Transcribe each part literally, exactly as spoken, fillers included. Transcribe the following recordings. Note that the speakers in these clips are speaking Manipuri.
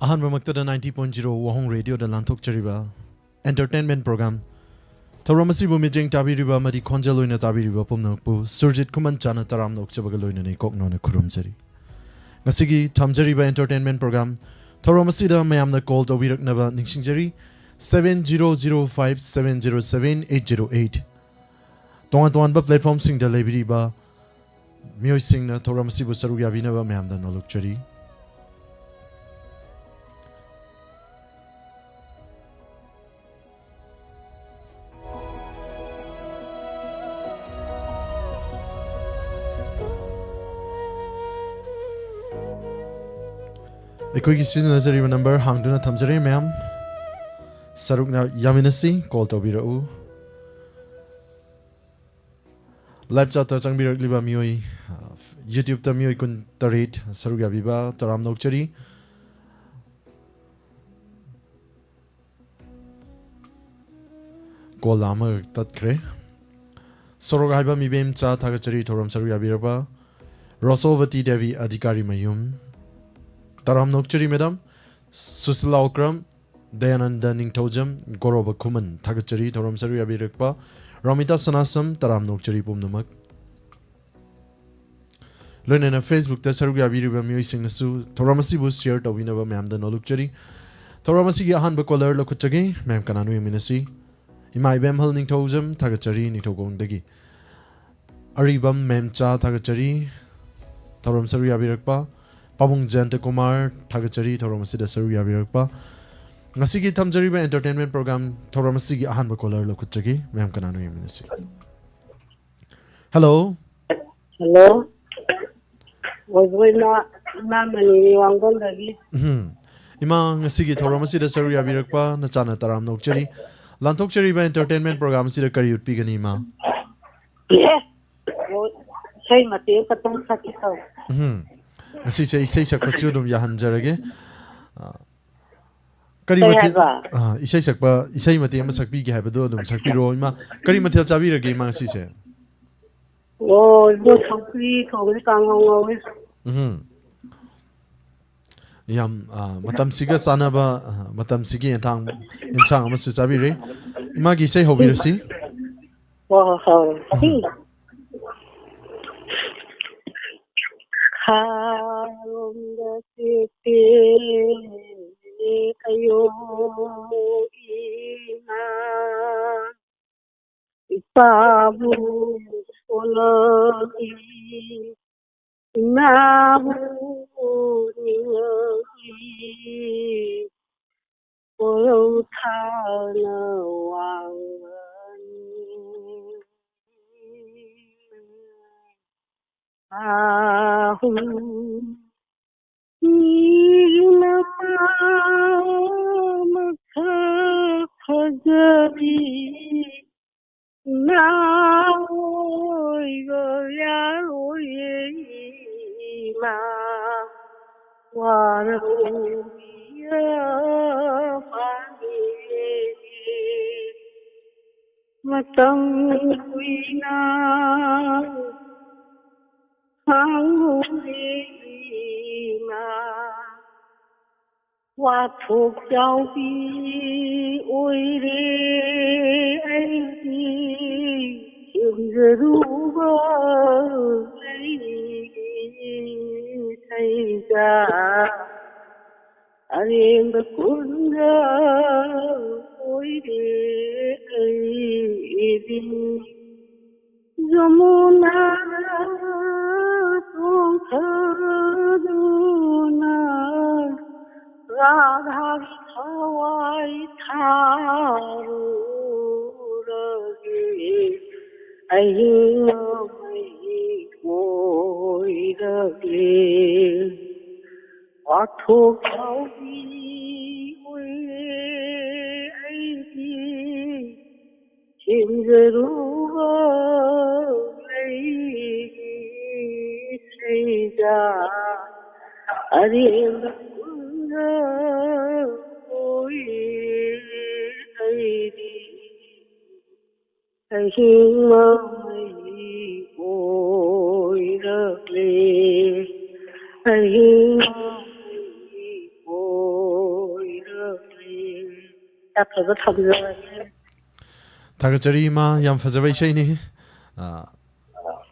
ꯑꯍꯥꯟꯕꯃꯛꯇꯗ ninety point zero ꯋꯥꯍꯣꯡ ꯔꯦꯗꯤꯑꯣꯗ ꯂꯥꯟꯊꯣꯛꯆꯔꯤꯕ entertainment program ꯊꯧꯔꯝ ꯑꯁꯤꯕꯨ ꯃꯤꯠꯌꯦꯡ ꯇꯥꯕꯤꯔꯤꯕ ꯑꯃꯗꯤ ꯈꯣꯟꯖꯦꯜ ꯑꯣꯏꯅ ꯇꯥꯕꯤꯔꯤꯕ ꯄꯨꯝꯅꯃꯛꯄꯨ ꯁꯨꯔꯖꯤꯠ ꯈꯨꯃꯟ ꯆꯥꯅ ꯇꯔꯥꯝꯅ ꯑꯣꯛꯆꯕꯒ ꯂꯣꯏꯅꯅ ꯏꯀꯣꯛ ꯅꯣꯟꯅ ꯈꯨꯔꯨꯝꯖꯔꯤ꯫ ꯉꯁꯤꯒꯤ ꯊꯝꯖꯔꯤꯕ entertainment program ꯊꯧꯔꯝ ꯑꯁꯤꯗ ꯃꯌꯥꯝꯅ call ꯇꯧꯕꯤꯔꯛꯅꯕ ꯅꯤꯡꯁꯤꯡꯖꯔꯤ, seven zero zero five seven zero seven eight zero eight꯫ ꯇꯣꯉꯥꯟ ꯇꯣꯉꯥꯟꯕ platformꯁꯤꯡꯗ ꯂꯩꯕꯤꯔꯤꯕ ꯃꯤꯑꯣꯏꯁꯤꯡꯅ ꯊꯧꯔꯝ ꯑꯁꯤꯕꯨ ꯁꯔꯨꯛ ꯌꯥꯕꯤꯅꯕ ꯃꯌꯥꯝꯗ ꯅꯣꯜꯂꯨꯛꯆꯔꯤ꯫ ꯑꯩꯈꯣꯏꯒꯤ ꯁꯤꯖꯤꯟꯅꯖꯔꯤꯕ number ꯍꯥꯡꯗꯨꯅ ꯊꯝꯖꯔꯦ ꯃꯌꯥꯝ꯫ ꯁꯔꯨꯛꯅ ꯌꯥꯃꯤꯟꯅꯁꯤ, call ꯇꯧꯕꯤꯔꯛꯎ꯫ Live chatꯇ ꯆꯪꯕꯤꯔꯛꯂꯤꯕ ꯃꯤꯑꯣꯏ, ꯑ, YouTubeꯇ ꯃꯤꯑꯣꯏ ꯀꯨꯟꯇꯔꯦꯠ ꯁꯔꯨꯛ ꯌꯥꯕꯤꯕ ꯇꯔꯥꯝꯅ ꯑꯣꯛꯆꯔꯤ꯫ Call ꯑꯃ ꯇꯠꯈ꯭ꯔꯦ꯫ ꯁꯣꯔꯣꯛ ꯍꯥꯏꯕ ꯃꯤꯕꯦꯝꯆꯥ ꯊꯥꯒꯠꯆꯔꯤ ꯊꯧꯔꯝ ꯁꯔꯨꯛ ꯌꯥꯕꯤꯔꯕ꯫ ꯔꯣꯁꯣꯕꯇꯤ ꯗꯦꯕꯤ ꯑꯙꯤꯀꯥꯔꯤ ꯃꯌꯨꯝ꯫ ꯇꯔꯥꯝꯅ ꯑꯣꯛꯆꯔꯤ madam꯫ ꯁꯨꯁꯤꯂꯥ ꯑꯣꯀ꯭ꯔꯝ, ꯗꯌꯥꯅꯟꯗ ꯅꯤꯡꯊꯧꯖꯝ, ꯒꯣꯔꯣꯕ ꯈꯨꯃꯟ ꯊꯥꯒꯠꯆꯔꯤ ꯊꯧꯔꯝ ꯁꯔꯨꯛ ꯌꯥꯕꯤꯔꯛꯄ꯫ ꯔꯣꯃꯤꯇꯥ ꯁꯅꯥꯁꯝ, ꯇꯔꯥꯝꯅ ꯑꯣꯛꯆꯔꯤ ꯄꯨꯝꯅꯃꯛ꯫ ꯂꯣꯏꯅꯅ Facebookꯇ ꯁꯔꯨꯛ ꯌꯥꯕꯤꯔꯤꯕ ꯃꯤꯑꯣꯏꯁꯤꯡꯅꯁꯨ ꯊꯧꯔꯝ ꯑꯁꯤꯕꯨ share ꯇꯧꯕꯤꯅꯕ ꯃꯌꯥꯝꯗ ꯅꯣꯜꯂꯨꯛꯆꯔꯤ꯫ ꯊꯧꯔꯝ ꯑꯁꯤꯒꯤ ꯑꯍꯥꯟꯕ caller ꯂꯧꯈꯠꯆꯒꯦ꯫ ꯃꯌꯥꯝ ꯀꯅꯥꯅꯣ ꯌꯦꯡꯃꯤꯟꯅꯁꯤ꯫ ꯏꯃꯥ ꯏꯕꯦꯝꯍꯜ ꯅꯤꯡꯊꯧꯖꯝ ꯊꯥꯒꯠꯆꯔꯤ ꯅꯤꯡꯊꯧꯈꯣꯡꯗꯒꯤ꯫ ꯑꯔꯤꯕꯝ ꯃꯦꯝꯆꯥ ꯊꯥꯒꯠꯆꯔꯤ ꯊꯧꯔꯝ ꯁꯔꯨꯛ ꯌꯥꯕꯤꯔꯛꯄ꯫ ꯄꯥꯕꯨꯡ ꯖꯌꯟꯇ ꯀꯨꯃꯥꯔ ꯊꯥꯒꯠꯆꯔꯤ ꯊꯧꯔꯝ ꯑꯁꯤꯗ ꯁꯔꯨꯛ ꯌꯥꯕꯤꯔꯛꯄ꯫ ꯉꯁꯤꯒꯤ ꯊꯝꯖꯔꯤꯕ entertainment program ꯊꯧꯔꯝ ꯑꯁꯤꯒꯤ ꯑꯍꯥꯟꯕ caller ꯂꯧꯈꯠꯆꯒꯦ꯫ ꯃꯌꯥꯝ ꯀꯅꯥꯅꯣ ꯌꯦꯡꯃꯤꯟꯅꯁꯤ꯫ Hello꯫ Hello꯫ ꯑꯣꯏꯕ ꯏꯃꯥ, ꯏꯃꯥ ꯃꯅꯤꯅꯤ ꯋꯥꯡꯕꯝꯗꯒꯤ꯫ ꯎꯝ꯫ ꯏꯃꯥ, ꯉꯁꯤꯒꯤ ꯊꯧꯔꯝ ꯑꯁꯤꯗ ꯁꯔꯨꯛ ꯌꯥꯕꯤꯔꯛꯄ ꯅꯆꯥꯅ ꯇꯔꯥꯝꯅ ꯑꯣꯛꯆꯔꯤ꯫ ꯂꯥꯟꯊꯣꯛꯆꯔꯤꯕ entertainment program ꯑꯁꯤꯗ ꯀꯔꯤ ꯎꯠꯄꯤꯒꯅꯤ, ꯏꯃꯥ? ꯑꯦ, ꯑꯣ, ꯏꯁꯩ ꯃꯇꯦꯛ ꯈꯛꯇꯪ ꯁꯛꯀꯦ ꯇꯧꯕ꯫ ꯎꯝ꯫ ꯉꯁꯤꯁꯦ ꯏꯁꯩ ꯁꯛꯄꯁꯨ ꯑꯗꯨꯝ ꯌꯥꯍꯟꯖꯔꯒꯦ꯫ ꯑ, ꯀꯔꯤ ꯀꯩ ꯃꯊꯦꯜ, ꯍꯥꯏꯕ? ꯑ, ꯏꯁꯩ ꯁꯛꯄ, ꯏꯁꯩ ꯃꯇꯦꯛ ꯑꯃ ꯁꯛꯄꯤꯒꯦ ꯍꯥꯏꯕꯗꯣ ꯑꯗꯨꯝ ꯁꯛꯄꯤꯔꯣ, ꯏꯃꯥ꯫ ꯀꯔꯤ ꯃꯊꯦꯜ ꯆꯥꯕꯤꯔꯒꯦ, ꯏꯃꯥ, ꯉꯁꯤꯁꯦ? ꯑꯣ, ꯏꯕꯣ, ꯁꯧꯒ꯭ꯔꯤ ꯊꯣꯡꯉꯦ, ꯀꯥꯡꯍꯧ ꯉꯧꯋꯦ꯫ ꯎꯝ꯫ ꯌꯥꯝ, ꯑ, ꯃꯇꯝꯁꯤꯒ ꯆꯥꯟꯅꯕ, ꯑ, ꯃꯇꯝꯁꯤꯒꯤ ꯑꯦꯟꯁꯥꯡ, ꯑꯦꯟꯁꯥꯡ ꯑꯃꯁꯨ ꯆꯥꯕꯤꯔꯦ꯫ ꯏꯃꯥꯒꯤ ꯏꯁꯩ ꯍꯧꯕꯤꯔꯁꯤ꯫ ꯍꯣꯏ, ꯍꯣꯏ, ꯍꯣꯏ꯫ ꯈꯥꯔꯣꯝꯗ ꯆꯦꯠꯇꯦ ꯑꯌꯣ ꯏꯃꯥ, ꯏꯄꯥꯕꯨ ꯁꯣꯜꯂꯛꯏ, ꯏꯃꯥꯕꯨ ꯅꯤꯡꯉꯛꯏ, ꯀꯣꯔꯧ ꯊꯥꯅ ꯋꯥꯡꯂꯅꯤ꯫ ꯑꯍꯨꯝ ꯃꯤꯒꯤ ꯃꯃꯥ ꯃꯁꯛ ꯐꯖꯕꯤ ꯅꯥꯎ ꯑꯣꯏꯕ ꯌꯥꯔꯣꯏꯌꯦ ꯏꯃꯥ, ꯋꯥꯔꯧꯕꯤꯔ ꯃꯥꯜꯂꯦ꯫ ꯃꯇꯝ ꯀꯨꯏꯅ ꯈꯥꯡꯂꯨꯔꯦ ꯏꯃꯥ, ꯋꯥꯊꯣꯛ ꯆꯥꯎꯕꯤ ꯑꯣꯏꯔꯦ ꯑꯩꯗꯤ꯫ ꯊꯦꯝꯖꯔꯨꯕ ꯂꯩꯁꯩꯗ ꯑꯔꯦꯝꯕ ꯀꯨꯟꯗ ꯑꯣꯏꯔꯦ ꯑꯩꯗꯤ꯫ ꯖꯃꯨꯅꯥꯗ ꯆꯣꯡꯊꯗꯨꯅ ꯔꯥꯙꯥꯒꯤ ꯊꯋꯥꯏ ꯊꯥꯔꯨꯔꯒꯦ꯫ ꯑꯍꯤꯡ ꯅꯣꯡꯃꯩ ꯑꯣꯏꯔꯒꯦ꯫ ꯋꯥꯊꯣꯛ ꯆꯥꯎꯕꯤ ꯑꯣꯏꯔꯦ ꯑꯩꯗꯤ꯫ ꯊꯦꯝꯖꯔꯨꯕ ꯂꯩꯁꯩꯗ ꯑꯔꯦꯝꯕ ꯀꯨꯟꯗ ꯑꯣꯏꯔꯦ ꯑꯩꯗꯤ꯫ ꯑꯍꯤꯡ ꯃꯃꯩ ꯑꯣꯏꯔꯛꯂꯦ꯫ ꯑꯍꯤꯡ ꯃꯃꯩ ꯐꯖ ꯊꯝꯖꯔꯒꯦ꯫ ꯊꯥꯒꯠꯆꯔꯤ ꯏꯃꯥ, ꯌꯥꯝ ꯐꯖꯕ ꯏꯁꯩꯅꯤ꯫ ꯑ,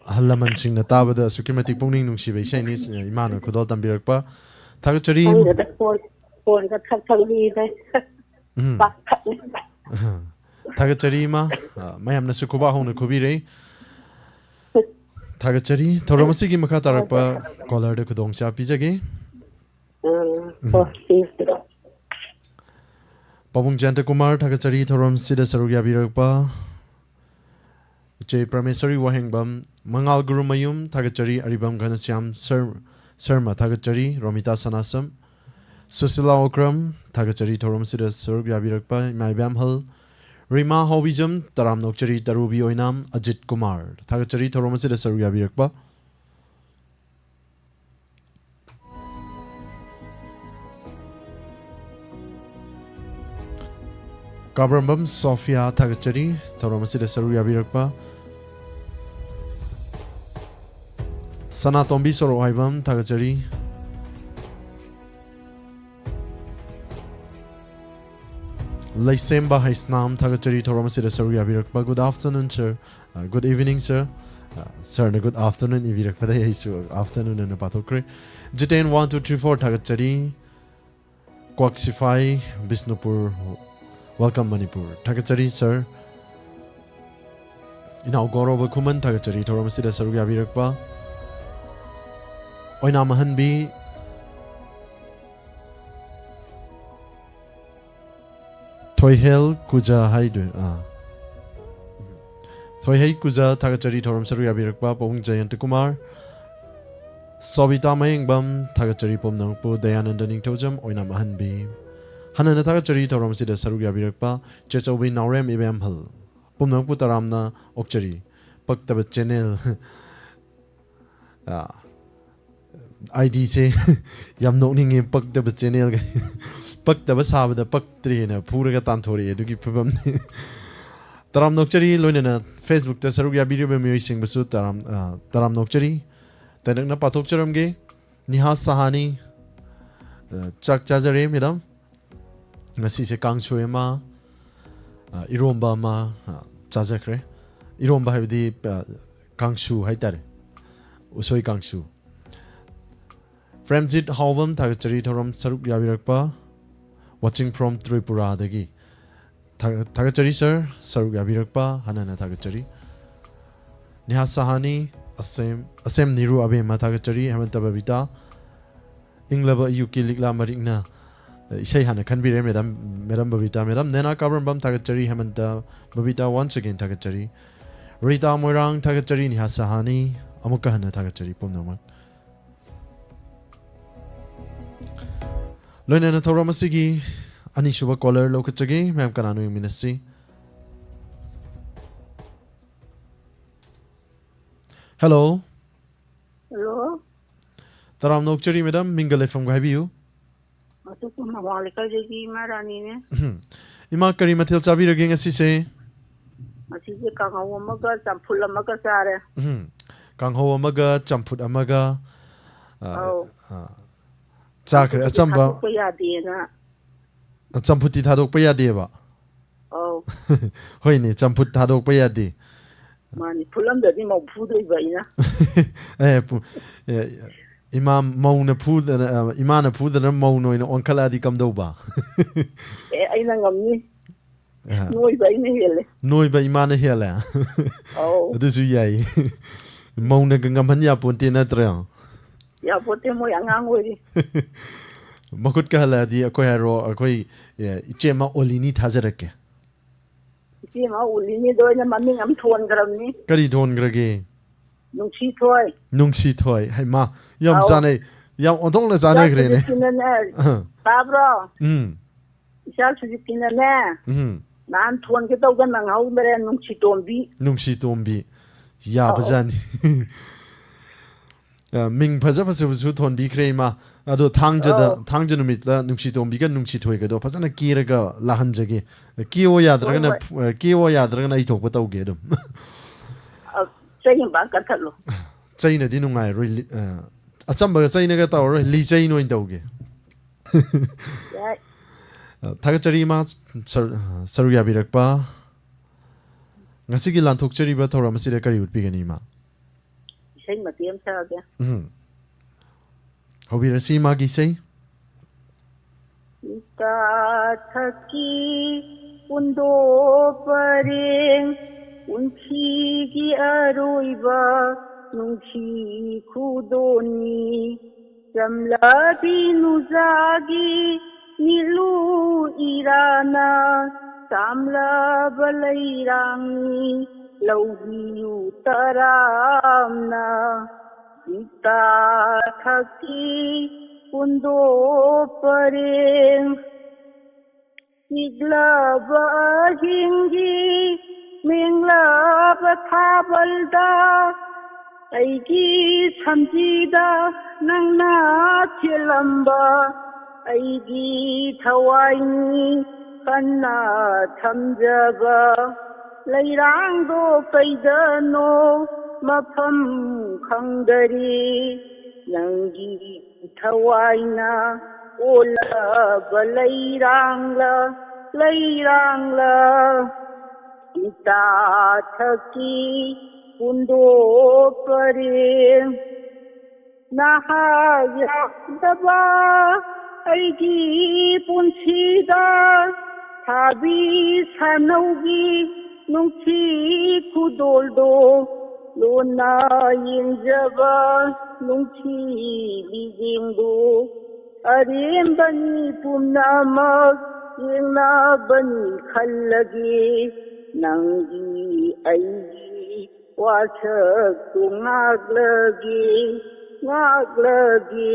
ꯑꯍꯜ ꯂꯃꯟꯁꯤꯡꯅ ꯇꯥꯕꯗ ꯑꯁꯨꯛꯀꯤ ꯃꯇꯤꯛ ꯄꯨꯛꯅꯤꯡ ꯅꯨꯡꯁꯤꯕ ꯏꯁꯩꯅꯤ꯫ ꯏꯃꯥꯅ ꯈꯨꯗꯣꯜ ꯇꯝꯕꯤꯔꯛꯄ꯫ ꯊꯥꯒꯠꯆꯔꯤ꯫ ꯈꯪꯗꯦꯗ, ꯐꯣꯟ ꯐꯣꯟꯒ ꯊꯛ ꯊꯛ ꯅꯤꯗ꯫ ꯎꯝ꯫ ꯄꯥꯈꯠꯂꯤ꯫ ꯊꯥꯒꯠꯆꯔꯤ ꯏꯃꯥ꯫ ꯑ, ꯃꯌꯥꯝꯅꯁꯨ ꯈꯨꯕꯥꯛ ꯍꯧꯅ ꯈꯨꯕꯤꯔꯦ꯫ ꯊꯥꯒꯠꯆꯔꯤ꯫ ꯊꯧꯔꯝ ꯑꯁꯤꯒꯤ ꯃꯈꯥ ꯇꯥꯔꯛꯄ ꯀꯣꯂꯔꯗ ꯈꯨꯗꯣꯡꯆꯥꯕ ꯄꯤꯖꯒꯦ꯫ ꯎꯝ, ꯍꯣꯏ, ꯁꯤ ꯄꯥꯕꯨꯡ ꯖꯌꯟꯇ ꯀꯨꯃꯥꯔ, ꯊꯥꯒꯠꯆꯔꯤ ꯊꯧꯔꯝꯁꯤꯗ ꯁꯔꯨꯛ ꯌꯥꯕꯤꯔꯛꯄ꯫ ꯏꯆꯦ ꯄ꯭ꯔꯃꯦꯁꯣꯔꯤ ꯋꯥꯍꯦꯡꯕꯝ, ꯃꯉꯥꯜ ꯒꯨꯔꯨꯃꯌꯨꯝ, ꯊꯥꯒꯠꯆꯔꯤ꯫ ꯑꯔꯤꯕꯝ ꯘꯅꯁ꯭ꯌꯥꯝ ꯁꯔ-, ꯁꯔꯃ, ꯊꯥꯒꯠꯆꯔꯤ꯫ ꯔꯣꯃꯤꯇꯥ ꯁꯅꯥꯁꯝ, ꯁꯨꯁꯤꯂꯥ ꯑꯣꯀ꯭ꯔꯝ, ꯊꯥꯒꯠꯆꯔꯤ ꯊꯧꯔꯝꯁꯤꯗ ꯁꯔꯨꯛ ꯌꯥꯕꯤꯔꯛꯄ ꯏꯃꯥ ꯏꯕꯦꯝꯍꯜ꯫ ꯔꯤꯃꯥ ꯍꯥꯎꯕꯤꯖꯝ, ꯇꯔꯥꯝꯅ ꯑꯣꯛꯆꯔꯤ꯫ ꯇꯔꯨꯕꯤ ꯑꯣꯏꯅꯥꯝ, ꯑꯖꯤꯠ ꯀꯨꯃꯥꯔ, ꯊꯥꯒꯠꯆꯔꯤ ꯊꯧꯔꯝ ꯑꯁꯤꯗ ꯁꯔꯨꯛ ꯌꯥꯕꯤꯔꯛꯄ꯫ ꯀꯥꯕ꯭ꯔꯝꯕꯝ ꯁꯣꯐꯤꯌꯥ, ꯊꯥꯒꯠꯆꯔꯤ ꯊꯧꯔꯝ ꯑꯁꯤꯗ ꯁꯔꯨꯛ ꯌꯥꯕꯤꯔꯛꯄ꯫ ꯁꯅꯥꯇꯣꯝꯕꯤ ꯁꯣꯔꯣꯛꯍꯥꯏꯕꯝ, ꯊꯥꯒꯠꯆꯔꯤ꯫ ꯂꯩꯁꯦꯝꯕ ꯍꯩꯁꯅꯥꯝ, ꯊꯥꯒꯠꯆꯔꯤ ꯊꯧꯔꯝ ꯑꯁꯤꯗ ꯁꯔꯨꯛ ꯌꯥꯕꯤꯔꯛꯄ꯫ Good afternoon, sir. Uh, good evening, sir. Uh, ꯁꯔꯅ good afternoon ꯏꯕꯤꯔꯛꯄꯗ ꯑꯩꯁꯨ afternoon ꯑꯅ ꯄꯥꯊꯣꯛꯈ꯭ꯔꯦ꯫ Jiten one two three four, ꯊꯥꯒꯠꯆꯔꯤ꯫ ꯀ꯭ꯋꯥꯛꯁꯤꯐꯥꯏ, ꯕꯤꯁꯅꯨꯄꯨꯔ, welcome ꯃꯅꯤꯄꯨꯔ, ꯊꯥꯒꯠꯆꯔꯤ ꯁꯔ꯫ ꯏꯅꯥꯎ ꯒꯧꯔꯕ ꯈꯨꯃꯟ, ꯊꯥꯒꯠꯆꯔꯤ ꯊꯧꯔꯝ ꯑꯁꯤꯗ ꯁꯔꯨꯛ ꯌꯥꯕꯤꯔꯛꯄ꯫ ꯑꯣꯏꯅꯥꯝ ꯑꯍꯟꯕꯤ, ꯊꯣꯏꯍꯦꯜ ꯀꯨꯖꯥ ꯍꯥꯏꯗꯣꯏ, ꯑꯥ꯫ ꯊꯣꯏꯍꯩ ꯀꯨꯖꯥ, ꯊꯥꯒꯠꯆꯔꯤ ꯊꯧꯔꯝ ꯁꯔꯨꯛ ꯌꯥꯕꯤꯔꯛꯄ꯫ ꯄꯥꯕꯨꯡ ꯖꯌꯟꯇ ꯀꯨꯃꯥꯔ, ꯁꯣꯕꯤꯇꯥ ꯃꯌꯦꯡꯕꯝ, ꯊꯥꯒꯠꯆꯔꯤ ꯄꯣꯝꯅꯝꯄꯨ꯫ ꯗꯌꯥꯅꯟꯗ ꯅꯤꯡꯊꯧꯖꯝ, ꯑꯣꯏꯅꯥꯝ ꯑꯍꯟꯕꯤ, ꯍꯟꯅꯅ ꯊꯥꯒꯠꯆꯔꯤ ꯊꯧꯔꯝ ꯑꯁꯤꯗ ꯁꯔꯨꯛ ꯌꯥꯕꯤꯔꯛꯄ꯫ ꯆꯦꯆꯧꯕꯤ ꯅꯥꯎꯔꯦꯝ ꯏꯕꯦꯝꯍꯜ, ꯄꯨꯝꯅꯃꯛꯄꯨ ꯇꯔꯥꯝꯅ ꯑꯣꯛꯆꯔꯤ꯫ ꯄꯛꯇꯕ ꯆꯦꯅꯦꯜ꯫ ꯑꯥ, ꯑꯥꯏꯗꯤꯁꯦ ꯌꯥꯝ ꯅꯣꯛꯅꯤꯡꯉꯦ, ꯄꯛꯇꯕ ꯆꯦꯅꯦꯜꯒ꯫ ꯄꯛꯇꯕ ꯁꯥꯕꯗ ꯄꯛꯇ꯭ꯔꯦꯅ ꯐꯨꯔꯒ ꯇꯥꯟꯊꯣꯔꯛꯑꯦ, ꯑꯗꯨꯒꯤ ꯐꯤꯕꯝꯅꯤ꯫ ꯇꯔꯥꯝ ꯅꯣꯛꯆꯔꯤ꯫ ꯂꯣꯏꯅꯅ ꯐꯦꯁꯕꯨꯛꯇ ꯁꯔꯨꯛ ꯌꯥꯕꯤꯔꯤꯕ ꯃꯤꯑꯣꯏꯁꯤꯡꯕꯨꯁꯨ ꯇꯔꯥꯝ, ꯑꯥ, ꯇꯔꯥꯝ ꯅꯣꯛꯆꯔꯤ꯫ ꯇꯥꯏꯅꯛꯅ ꯄꯥꯊꯣꯛꯆꯔꯝꯒꯦ꯫ ꯅꯤꯍꯥ ꯁꯍꯥꯅꯤ, ꯑꯥ, ꯆꯥꯛ ꯆꯥꯖꯔꯦ ꯃꯦꯗꯥꯝ꯫ ꯉꯁꯤꯁꯦ ꯀꯥꯡꯁꯣꯏ ꯑꯃ, ꯑ, ꯏꯔꯣꯝꯕ ꯑꯃ, ꯑ, ꯆꯥꯖꯈ꯭ꯔꯦ꯫ ꯏꯔꯣꯝꯕ ꯍꯥꯏꯕꯗꯤ, ꯑ, ꯀꯥꯡꯁꯨ ꯍꯥꯏꯇꯥꯔꯦ, ꯎꯁꯣꯏ ꯀꯥꯡꯁꯨ꯫ ꯄ꯭ꯔꯦꯝꯖꯤꯠ ꯍꯥꯎꯕꯝ, ꯊꯥꯒꯠꯆꯔꯤ ꯊꯧꯔꯝ ꯁꯔꯨꯛ ꯌꯥꯕꯤꯔꯛꯄ꯫ Watching from ꯇ꯭ꯔꯤꯄꯨꯔꯥꯗꯒꯤ꯫ ꯊꯥ-, ꯊꯥꯒꯠꯆꯔꯤ sir, ꯁꯔꯨꯛ ꯌꯥꯕꯤꯔꯛꯄ ꯍꯟꯅ ꯍꯟꯅ ꯊꯥꯒꯠꯆꯔꯤ꯫ ꯅꯤꯍꯥ ꯁꯍꯥꯅꯤ, ꯑꯁꯦꯝ, ꯑꯁꯦꯝ ꯅꯤꯔꯨ ꯑꯕꯦꯝꯃ ꯊꯥꯒꯠꯆꯔꯤ꯫ ꯍꯦꯃꯟꯇ ꯕꯕꯤꯇꯥ, ꯏꯪꯂꯕ ꯑꯌꯨꯛꯀꯤ ꯂꯤꯛꯂꯥ ꯃꯔꯤꯛꯅ, ꯑ, ꯏꯁꯩ ꯍꯥꯟꯅ ꯈꯟꯕꯤꯔꯦ madam, madam ꯕꯕꯤꯇꯥ꯫ Madam ꯅꯦꯅꯥ ꯀꯥꯕ꯭ꯔꯝꯕꯝ ꯊꯥꯒꯠꯆꯔꯤ꯫ ꯍꯦꯃꯟꯇ ꯕꯕꯤꯇꯥ once again ꯊꯥꯒꯠꯆꯔꯤ꯫ ꯔꯤꯇꯥ ꯃꯣꯏꯔꯥꯡ ꯊꯥꯒꯠꯆꯔꯤ꯫ ꯅꯤꯍꯥ ꯁꯍꯥꯅꯤ ꯑꯃꯨꯛꯀ ꯍꯟꯅ ꯊꯥꯒꯠꯆꯔꯤ ꯄꯨꯝꯅꯃꯛ꯫ ꯂꯣꯏꯅꯅ ꯊꯧꯔꯝ ꯑꯁꯤꯒꯤ ꯑꯅꯤꯁꯨꯕ caller ꯂꯧꯈꯠꯆꯒꯦ꯫ ꯃꯌꯥꯝ ꯀꯅꯥꯅꯣ ꯌꯦꯡꯃꯤꯟꯅꯁꯤ꯫ Hello꯫ Hello꯫ ꯇꯔꯥꯝꯅ ꯑꯣꯛꯆꯔꯤ madam, ꯃꯤꯡꯒ ꯂꯩꯐꯝꯒ ꯍꯥꯏꯕꯤꯌꯨ꯫ ꯑꯇꯣꯞꯄ ꯃꯃꯥ ꯂꯩꯀꯥꯏꯗꯒꯤ ꯏꯃꯥ ꯔꯥꯅꯤꯅꯦ꯫ ꯎꯝ꯫ ꯏꯃꯥ, ꯀꯔꯤ ꯃꯊꯦꯜ ꯆꯥꯕꯤꯔꯒꯦ ꯉꯁꯤꯁꯦ? ꯉꯁꯤꯁꯦ ꯀꯥꯡꯍꯧ ꯑꯃꯒ ꯆꯝꯐꯨꯠ ꯑꯃꯒ ꯆꯥꯔꯦ꯫ ꯎꯝ꯫ ꯀꯥꯡꯍꯧ ꯑꯃꯒ ꯆꯝꯐꯨꯠ ꯑꯃꯒ, ꯑ, ꯑꯧ꯫ ꯑ, ꯆꯥꯈ꯭ꯔꯦ꯫ ꯆꯝꯐꯨꯠꯇꯤ ꯑꯆꯝꯕ꯫ ꯊꯥꯗꯣꯛꯄ ꯌꯥꯗꯦꯅ꯫ ꯆꯝꯐꯨꯠꯇꯤ ꯊꯥꯗꯣꯛꯄ ꯌꯥꯗꯦꯕ? ꯑꯧ꯫ ꯍꯣꯏꯅꯦ, ꯆꯝꯐꯨꯠ ꯊꯥꯗꯣꯛꯄ ꯌꯥꯗꯦ꯫ ꯃꯥꯅꯤ, ꯐꯨꯠꯂꯝꯗ꯭ꯔꯗꯤ ꯃꯧ ꯐꯨꯗꯣꯏꯕ ꯑꯩꯅ꯫ ꯑꯦ, ꯄꯨ-, ꯑꯦ, ꯏꯃꯥ, ꯃꯧꯅ ꯐꯨꯗꯅ, ꯑ, ꯏꯃꯥꯅ ꯐꯨꯗꯅ ꯃꯧꯅ ꯑꯣꯏꯅ ꯑꯣꯟꯈꯠꯂꯛꯑꯗꯤ ꯀꯝꯗꯧꯕ? ꯑꯦ, ꯑꯩꯅ ꯉꯝꯅꯤ꯫ ꯑ꯫ ꯅꯣꯏꯕ ꯑꯩꯅ ꯍꯦꯜꯂꯦ꯫ ꯅꯣꯏꯕ ꯏꯃꯥꯅ ꯍꯦꯜꯂꯦ? ꯑꯧ꯫ ꯑꯗꯨꯁꯨ ꯌꯥꯏ꯫ ꯃꯧꯅꯒ ꯉꯝꯍꯟ ꯌꯥꯄꯣꯟꯇꯦ ꯅꯠꯇ꯭ꯔꯥ? ꯌꯥꯄꯣꯠꯇꯦ, ꯃꯣꯏ ꯑꯉꯥꯡ ꯑꯣꯏꯔꯤ꯫ ꯃꯈꯨꯠꯀ ꯍꯜꯂꯛꯑꯗꯤ ꯑꯩꯈꯣꯏ ꯍꯥꯏꯔꯣ, ꯑꯩꯈꯣꯏ, ꯑꯦ, ꯏꯆꯦꯃ ꯑꯣꯂꯤꯅꯤ ꯊꯥꯖꯔꯛꯀꯦ꯫ ꯏꯆꯦꯃ ꯑꯣꯂꯤꯅꯤꯗꯣ ꯑꯩꯅ ꯃꯃꯤꯡ ꯑꯃ ꯊꯣꯟꯈ꯭ꯔꯕꯅꯤ꯫ ꯀꯔꯤ ꯊꯣꯟꯈ꯭ꯔꯒꯦ? ꯅꯨꯡꯁꯤꯊꯣꯏ꯫ ꯅꯨꯡꯁꯤꯊꯣꯏ꯫ ꯍꯩꯃꯥ, ꯌꯥꯝ ꯑꯧ꯫ ꯆꯥꯅꯩ꯫ ꯌꯥꯝ ꯑꯣꯟꯊꯣꯛꯅ ꯏꯆꯥ ꯆꯥꯅꯈ꯭ꯔꯦꯅꯦ꯫ ꯁꯨꯖꯤꯠꯀꯤꯅꯅꯦ꯫ ꯑ꯫ ꯇꯥꯕ꯭ꯔꯣ? ꯎꯝ꯫ ꯏꯆꯥ ꯁꯨꯖꯤꯠꯀꯤꯅꯅꯦ꯫ ꯎꯝ꯫ ꯅꯍꯥꯟ ꯊꯣꯟꯒꯦ ꯇꯧꯗ ꯅꯪꯍꯧꯗ꯭ꯔꯦ, ꯅꯨꯡꯁꯤꯇꯣꯝꯕꯤ꯫ ꯅꯨꯡꯁꯤꯇꯣꯝꯕꯤ꯫ ꯑꯧ꯫ ꯌꯥꯕꯖꯥꯠꯅꯤ꯫ ꯑ, ꯃꯤꯡ ꯐꯖ ꯐꯖꯕꯁꯨ ꯊꯣꯟꯕꯤꯈ꯭ꯔꯦ ꯏꯃꯥ꯫ ꯑꯗꯣ ꯊꯥꯡꯖꯗ, ꯑꯧ꯫ ꯊꯥꯡꯖ ꯅꯨꯃꯤꯠꯇ ꯅꯨꯡꯁꯤꯇꯣꯝꯕꯤꯒ ꯅꯨꯡꯁꯤꯊꯣꯏꯒꯗꯣ ꯐꯖꯅ ꯀꯦꯔꯒ ꯂꯥꯛꯍꯟꯖꯒꯦ꯫ ꯀꯦꯑꯣ ꯌꯥꯗ꯭ꯔꯒꯅ ꯍꯣꯏ, ꯍꯣꯏ꯫ ꯐꯨ-, ꯑ, ꯀꯦꯑꯣ ꯌꯥꯗ꯭ꯔꯒꯅ ꯑꯩ ꯊꯣꯛꯄ ꯇꯧꯒꯦ ꯑꯗꯨꯝ꯫ ꯑ, ꯆꯩ ꯑꯃ ꯀꯟꯊꯠꯂꯨ꯫ ꯆꯩꯅꯗꯤ ꯅꯨꯡꯉꯥꯏꯔꯣꯏ, ꯂꯤ-, ꯑ, ꯑꯆꯝꯕꯒ ꯆꯩꯅꯒ ꯇꯧꯔꯔꯣꯏ, ꯂꯤꯆꯩꯅ ꯑꯣꯏꯅ ꯇꯧꯒꯦ꯫ ꯌꯥꯏ꯫ ꯑ, ꯊꯥꯒꯠꯆꯔꯤ, ꯏꯃꯥ, ꯁꯔ-, ꯑ, ꯁꯔꯨꯛ ꯌꯥꯕꯤꯔꯛꯄ꯫ ꯉꯁꯤꯒꯤ ꯂꯥꯟꯊꯣꯛꯆꯔꯤꯕ ꯊꯧꯔꯝ ꯑꯁꯤꯗ ꯀꯔꯤ ꯎꯠꯄꯤꯒꯅꯤ, ꯏꯃꯥ? ꯏꯁꯩ ꯃꯇꯦꯛ ꯑꯃ ꯁꯛꯑꯒꯦ꯫ ꯎꯝ꯫ ꯍꯧꯕꯤꯔꯁꯤ, ꯏꯃꯥꯒꯤ ꯏꯁꯩ꯫ ꯏꯇꯥ ꯊꯛꯀꯤ ꯄꯨꯟꯗꯣ ꯄꯔꯦꯡ, ꯄꯨꯟꯁꯤꯒꯤ ꯑꯔꯣꯏꯕ ꯅꯨꯡꯁꯤ ꯈꯨꯗꯣꯜꯅꯤ꯫ ꯆꯝꯂꯕꯤ ꯅꯨꯡꯖꯥꯒꯤ ꯃꯤꯠꯂꯨ ꯏꯔꯥꯅ ꯆꯥꯝꯂꯕ ꯂꯩꯔꯥꯡꯅꯤ, ꯂꯧꯕꯤꯌꯨ ꯇꯔꯥꯝꯅ꯫ ꯏꯇꯥ ꯊꯛꯀꯤ ꯄꯨꯟꯗꯣ ꯄꯔꯦꯡ, ꯄꯤꯛꯂꯕ ꯑꯍꯤꯡꯒꯤ ꯃꯦꯡꯂꯕ ꯊꯥꯕꯜꯗ ꯑꯩꯒꯤ ꯁꯝꯖꯤꯗ ꯅꯪꯅ ꯊꯦꯠꯂꯝꯕ ꯑꯩꯒꯤ ꯊꯋꯥꯏꯅꯤ ꯀꯟꯅ ꯊꯝꯖꯕ ꯂꯩꯔꯥꯡꯗꯣ ꯀꯩꯗꯅꯣ ꯃꯐꯝ ꯈꯪꯗꯔꯤ ꯅꯪꯒꯤ ꯊꯋꯥꯏꯅ ꯑꯣꯜꯂꯕ ꯂꯩꯔꯥꯡꯂ, ꯂꯩꯔꯥꯡꯂ, ꯏꯇꯥ ꯊꯛꯀꯤ ꯄꯨꯟꯗꯣ ꯄꯔꯦꯡ꯫ ꯅꯍꯥ ꯌꯥꯎꯗꯕ ꯑꯩꯒꯤ ꯄꯨꯟꯁꯤꯗ ꯁꯥꯕꯤ ꯁꯥꯅꯧꯒꯤ ꯅꯨꯡꯁꯤ ꯈꯨꯗꯣꯜꯗꯣ ꯂꯣꯟꯅ ꯌꯦꯡꯖꯕ ꯅꯨꯡꯁꯤ ꯃꯤꯠꯌꯦꯡꯗꯣ ꯑꯔꯦꯝꯕꯅꯤ ꯄꯨꯝꯅꯃꯛ ꯌꯦꯡꯅꯕꯅꯤ ꯈꯜꯂꯒꯦ ꯅꯪꯒꯤ ꯑꯩꯒꯤ ꯋꯥꯁꯛꯇꯨ ꯉꯥꯛꯂꯒꯦ, ꯉꯥꯛꯂꯒꯦ꯫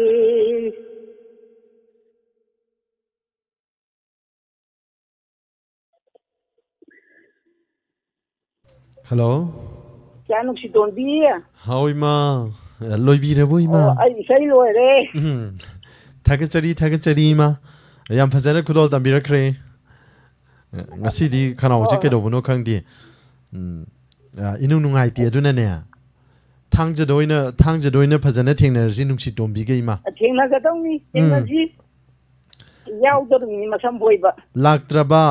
ꯍꯜꯂꯣ꯫ ꯏꯆꯥ ꯅꯨꯡꯁꯤꯇꯣꯟꯕꯤ꯫ ꯍꯥꯎ, ꯏꯃꯥ꯫ ꯂꯣꯏꯕꯤꯔꯕꯣ, ꯏꯃꯥ? ꯑꯣ, ꯑꯩ ꯏꯁꯩ ꯂꯣꯏꯔꯦ꯫ ꯎꯝ꯫ ꯊꯥꯒꯠꯆꯔꯤ, ꯊꯥꯒꯠꯆꯔꯤ, ꯏꯃꯥ꯫ ꯌꯥꯝ ꯐꯖꯅ ꯈꯨꯗꯣꯜ ꯇꯝꯕꯤꯔꯛꯈ꯭ꯔꯦ꯫ ꯉꯁꯤꯗꯤ ꯈꯅꯥꯎꯁꯦ ꯍꯣꯏ꯫ ꯀꯩꯗꯧꯕꯅꯣ ꯈꯪꯗꯦ꯫ ꯎꯝ꯫ ꯑ, ꯏꯅꯨꯡ ꯅꯨꯡꯉꯥꯏꯇꯦ, ꯑꯗꯨꯅꯅꯦ꯫ ꯊꯥꯡꯖꯗ ꯑꯣꯏꯅ, ꯊꯥꯡꯖꯗ ꯑꯣꯏꯅ ꯐꯖꯅ ꯊꯦꯡꯅꯔꯁꯤ, ꯅꯨꯡꯁꯤꯇꯣꯝꯕꯤꯒ ꯏꯃꯥ꯫ ꯊꯦꯡꯅꯒꯗꯧꯅꯤ, ꯎꯝ꯫ ꯊꯦꯡꯅꯁꯤ꯫ ꯌꯥꯎꯗꯣꯔꯤꯕꯅꯤ ꯃꯁꯝꯕꯨ ꯑꯣꯏꯕ꯫ ꯂꯥꯛꯇ꯭ꯔꯕ,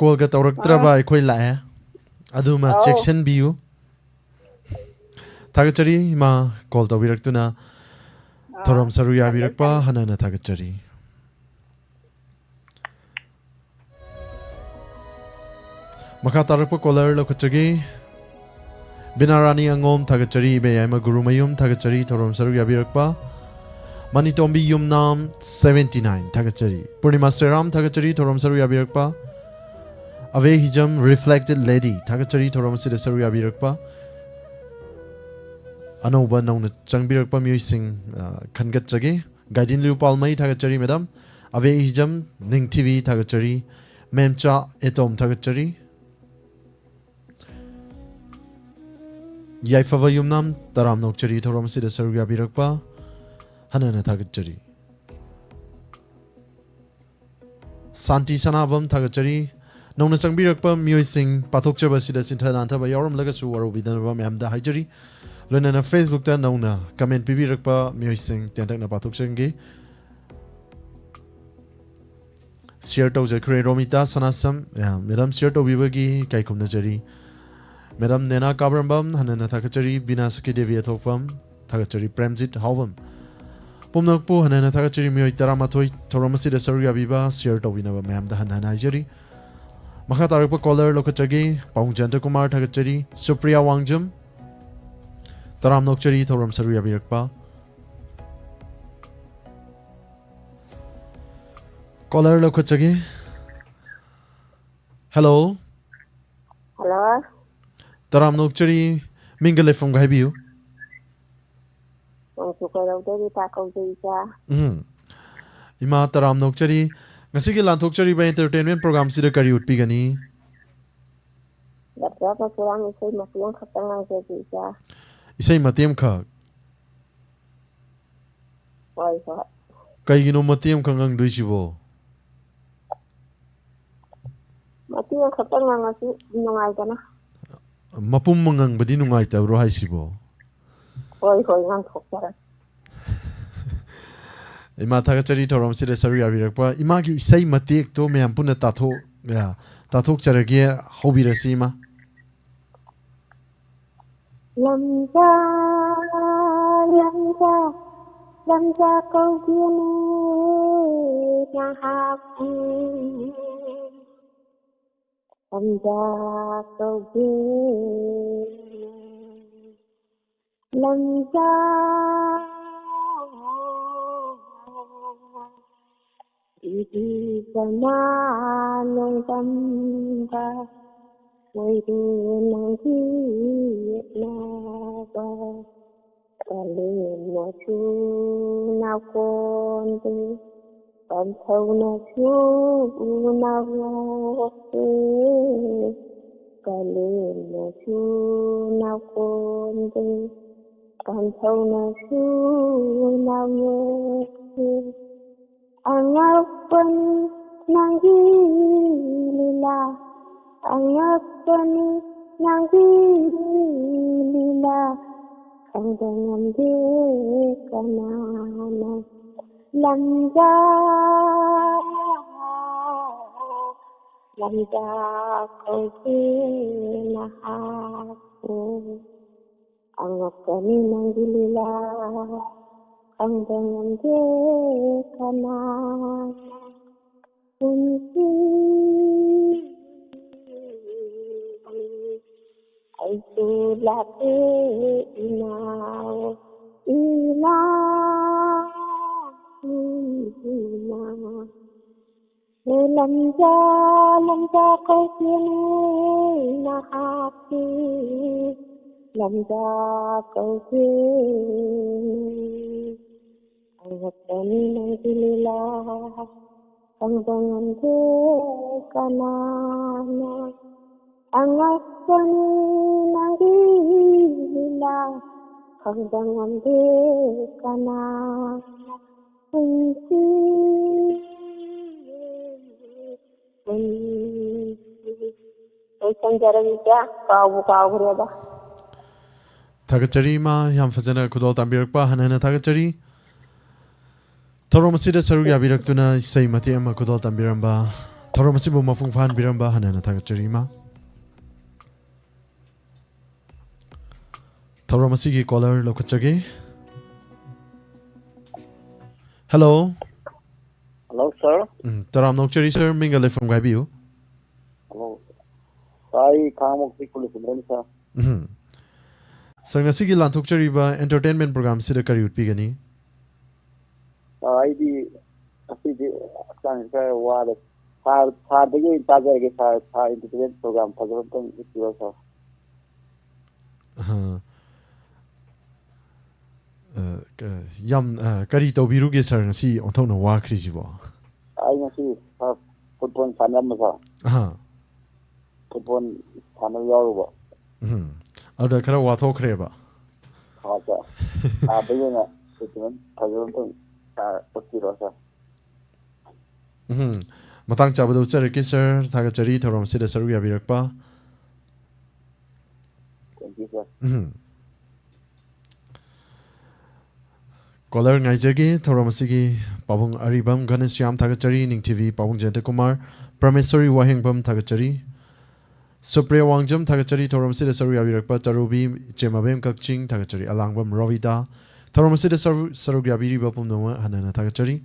ꯀꯣꯜꯒ ꯇꯧꯔꯛꯇ꯭ꯔꯕ ꯑꯥ꯫ ꯑꯩꯈꯣꯏ ꯂꯥꯛꯑꯦ꯫ ꯑꯗꯨꯃ ꯑꯧ꯫ ꯆꯦꯛꯁꯤꯟꯕꯤꯌꯨ꯫ ꯊꯥꯒꯠꯆꯔꯤ ꯏꯃꯥ, ꯀꯣꯜ ꯇꯧꯕꯤꯔꯛꯇꯨꯅ ꯑꯥ, ꯊꯧꯔꯝ ꯁꯔꯨꯛ ꯌꯥꯕꯤꯔꯛꯄ ꯊꯥꯒꯠꯆꯔꯤ꯫ ꯍꯟꯅ ꯍꯟꯅ ꯊꯥꯒꯠꯆꯔꯤ꯫ ꯃꯈꯥ ꯇꯥꯔꯛꯄ ꯀꯣꯂꯔ ꯂꯧꯈꯠꯆꯒꯦ꯫ ꯕꯤꯅꯥ ꯔꯥꯅꯤ ꯑꯉꯣꯝ ꯊꯥꯒꯠꯆꯔꯤ, ꯏꯕꯦꯌꯥꯏꯃ ꯒꯨꯔꯨꯃꯌꯨꯝ ꯊꯥꯒꯠꯆꯔꯤ, ꯊꯧꯔꯝ ꯁꯔꯨꯛ ꯌꯥꯕꯤꯔꯛꯄ꯫ ꯃꯅꯤꯇꯣꯝꯕꯤ ꯌꯨꯝꯅꯥꯝ seventy nine ꯊꯥꯒꯠꯆꯔꯤ, ꯄꯨꯔꯅꯤꯃꯥ ꯁꯦꯔꯥꯝ ꯊꯥꯒꯠꯆꯔꯤ, ꯊꯧꯔꯝ ꯁꯔꯨꯛ ꯌꯥꯕꯤꯔꯛꯄ꯫ ꯑꯕꯦ ꯍꯤꯖꯝ Reflected Lady ꯊꯥꯒꯠꯆꯔꯤ, ꯊꯧꯔꯝ ꯑꯁꯤꯗ ꯁꯔꯨꯛ ꯌꯥꯕꯤꯔꯛꯄ꯫ ꯑꯅꯧꯕ ꯅꯧꯅ ꯆꯪꯕꯤꯔꯛꯄ ꯃꯤꯑꯣꯏꯁꯤꯡ, ꯑ, ꯈꯟꯒꯠꯆꯒꯦ꯫ ꯒꯥꯏꯗꯤꯟ ꯂꯤꯌꯨ ꯄꯥꯜꯃꯩ ꯊꯥꯒꯠꯆꯔꯤ ꯃꯦꯗꯥꯝ꯫ ꯑꯕꯦ ꯍꯤꯖꯝ ꯅꯤꯡꯊꯤꯕꯤ ꯊꯥꯒꯠꯆꯔꯤ꯫ ꯃꯦꯝꯆꯥ ꯑꯦꯇꯣꯝ ꯊꯥꯒꯠꯆꯔꯤ꯫ ꯌꯥꯏꯐꯕ ꯌꯨꯝꯅꯥꯝ ꯇꯔꯥꯝꯅ ꯑꯣꯛꯆꯔꯤ ꯊꯧꯔꯝ ꯑꯁꯤꯗ ꯁꯔꯨꯛ ꯌꯥꯕꯤꯔꯛꯄ ꯍꯟꯅ ꯍꯟꯅ ꯊꯥꯒꯠꯆꯔꯤ꯫ ꯁꯥꯟꯇꯤ ꯁꯅꯥꯕꯝ ꯊꯥꯒꯠꯆꯔꯤ꯫ ꯅꯧꯅ ꯆꯪꯕꯤꯔꯛꯄ ꯃꯤꯑꯣꯏꯁꯤꯡ ꯄꯥꯊꯣꯛꯆꯕ ꯑꯁꯤꯗ ꯆꯤꯟꯊ ꯅꯥꯟꯊꯕ ꯌꯥꯎꯔꯝꯂꯒꯁꯨ ꯋꯥꯔꯧꯕꯤꯗꯅꯕ ꯃꯌꯥꯝꯗ ꯍꯥꯏꯖꯔꯤ꯫ ꯂꯣꯏꯅꯅ Facebook ꯇ ꯅꯧꯅ comment ꯄꯤꯕꯤꯔꯛꯄ ꯃꯤꯑꯣꯏꯁꯤꯡ ꯇꯦꯟꯇꯛꯅ ꯄꯥꯊꯣꯛꯆꯒꯦ꯫ Share ꯇꯧꯖꯈ꯭ꯔꯦ ꯔꯣꯃꯤꯇꯥ ꯁꯅꯥꯁꯝ꯫ ꯑ, ꯃꯦꯗꯥꯝ share ꯇꯧꯕꯤꯕꯒꯤ ꯏꯀꯥꯏ ꯈꯨꯝꯅꯖꯔꯤ꯫ ꯃꯦꯗꯥꯝ ꯅꯦꯅꯥ ꯀꯥꯕ꯭ꯔꯝꯕꯝ ꯍꯟꯅ ꯍꯟꯅ ꯊꯥꯒꯠꯆꯔꯤ꯫ ꯕꯤꯅꯥ ꯁꯈꯤ ꯗꯦꯕꯤ ꯑꯊꯣꯛꯄꯝ ꯊꯥꯒꯠꯆꯔꯤ꯫ ꯄ꯭ꯔꯦꯝꯖꯤꯠ ꯍꯥꯎꯕꯝ ꯄꯨꯝꯅꯃꯛꯄꯨ ꯍꯟꯅ ꯍꯟꯅ ꯊꯥꯒꯠꯆꯔꯤ꯫ ꯃꯤꯑꯣꯏ ꯇꯔꯥꯃꯥꯊꯣꯏ ꯊꯧꯔꯝ ꯑꯁꯤꯗ ꯁꯔꯨꯛ ꯌꯥꯕꯤꯕ share ꯇꯧꯕꯤꯅꯕ ꯃꯌꯥꯝꯗ ꯍꯟꯅ ꯍꯟꯅ ꯍꯥꯏꯖꯔꯤ꯫ ꯃꯈꯥ ꯇꯥꯔꯛꯄ ꯀꯣꯂꯔ ꯂꯧꯈꯠꯆꯒꯦ꯫ ꯄꯥꯎꯡ ꯖꯌꯟꯇ ꯀꯨꯃꯥꯔ ꯊꯥꯒꯠꯆꯔꯤ꯫ ꯁꯨꯄ꯭ꯔꯤꯌꯥ ꯋꯥꯡꯖꯝ ꯇꯔꯥꯝꯅ ꯑꯣꯛꯆꯔꯤ ꯊꯧꯔꯝ ꯁꯔꯨꯛ ꯌꯥꯕꯤꯔꯛꯄ꯫ ꯀꯣꯂꯔ ꯂꯧꯈꯠꯆꯒꯦ꯫ ꯍꯜꯂꯣ꯫ ꯍꯜꯂꯣ꯫ ꯇꯔꯥꯝꯅ ꯑꯣꯛꯆꯔꯤ꯫ ꯃꯤꯡꯒ ꯂꯩꯐꯝꯒ ꯍꯥꯏꯕꯤꯌꯨ꯫ ꯅꯪꯁꯨ ꯀꯩꯗꯧꯗꯣꯔꯤ ꯇꯥꯛꯍꯧꯗꯦ ꯏꯆꯥ꯫ ꯎꯝ꯫ ꯏꯃꯥ ꯇꯔꯥꯝꯅ ꯑꯣꯛꯆꯔꯤ꯫ ꯉꯁꯤꯒꯤ ꯂꯥꯟꯊꯣꯛꯆꯔꯤꯕ entertainment program ꯁꯤꯗ ꯀꯔꯤ ꯎꯠꯄꯤꯒꯅꯤ? ꯂꯞꯆꯥ ꯄꯁꯨꯔꯥꯝ ꯏꯁꯩ ꯃꯇꯦꯛ ꯑꯃꯈꯛꯇꯪ ꯉꯥꯡꯖꯒꯦ ꯏꯆꯥ꯫ ꯏꯁꯩ ꯃꯇꯦꯛ ꯑꯃꯈꯛ? ꯍꯣꯏ, ꯍꯣꯏ꯫ ꯀꯩꯒꯤꯅꯣ ꯃꯇꯦꯛ ꯑꯃꯈꯛ ꯉꯪꯗꯣꯏꯁꯤꯕꯣ? ꯃꯇꯦꯛ ꯑꯃꯈꯛꯇꯪ ꯉꯪꯉꯁꯨ ꯅꯨꯡꯉꯥꯏꯗꯅ꯫ ꯃꯄꯨꯝ ꯑꯃ ꯉꯪꯕꯗꯤ ꯅꯨꯡꯉꯥꯏꯇꯕ꯭ꯔꯣ ꯍꯥꯏꯁꯤꯕꯣ? ꯍꯣꯏ, ꯍꯣꯏ, ꯉꯪꯊꯣꯛꯆꯔꯒꯦ꯫ ꯏꯃꯥ, ꯊꯥꯒꯠꯆꯔꯤ ꯊꯧꯔꯝꯁꯤꯗ ꯁꯔꯨꯛ ꯌꯥꯕꯤꯔꯛꯄ꯫ ꯏꯃꯥꯒꯤ ꯏꯁꯩ ꯃꯇꯦꯛꯇꯣ ꯃꯌꯥꯝ ꯄꯨꯟꯅ ꯇꯥꯊꯣꯛ-, ꯑ, ꯇꯥꯊꯣꯛꯆꯔꯒꯦ꯫ ꯍꯧꯕꯤꯔꯁꯤ, ꯏꯃꯥ꯫ ꯂꯝꯖꯥ, ꯂꯝꯖꯥ, ꯂꯝꯖꯥ ꯀꯧꯒꯦꯅꯦ ꯅꯍꯥꯛꯄꯨ꯫ ꯂꯝꯖꯥ ꯀꯧꯒꯦ, ꯂꯝꯖꯥ꯫ ꯏꯗꯤꯒꯅ ꯅꯣꯡꯗꯝꯕ ꯑꯣꯏꯔꯦ ꯅꯪꯒꯤ ꯌꯦꯛꯅꯕ꯫ ꯀꯥꯂꯦꯟꯅꯁꯨ ꯅꯥꯀꯣꯟꯗꯦ, ꯄꯥꯟꯊꯧꯅꯁꯨ ꯎꯅꯔꯣꯛꯇꯦ꯫ ꯀꯥꯂꯦꯟꯅꯁꯨ ꯅꯥꯀꯣꯟꯗꯦ, ꯄꯥꯟꯊꯧꯅꯁꯨ ꯎꯅꯔꯣꯛꯇꯦ꯫ ꯑꯉꯛꯄꯅꯤ ꯅꯪꯒꯤ ꯂꯤꯂꯥ, ꯑꯉꯛꯄꯅꯤ ꯅꯪꯒꯤ ꯂꯤꯂꯥ, ꯈꯪꯕ ꯉꯝꯗꯦ ꯀꯅꯥꯅ꯫ ꯂꯝꯖꯥ, ꯂꯝꯖꯥ ꯀꯧꯒꯦ ꯅꯍꯥꯛꯄꯨ꯫ ꯑꯉꯛꯄꯅꯤ ꯅꯪꯒꯤ ꯂꯤꯂꯥ, ꯈꯪꯕ ꯉꯝꯗꯦ ꯀꯅꯥꯅ꯫ ꯄꯨꯟꯁꯤ ꯑꯩꯁꯨ ꯂꯥꯛꯂꯦ ꯏꯅꯥꯎ, ꯏꯅꯥꯎ, ꯏꯅꯥꯎ꯫ ꯍꯦ ꯂꯝꯖꯥ, ꯂꯝꯖꯥ ꯀꯧꯒꯦꯅꯦ ꯅꯍꯥꯛꯀꯤ, ꯂꯝꯖꯥ ꯀꯧꯒꯦꯅꯦ꯫ ꯑꯉꯛꯄꯅꯤ ꯅꯪꯒꯤ ꯂꯤꯂꯥ, ꯈꯪꯕ ꯉꯝꯗꯦ ꯀꯅꯥꯅ꯫ ꯑꯉꯛꯄꯅꯤ ꯅꯪꯒꯤ ꯂꯤꯂꯥ, ꯈꯪꯕ ꯉꯝꯗꯦ ꯀꯅꯥꯅ꯫ ꯄꯨꯟꯁꯤ, ꯄꯨꯟꯁꯤ꯫ ꯂꯣꯏꯁꯟꯖꯔꯒꯦ ꯏꯆꯦ, ꯀꯥꯎꯕꯨ ꯀꯥꯎꯈ꯭ꯔꯦꯗ꯫ ꯊꯥꯒꯠꯆꯔꯤ ꯏꯃꯥ, ꯌꯥꯝ ꯐꯖꯅ ꯈꯨꯗꯣꯜ ꯇꯝꯕꯤꯔꯛꯄ ꯍꯟꯅ ꯍꯟꯅ ꯊꯥꯒꯠꯆꯔꯤ꯫ ꯊꯧꯔꯝ ꯑꯁꯤꯗ ꯁꯔꯨꯛ ꯌꯥꯕꯤꯔꯛꯇꯨꯅ ꯏꯁꯩ ꯃꯇꯦꯛ ꯑꯃ ꯈꯨꯗꯣꯜ ꯇꯝꯕꯤꯔꯝꯕ, ꯊꯧꯔꯝ ꯑꯁꯤꯕꯨ ꯃꯄꯨꯡ ꯐꯥꯍꯟꯕꯤꯔꯝꯕ ꯍꯟꯅ ꯍꯟꯅ ꯊꯥꯒꯠꯆꯔꯤ, ꯏꯃꯥ꯫ ꯊꯧꯔꯝ ꯑꯁꯤꯒꯤ ꯀꯣꯂꯔ ꯂꯧꯈꯠꯆꯒꯦ꯫ ꯍꯜꯂꯣ꯫ ꯍꯜꯂꯣ, ꯁꯥꯔ꯫ ꯎꯝ, ꯇꯔꯥꯝꯅ ꯑꯣꯛꯆꯔꯤ, ꯁꯥꯔ꯫ ꯃꯤꯡꯒ ꯂꯩꯐꯝꯒ ꯍꯥꯏꯕꯤꯌꯨ꯫ ꯍꯜꯂꯣ꯫ ꯁꯥꯔ, ꯑꯩ ꯈꯥꯉꯕꯣꯛꯇꯒꯤ ꯀꯨꯂꯁꯨꯟꯗ꯭ꯔꯅꯤ, ꯁꯥꯔ꯫ ꯎꯝ꯫ ꯁꯥꯔ, ꯉꯁꯤꯒꯤ ꯂꯥꯟꯊꯣꯛꯆꯔꯤꯕ entertainment program ꯁꯤꯗ ꯀꯔꯤ ꯎꯠꯄꯤꯒꯅꯤ? ꯁꯥꯔ, ꯑꯩꯗꯤ ꯉꯁꯤꯗꯤ ꯍꯛꯆꯥꯡꯁꯤ ꯈꯔ ꯋꯥꯔꯦ꯫ ꯁꯥꯔ, ꯁꯥꯔꯗꯒꯤ ꯑꯣꯏꯅ ꯇꯥꯖꯔꯒꯦ, ꯁꯥꯔ꯫ ꯁꯥꯔ, entertainment program ꯐꯖꯕ ꯑꯝꯇꯪ ꯎꯠꯄꯤꯔꯣ, ꯁꯥꯔ꯫ ꯑꯍ꯫ ꯑ, ꯀ-, ꯌꯥꯝ, ꯑ, ꯀꯔꯤ ꯇꯧꯕꯤꯔꯨꯒꯦ, ꯁꯥꯔ, ꯉꯁꯤ ꯑꯣꯟꯊꯣꯛꯅ ꯋꯥꯈ꯭ꯔꯤꯁꯤꯕꯣ? ꯑꯩ ꯉꯁꯤ, ꯁꯥꯔ, ꯐꯨꯠꯕꯣꯜ ꯁꯥꯟꯅꯔꯝꯕ, ꯁꯥꯔ꯫ ꯑꯍ꯫ ꯐꯨꯠꯕꯣꯜ ꯁꯥꯟꯅꯕ ꯌꯥꯎꯔꯨꯕ꯫ ꯎꯝ꯫ ꯑꯗꯨꯗ ꯈꯔ ꯋꯥꯊꯣꯛꯈ꯭ꯔꯦꯕ? ꯁꯥꯔ, ꯁꯥꯔ꯫ ꯁꯥꯔꯗꯒꯤ ꯑꯣꯏꯅ statement ꯐꯖꯕ ꯑꯝꯇꯪ, ꯁꯥꯔ, ꯎꯠꯄꯤꯔꯣ, ꯁꯥꯔ꯫ ꯎꯝ꯫ ꯃꯇꯥꯡ ꯆꯥꯕꯗ ꯎꯠꯆꯔꯛꯀꯦ, ꯁꯥꯔ꯫ ꯊꯥꯒꯠꯆꯔꯤ ꯊꯧꯔꯝ ꯑꯁꯤꯗ ꯁꯔꯨꯛ ꯌꯥꯕꯤꯔꯛꯄ꯫ Thank you, sir. ꯎꯝ꯫ ꯀꯣꯂꯔ ꯉꯥꯏꯖꯒꯦ꯫ ꯊꯧꯔꯝ ꯑꯁꯤꯒꯤ ꯄꯥꯕꯨꯡ ꯑꯔꯤꯕꯝ ꯘꯅꯁ꯭ꯌꯥꯝ ꯊꯥꯒꯠꯆꯔꯤ, ꯅꯤꯡꯊꯤꯕꯤ ꯄꯥꯕꯨꯡ ꯖꯌꯟꯇꯀꯨꯃꯥꯔ, ꯄ꯭ꯔꯃꯦꯁꯣꯔꯤ ꯋꯥꯍꯦꯡꯕꯝ ꯊꯥꯒꯠꯆꯔꯤ, ꯁꯨꯄ꯭ꯔꯤꯌꯥ ꯋꯥꯡꯖꯝ ꯊꯥꯒꯠꯆꯔꯤ, ꯊꯧꯔꯝ ꯑꯁꯤꯗ ꯁꯔꯨꯛ ꯌꯥꯕꯤꯔꯛꯄ ꯇꯔꯨꯕꯤ ꯏꯆꯦꯃꯕꯦꯝ ꯀꯛꯆꯤꯡ ꯊꯥꯒꯠꯆꯔꯤ, ꯑꯂꯥꯡꯕꯝ ꯔꯣꯕꯤꯇꯥ, ꯊꯧꯔꯝ ꯑꯁꯤꯗ ꯁꯔꯨ-, ꯁꯔꯨꯛ ꯌꯥꯕꯤꯔꯤꯕ ꯄꯨꯝꯅꯃꯛ ꯍꯟꯅ ꯍꯟꯅ ꯊꯥꯒꯠꯆꯔꯤ꯫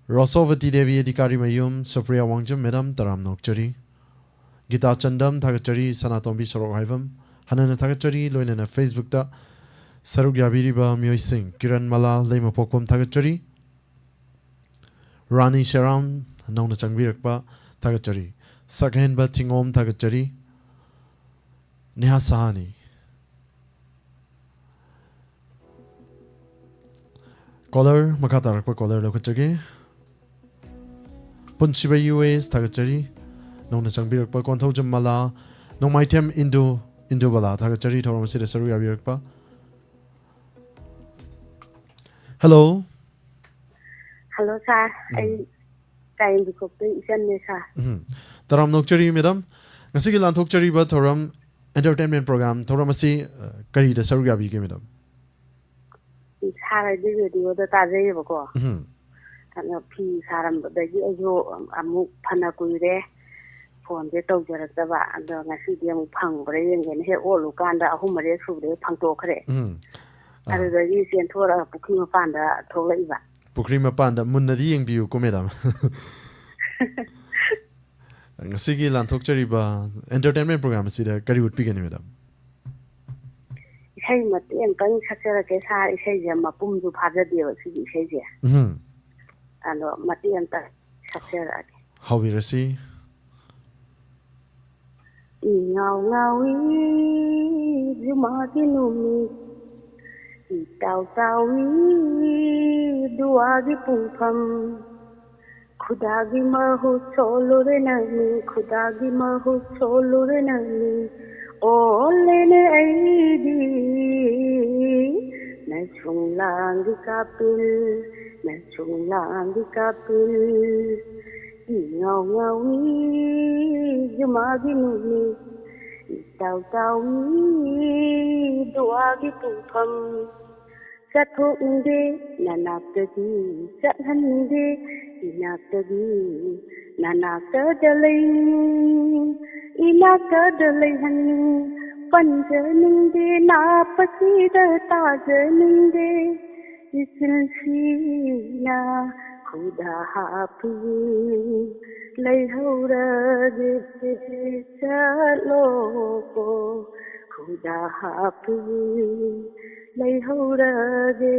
ꯔꯣꯁꯣꯕꯇꯤ ꯗꯦꯕꯤ ꯑꯙꯤꯀꯥꯔꯤ ꯃꯌꯨꯝ, ꯁꯨꯄ꯭ꯔꯤꯌꯥ ꯋꯥꯡꯖꯝ ꯃꯦꯗꯥꯝ ꯇꯔꯥꯝꯅ ꯑꯣꯛꯆꯔꯤ꯫ ꯒꯤꯇꯥ ꯆꯟꯗꯝ ꯊꯥꯒꯠꯆꯔꯤ, ꯁꯅꯥꯇꯣꯝꯕꯤ ꯁꯣꯔꯣꯛ ꯍꯥꯏꯕꯝ ꯍꯟꯅ ꯍꯟꯅ ꯊꯥꯒꯠꯆꯔꯤ, ꯂꯣꯏꯅꯅ Facebook ꯇ ꯁꯔꯨꯛ ꯌꯥꯕꯤꯔꯤꯕ ꯃꯤꯑꯣꯏꯁꯤꯡ, ꯀꯤꯔꯟ ꯃꯂꯥ ꯂꯩꯃꯄꯣꯛꯄꯝ ꯊꯥꯒꯠꯆꯔꯤ, ꯔꯥꯅꯤ ꯁꯦꯔꯥꯝ ꯅꯧꯅ ꯆꯪꯕꯤꯔꯛꯄ ꯊꯥꯒꯠꯆꯔꯤ, ꯁꯛꯍꯦꯟꯕ ꯊꯤꯉꯣꯝ ꯊꯥꯒꯠꯆꯔꯤ, ꯅꯦꯍꯥ ꯁꯍꯥꯅꯤ꯫ ꯀꯣꯂꯔ, ꯃꯈꯥ ꯇꯥꯔꯛꯄ ꯀꯣꯂꯔ ꯂꯧꯈꯠꯆꯒꯦ꯫ ꯄꯨꯟꯁꯤꯕ ꯌꯨ ꯑꯦꯁ ꯊꯥꯒꯠꯆꯔꯤ꯫ ꯅꯧꯅ ꯆꯪꯕꯤꯔꯛꯄ ꯀꯣꯟꯊꯧꯖꯝ ꯃꯂꯥ, ꯅꯣꯡꯃꯥꯏꯊꯦꯝ ꯏꯟꯗꯨ, ꯏꯟꯗꯨ ꯕꯂꯥ ꯊꯥꯒꯠꯆꯔꯤ ꯊꯧꯔꯝ ꯑꯁꯤꯗ ꯁꯔꯨꯛ ꯌꯥꯕꯤꯔꯛꯄ꯫ ꯍꯜꯂꯣ꯫ ꯍꯜꯂꯣ ꯁꯥꯔ, ꯎꯝ꯫ ꯑꯩ ꯀꯥꯏꯔꯦꯝꯕꯤꯈꯣꯛꯇꯩ ꯏꯆꯟꯅꯦ ꯁꯥꯔ꯫ ꯎꯝ꯫ ꯇꯔꯥꯝꯅ ꯑꯣꯛꯆꯔꯤ ꯃꯦꯗꯥꯝ꯫ ꯉꯁꯤꯒꯤ ꯂꯥꯟꯊꯣꯛꯆꯔꯤꯕ ꯊꯧꯔꯝ, entertainment program ꯊꯧꯔꯝ ꯑꯁꯤ, ꯑ, ꯀꯔꯤꯗ ꯁꯔꯨꯛ ꯌꯥꯕꯤꯒꯦ ꯃꯦꯗꯥꯝ? ꯁꯥꯔꯗꯤ ꯔꯦꯗꯤꯑꯣꯗ ꯇꯥꯖꯩꯌꯦꯕꯀꯣ꯫ ꯎꯝ꯫ ꯑꯗꯣ ꯐꯤ ꯁꯥꯔꯝꯕꯗꯒꯤ ꯑꯩꯁꯨ ꯑꯃꯨꯛ ꯐꯅ ꯀꯨꯏꯔꯦ ꯐꯣꯟꯁꯦ ꯇꯧꯖꯔꯛꯇꯕ꯫ ꯑꯗꯣ ꯉꯁꯤꯗꯤ ꯑꯃꯨꯛ ꯐꯪꯕ꯭ꯔꯥ ꯌꯦꯡꯒꯦꯅ ꯍꯦꯛ ꯑꯣꯠꯂꯨꯀꯥꯟꯗ ꯑꯍꯨꯝ ꯃꯔꯤ ꯁꯨꯕꯗ ꯍꯦꯛ ꯐꯪꯇꯣꯛꯈ꯭ꯔꯦ꯫ ꯎꯝ꯫ ꯑꯥ꯫ ꯑꯗꯨꯗꯒꯤ ꯆꯦꯟꯊꯣꯔꯛꯑ ꯄꯨꯈ꯭ꯔꯤ ꯃꯄꯥꯟꯗ ꯊꯣꯛꯂꯛꯏꯕ꯫ ꯄꯨꯈ꯭ꯔꯤ ꯃꯄꯥꯟꯗ ꯃꯨꯟꯅꯗꯤ ꯌꯦꯡꯕꯤꯌꯨꯀꯣ, ꯃꯦꯗꯥꯝ꯫ ꯉꯁꯤꯒꯤ ꯂꯥꯟꯊꯣꯛꯆꯔꯤꯕ entertainment program ꯑꯁꯤꯗ ꯀꯔꯤ ꯎꯠꯄꯤꯒꯅꯤ, ꯃꯦꯗꯥꯝ? ꯏꯁꯩ ꯃꯇꯦꯛ ꯑꯃꯇꯪ ꯁꯛꯆꯔꯛꯀꯦ ꯁꯥꯔ, ꯏꯁꯩꯁꯦ ꯃꯄꯨꯝꯁꯨ ꯐꯥꯖꯗꯦꯕ ꯁꯤꯒꯤ ꯏꯁꯩꯁꯦ꯫ ꯎꯝ꯫ ꯑꯗꯣ ꯃꯇꯦꯛ ꯑꯃꯇꯪ ꯁꯛꯆꯔꯛꯑꯒꯦ꯫ ꯍꯧꯕꯤꯔꯁꯤ꯫ ꯏꯉꯥꯎ ꯉꯥꯎꯏ ꯖꯨꯃꯥꯒꯤ ꯅꯨꯃꯤꯠ, ꯏꯇꯥꯎ ꯇꯥꯎꯏ ꯗꯨꯋꯥꯒꯤ ꯄꯨꯡꯐꯝ꯫ ꯈꯨꯗꯥꯒꯤ ꯃꯍꯨꯠ ꯁꯣꯜꯂꯨꯔꯦ ꯅꯪꯅꯤ, ꯈꯨꯗꯥꯒꯤ ꯃꯍꯨꯠ ꯁꯣꯜꯂꯨꯔꯦ ꯅꯪꯅꯤ꯫ ꯑꯣꯜꯂꯦꯅꯦ ꯑꯩꯗꯤ ꯅꯆꯨꯡꯂꯥꯡꯒꯤ ꯀꯥꯄꯤꯜ, ꯅꯆꯨꯡꯂꯥꯡꯒꯤ ꯀꯥꯄꯤꯜ꯫ ꯏꯉꯥꯎ ꯉꯥꯎꯏ ꯖꯨꯃꯥꯒꯤ ꯅꯨꯃꯤꯠ, ꯏꯇꯥꯎ ꯇꯥꯎꯏ ꯗꯨꯋꯥꯒꯤ ꯄꯨꯡꯐꯝ꯫ ꯆꯠꯊꯣꯛꯅꯤꯡꯗꯦ ꯅꯅꯥꯛꯇꯒꯤ, ꯆꯠꯍꯟꯅꯤꯡꯗꯦ ꯏꯅꯥꯛꯇꯒꯤ꯫ ꯅꯅꯥꯛꯇꯗ ꯂꯩꯅꯤꯡ, ꯏꯅꯥꯛꯇꯗ ꯂꯩꯍꯟꯅꯤꯡ꯫ ꯄꯟꯖꯅꯤꯡꯗꯦ ꯅꯥꯞꯄꯁꯤꯗ ꯇꯥꯖꯅꯤꯡꯗꯦ꯫ ꯏꯆꯤꯜꯁꯤꯅ ꯈꯨꯗꯥ ꯍꯥꯞꯄꯤ, ꯂꯩꯍꯧꯔꯒꯦ ꯆꯠꯂꯣꯀꯣ꯫ ꯈꯨꯗꯥ ꯍꯥꯞꯄꯤ, ꯂꯩꯍꯧꯔꯒꯦ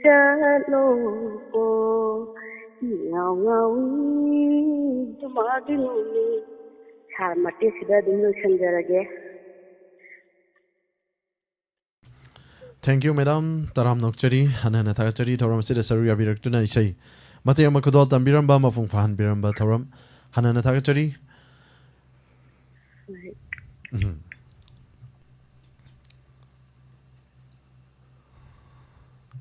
ꯆꯠꯂꯣꯀꯣ꯫ ꯏꯉꯥꯎ ꯉꯥꯎꯏ ꯖꯨꯃꯥꯒꯤ ꯅꯨꯃꯤꯠ꯫ ꯁꯥꯔ, ꯃꯇꯦꯛꯁꯤꯗ ꯑꯗꯨꯝ ꯂꯣꯏꯁꯤꯟꯖꯔꯒꯦ꯫ Thank you, madam. ꯇꯔꯥꯝꯅ ꯑꯣꯛꯆꯔꯤ꯫ ꯍꯟꯅ ꯍꯟꯅ ꯊꯥꯒꯠꯆꯔꯤ ꯊꯧꯔꯝ ꯑꯁꯤꯗ ꯁꯔꯨꯛ ꯌꯥꯕꯤꯔꯛꯇꯨꯅ ꯏꯁꯩ ꯃꯇꯦꯛ ꯑꯃ ꯈꯨꯗꯣꯜ ꯇꯝꯕꯤꯔꯝꯕ, ꯃꯄꯨꯡ ꯐꯥꯍꯟꯕꯤꯔꯝꯕ ꯊꯧꯔꯝ꯫ ꯍꯟꯅ ꯍꯟꯅ ꯊꯥꯒꯠꯆꯔꯤ꯫ ꯎꯝ꯫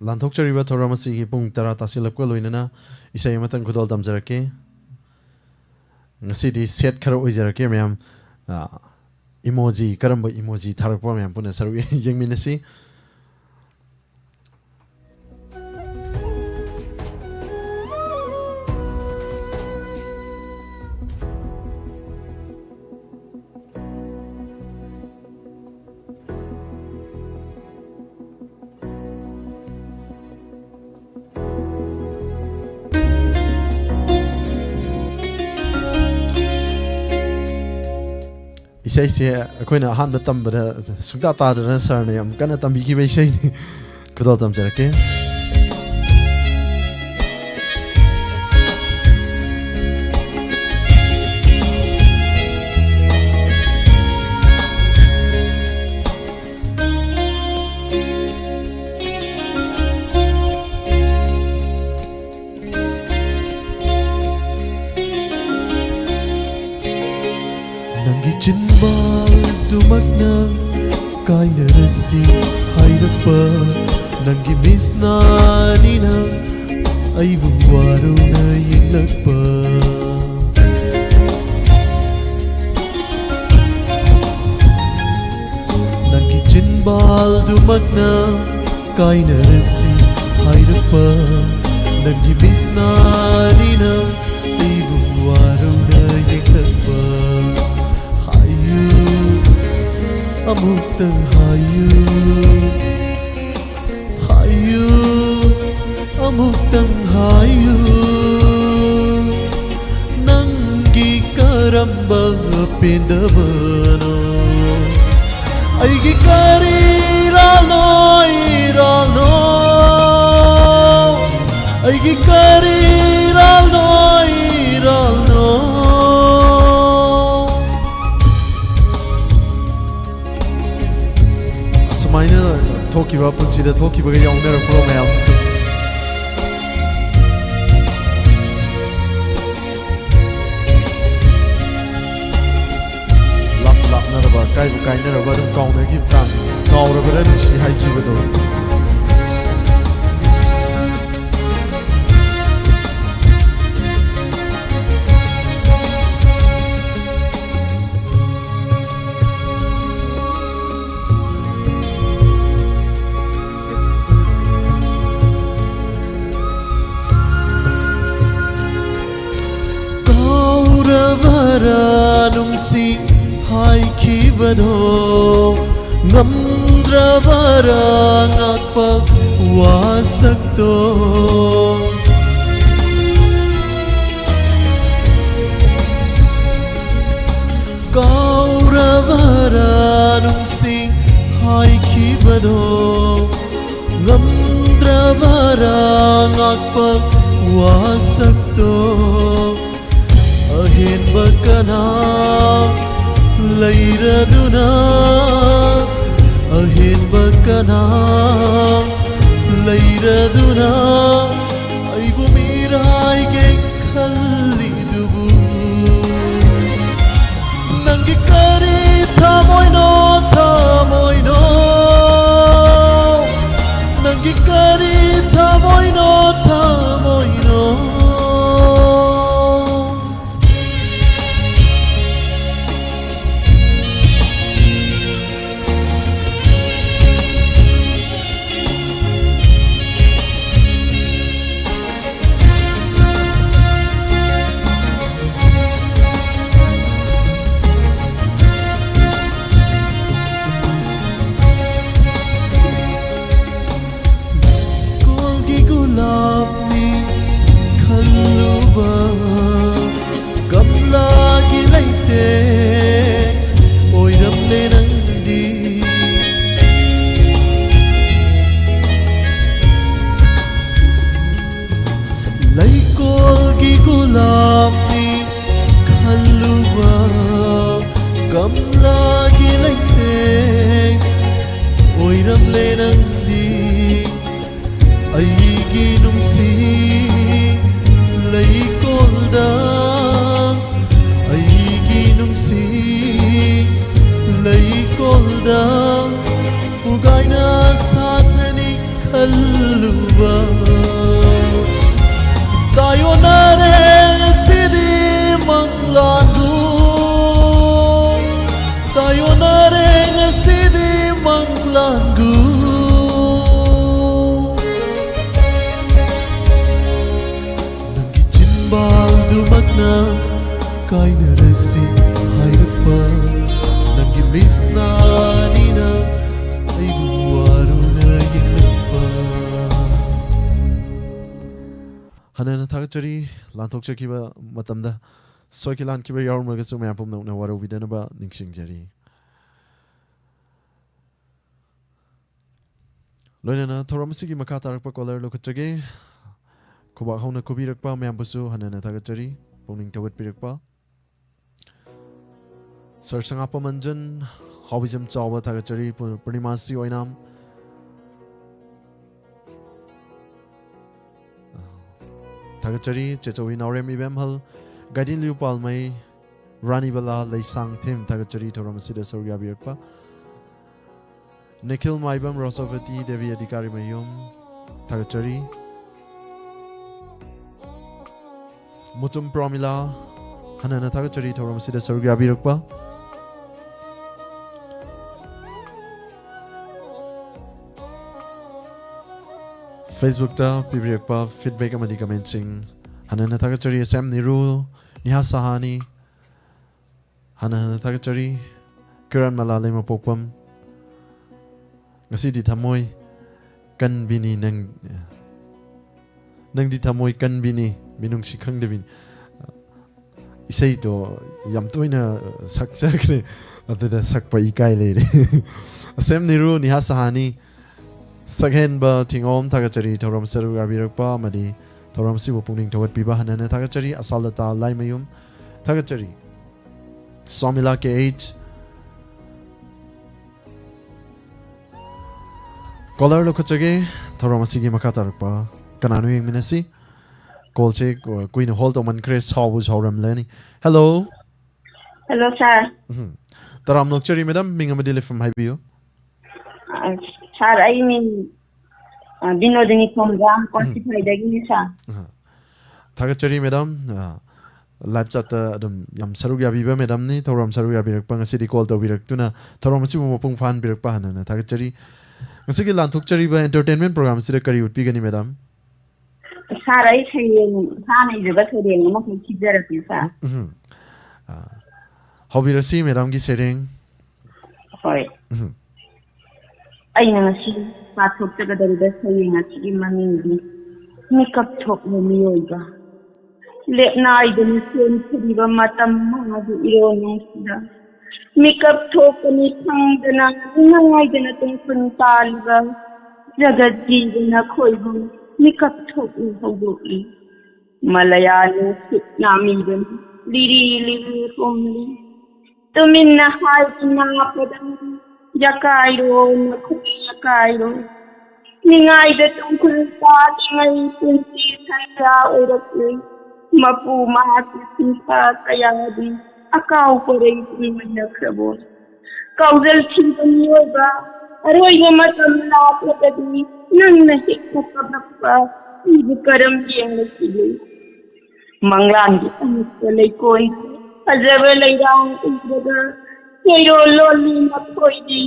ꯂꯥꯟꯊꯣꯛꯆꯔꯤꯕ ꯊꯧꯔꯝ ꯑꯁꯤꯒꯤ ꯄꯨꯡ ꯇꯔꯥ ꯇꯥꯁꯤꯜꯂꯛꯄꯒ ꯂꯣꯏꯅꯅ ꯏꯁꯩ ꯑꯃꯇꯪ ꯈꯨꯗꯣꯜ ꯇꯝꯖꯔꯛꯀꯦ꯫ ꯉꯁꯤꯗꯤ sad ꯈꯔ ꯑꯣꯏꯖꯔꯛꯀꯦ ꯃꯌꯥꯝ꯫ ꯑ, emoji, ꯀꯔꯝꯕ emoji ꯊꯥꯔꯛꯄ ꯃꯌꯥꯝ ꯄꯨꯟꯅ ꯁꯔꯨꯛ ꯌꯦꯡꯃꯤꯟꯅꯁꯤ꯫ ꯏꯁꯩꯁꯦ ꯑꯩꯈꯣꯏꯅ ꯑꯍꯥꯟꯕ ꯇꯝꯕꯗ ꯁꯨꯡꯇꯥ ꯇꯥꯗꯅ ꯁꯥꯔꯅ ꯌꯥꯝ ꯀꯟꯅ ꯇꯝꯕꯤꯈꯤꯕ ꯏꯁꯩꯅꯤ꯫ ꯈꯨꯗꯣꯜ ꯇꯝꯖꯔꯛꯀꯦ꯫ ꯅꯪꯒꯤ ꯆꯤꯟꯕꯥꯜꯗꯨꯃꯛꯅ ꯀꯥꯏꯅꯔꯁꯤ ꯍꯥꯏꯔꯛꯄ, ꯅꯪꯒꯤ ꯃꯤꯠꯁꯅꯥꯅꯤꯅ ꯑꯩꯕꯨ ꯋꯥꯔꯧꯅ ꯌꯦꯡꯂꯛꯄ꯫ ꯅꯪꯒꯤ ꯆꯤꯟꯕꯥꯜꯗꯨꯃꯛꯅ ꯀꯥꯏꯅꯔꯁꯤ ꯍꯥꯏꯔꯛꯄ, ꯅꯪꯒꯤ ꯃꯤꯠꯁꯅꯥꯅꯤꯅ ꯑꯩꯕꯨ ꯋꯥꯔꯧꯅ ꯌꯦꯡꯂꯛꯄ꯫ ꯍꯥꯏꯌꯨ, ꯑꯃꯨꯛꯇꯪ ꯍꯥꯏꯌꯨ, ꯍꯥꯏꯌꯨ, ꯑꯃꯨꯛꯇꯪ ꯍꯥꯏꯌꯨ, ꯅꯪꯒꯤ ꯀꯔꯝꯕ ꯄꯦꯟꯗꯕꯅꯣ? ꯑꯩꯒꯤ ꯀꯔꯤ ꯏꯔꯥꯜꯅꯣ, ꯏꯔꯥꯜꯅꯣ? ꯑꯩꯒꯤ ꯀꯔꯤ ꯏꯔꯥꯜꯅꯣ, ꯏꯔꯥꯜꯅꯣ? ꯑꯁꯨꯃꯥꯏꯅ ꯊꯣꯛꯈꯤꯕ, ꯄꯨꯟꯁꯤꯗ ꯊꯣꯛꯈꯤꯕꯒ ꯌꯥꯎꯅꯔꯛꯄ꯭ꯔꯣ ꯃꯌꯥꯝ? ꯂꯥꯞꯄꯨ ꯂꯥꯞꯅꯔꯕ, ꯀꯥꯏꯕꯨ ꯀꯥꯏꯅꯔꯕ ꯑꯗꯨꯝ ꯀꯥꯎꯅꯈꯤꯕ ꯇꯥꯡ, ꯀꯥꯎꯔꯕꯗ ꯅꯨꯡꯁꯤ ꯍꯥꯏꯈꯤꯕꯗꯣ꯫ ꯀꯥꯎꯔꯕꯔꯥ ꯅꯨꯡꯁꯤ ꯍꯥꯏꯈꯤꯕꯗꯣ, ꯉꯝꯗ꯭ꯔꯕꯔꯥ ꯉꯥꯛꯄ ꯋꯥꯁꯛꯇꯣ? ꯀꯥꯎꯔ ꯅꯨꯡꯁꯤ ꯍꯥꯏꯈꯤꯕꯗꯣ, ꯉꯝꯗ꯭ꯔꯕꯔꯥ ꯉꯥꯛꯄ ꯋꯥꯁꯛꯇꯣ? ꯑꯍꯦꯟꯕ ꯀꯅꯥ ꯂꯩꯔꯗꯨꯅ, ꯑꯍꯦꯟꯕ ꯀꯅꯥ ꯂꯩꯔꯗꯨꯅ ꯑꯩꯕꯨ ꯃꯤꯔꯥꯏꯒꯦ ꯈꯜꯂꯤꯗꯨꯕꯨ? ꯅꯪꯒꯤ ꯀꯔꯤ ꯊꯃꯣꯏꯅꯣ, ꯊꯃꯣꯏꯅꯣ? ꯅꯪꯒꯤ ꯀꯔꯤ ꯊꯃꯣꯏꯅꯣ, ꯊꯃꯣꯏꯅꯣ? ꯀꯣꯜꯒꯤ ꯒꯨꯂꯥꯞꯅꯤ ꯈꯜꯂꯨꯕ, ꯒꯝꯂꯥꯒꯤ ꯂꯩꯇꯦꯡ ꯑꯣꯏꯔꯝꯂꯦ ꯅꯪꯗꯤ꯫ ꯂꯩꯀꯣꯜꯒꯤ ꯒꯨꯂꯥꯞꯅꯤ ꯈꯜꯂꯨꯕ, ꯒꯝꯂꯥꯒꯤ ꯂꯩꯇꯦꯡ ꯑꯣꯏꯔꯝꯂꯦ ꯅꯪꯗꯤ꯫ ꯑꯩꯒꯤ ꯅꯨꯡꯁꯤ ꯂꯩꯀꯣꯜꯗ, ꯑꯩꯒꯤ ꯅꯨꯡꯁꯤ ꯂꯩꯀꯣꯜꯗ ꯐꯨꯒꯥꯏꯅ ꯁꯥꯠꯂꯅꯤ ꯈꯜꯂꯨꯕ꯫ ꯇꯥꯏꯌꯣꯟꯅꯔꯦ ꯉꯁꯤꯗꯤ ꯃꯪꯂꯥꯟꯒꯨꯝ, ꯇꯥꯏꯌꯣꯟꯅꯔꯦ ꯉꯁꯤꯗꯤ ꯃꯪꯂꯥꯟꯒꯨꯝ꯫ ꯅꯪꯒꯤ ꯆꯤꯟꯕꯥꯜꯗꯨꯃꯛꯅ ꯀꯥꯏꯅꯔꯁꯤ ꯍꯥꯏꯔꯛꯄ, ꯅꯪꯒꯤ ꯃꯤꯠꯁꯅꯥꯅꯤꯅ ꯑꯩꯕꯨ ꯋꯥꯔꯨꯅ ꯌꯦꯡꯂꯛꯄ꯫ ꯍꯟꯅ ꯍꯟꯅ ꯊꯥꯒꯠꯆꯔꯤ꯫ ꯂꯥꯟꯊꯣꯛꯆꯈꯤꯕ ꯃꯇꯝꯗ ꯁꯣꯏꯈꯤ ꯂꯥꯟꯈꯤꯕ ꯌꯥꯎꯔꯝꯂꯒꯁꯨ ꯃꯌꯥꯝ ꯄꯨꯝꯅꯃꯛꯅ ꯋꯥꯔꯧꯕꯤꯗꯅꯕ ꯅꯤꯡꯁꯤꯡꯖꯔꯤ꯫ ꯂꯣꯏꯅꯅ ꯊꯧꯔꯝ ꯑꯁꯤꯒꯤ ꯃꯈꯥ ꯇꯥꯔꯛꯄ caller ꯂꯧꯈꯠꯆꯒꯦ꯫ ꯈꯨꯕꯥꯛ ꯍꯧꯅ ꯈꯨꯕꯤꯔꯛꯄ ꯃꯌꯥꯝꯕꯨꯁꯨ ꯍꯟꯅ ꯍꯟꯅ ꯊꯥꯒꯠꯆꯔꯤ꯫ ꯄꯨꯛꯅꯤꯡ ꯊꯧꯒꯠꯄꯤꯔꯛꯄ꯫ Sir ꯁꯉꯥꯞꯄ ꯃꯟꯖꯟ, ꯍꯥꯎꯕꯤꯖꯝ ꯆꯥꯎꯕ ꯊꯥꯒꯠꯆꯔꯤ꯫ ꯄꯨ-, ꯄꯨꯔꯅꯤꯃꯥꯁꯤ ꯑꯣꯏꯅꯥꯝ ꯊꯥꯒꯠꯆꯔꯤ꯫ ꯆꯦꯆꯧꯕꯤ ꯅꯥꯎꯔꯦꯝ ꯏꯕꯦꯝꯍꯜ, ꯒꯥꯏꯗꯤꯟ ꯂꯤꯌꯨ ꯄꯥꯜꯃꯩ, ꯔꯥꯅꯤ ꯕꯂꯥ ꯂꯩꯁꯥꯡꯊꯦꯝ ꯊꯥꯒꯠꯆꯔꯤ ꯊꯧꯔꯝ ꯑꯁꯤꯗ ꯁꯔꯨꯛ ꯌꯥꯕꯤꯔꯛꯄ꯫ ꯅꯤꯈꯤꯜ ꯃꯥꯏꯕꯝ, ꯔꯣꯁꯣꯄꯇꯤ ꯗꯦꯕꯤ ꯑꯙꯤꯀꯥꯔꯤ ꯃꯌꯨꯝ ꯊꯥꯒꯠꯆꯔꯤ꯫ ꯃꯨꯇꯨꯝ ꯄ꯭ꯔꯣꯃꯤꯂꯥ, ꯍꯟꯅ ꯍꯟꯅ ꯊꯥꯒꯠꯆꯔꯤ ꯊꯧꯔꯝ ꯑꯁꯤꯗ ꯁꯔꯨꯛ ꯌꯥꯕꯤꯔꯛꯄ꯫ Facebook ꯇ ꯄꯤꯕꯤꯔꯛꯄ feedback ꯑꯃꯗꯤ comment ꯁꯤꯡ ꯍꯟꯅ ꯍꯟꯅ ꯊꯥꯒꯠꯆꯔꯤ꯫ ꯑꯦꯁ ꯑꯦꯝ ꯅꯤꯔꯨ, ꯅꯤꯍꯥ ꯁꯍꯥꯅꯤ, ꯍꯟꯅ ꯍꯟꯅ ꯊꯥꯒꯠꯆꯔꯤ꯫ ꯀꯤꯔꯟ ꯃꯂꯥ ꯂꯩꯃꯄꯣꯛꯄꯝ, ꯉꯁꯤꯗꯤ ꯊꯃꯣꯏ ꯀꯟꯕꯤꯅꯤ ꯅꯪ, ꯅꯪꯗꯤ ꯊꯃꯣꯏ ꯀꯟꯕꯤꯅꯤ, ꯃꯤꯅꯨꯡꯁꯤ ꯈꯪꯗꯕꯤꯅꯤ꯫ ꯏꯁꯩꯗꯣ ꯌꯥꯝ ꯇꯣꯏꯅ ꯁꯛꯆꯈ꯭ꯔꯦ, ꯑꯗꯨꯗ ꯁꯛꯄ ꯏꯀꯥꯏ ꯂꯩꯔꯦ꯫ ꯑꯦꯁ ꯑꯦꯝ ꯅꯤꯔꯨ, ꯅꯤꯍꯥ ꯁꯍꯥꯅꯤ, ꯁꯛꯍꯦꯟꯕ ꯊꯤꯉꯣꯝ ꯊꯥꯒꯠꯆꯔꯤ꯫ ꯊꯧꯔꯝ ꯁꯔꯨꯛ ꯌꯥꯕꯤꯔꯛꯄ ꯑꯃꯗꯤ ꯊꯧꯔꯝ ꯑꯁꯤꯕꯨ ꯄꯨꯛꯅꯤꯡ ꯊꯧꯒꯠꯄꯤꯕ ꯍꯟꯅ ꯍꯟꯅ ꯊꯥꯒꯠꯆꯔꯤ꯫ ꯑꯁꯥꯂꯇꯥ ꯂꯥꯏꯃꯌꯨꯝ ꯊꯥꯒꯠꯆꯔꯤ꯫ ꯁꯣꯃꯤꯂꯥ ꯀꯦ ꯑꯩꯆ꯫ Caller ꯂꯧꯈꯠꯆꯒꯦ꯫ ꯊꯧꯔꯝ ꯑꯁꯤꯒꯤ ꯃꯈꯥ ꯇꯥꯔꯛꯄ ꯀꯅꯥꯅꯣ ꯌꯦꯡꯃꯤꯟꯅꯁꯤ꯫ Call ꯁꯦ, ꯑ, ꯀꯨꯏꯅ hold ꯇꯧꯃꯟꯈ꯭ꯔꯦ, ꯁꯥꯎꯕꯨ ꯁꯥꯎꯔꯝꯂꯅꯤ꯫ Hello꯫ Hello, sir꯫ ꯎꯝ꯫ ꯇꯔꯥꯝꯅ ꯑꯣꯛꯆꯔꯤ, madam꯫ ꯃꯤꯡ ꯑꯃꯗꯤ ꯂꯩꯐꯝ ꯍꯥꯏꯕꯤꯌꯨ꯫ ꯑ, sir, ꯑꯩ ꯃꯤꯡ, ꯑ, ꯕꯤꯅꯣꯗꯤꯅꯤ ꯈꯣꯝꯖꯥ, ꯎꯝ꯫ ꯀꯣꯟꯊꯤꯐꯥꯏꯗꯒꯤꯅꯤ, sir꯫ ꯑ, ꯊꯥꯒꯠꯆꯔꯤ, madam꯫ ꯑ, live chat ꯇ ꯑꯗꯨꯝ ꯌꯥꯝ ꯁꯔꯨꯛ ꯌꯥꯕꯤꯕ madam ꯅꯤ꯫ ꯊꯧꯔꯝ ꯁꯔꯨꯛ ꯌꯥꯕꯤꯔꯛꯄ, ꯉꯁꯤꯗꯤ call ꯇꯧꯕꯤꯔꯛꯇꯨꯅ ꯊꯧꯔꯝ ꯑꯁꯤꯕꯨ ꯃꯄꯨꯡ ꯐꯥꯍꯟꯕꯤꯔꯛꯄ ꯍꯟꯅ ꯍꯟꯅ ꯊꯥꯒꯠꯆꯔꯤ꯫ ꯉꯁꯤꯒꯤ ꯂꯥꯟꯊꯣꯛꯆꯔꯤꯕ entertainment program ꯑꯁꯤꯗ ꯀꯔꯤ ꯎꯠꯄꯤꯒꯅꯤ, madam? Sir, ꯑꯩ ꯁꯩꯔꯦꯡ, ꯏꯁꯥꯅ ꯏꯖꯕ ꯁꯩꯔꯦꯡ ꯑꯃꯈꯛ ꯊꯤꯖꯔꯛꯀꯦ, sir꯫ ꯎꯝ, ꯎꯝ꯫ ꯑ, ꯍꯧꯕꯤꯔꯁꯤ, madam ꯒꯤ ꯁꯩꯔꯦꯡ꯫ ꯍꯣꯏ꯫ ꯎꯝ꯫ ꯑꯩꯅ ꯉꯁꯤ ꯄꯥꯊꯣꯛꯆꯒꯗꯧꯔꯤꯕ ꯁꯩꯔꯦꯡ ꯑꯁꯤꯒꯤ ꯃꯃꯤꯡꯗꯤ ꯃꯤꯀꯞ ꯊꯣꯛꯂꯦ ꯃꯤꯑꯣꯏꯕ꯫ ꯂꯦꯞꯅꯥꯏꯗꯅ ꯆꯦꯟꯈꯤꯕ ꯃꯇꯝ ꯃꯥꯒꯤ ꯏꯔꯣꯟꯅꯨꯡꯁꯤꯗ ꯃꯤꯀꯞ ꯊꯣꯛꯀꯅꯤ ꯈꯪꯗꯅ ꯅꯨꯡꯉꯥꯏꯗꯅ ꯇꯨꯡꯁꯨꯟ ꯇꯥꯜꯂꯤꯕ ꯖꯒꯠ ꯖꯤꯕ ꯅꯈꯣꯏꯕꯨ ꯃꯤꯀꯞ ꯊꯣꯛꯏ ꯍꯧꯗꯣꯛꯂꯤ꯫ ꯃꯂꯌꯥ ꯅꯨꯡꯁꯤꯠ ꯅꯥꯃꯤꯗꯅ ꯂꯤꯔꯤ ꯂꯤꯔꯤ ꯍꯨꯝꯂꯤ꯫ ꯇꯨꯃꯤꯟꯅ ꯍꯥꯏꯗꯨꯅ ꯄꯗꯝ ꯌꯥꯀꯥꯏꯔꯣ, ꯅꯈꯣꯏ ꯌꯥꯀꯥꯏꯔꯣ꯫ ꯅꯤꯡꯉꯥꯏꯗ ꯇꯨꯡꯈꯨꯜ ꯇꯥꯗ꯭ꯔꯤꯉꯩ ꯄꯨꯟꯁꯤ ꯁꯟꯖꯥ ꯑꯣꯏꯔꯛꯂꯦ꯫ ꯃꯄꯨ ꯃꯍꯥꯛꯀꯤ ꯁꯤꯟꯊꯥ ꯀꯌꯥꯗꯤ ꯑꯀꯥꯎ ꯄꯔꯩ ꯄꯨꯝꯃꯤꯟꯅꯈ꯭ꯔꯕꯣ꯫ ꯀꯥꯎꯖꯜꯈꯤꯕ ꯃꯤꯑꯣꯏꯕ ꯑꯔꯣꯏꯕ ꯃꯇꯝ ꯂꯥꯛꯂꯒꯗꯤ ꯅꯪꯅ ꯍꯦꯛꯇ ꯀꯞꯂꯛꯄ ꯏꯕꯨ ꯀꯔꯝ ꯌꯦꯡꯂꯛꯈꯤꯒꯦ? ꯃꯪꯂꯥꯟꯒꯤ ꯑꯉꯛꯄ ꯂꯩꯀꯣꯜ ꯐꯖꯕ ꯂꯩꯔꯥꯡ ꯎꯕꯗ ꯆꯩꯔꯣꯜ ꯂꯣꯜꯂꯤ ꯃꯈꯣꯏꯗꯤ꯫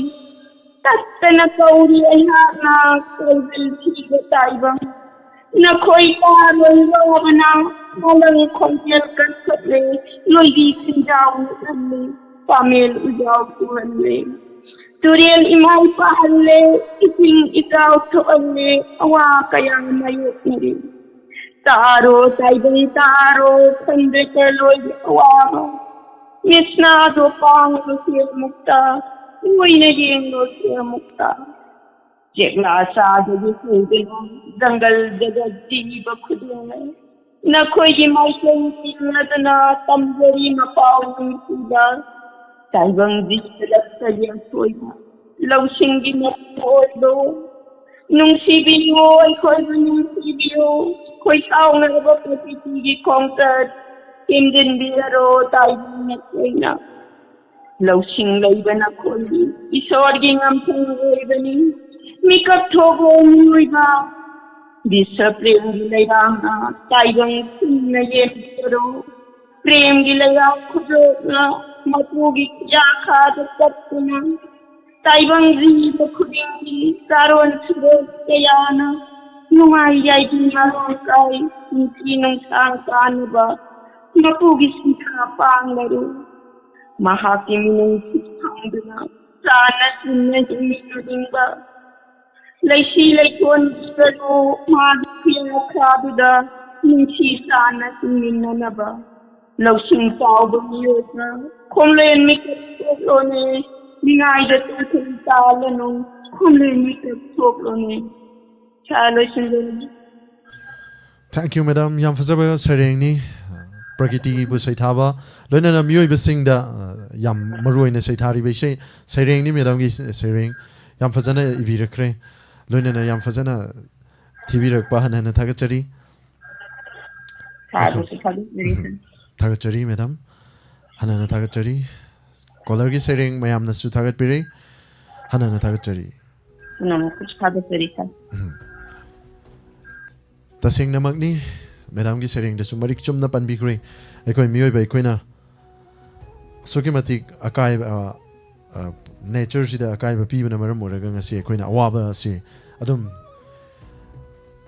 ꯇꯠꯇꯅ ꯀꯧꯔꯤ ꯑꯩꯍꯥꯛꯅ ꯀꯧꯖꯜꯈꯤꯕ ꯇꯥꯏꯕꯪ꯫ ꯅꯈꯣꯏ ꯇꯥꯔꯣꯏ ꯋꯥꯕꯅ ꯃꯂꯪ ꯈꯣꯟꯖꯦꯜ ꯀꯟꯈꯠꯂꯦ, ꯂꯣꯏꯕꯤ ꯈꯨꯟꯖꯥꯎ ꯅꯤꯛꯍꯜꯂꯦ, ꯄꯥꯃꯦꯜ ꯎꯖꯥꯎ ꯄꯨꯍꯜꯂꯦ꯫ ꯇꯨꯔꯦꯜ ꯏꯃꯥꯏ ꯄꯥꯍꯜꯂꯦ, ꯏꯁꯤꯡ ꯏꯆꯥꯎ ꯊꯣꯛꯍꯜꯂꯦ, ꯑꯋꯥ ꯀꯌꯥ ꯃꯥꯌꯣꯛꯅꯔꯦ꯫ ꯇꯥꯔꯣ ꯇꯥꯏꯕꯪ ꯇꯥꯔꯣ, ꯈꯟꯕꯦꯀꯔ ꯂꯣꯏꯒꯤ ꯑꯋꯥꯕ꯫ ꯃꯤꯠꯁꯅꯥꯗꯣ ꯄꯥꯡꯂꯣ ꯁꯤ ꯑꯃꯨꯛꯇ, ꯃꯣꯏꯅ ꯌꯦꯡꯂꯣ ꯁꯤ ꯑꯃꯨꯛꯇ꯫ ꯆꯦꯛꯂꯥ ꯆꯥꯗꯒꯤ ꯍꯧꯗꯨꯅ ꯖꯪꯒꯜ ꯖꯒꯠ ꯖꯤꯕ ꯈꯨꯗꯤꯡꯃꯛ ꯅꯈꯣꯏꯒꯤ ꯃꯥꯏꯀꯩ ꯌꯦꯡꯂꯗꯨꯅ ꯇꯝꯖꯔꯤ ꯃꯄꯥꯎ ꯅꯨꯡꯁꯤꯕ ꯇꯥꯏꯕꯪ ꯖꯤꯕ ꯂꯛꯇꯒꯤ ꯑꯁꯣꯏꯕ ꯂꯧꯁꯤꯡꯒꯤ ꯃꯄꯨ ꯑꯣꯏꯔꯣ꯫ ꯅꯨꯡꯁꯤꯕꯤꯌꯨ, ꯑꯩꯈꯣꯏꯕꯨ ꯅꯨꯡꯁꯤꯕꯤꯌꯨ꯫ ꯈꯣꯏ ꯁꯥꯎꯅꯔꯕ ꯄ꯭ꯔꯀ꯭ꯔꯤꯇꯤꯒꯤ ꯈꯣꯡꯆꯠ ꯊꯦꯝꯖꯤꯟꯕꯤꯔꯔꯣ ꯇꯥꯏꯕꯪ ꯅꯈꯣꯏꯅ꯫ ꯂꯧꯁꯤꯡ ꯂꯩꯕ ꯅꯈꯣꯏꯗꯤ ꯏꯁꯣꯔꯒꯤ ꯉꯝꯐꯝ ꯑꯣꯏꯕꯅꯤ꯫ ꯃꯤꯀꯞ ꯊꯣꯛꯂꯣ ꯃꯤꯑꯣꯏꯕ꯫ ꯕꯤꯁ꯭ꯋ ꯄ꯭ꯔꯦꯝꯒꯤ ꯂꯩꯔꯥꯡꯅ ꯇꯥꯏꯕꯪ ꯊꯨꯝꯅ ꯌꯦꯟꯕꯤꯔꯣ꯫ ꯄ꯭ꯔꯦꯝꯒꯤ ꯂꯩꯔꯥꯡ ꯈꯨꯗꯣꯛꯅ ꯃꯄꯨꯒꯤ ꯌꯥꯈꯥꯗ ꯀꯠꯇꯨꯅ ꯇꯥꯏꯕꯪ ꯖꯤꯕ ꯈꯨꯗꯤꯡꯒꯤ ꯆꯥꯔꯣꯟ ꯁꯨꯔꯣꯟ ꯀꯌꯥꯅ ꯅꯨꯡꯉꯥꯏ ꯌꯥꯏꯕꯤ ꯃꯔꯣꯟ ꯀꯥꯏ ꯅꯨꯡꯁꯤ ꯅꯨꯡꯁꯥꯡ ꯀꯥꯅꯕ ꯃꯄꯨꯒꯤ ꯁꯤꯟꯊꯥ ꯄꯥꯡꯂꯔꯨ꯫ ꯃꯍꯥꯛꯀꯤ ꯃꯤꯅꯨꯡꯁꯤ ꯐꯪꯗꯨꯅ ꯆꯥꯅ ꯆꯤꯟꯅ ꯍꯤꯡꯃꯤꯟꯅꯅꯤꯡꯕ ꯂꯩꯁꯤ ꯂꯩꯊꯣꯟ ꯄꯤꯕꯗꯨ ꯃꯥꯒꯤ ꯈꯨꯌꯥꯈꯥꯗꯨꯗ ꯅꯨꯡꯁꯤ ꯆꯥꯟꯅ ꯍꯤꯡꯃꯤꯟꯅꯅꯕ꯫ ꯂꯧꯁꯤꯡ ꯆꯥꯎꯕ ꯃꯤꯑꯣꯏꯕ ꯈꯣꯝꯂꯦꯟ ꯃꯤꯀꯞ ꯊꯣꯛꯂꯣꯅꯦ, ꯅꯤꯡꯉꯥꯏꯗ ꯇꯨꯡꯈꯨꯜ ꯇꯥꯜꯂꯅꯨ꯫ ꯈꯨꯝꯂꯦ ꯃꯤꯠꯇ ꯊꯣꯛꯂꯣꯅꯦ꯫ ꯁꯥ ꯂꯣꯏꯁꯤꯟꯖꯔꯒꯦ꯫ Thank you, madam. ꯌꯥꯝ ꯐꯖꯕ ꯁꯩꯔꯦꯡꯅꯤ꯫ ꯄ꯭ꯔꯀꯤꯇꯤꯕꯨ ꯁꯩꯊꯥꯕ, ꯂꯣꯏꯅꯅ ꯃꯤꯑꯣꯏꯕꯁꯤꯡꯗ ꯑ, ꯌꯥꯝ ꯃꯔꯨ ꯑꯣꯏꯅ ꯁꯩꯊꯥꯔꯤꯕ ꯏꯁꯩ ꯁꯩꯔꯦꯡꯅꯤ, ꯃꯦꯗꯥꯝꯒꯤ ꯁꯩꯔꯦꯡ꯫ ꯌꯥꯝ ꯐꯖꯅ ꯏꯕꯤꯔꯛꯈ꯭ꯔꯦ, ꯂꯣꯏꯅꯅ ꯌꯥꯝ ꯐꯖꯅ ꯊꯤꯕꯤꯔꯛꯄ ꯍꯟꯅ ꯍꯟꯅ ꯊꯥꯒꯠꯆꯔꯤ꯫ ꯁꯥꯔꯕꯨꯁꯨ ꯊꯥꯒꯠꯆꯔꯤ꯫ ꯊꯥꯒꯠꯆꯔꯤ, ꯃꯦꯗꯥꯝ꯫ ꯍꯟꯅ ꯍꯟꯅ ꯊꯥꯒꯠꯆꯔꯤ꯫ ꯀꯣꯂꯔꯒꯤ ꯁꯩꯔꯦꯡ ꯃꯌꯥꯝꯅꯁꯨ ꯊꯥꯒꯠꯄꯤꯔꯤ꯫ ꯍꯟꯅ ꯍꯟꯅ ꯊꯥꯒꯠꯆꯔꯤ꯫ ꯄꯨꯝꯅꯃꯛꯄꯨꯁꯨ ꯊꯥꯒꯠꯆꯔꯤ, ꯁꯥꯔ꯫ ꯇꯁꯦꯡꯅꯃꯛꯅꯤ, ꯃꯦꯗꯥꯝꯒꯤ ꯁꯩꯔꯦꯡꯗꯁꯨ ꯃꯔꯤꯛ ꯆꯨꯝꯅ ꯄꯟꯕꯤꯈ꯭ꯔꯦ꯫ ꯑꯩꯈꯣꯏ ꯃꯤꯑꯣꯏꯕ ꯑꯩꯈꯣꯏꯅ ꯑꯁꯨꯛꯀꯤ ꯃꯇꯤꯛ ꯑꯀꯥꯏꯕ, ꯑ, ꯑ, ꯅꯦꯆꯔꯁꯤꯗ ꯑꯀꯥꯏꯕ ꯄꯤꯕꯅ ꯃꯔꯝ ꯑꯣꯏꯔꯒ ꯉꯁꯤ ꯑꯩꯈꯣꯏꯅ ꯑꯋꯥꯕ ꯑꯁꯤ ꯑꯗꯨꯝ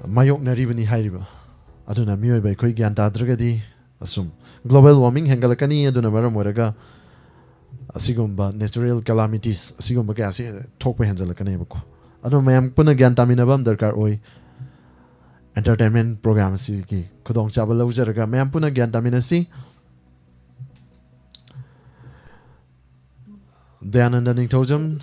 ꯃꯥꯌꯣꯛꯅꯔꯤꯕꯅꯤ ꯍꯥꯏꯔꯤꯕ꯫ ꯑꯗꯨꯅ ꯃꯤꯑꯣꯏꯕ ꯑꯩꯈꯣꯏ ꯒ꯭ꯌꯥꯟ ꯇꯥꯗ꯭ꯔꯒꯗꯤ ꯑꯁꯨꯝ global warming ꯍꯦꯟꯒꯠꯂꯛꯀꯅꯤ, ꯑꯗꯨꯅ ꯃꯔꯝ ꯑꯣꯏꯔꯒ ꯑꯁꯤꯒꯨꯝꯕ natural calamities ꯑꯁꯤꯒꯨꯝꯕ ꯀꯌꯥꯁꯤ ꯊꯣꯛꯄ ꯍꯦꯟꯖꯜꯂꯛꯀꯅꯦꯕꯀꯣ꯫ ꯑꯗꯨꯅ ꯃꯌꯥꯝ ꯄꯨꯟꯅ ꯒ꯭ꯌꯥꯟ ꯇꯥꯃꯤꯟꯅꯕ ꯑꯃ ꯗꯔꯀꯥꯔ ꯑꯣꯏ꯫ Entertainment program ꯑꯁꯤꯒꯤ ꯈꯨꯗꯣꯡꯆꯥꯕ ꯂꯧꯖꯔꯒ ꯃꯌꯥꯝ ꯄꯨꯟꯅ ꯒ꯭ꯌꯥꯟ ꯇꯥꯃꯤꯟꯅꯁꯤ꯫ ꯗꯌꯥꯅꯟꯗ ꯅꯤꯡꯊꯧꯖꯝ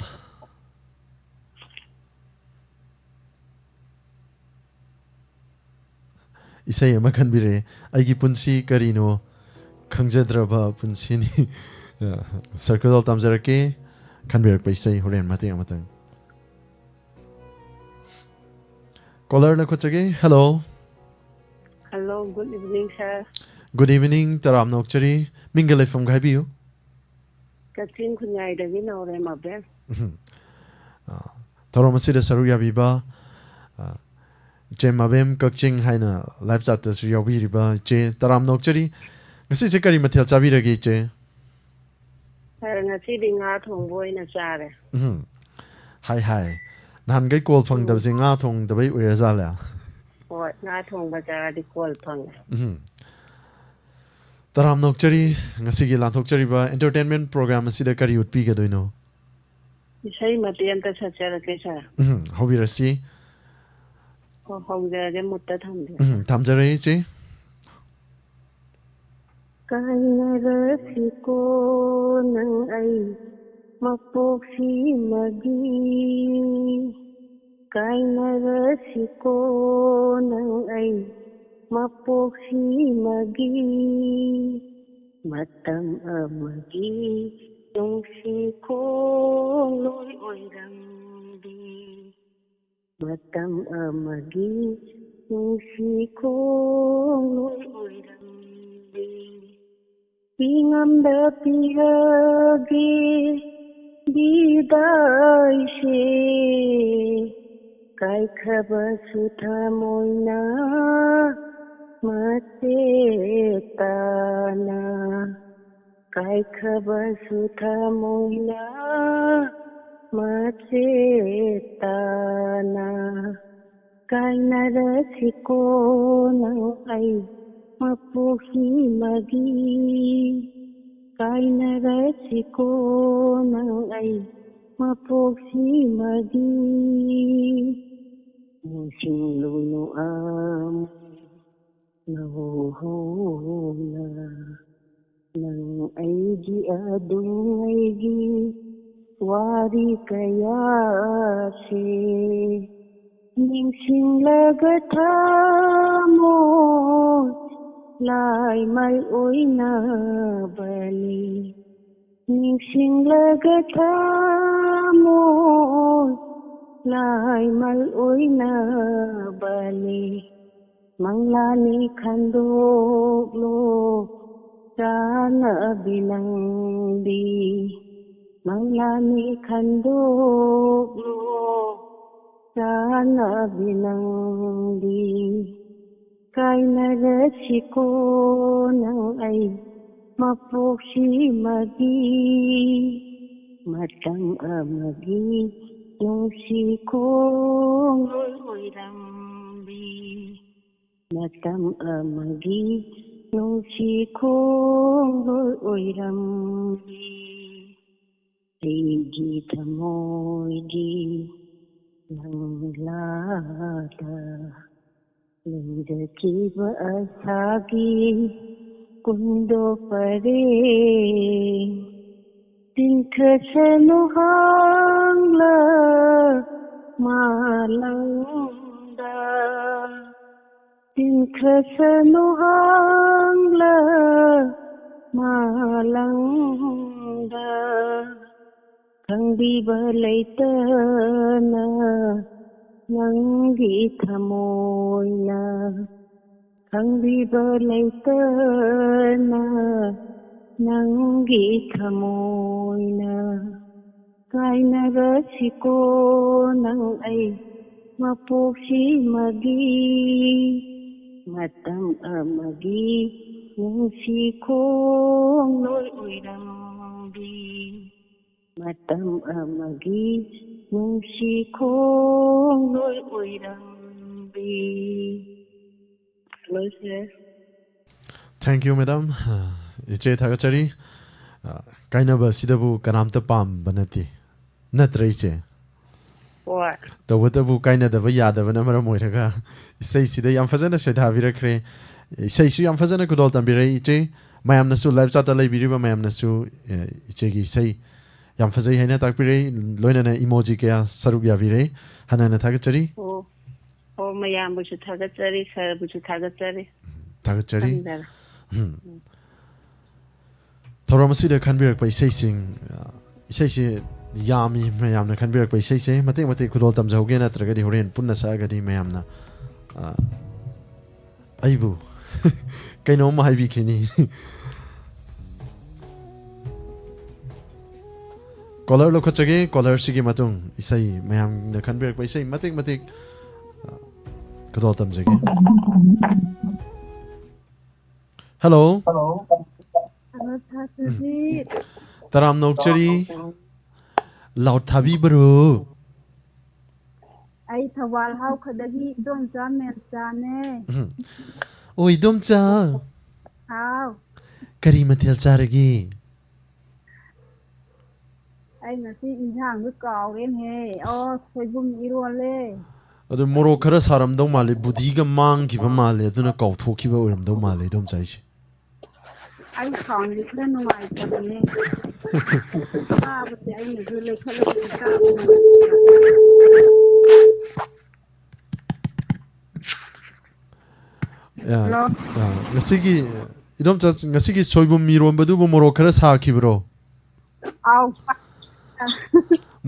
ꯏꯁꯩ ꯑꯃ ꯈꯟꯕꯤꯔꯛꯑꯦ, "ꯑꯩꯒꯤ ꯄꯨꯟꯁꯤ ꯀꯔꯤꯅꯣ ꯈꯪꯖꯗ꯭ꯔꯕ ꯄꯨꯟꯁꯤꯅꯤ"꯫ ꯁꯔꯀꯜ ꯇꯝꯖꯔꯛꯀꯦ, ꯈꯟꯕꯤꯔꯛꯄ ꯏꯁꯩ ꯍꯣꯔꯦꯟ ꯃꯇꯦꯛ ꯑꯃꯇꯪ꯫ Colour ꯂꯧꯈꯠꯆꯒꯦ꯫ Hello꯫ Hello, good evening, sir. Good evening, ꯇꯔꯥꯝꯅ ꯑꯣꯛꯆꯔꯤ꯫ ꯃꯤꯡꯒ ꯂꯩꯐꯝꯒ ꯍꯥꯏꯕꯤꯌꯨ꯫ ꯀꯛꯆꯤꯡ ꯈꯨꯟꯌꯥꯏꯗꯒꯤ ꯅꯧꯔꯦ ꯃꯕꯦꯝ꯫ ꯎꯝ꯫ ꯑ, ꯊꯧꯔꯝ ꯑꯁꯤꯗ ꯁꯔꯨꯛ ꯌꯥꯕꯤꯕ, ꯑ, ꯏꯆꯦ ꯃꯕꯦꯝ ꯀꯛꯆꯤꯡ ꯍꯥꯏꯅ live chatꯇꯁꯨ ꯌꯥꯎꯕꯤꯔꯤꯕ ꯏꯆꯦ, ꯇꯔꯥꯝꯅ ꯑꯣꯛꯆꯔꯤ꯫ ꯉꯁꯤꯁꯦ ꯀꯔꯤ ꯃꯊꯦꯜ ꯆꯥꯕꯤꯔꯒꯦ, ꯏꯆꯦ? Sir, ꯉꯁꯤꯗꯤ ꯉꯥ ꯊꯣꯡꯕ ꯑꯣꯏꯅ ꯆꯥꯔꯦ꯫ ꯎꯝ꯫ ꯍꯥꯏ ꯍꯥꯏ꯫ ꯅꯍꯥꯟꯈꯩ ꯀꯣꯜ ꯐꯪꯗꯕꯁꯦ ꯉꯥ ꯊꯣꯡꯗꯕꯩ ꯑꯣꯏꯔꯖꯥꯠꯂꯦ? ꯍꯣꯏ, ꯉꯥ ꯊꯣꯡꯕ ꯆꯥꯔꯗꯤ ꯀꯣꯜ ꯐꯪꯉꯦ꯫ ꯎꯝ꯫ ꯇꯔꯥꯝꯅ ꯑꯣꯛꯆꯔꯤ, ꯉꯁꯤꯒꯤ ꯂꯥꯟꯊꯣꯛꯆꯔꯤꯕ entertainment program ꯑꯁꯤꯗ ꯀꯔꯤ ꯎꯠꯄꯤꯒꯗꯣꯏꯅꯣ? ꯏꯁꯩ ꯃꯇꯦꯛ ꯑꯝꯇ ꯁꯛꯆꯔꯛꯀꯦ, sir꯫ ꯎꯝ, ꯍꯧꯕꯤꯔꯁꯤ꯫ ꯍꯣ, ꯍꯧꯖꯔꯒꯦ, ꯃꯨꯠꯇ ꯊꯝꯒꯦ꯫ ꯎꯝ, ꯊꯝꯖꯔꯦ, ꯏꯆꯦ꯫ ꯀꯥꯏꯅꯔꯁꯤꯀꯣ ꯅꯪ ꯑꯩ ꯃꯄꯣꯛꯁꯤꯃꯒꯤ ꯀꯥꯏꯅꯔꯁꯤꯀꯣ ꯅꯪ ꯑꯩ ꯃꯄꯣꯛꯁꯤꯃꯒꯤ꯫ ꯃꯇꯝ ꯑꯃꯒꯤ ꯅꯨꯡꯁꯤ ꯈꯣꯡꯂꯣꯏ ꯑꯣꯏꯔꯝꯕꯤ꯫ ꯃꯇꯝ ꯑꯃꯒꯤ ꯅꯨꯡꯁꯤ ꯈꯣꯡꯂꯣꯏ ꯑꯣꯏꯔꯝꯕꯤ꯫ ꯄꯤꯉꯝꯗ ꯄꯤꯔꯒꯦ ꯕꯤꯗꯥꯏꯁꯦ꯫ ꯀꯥꯏꯈ꯭ꯔꯕꯁꯨ ꯊꯃꯣꯏꯅ ꯃꯆꯦꯠ ꯇꯥꯅ꯫ ꯀꯥꯏꯈ꯭ꯔꯕꯁꯨ ꯊꯃꯣꯏꯅ ꯃꯆꯦꯠ ꯇꯥꯅ꯫ ꯀꯥꯏꯅꯔꯁꯤꯀꯣ ꯅꯪ ꯑꯩ ꯃꯄꯣꯛꯁꯤꯃꯒꯤ꯫ ꯀꯥꯏꯅꯔꯁꯤꯀꯣ ꯅꯪ ꯑꯩ ꯃꯄꯣꯛꯁꯤꯃꯒꯤ꯫ ꯅꯤꯡꯁꯤꯡꯂꯨꯅꯨ ꯑꯃꯨꯛ ꯅꯧꯍꯧꯅ꯫ ꯅꯪ ꯑꯩꯒꯤ ꯑꯗꯨꯉꯩꯒꯤ ꯋꯥꯔꯤ ꯀꯌꯥꯁꯦ ꯅꯤꯡꯁꯤꯡꯂꯒ ꯊꯃꯣꯏ ꯂꯥꯏꯃꯜ ꯑꯣꯏꯅꯕꯅꯤ꯫ ꯅꯤꯡꯁꯤꯡꯂꯒ ꯊꯃꯣꯏ ꯂꯥꯏꯃꯜ ꯑꯣꯏꯅꯕꯅꯤ꯫ ꯃꯪꯂꯥꯅꯤ ꯈꯟꯗꯣꯛꯂꯣ ꯆꯥꯅꯕꯤ ꯅꯪꯗꯤ꯫ ꯃꯪꯂꯥꯅꯤ ꯈꯟꯗꯣꯛꯂꯣ ꯆꯥꯅꯕꯤ ꯅꯪꯗꯤ꯫ ꯀꯥꯏꯅꯔꯁꯤꯀꯣ ꯅꯪ ꯑꯩ ꯃꯄꯣꯛꯁꯤꯃꯒꯤ꯫ ꯃꯇꯝ ꯑꯃꯒꯤ ꯅꯨꯡꯁꯤ ꯈꯣꯡꯂꯣꯏ ꯑꯣꯏꯔꯝꯕꯤ꯫ ꯃꯇꯝ ꯑꯃꯒꯤ ꯅꯨꯡꯁꯤ ꯈꯣꯡꯂꯣꯏ ꯑꯣꯏꯔꯝꯕꯤ꯫ ꯑꯩꯒꯤ ꯊꯃꯣꯏꯒꯤ ꯂꯪꯂꯥꯗ ꯂꯦꯡꯖꯈꯤꯕ ꯑꯁꯥꯒꯤ ꯀꯨꯟꯗꯣ ꯄꯔꯦꯡ꯫ ꯇꯤꯟꯈ꯭ꯔꯁꯅꯨ ꯍꯥꯡꯂ ꯃꯥꯂꯪꯗ, ꯇꯤꯟꯈ꯭ꯔꯁꯅꯨ ꯍꯥꯡꯂ ꯃꯥꯂꯪꯗ, ꯈꯪꯕꯤꯕ ꯂꯩꯇꯅ ꯅꯪꯒꯤ ꯊꯃꯣꯏꯅ, ꯈꯪꯕꯤꯕ ꯂꯩꯇꯅ ꯅꯪꯒꯤ ꯊꯃꯣꯏꯅ, ꯀꯥꯏꯅꯔꯁꯤꯀꯣ ꯅꯪ ꯑꯩ ꯃꯄꯣꯛꯁꯤꯃꯒꯤ, ꯃꯇꯝ ꯑꯃꯒꯤ ꯅꯨꯡꯁꯤ ꯈꯣꯡꯂꯣꯏ ꯑꯣꯏꯔꯝꯕꯤ, ꯃꯇꯝ ꯑꯃꯒꯤ ꯅꯨꯡꯁꯤ ꯈꯣꯡꯂꯣꯏ ꯑꯣꯏꯔꯝꯕꯤ꯫ ꯂꯣꯏꯁꯤꯜꯂꯦ꯫ Thank you, madam. ꯏꯆꯦ ꯊꯥꯒꯠꯆꯔꯤ꯫ ꯑ, ꯀꯥꯏꯅꯕ ꯑꯁꯤꯗꯕꯨ ꯀꯅꯥꯝꯇ ꯄꯥꯝꯕ ꯅꯠꯇꯦ, ꯅꯠꯇ꯭ꯔ ꯏꯆꯦ? ꯍꯣꯏ꯫ ꯇꯧꯕꯇꯕꯨ ꯀꯥꯏꯅꯗꯕ ꯌꯥꯗꯕꯅ ꯃꯔꯝ ꯑꯣꯏꯔꯒ ꯏꯁꯩꯁꯤꯗ ꯌꯥꯝ ꯐꯖꯅ ꯁꯩꯊꯥꯕꯤꯔꯛꯈ꯭ꯔꯦ꯫ ꯏꯁꯩꯁꯨ ꯌꯥꯝ ꯐꯖꯅ ꯈꯨꯗꯣꯜ ꯇꯝꯕꯤꯔꯛꯏ ꯏꯆꯦ꯫ ꯃꯌꯥꯝꯅꯁꯨ live chat ꯇ ꯂꯩꯕꯤꯔꯤꯕ ꯃꯌꯥꯝꯅꯁꯨ, ꯑ, ꯏꯆꯦꯒꯤ ꯏꯁꯩ ꯌꯥꯝ ꯐꯖꯩ ꯍꯥꯏꯅ ꯇꯥꯛꯄꯤꯔꯛꯏ꯫ ꯂꯣꯏꯅꯅ emoji ꯀꯌꯥ ꯁꯔꯨꯛ ꯌꯥꯕꯤꯔꯦ꯫ ꯍꯟꯅ ꯍꯟꯅ ꯊꯥꯒꯠꯆꯔꯤ꯫ ꯑꯣ, ꯑꯣ, ꯃꯌꯥꯝꯕꯨꯁꯨ ꯊꯥꯒꯠꯆꯔꯤ, ꯁꯥꯔꯕꯨꯁꯨ ꯊꯥꯒꯠꯆꯔꯤ꯫ ꯊꯥꯒꯠꯆꯔꯤ꯫ ꯊꯝꯖꯔꯦ꯫ ꯎꯝ꯫ ꯎꯝ꯫ ꯊꯧꯔꯝ ꯑꯁꯤꯗ ꯈꯟꯕꯤꯔꯛꯄ ꯏꯁꯩꯁꯤꯡ, ꯑ, ꯏꯁꯩꯁꯤ ꯌꯥꯝꯃꯤ, ꯃꯌꯥꯝꯅ ꯈꯟꯕꯤꯔꯛꯄ ꯏꯁꯩꯁꯦ꯫ ꯃꯇꯦꯛ ꯃꯇꯦꯛ ꯈꯨꯗꯣꯜ ꯇꯝꯖꯍꯧꯒꯦ, ꯅꯠꯇ꯭ꯔꯒꯗꯤ ꯍꯣꯔꯦꯟ ꯄꯨꯟꯅ ꯁꯛꯑꯒꯗꯤ ꯃꯌꯥꯝꯅ, ꯑ, ꯑꯩꯕꯨ ꯀꯩꯅꯣꯝ ꯍꯥꯏꯕꯤꯈꯤꯅꯤ꯫ Caller ꯂꯧꯈꯠꯆꯒꯦ꯫ Caller ꯁꯤꯒꯤ ꯃꯇꯨꯡ ꯏꯁꯩ, ꯃꯌꯥꯝꯅ ꯈꯟꯕꯤꯔꯛꯄ ꯏꯁꯩ ꯃꯇꯦꯛ ꯃꯇꯦꯛ, ꯑ, ꯈꯨꯗꯣꯜ ꯇꯝꯖꯒꯦ꯫ Hello꯫ Hello, ꯁꯥꯔ ꯁꯨꯖꯤꯠ꯫ ꯇꯔꯥꯝꯅ ꯑꯣꯛꯆꯔꯤ꯫ Loud ꯊꯥꯕꯤꯕꯔꯣ? ꯑꯩ ꯊꯧꯕꯥꯜ ꯍꯥꯎꯈꯗꯒꯤ ꯏꯗꯣꯝꯆꯥ ꯃꯦꯝꯆꯥꯅꯦ꯫ ꯎꯝ꯫ ꯑꯣ, ꯏꯗꯣꯝꯆꯥ꯫ ꯍꯥꯎ꯫ ꯀꯔꯤ ꯃꯊꯦꯜ ꯆꯥꯔꯒꯦ? ꯑꯩ ꯉꯁꯤ ꯏꯟꯁꯥꯡꯗꯣ ꯀꯥꯎꯔꯦꯅꯦꯍꯦ꯫ ꯑꯣ, ꯁꯣꯏꯕꯨꯝ ꯏꯔꯣꯜꯂꯦ꯫ ꯑꯗꯨ ꯃꯣꯔꯣꯛ ꯈꯔ ꯁꯥꯔꯝꯗꯧ ꯃꯥꯜꯂꯦ, ꯕꯨꯙꯤꯒ ꯃꯥꯡꯈꯤꯕ ꯃꯥꯜꯂꯦ, ꯑꯗꯨꯅ ꯀꯥꯎꯊꯣꯛꯈꯤꯕ ꯑꯣꯏꯔꯝꯗꯧ ꯃꯥꯜꯂꯦ, ꯏꯗꯣꯝꯆꯥ ꯑꯩꯁꯦ꯫ ꯑꯩ sound ꯁꯦ ꯈꯔ ꯅꯨꯡꯉꯥꯏꯇꯕꯅꯦ꯫ ꯇꯥꯕꯁꯦ ꯑꯩꯅꯁꯨ ꯂꯩꯈꯠꯂꯒ ꯇꯥꯕꯅꯦ꯫ ꯌꯥ, ꯌꯥ꯫ ꯉꯁꯤꯒꯤ, ꯏꯗꯣꯝꯆꯥ, ꯉꯁꯤꯒꯤ ꯁꯣꯏꯕꯨꯝ ꯏꯔꯣꯟꯕꯗꯨꯕꯨ ꯃꯣꯔꯣꯛ ꯈꯔ ꯁꯥꯈꯤꯕ꯭ꯔꯣ? ꯑꯥꯎ꯫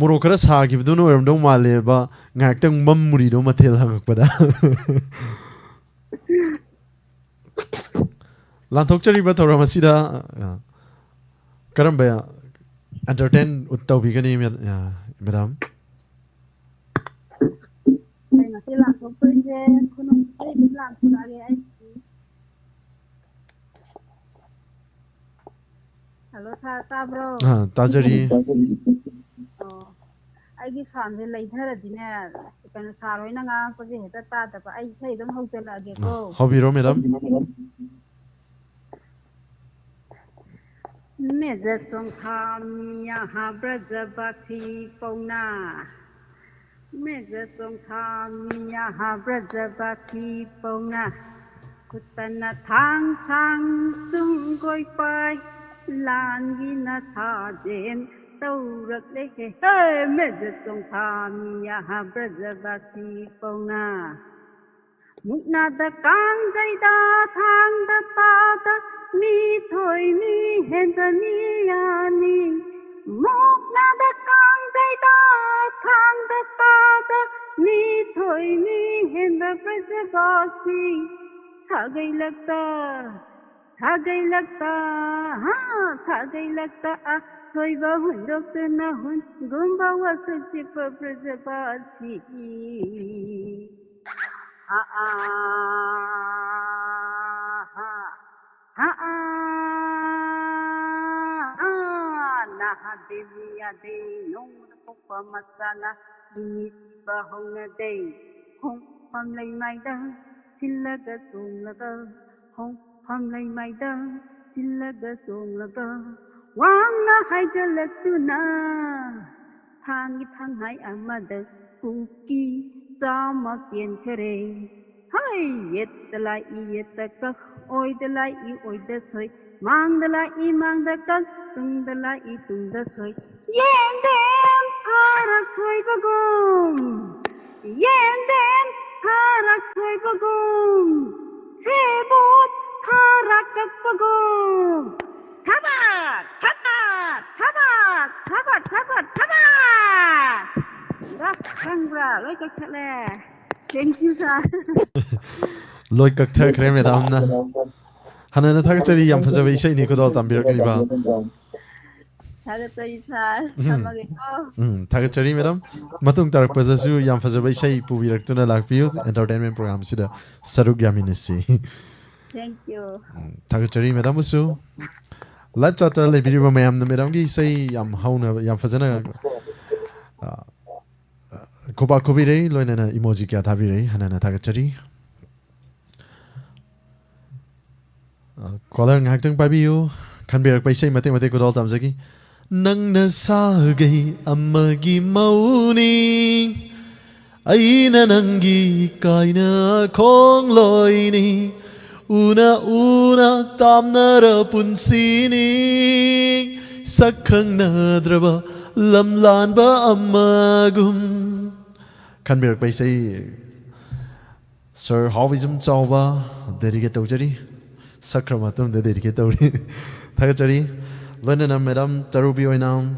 ꯃꯣꯔꯣꯛ ꯈꯔ ꯁꯥꯈꯤꯕꯗꯨꯅ ꯑꯣꯏꯔꯝꯗꯧ ꯃꯥꯜꯂꯦꯕ, ꯉꯥꯏꯍꯥꯛꯇꯪ ꯃꯝꯃꯨꯔꯤꯗꯣ ꯃꯊꯦꯜ ꯍꯪꯉꯛꯄꯗ꯫ ꯂꯥꯟꯊꯣꯛꯆꯔꯤꯕ ꯊꯧꯔꯝ ꯑꯁꯤꯗ, ꯑ, ꯀꯔꯝꯕ entertain ꯇꯧꯕꯤꯒꯅꯤ, ꯃꯦ-, ꯑ, ꯃꯦꯗꯥꯝ? ꯑꯩ ꯉꯁꯤ ꯂꯥꯟꯊꯣꯛꯇꯣꯏꯁꯦ, ꯈꯨꯅꯨꯡ ꯑꯩ ꯑꯗꯨꯝ ꯂꯥꯟꯊꯣꯛꯂꯛꯑꯒꯦ ꯑꯩ꯫ ꯍꯜꯂꯣ, ꯁꯥꯔ, ꯇꯥꯕ꯭ꯔꯣ? ꯑ, ꯇꯥꯖꯔꯤ꯫ ꯑꯣ, ꯑꯩꯒꯤ ꯁꯥꯎꯟꯁꯦ ꯂꯩꯊꯔꯗꯤꯅꯦ, ꯀꯩꯅꯣ, ꯁꯥꯔ ꯍꯣꯏꯅ ꯉꯥꯡꯉꯛꯄꯁꯦ ꯍꯦꯛꯇ ꯇꯥꯗꯕ꯫ ꯑꯩ ꯏꯁꯩ ꯑꯗꯨꯝ ꯍꯧꯖꯤꯜꯂꯛꯑꯒꯦꯀꯣ꯫ ꯑ, ꯍꯧꯕꯤꯔꯣ, ꯃꯦꯗꯥꯝ꯫ ꯃꯦꯖ ꯆꯣꯡꯊꯥ ꯃꯤꯌꯥ ꯕ꯭ꯔꯖꯕꯥꯁꯤ ꯄꯧꯅꯥ꯫ ꯃꯦꯖ ꯆꯣꯡꯊꯥ ꯃꯤꯌꯥ ꯕ꯭ꯔꯖꯕꯥꯁꯤ ꯄꯧꯅꯥ꯫ ꯈꯨꯠꯇꯅ ꯊꯥꯡ ꯁꯥꯡ ꯆꯨꯡꯒꯣꯏ ꯄꯥꯏ꯫ ꯂꯥꯟꯒꯤꯅ ꯁꯥꯖꯦꯟ ꯇꯧꯔꯛꯂꯦ ꯍꯦ ꯍꯦ꯫ ꯃꯦꯖ ꯆꯣꯡꯊꯥ ꯃꯤꯌꯥ ꯕ꯭ꯔꯖꯕꯥꯁꯤ ꯄꯧꯅꯥ꯫ ꯃꯨꯛꯅꯥꯗ ꯀꯥꯡꯖꯩꯗ ꯊꯥꯡꯗ ꯇꯥꯗ ꯃꯤ ꯊꯣꯏ ꯃꯤ ꯍꯦꯟꯕ ꯃꯤ ꯌꯥꯅꯤ꯫ ꯃꯨꯛꯅꯥꯗ ꯀꯥꯡꯖꯩꯗ ꯊꯥꯡꯗ ꯇꯥꯗ ꯃꯤ ꯊꯣꯏ ꯃꯤ ꯍꯦꯟꯕ ꯕ꯭ꯔꯖꯕꯥꯁꯤ ꯁꯥꯒꯩꯂꯛꯇ ꯁꯥꯒꯩꯂꯛꯇ, ꯍꯥ, ꯁꯥꯒꯩꯂꯛꯇ ꯑꯊꯣꯏꯕ ꯍꯨꯟꯗꯣꯛꯇꯨꯅ ꯍꯨꯟꯒꯨꯝꯕ ꯋꯥꯁꯛ ꯆꯤꯛꯄ ꯕ꯭ꯔꯖꯕꯥꯁꯤ꯫ ꯍꯥ, ꯑꯥ, ꯍꯥ, ꯍꯥ, ꯑꯥ, ꯑꯥ, ꯅꯍꯥ ꯗꯦꯕꯤ ꯌꯥꯗꯦ, ꯅꯣꯡꯃꯗ ꯄꯣꯛꯄ ꯃꯆꯥꯅ ꯃꯤꯃꯤ ꯁꯤꯕ ꯍꯧꯅꯗꯦ꯫ ꯈꯣꯡꯐꯝ ꯂꯩꯃꯥꯏꯗ ꯊꯤꯜꯂꯒ ꯇꯣꯡꯂꯒ ꯈꯣꯡꯐꯝ ꯂꯩꯃꯥꯏꯗ ꯊꯤꯜꯂꯒ ꯇꯣꯡꯂꯒ ꯋꯥꯡꯅ ꯍꯥꯏꯒꯠꯂꯛꯇꯨꯅ ꯊꯥꯡꯒꯤ ꯊꯥꯡꯍꯥꯏ ꯑꯃꯗ ꯀꯨꯀꯤ ꯆꯥꯝꯃ ꯀꯦꯟꯈꯔꯦ꯫ ꯍꯩ! ꯌꯦꯠꯇ ꯂꯥꯛꯏ ꯌꯦꯠꯇ ꯀꯛ, ꯑꯣꯏꯗ ꯂꯥꯛꯏ ꯑꯣꯏꯗ ꯁꯣꯏ, ꯃꯥꯡꯗ ꯂꯥꯛꯏ ꯃꯥꯡꯗ ꯀꯛ, ꯇꯨꯡꯗ ꯂꯥꯛꯏ ꯇꯨꯡꯗ ꯁꯣꯏ꯫ ꯌꯦꯟꯗꯦꯝ ꯈꯔ ꯁꯣꯏꯕꯒꯨꯝ, ꯌꯦꯟꯗꯦꯝ ꯈꯔ ꯁꯣꯏꯕꯒꯨꯝ, ꯁꯦꯕꯣꯠ ꯈꯔ ꯀꯛꯄꯒꯨꯝ꯫ ꯊꯕꯛ! ꯊꯕꯛ! ꯊꯕꯛ! ꯊꯕꯛ! ꯊꯕꯛ! ꯊꯕꯛ! ꯈꯪꯕ꯭ꯔꯥ? ꯂꯣꯏ ꯀꯛꯊꯠꯂꯦ꯫ Thank you, sir. ꯂꯣꯏ ꯀꯛꯊꯈ꯭ꯔꯦ ꯃꯦꯗꯥꯝꯅ꯫ ꯍꯥꯟꯅꯅ ꯊꯥꯒꯠꯆꯔꯤ, ꯌꯥꯝ ꯐꯖꯕ ꯏꯁꯩꯅꯤ ꯈꯨꯗꯣꯜ ꯇꯝꯕꯤꯔꯛꯂꯤꯕ꯫ ꯊꯥꯒꯠꯆꯔꯤ, sir. ꯎꯝ꯫ ꯊꯝꯃꯒꯦꯀꯣ꯫ ꯎꯝ, ꯊꯥꯒꯠꯆꯔꯤ ꯃꯦꯗꯥꯝ꯫ ꯃꯇꯨꯡ ꯇꯥꯔꯛꯄꯗꯁꯨ ꯌꯥꯝ ꯐꯖꯕ ꯏꯁꯩ ꯄꯨꯕꯤꯔꯛꯇꯨꯅ ꯂꯥꯛꯄꯤꯌꯨ, entertainment program ꯁꯤꯗ ꯁꯔꯨꯛ ꯌꯥꯃꯤꯟꯅꯁꯤ꯫ Thank you. ꯎꯝ, ꯊꯥꯒꯠꯆꯔꯤ ꯃꯦꯗꯥꯝꯕꯨꯁꯨ꯫ Live chat ꯇ ꯂꯩꯕꯤꯔꯤꯕ ꯃꯌꯥꯝꯅ ꯃꯦꯗꯥꯝꯒꯤ ꯏꯁꯩ ꯌꯥꯝ ꯍꯧꯅ, ꯌꯥꯝ ꯐꯖꯅ, ꯑ, ꯈꯨꯕꯥꯛ ꯈꯨꯕꯤꯔꯩ, ꯂꯣꯏꯅꯅ emoji ꯀꯌꯥ ꯊꯥꯕꯤꯔꯩ, ꯍꯟꯅ ꯍꯟꯅ ꯊꯥꯒꯠꯆꯔꯤ꯫ ꯑ, caller ꯉꯥꯏꯍꯥꯛꯇꯪ ꯄꯥꯏꯕꯤꯌꯨ꯫ ꯈꯟꯕꯤꯔꯛꯄ ꯏꯁꯩ ꯃꯇꯦꯛ ꯃꯇꯦꯛ ꯈꯨꯗꯣꯜ ꯇꯝꯖꯒꯦ꯫ ꯅꯪꯅ ꯁꯥꯒꯩ ꯑꯃꯒꯤ ꯃꯧꯅꯤ, ꯑꯩꯅ ꯅꯪꯒꯤ ꯀꯥꯏꯅ ꯈꯣꯡꯂꯣꯏꯅꯤ꯫ ꯎꯅ ꯎꯅ ꯇꯥꯝꯅꯔ ꯄꯨꯟꯁꯤꯅꯤ, ꯁꯛ ꯈꯪꯅꯗ꯭ꯔꯕ ꯂꯝꯂꯥꯟꯕ ꯑꯃꯒꯨꯝ꯫ ꯈꯟꯕꯤꯔꯛꯄ ꯏꯁꯩ Sir ꯍꯥꯎꯕꯤꯖꯝ ꯆꯥꯎꯕ dedicate ꯇꯧꯖꯔꯤ꯫ ꯁꯛꯈ꯭ꯔ ꯃꯇꯨꯡꯗ dedicate ꯇꯧꯔꯤ꯫ ꯊꯥꯒꯠꯆꯔꯤ꯫ ꯂꯣꯏꯅꯅ ꯃꯦꯗꯥꯝ ꯇꯔꯨꯕꯤ ꯑꯣꯏꯅ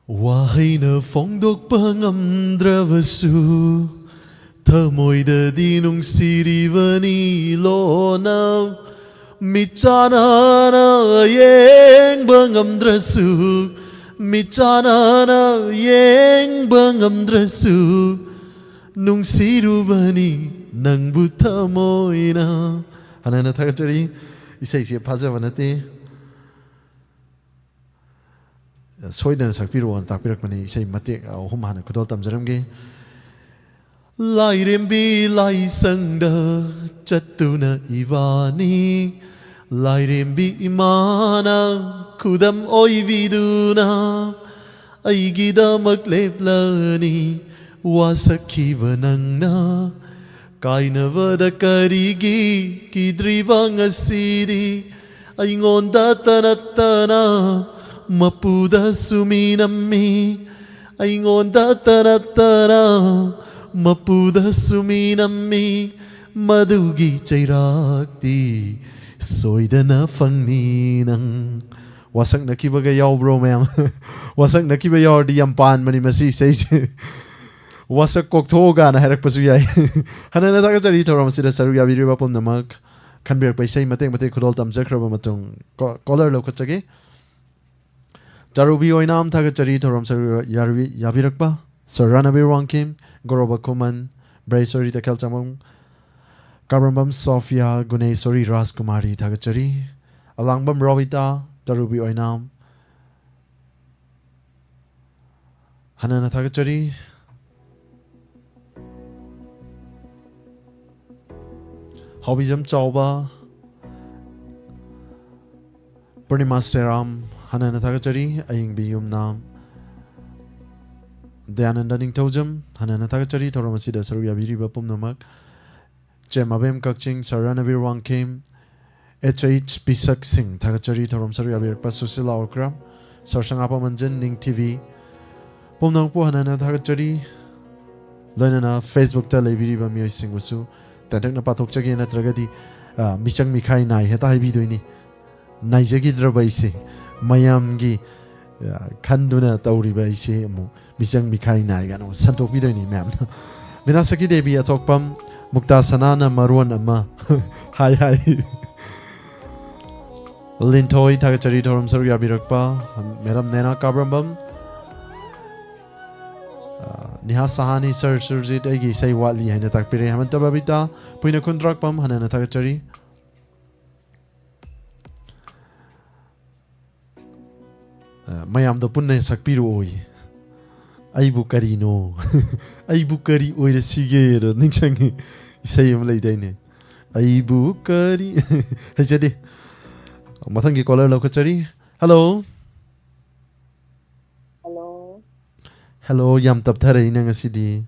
ꯋꯥꯍꯩꯅ ꯐꯣꯡꯗꯣꯛꯄ ꯉꯝꯗ꯭ꯔꯕꯁꯨ, ꯊꯃꯣꯏꯗꯗꯤ ꯅꯨꯡꯁꯤꯔꯤꯕꯅꯤ ꯂꯣꯟꯅ꯫ ꯃꯤꯠꯆꯥꯟꯅꯅ ꯌꯦꯡꯕ ꯉꯝꯗ꯭ꯔꯁꯨ, ꯃꯤꯠꯆꯥꯟꯅꯅ ꯌꯦꯡꯕ ꯉꯝꯗ꯭ꯔꯁꯨ, ꯅꯨꯡꯁꯤꯔꯨꯕꯅꯤ ꯅꯪꯕꯨ ꯊꯃꯣꯏꯅ꯫ ꯍꯟꯅ ꯍꯟꯅ ꯊꯥꯒꯠꯆꯔꯤ꯫ ꯏꯁꯩꯁꯦ ꯐꯥꯖꯕ ꯅꯠꯇꯦ꯫ ꯁꯣꯏꯗꯅ ꯁꯛꯄꯤꯔꯛꯑꯣꯅ ꯇꯥꯛꯄꯤꯔꯛꯄꯅꯤ꯫ ꯏꯁꯩ ꯃꯇꯦꯛ ꯑꯍꯨꯝ ꯍꯥꯟꯅ ꯈꯨꯗꯣꯜ ꯇꯝꯖꯔꯝꯒꯦ꯫ ꯂꯥꯏꯔꯦꯝꯕꯤ ꯂꯥꯏꯁꯪꯗ ꯆꯠꯇꯨꯅ ꯏꯕꯥꯅꯤ, ꯂꯥꯏꯔꯦꯝꯕꯤ ꯏꯃꯥꯅ ꯈꯨꯗꯝ ꯑꯣꯏꯕꯤꯗꯨꯅ ꯑꯩꯒꯤꯗꯃꯛ ꯂꯦꯞꯂꯅꯤ꯫ ꯋꯥꯁꯛꯈꯤꯕ ꯅꯪꯅ ꯀꯥꯏꯅꯕꯗ ꯀꯔꯤꯒꯤ ꯀꯤꯗ꯭ꯔꯤꯕ ꯉꯁꯤꯗꯤ? ꯑꯩꯉꯣꯟꯗꯇ ꯅꯠꯇꯅ ꯃꯄꯨꯗꯁꯨ ꯃꯤꯅꯝꯃꯤ, ꯑꯩꯉꯣꯟꯗꯇ ꯅꯠꯇꯅ ꯃꯄꯨꯗꯁꯨ ꯃꯤꯅꯝꯃꯤ꯫ ꯃꯗꯨꯒꯤ ꯆꯩꯔꯥꯛꯇꯤ ꯁꯣꯏꯗꯅ ꯐꯪꯅꯤ ꯅꯪ꯫ ꯋꯥꯁꯛꯅꯈꯤꯕꯒ ꯌꯥꯎꯕ꯭ꯔꯣ ꯃꯌꯥꯝ? ꯋꯥꯁꯛꯅꯈꯤꯕ ꯌꯥꯎꯔꯗꯤ ꯌꯥꯝ ꯄꯥꯟꯕꯅꯤ ꯃꯁꯤ ꯏꯁꯩꯁꯦ꯫ ꯋꯥꯁꯛ ꯀꯣꯛꯊꯣꯛꯑꯣ ꯒꯥꯅ ꯍꯥꯏꯔꯛꯄꯁꯨ ꯌꯥꯏ꯫ ꯍꯟꯅꯅ ꯊꯥꯒꯠꯆꯔꯤ ꯊꯧꯔꯝ ꯑꯁꯤꯗ ꯁꯔꯨꯛ ꯌꯥꯕꯤꯔꯤꯕ ꯄꯨꯝꯅꯃꯛ꯫ ꯈꯟꯕꯤꯔꯛꯄ ꯏꯁꯩ ꯃꯇꯦꯛ ꯃꯇꯦꯛ ꯈꯨꯗꯣꯜ ꯇꯝꯖꯈ꯭ꯔꯕ ꯃꯇꯨꯡ ꯀꯣ-, ꯀꯣꯂꯔ ꯂꯧꯈꯠꯆꯒꯦ꯫ ꯇꯔꯨꯕꯤ ꯑꯣꯏꯅꯥꯝ ꯊꯥꯒꯠꯆꯔꯤ ꯊꯧꯔꯝ ꯁꯔꯨꯛ ꯌꯥꯔꯨꯕꯤ-, ꯌꯥꯕꯤꯔꯛꯄ꯫ ꯁꯔ ꯔꯥꯅꯕꯤꯔ ꯋꯥꯡꯈꯦꯝ, ꯒꯣꯔꯣꯕ ꯈꯨꯃꯟ, ꯕ꯭ꯔꯦꯁꯣꯔꯤ ꯇꯈꯦꯜ ꯆꯥꯃꯨꯡ, ꯀꯥꯕ꯭ꯔꯝꯕꯝ ꯁꯣꯐꯤꯌꯥ, ꯒꯨꯅꯦꯁꯣꯔꯤ ꯔꯥꯖꯀꯨꯃꯥꯔꯤ ꯊꯥꯒꯠꯆꯔꯤ꯫ ꯑꯂꯥꯡꯕꯝ ꯔꯣꯕꯤꯇꯥ, ꯇꯔꯨꯕꯤ ꯑꯣꯏꯅꯥꯝ, ꯍꯟꯅꯅ ꯊꯥꯒꯠꯆꯔꯤ꯫ ꯍꯥꯎꯕꯤꯖꯝ ꯆꯥꯎꯕ, ꯄꯨꯔꯅꯤꯃꯥ ꯁꯦꯔꯥꯝ, ꯍꯟꯅꯅ ꯊꯥꯒꯠꯆꯔꯤ꯫ ꯑꯌꯤꯡꯕꯤ ꯌꯨꯝꯅꯥꯝ, ꯗꯌꯥꯅꯟꯗ ꯅꯤꯡꯊꯧꯖꯝ, ꯍꯟꯅꯅ ꯊꯥꯒꯠꯆꯔꯤ ꯊꯧꯔꯝ ꯑꯁꯤꯗ ꯁꯔꯨꯛ ꯌꯥꯕꯤꯔꯤꯕ ꯄꯨꯝꯅꯃꯛ꯫ ꯆꯦꯝ ꯑꯕꯦꯝ ꯀꯛꯆꯤꯡ, ꯁꯔ ꯔꯅꯕꯤꯔ ꯋꯥꯡꯈꯦꯝ, ꯑꯦꯆ ꯑꯩꯆ ꯄꯤꯁꯛ ꯁꯤꯡ ꯊꯥꯒꯠꯆꯔꯤ ꯊꯧꯔꯝ ꯁꯔꯨꯛ ꯌꯥꯕꯤꯔꯛꯄ꯫ ꯁꯨꯁꯤꯂꯥ ꯑꯣꯀ꯭ꯔꯥꯝ, ꯁꯔ ꯁꯉꯥꯄꯝ ꯃꯟꯖꯟ, ꯅꯤꯡꯊꯤꯕꯤ, ꯄꯨꯝꯅꯃꯛꯄꯨ ꯍꯟꯅ ꯍꯟꯅ ꯊꯥꯒꯠꯆꯔꯤ꯫ ꯂꯣꯏꯅꯅ Facebook-ꯇ ꯂꯩꯕꯤꯔꯤꯕ ꯃꯤꯑꯣꯏꯁꯤꯡꯕꯨꯁꯨ ꯇꯦꯟꯇꯛꯅ ꯄꯥꯊꯣꯛꯆꯒꯦ, ꯅꯠꯇ꯭ꯔꯒꯗꯤ, ꯑ, ꯃꯤꯆꯪ ꯃꯤꯈꯥꯏ ꯅꯥꯏ ꯍꯦꯛꯇ ꯍꯥꯏꯕꯤꯗꯣꯏꯅꯤ꯫ ꯅꯥꯏꯖꯈꯤꯗ꯭ꯔꯕ ꯑꯩꯁꯦ ꯃꯌꯥꯝꯒꯤ, ꯑ, ꯈꯟꯗꯨꯅ ꯇꯧꯔꯤꯕ ꯑꯩꯁꯦ ꯑꯃꯨꯛ ꯃꯤꯆꯪ ꯃꯤꯈꯥꯏ ꯅꯥꯏꯒꯅꯨ ꯁꯟꯗꯣꯛꯄꯤꯗꯣꯏꯅꯤ ꯃꯌꯥꯝꯅ꯫ ꯃꯤꯅꯥꯁꯀꯤ ꯗꯦꯕꯤ ꯑꯊꯣꯛꯄꯝ, ꯃꯨꯛꯇꯥ ꯁꯅꯥꯅ ꯃꯔꯣꯟ ꯑꯃ꯫ ꯍꯥꯏ ꯍꯥꯏ꯫ ꯂꯤꯟꯊꯣꯏ ꯊꯥꯒꯠꯆꯔꯤ ꯊꯧꯔꯝ ꯁꯔꯨꯛ ꯌꯥꯕꯤꯔꯛꯄ꯫ ꯃꯦꯗꯥꯝ ꯅꯦꯅꯥ ꯀꯥꯕ꯭ꯔꯝꯕꯝ꯫ ꯑ, ꯅꯤꯍꯥ ꯁꯍꯥꯅꯤ, ꯁꯔ ꯁꯨꯔꯖꯤꯠ, ꯑꯩꯒꯤ ꯏꯁꯩ ꯋꯥꯠꯂꯤ ꯍꯥꯏꯅ ꯇꯥꯛꯄꯤꯔꯦ꯫ ꯍꯦꯃꯟꯇ ꯕꯕꯤꯇꯥ, ꯄꯨꯏꯅ ꯈꯨꯟꯗ꯭ꯔꯥꯛꯄꯝ, ꯍꯟꯅ ꯍꯟꯅ ꯊꯥꯒꯠꯆꯔꯤ꯫ ꯑ, ꯃꯌꯥꯝꯗꯣ ꯄꯨꯟꯅ ꯁꯛꯄꯤꯔꯛꯑꯣꯌꯦ꯫ ꯑꯩꯕꯨ ꯀꯔꯤꯅꯣ? ꯑꯩꯕꯨ ꯀꯔꯤ ꯑꯣꯏꯔꯁꯤꯒꯦꯗꯣ ꯅꯤꯡꯁꯤꯡꯉꯤ꯫ ꯏꯁꯩ ꯑꯃ ꯂꯩꯗꯥꯏꯅꯦ? "ꯑꯩꯕꯨ ꯀꯔꯤ?" ꯍꯩꯖꯗꯦ꯫ ꯃꯊꯪꯒꯤ ꯀꯣꯂꯔ ꯂꯧꯈꯠꯆꯔꯤ꯫ ꯍꯜꯂꯣ꯫ ꯍꯜꯂꯣ꯫ ꯍꯜꯂꯣ, ꯌꯥꯝ ꯇꯞꯊꯔꯛꯏꯅ ꯉꯁꯤꯗꯤ꯫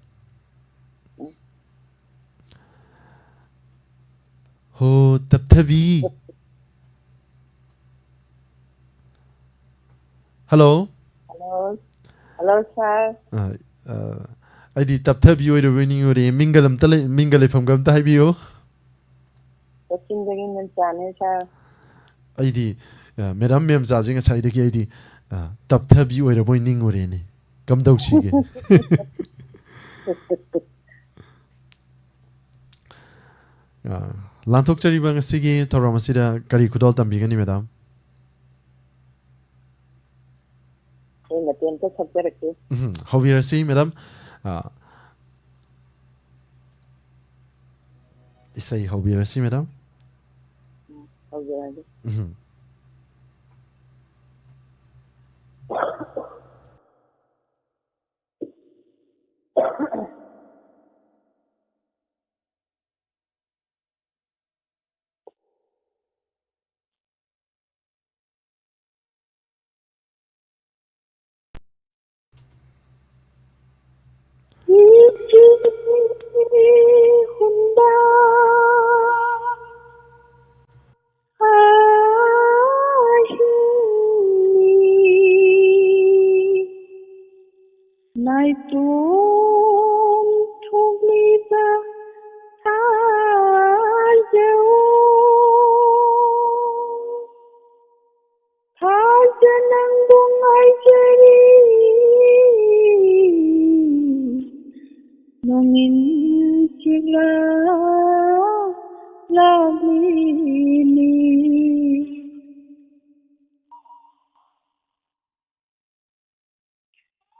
ꯍꯣ, ꯇꯞꯊꯕꯤ꯫ ꯍꯜꯂꯣ꯫ ꯍꯜꯂꯣ꯫ ꯍꯜꯂꯣ, ꯁꯥꯔ꯫ ꯑ, ꯑ, ꯑꯩꯗꯤ ꯇꯞꯊꯕꯤ ꯑꯣꯏꯔꯕꯣꯏ ꯅꯤꯡꯉꯨꯔꯦ꯫ ꯃꯤꯡꯒ ꯑꯝꯇ ꯂꯩ-, ꯃꯤꯡꯒ ꯂꯩꯐꯝꯒ ꯑꯝꯇ ꯍꯥꯏꯕꯤꯌꯨ꯫ ꯀꯛꯆꯤꯡꯗꯒꯤ ꯃꯦꯝꯆꯥꯅꯦ, ꯁꯥꯔ꯫ ꯑꯩꯗꯤ, ꯑ, ꯃꯦꯗꯥꯝ ꯃꯦꯝꯆꯥꯁꯦ ꯉꯁꯥꯏꯗꯒꯤ ꯑꯩꯗꯤ, ꯑ, ꯇꯞꯊꯕꯤ ꯑꯣꯏꯔꯕꯣꯏ ꯅꯤꯡꯉꯨꯔꯦꯅꯦ꯫ ꯀꯝꯗꯧꯁꯤꯒꯦ? ꯑ, ꯂꯥꯟꯊꯣꯛꯆꯔꯤꯕ ꯉꯁꯤꯒꯤ ꯊꯧꯔꯝ ꯑꯁꯤꯗ ꯀꯔꯤ ꯈꯨꯗꯣꯜ ꯇꯝꯕꯤꯒꯅꯤ, ꯃꯦꯗꯥꯝ? ꯑꯩ ꯃꯇꯦꯛ ꯑꯝꯇ ꯁꯛꯆꯔꯛꯀꯦ꯫ ꯎꯝ, ꯍꯧꯕꯤꯔꯁꯤ, ꯃꯦꯗꯥꯝ꯫ ꯑ, ꯏꯁꯩ ꯍꯧꯕꯤꯔꯁꯤ, ꯃꯦꯗꯥꯝ꯫ ꯎꯝ, ꯍꯧꯖꯔꯛꯑꯒꯦ꯫ ꯎꯝ꯫ ꯅꯥꯏꯇꯣꯝ ꯊꯣꯛꯂꯤꯕ ꯊꯥꯖꯧ꯫ ꯊꯥꯖ ꯅꯪꯕꯨ ꯉꯥꯏꯖꯔꯤ, ꯅꯣꯡꯏꯟ ꯆꯤꯛꯂ ꯂꯥꯛꯂꯤꯅꯤ꯫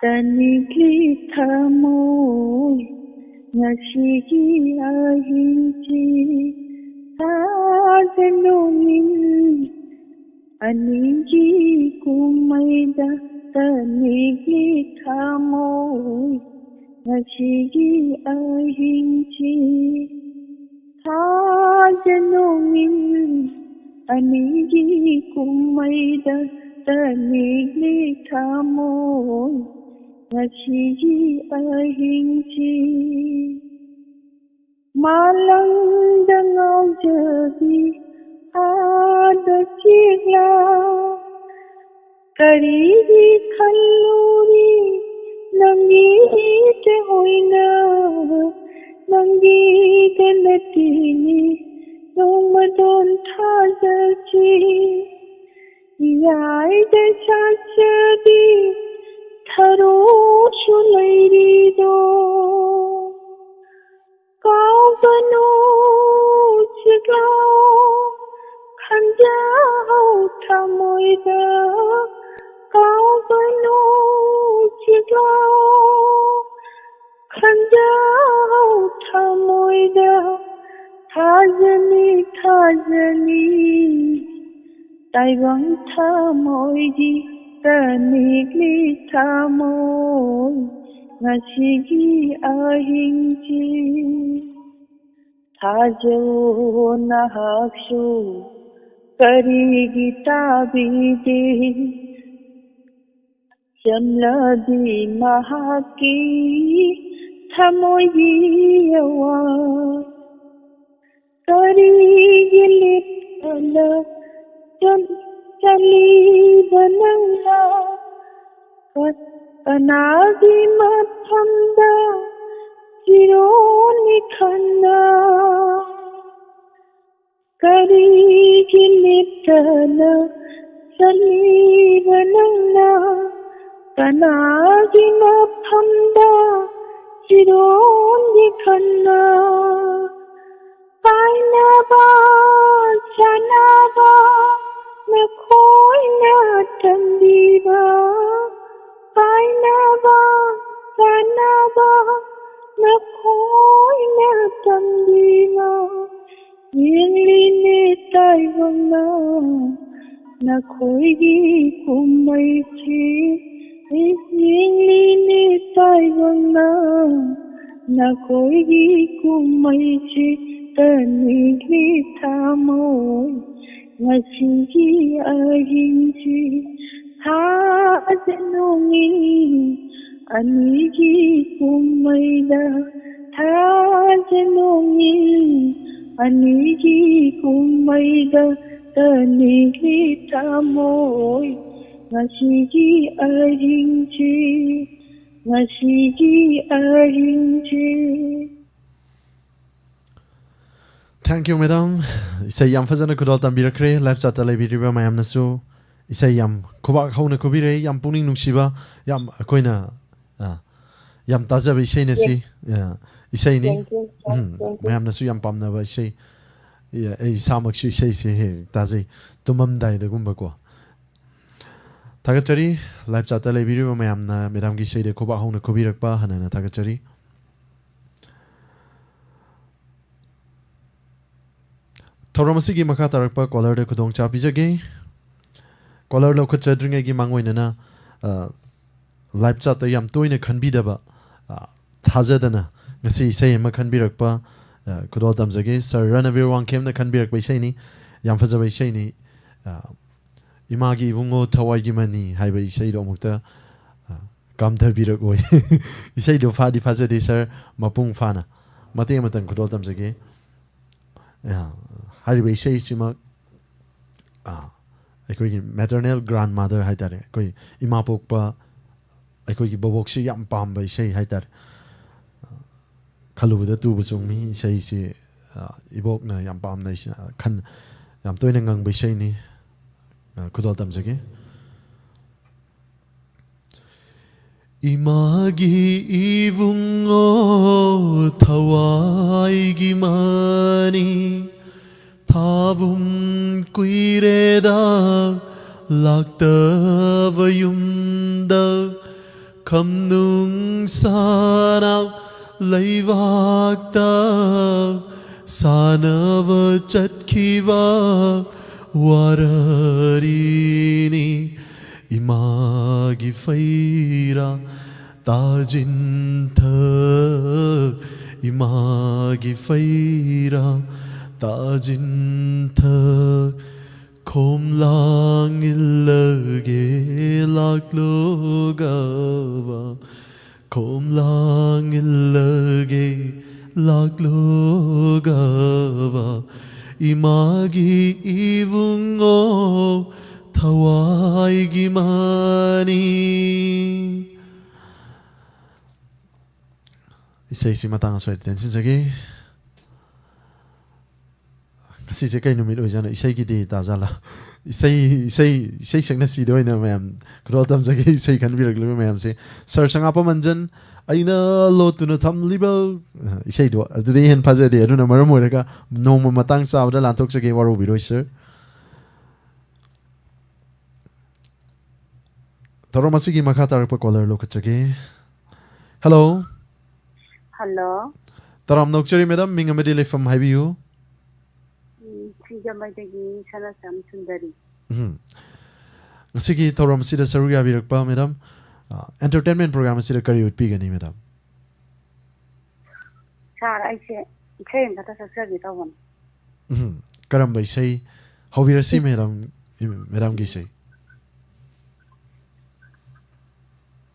ꯇꯅꯤꯛꯂꯤ ꯊꯃꯣꯏ ꯉꯁꯤꯒꯤ ꯑꯍꯤꯡꯁꯤ ꯊꯥꯖ ꯅꯣꯡꯏꯟ ꯑꯅꯤꯒꯤ ꯀꯨꯝꯃꯩꯗ ꯇꯅꯤꯛꯂꯤ ꯊꯃꯣꯏ ꯉꯁꯤꯒꯤ ꯑꯍꯤꯡꯁꯤ ꯊꯥꯖ ꯅꯣꯡꯏꯟ ꯑꯅꯤꯒꯤ ꯀꯨꯝꯃꯩꯗ ꯇꯅꯤꯛꯂꯤ ꯊꯃꯣꯏ ꯉꯁꯤꯒꯤ ꯑꯍꯤꯡꯁꯤ꯫ ꯃꯥꯂꯪꯗ ꯉꯥꯎꯖꯕꯤ ꯑꯥꯗ ꯆꯦꯛꯂꯥ, ꯀꯔꯤꯒꯤ ꯈꯜꯂꯨꯔꯤ ꯅꯪꯒꯤꯗ ꯑꯣꯏꯅ? ꯅꯪꯒꯤꯗ ꯅꯠꯇꯦꯅꯤ ꯅꯣꯡꯃꯗꯣꯟ ꯊꯥꯖꯁꯤ꯫ ꯏꯌꯥꯏꯗ ꯆꯥꯛꯆꯕꯤ ꯊꯔꯣꯁꯨ ꯂꯩꯔꯤꯗꯣ꯫ ꯀꯥꯎꯒꯅꯨ ꯆꯤꯛꯂꯥꯎ ꯈꯟꯖꯍꯧ ꯊꯃꯣꯏꯗ꯫ ꯀꯥꯎꯒꯅꯨ ꯆꯤꯛꯂꯥꯎ ꯈꯟꯖꯍꯧ ꯊꯃꯣꯏꯗ꯫ ꯊꯥꯖꯅꯤ ꯊꯥꯖꯅꯤ ꯇꯥꯏꯕꯪ ꯊꯃꯣꯏꯒꯤ ꯇꯅꯤꯛꯂꯤ ꯊꯃꯣꯏ ꯉꯁꯤꯒꯤ ꯑꯍꯤꯡꯁꯤ꯫ ꯊꯥꯖꯧ ꯅꯍꯥꯛꯁꯨ ꯀꯔꯤꯒꯤ ꯇꯥꯕꯤꯗꯦ? ꯆꯝꯂꯕꯤ ꯃꯍꯥꯛꯀꯤ ꯊꯃꯣꯏꯒꯤ ꯑꯋꯥ꯫ ꯀꯔꯤꯒꯤ ꯂꯤꯠꯇꯅ ꯆꯠ- ꯆꯠꯂꯤꯕ ꯅꯪꯅ? ꯀ- ꯀꯅꯥꯒꯤ ꯃꯐꯝꯗ ꯐꯤꯔꯣꯜꯅꯤ ꯈꯟꯅ? ꯀꯔꯤꯒꯤ ꯂꯤꯠꯇꯅ ꯆꯠꯂꯤꯕ ꯅꯪꯅ? ꯀꯅꯥꯒꯤ ꯃꯐꯝꯗ ꯐꯤꯔꯣꯜꯒꯤ ꯈꯟꯅ? ꯄꯥꯏꯅꯕ ꯆꯥꯅꯕ ꯅꯈꯣꯏꯅ ꯇꯝꯕꯤꯕ, ꯄꯥꯏꯅꯕ ꯆꯥꯅꯕ ꯅꯈꯣꯏꯅ ꯇꯝꯕꯤꯕ꯫ ꯌꯦꯡꯂꯤꯅꯦ ꯇꯥꯏꯕꯪꯅ ꯅꯈꯣꯏꯒꯤ ꯀꯨꯝꯍꯩꯁꯤ꯫ ꯌꯦꯡꯂꯤꯅꯦ ꯇꯥꯏꯕꯪꯅ ꯅꯈꯣꯏꯒꯤ ꯀꯨꯝꯍꯩꯁꯤ꯫ ꯇꯅꯤꯛꯂꯤ ꯊꯃꯣꯏ ꯉꯁꯤꯒꯤ ꯑꯍꯤꯡꯁꯤ꯫ ꯊꯥꯖ ꯅꯣꯡꯉꯤ ꯑꯅꯤꯒꯤ ꯀꯨꯝꯃꯩꯗ ꯊꯥꯖ ꯅꯣꯡꯏ, ꯑꯅꯤꯒꯤ ꯀꯨꯝꯃꯩꯗ ꯇꯅꯤꯛꯂꯤ ꯊꯃꯣꯏ꯫ ꯉꯁꯤꯒꯤ ꯑꯍꯤꯡꯁꯤ, ꯉꯁꯤꯒꯤ ꯑꯍꯤꯡꯁꯤ꯫ Thank you, madam. ꯏꯁꯩ ꯌꯥꯝ ꯐꯖꯅ ꯈꯨꯗꯣꯜ ꯇꯝꯕꯤꯔꯛꯈ꯭ꯔꯦ꯫ Live chatꯇ ꯂꯩꯕꯤꯔꯤꯕ ꯃꯌꯥꯝꯅꯁꯨ ꯏꯁꯩ ꯌꯥꯝ ꯈꯨꯕꯥꯛ ꯍꯧꯅ ꯈꯨꯕꯤꯔꯛꯏ꯫ ꯌꯥꯝ ꯄꯨꯛꯅꯤꯡ ꯅꯨꯡꯁꯤꯕ, ꯌꯥꯝ ꯑꯩꯈꯣꯏꯅ, ꯑ, ꯌꯥꯝ ꯇꯥꯖꯕ ꯏꯁꯩꯅ ꯁꯤ, ꯑ, ꯏꯁꯩꯅꯤ꯫ Thank you, sir. Um, Thank you. ꯃꯌꯥꯝꯅꯁꯨ ꯌꯥꯝ ꯄꯥꯝꯅꯕ ꯏꯁꯩ꯫ ꯑꯦ, ꯑꯩ ꯏꯁꯥꯃꯛꯁꯨ ꯏꯁꯩꯁꯦ ꯍꯦꯛ ꯇꯥꯖꯩ, ꯇꯨꯝꯃꯝꯗꯥꯏꯗꯒꯨꯝꯕꯀꯣ꯫ ꯊꯥꯒꯠꯆꯔꯤ꯫ Live chatꯇ ꯂꯩꯕꯤꯔꯤꯕ ꯃꯌꯥꯝꯅ madamꯒꯤ ꯏꯁꯩꯗ ꯈꯨꯕꯥꯛ ꯍꯧꯅ ꯈꯨꯕꯤꯔꯛꯄ ꯍꯟꯅ ꯍꯟꯅ ꯊꯥꯒꯠꯆꯔꯤ꯫ ꯊꯧꯔꯝ ꯑꯁꯤꯒꯤ ꯃꯈꯥ ꯇꯥꯔꯛꯄ callerꯗ ꯈꯨꯗꯣꯡꯆꯥ ꯄꯤꯖꯒꯦ꯫ Caller ꯂꯧꯈꯠꯆꯗ꯭ꯔꯤꯉꯩꯒꯤ ꯃꯥꯡꯑꯣꯏꯅꯅ, ꯑ, live chatꯇ ꯌꯥꯝ ꯇꯣꯏꯅ ꯈꯟꯕꯤꯗꯕ, ꯑ, ꯊꯥꯖꯗꯅ ꯉꯁꯤ ꯏꯁꯩ ꯑꯃ ꯈꯟꯕꯤꯔꯛꯄ, ꯑ, ꯈꯨꯗꯣꯜ ꯇꯝꯖꯒꯦ꯫ Sir ꯔꯅꯕꯤꯔ ꯋꯥꯡꯈꯦꯝꯅ ꯈꯟꯕꯤꯔꯛꯄ ꯏꯁꯩꯅꯤ꯫ ꯌꯥꯝ ꯐꯖꯕ ꯏꯁꯩꯅꯤ꯫ ꯑ, "ꯏꯃꯥꯒꯤ ꯏꯕꯨꯡꯉꯣ ꯊꯋꯥꯏꯒꯤ ꯃꯅꯤ" ꯍꯥꯏꯕ ꯏꯁꯩꯗꯣ ꯑꯃꯨꯛꯇ, ꯑ, ꯀꯥꯝꯊꯕꯤꯔꯛꯑꯣꯏ꯫ ꯏꯁꯩꯗꯣ ꯐꯥꯗꯤ ꯐꯥꯖꯗꯦ, sir꯫ ꯃꯄꯨꯡ ꯐꯥꯅ ꯃꯇꯦꯛ ꯑꯃꯇꯪ ꯈꯨꯗꯣꯜ ꯇꯝꯖꯒꯦ꯫ ꯑ, ꯍꯥꯏꯔꯤꯕ ꯏꯁꯩꯁꯤꯃꯛ, ꯑ, ꯑꯩꯈꯣꯏꯒꯤ maternal grandmother ꯍꯥꯏꯇꯥꯔꯦ, ꯑꯩꯈꯣꯏ ꯏꯃꯥ ꯄꯣꯛꯄ ꯑꯩꯈꯣꯏꯒꯤ ꯕꯣꯕꯣꯛꯁꯤ ꯌꯥꯝ ꯄꯥꯝꯕ ꯏꯁꯩ ꯍꯥꯏꯇꯥꯔꯦ꯫ ꯈꯜꯂꯨꯕꯗ ꯇꯨꯕ ꯆꯣꯡꯉꯤ ꯏꯁꯩꯁꯤ, ꯑ, ꯏꯕꯣꯛꯅ ꯌꯥꯝ ꯄꯥꯝꯅ ꯏꯁꯩ, ꯑ, ꯈꯟ-, ꯌꯥꯝ ꯇꯣꯏꯅ ꯉꯪꯕ ꯏꯁꯩꯅꯤ꯫ ꯑ, ꯈꯨꯗꯣꯜ ꯇꯝꯖꯒꯦ꯫ ꯏꯃꯥꯒꯤ ꯏꯕꯨꯡꯉꯣ ꯊꯋꯥꯏꯒꯤ ꯃꯅꯤ, ꯊꯥꯕꯨꯝ ꯀꯨꯏꯔꯦꯗ ꯂꯥꯛꯇꯕ ꯌꯨꯝꯗ, ꯈꯝꯅꯨꯡ ꯁꯥꯅ ꯂꯩꯕꯥꯛꯇ ꯁꯥꯟꯅꯕ ꯆꯠꯈꯤꯕ ꯋꯥꯔꯤꯅꯤ꯫ ꯏꯃꯥꯒꯤ ꯐꯩꯔꯥ ꯇꯥꯖꯤꯟꯊꯛ, ꯏꯃꯥꯒꯤ ꯐꯩꯔꯥ ꯇꯥꯖꯤꯟꯊꯛ, ꯈꯣꯝꯂꯥꯡ ꯏꯜꯂꯒꯦ ꯂꯥꯛꯂꯣꯒꯕ ꯈꯣꯝꯂꯥꯡ ꯏꯜꯂꯒꯦ ꯂꯥꯛꯂꯣꯒꯕ ꯏꯃꯥꯒꯤ ꯏꯕꯨꯡꯉꯣ ꯊꯋꯥꯏꯒꯤ ꯃꯅꯤ꯫ ꯏꯁꯩꯁꯤ ꯃꯇꯥꯡ ꯑꯁ꯭ꯋꯥꯏꯗ ꯇꯦꯟꯁꯤꯟꯖꯒꯦ꯫ ꯉꯁꯤꯁꯦ ꯀꯩ ꯅꯨꯃꯤꯠ ꯑꯣꯏꯖꯥꯠꯅꯣ? ꯏꯁꯩꯒꯤ ꯗꯦ ꯇꯥꯖꯥꯠꯂꯥ? ꯏꯁꯩ, ꯏꯁꯩ, ꯏꯁꯩ ꯁꯛꯅꯁꯤꯗ ꯑꯣꯏꯅ ꯃꯌꯥꯝ ꯈꯨꯗꯣꯜ ꯇꯝꯖꯒꯦ, ꯏꯁꯩ ꯈꯟꯕꯤꯔꯛꯂꯤꯕ ꯃꯌꯥꯝꯁꯦ꯫ ꯁꯥꯔ ꯁꯉꯥꯞꯄ ꯃꯟꯖꯟ, ꯑꯩꯅ ꯂꯣꯠꯇꯨꯅ ꯊꯝꯂꯤꯕ, ꯑ, ꯏꯁꯩꯗꯣ ꯑꯗꯨꯗꯩ ꯍꯦꯟꯅ ꯐꯖꯗꯦ꯫ ꯑꯗꯨꯅ ꯃꯔꯝ ꯑꯣꯏꯔꯒ ꯅꯣꯡꯃ ꯃꯇꯥꯡ ꯆꯥꯕꯗ ꯂꯥꯟꯊꯣꯛꯆꯒꯦ, ꯋꯥꯔꯧꯕꯤꯔꯣꯏ ꯁꯥꯔ꯫ ꯊꯧꯔꯝ ꯑꯁꯤꯒꯤ ꯃꯈꯥ ꯇꯥꯔꯛꯄ ꯀꯣꯂꯔ ꯂꯧꯈꯠꯆꯒꯦ꯫ ꯍꯜꯂꯣ꯫ ꯍꯜꯂꯣ꯫ ꯇꯔꯥꯝꯅ ꯑꯣꯛꯆꯔꯤ ꯃꯦꯗꯥꯝ, ꯃꯤꯡ ꯑꯃꯗꯤ ꯂꯩꯐꯝ ꯍꯥꯏꯕꯤꯌꯨ꯫ ꯎꯝ, ꯁꯤꯡꯖꯃꯩꯗꯒꯤ ꯁꯅꯥꯆꯝ ꯁꯨꯟꯗꯔꯤ꯫ ꯎꯝ꯫ ꯉꯁꯤꯒꯤ ꯊꯧꯔꯝ ꯑꯁꯤꯗ ꯁꯔꯨꯛ ꯌꯥꯕꯤꯔꯛꯄ ꯃꯦꯗꯥꯝ, ꯑ, entertainment program ꯑꯁꯤꯗ ꯀꯔꯤ ꯎꯠꯄꯤꯒꯅꯤ ꯃꯦꯗꯥꯝ? ꯁꯥꯔ, ꯑꯩꯁꯦ ꯏꯁꯩ ꯑꯃꯈꯛꯇ ꯁꯛꯆꯒꯦ ꯇꯧꯕꯅꯤ꯫ ꯎꯝ꯫ ꯀꯔꯝꯕ ꯏꯁꯩ? ꯍꯧꯕꯤꯔꯁꯤ ꯃꯦꯗꯥꯝ, ꯃꯦꯗꯥꯝꯒꯤ ꯏꯁꯩ꯫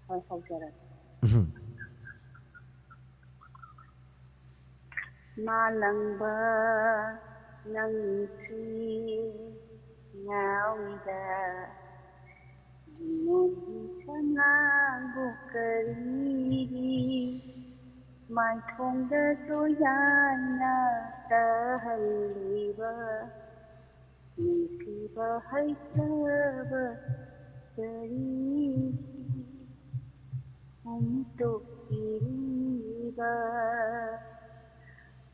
ꯍꯣꯏ, ꯍꯧꯖꯔꯒꯦ꯫ ꯎꯝ꯫ ꯃꯥꯂꯪꯕ ꯅꯪꯁꯤ ꯉꯥꯎꯏꯗ, ꯅꯪꯒꯤ ꯁꯅꯥꯕꯨ ꯀꯔꯤꯒꯤ ꯃꯥꯏꯊꯣꯡꯗ ꯆꯣꯏꯌꯥꯏꯅ ꯇꯥꯍꯜꯂꯤꯕ? ꯅꯨꯡꯁꯤꯕ ꯍꯩꯇꯕ ꯀꯔꯤ ꯍꯨꯝꯇꯣꯛꯄꯤꯔꯤꯕ?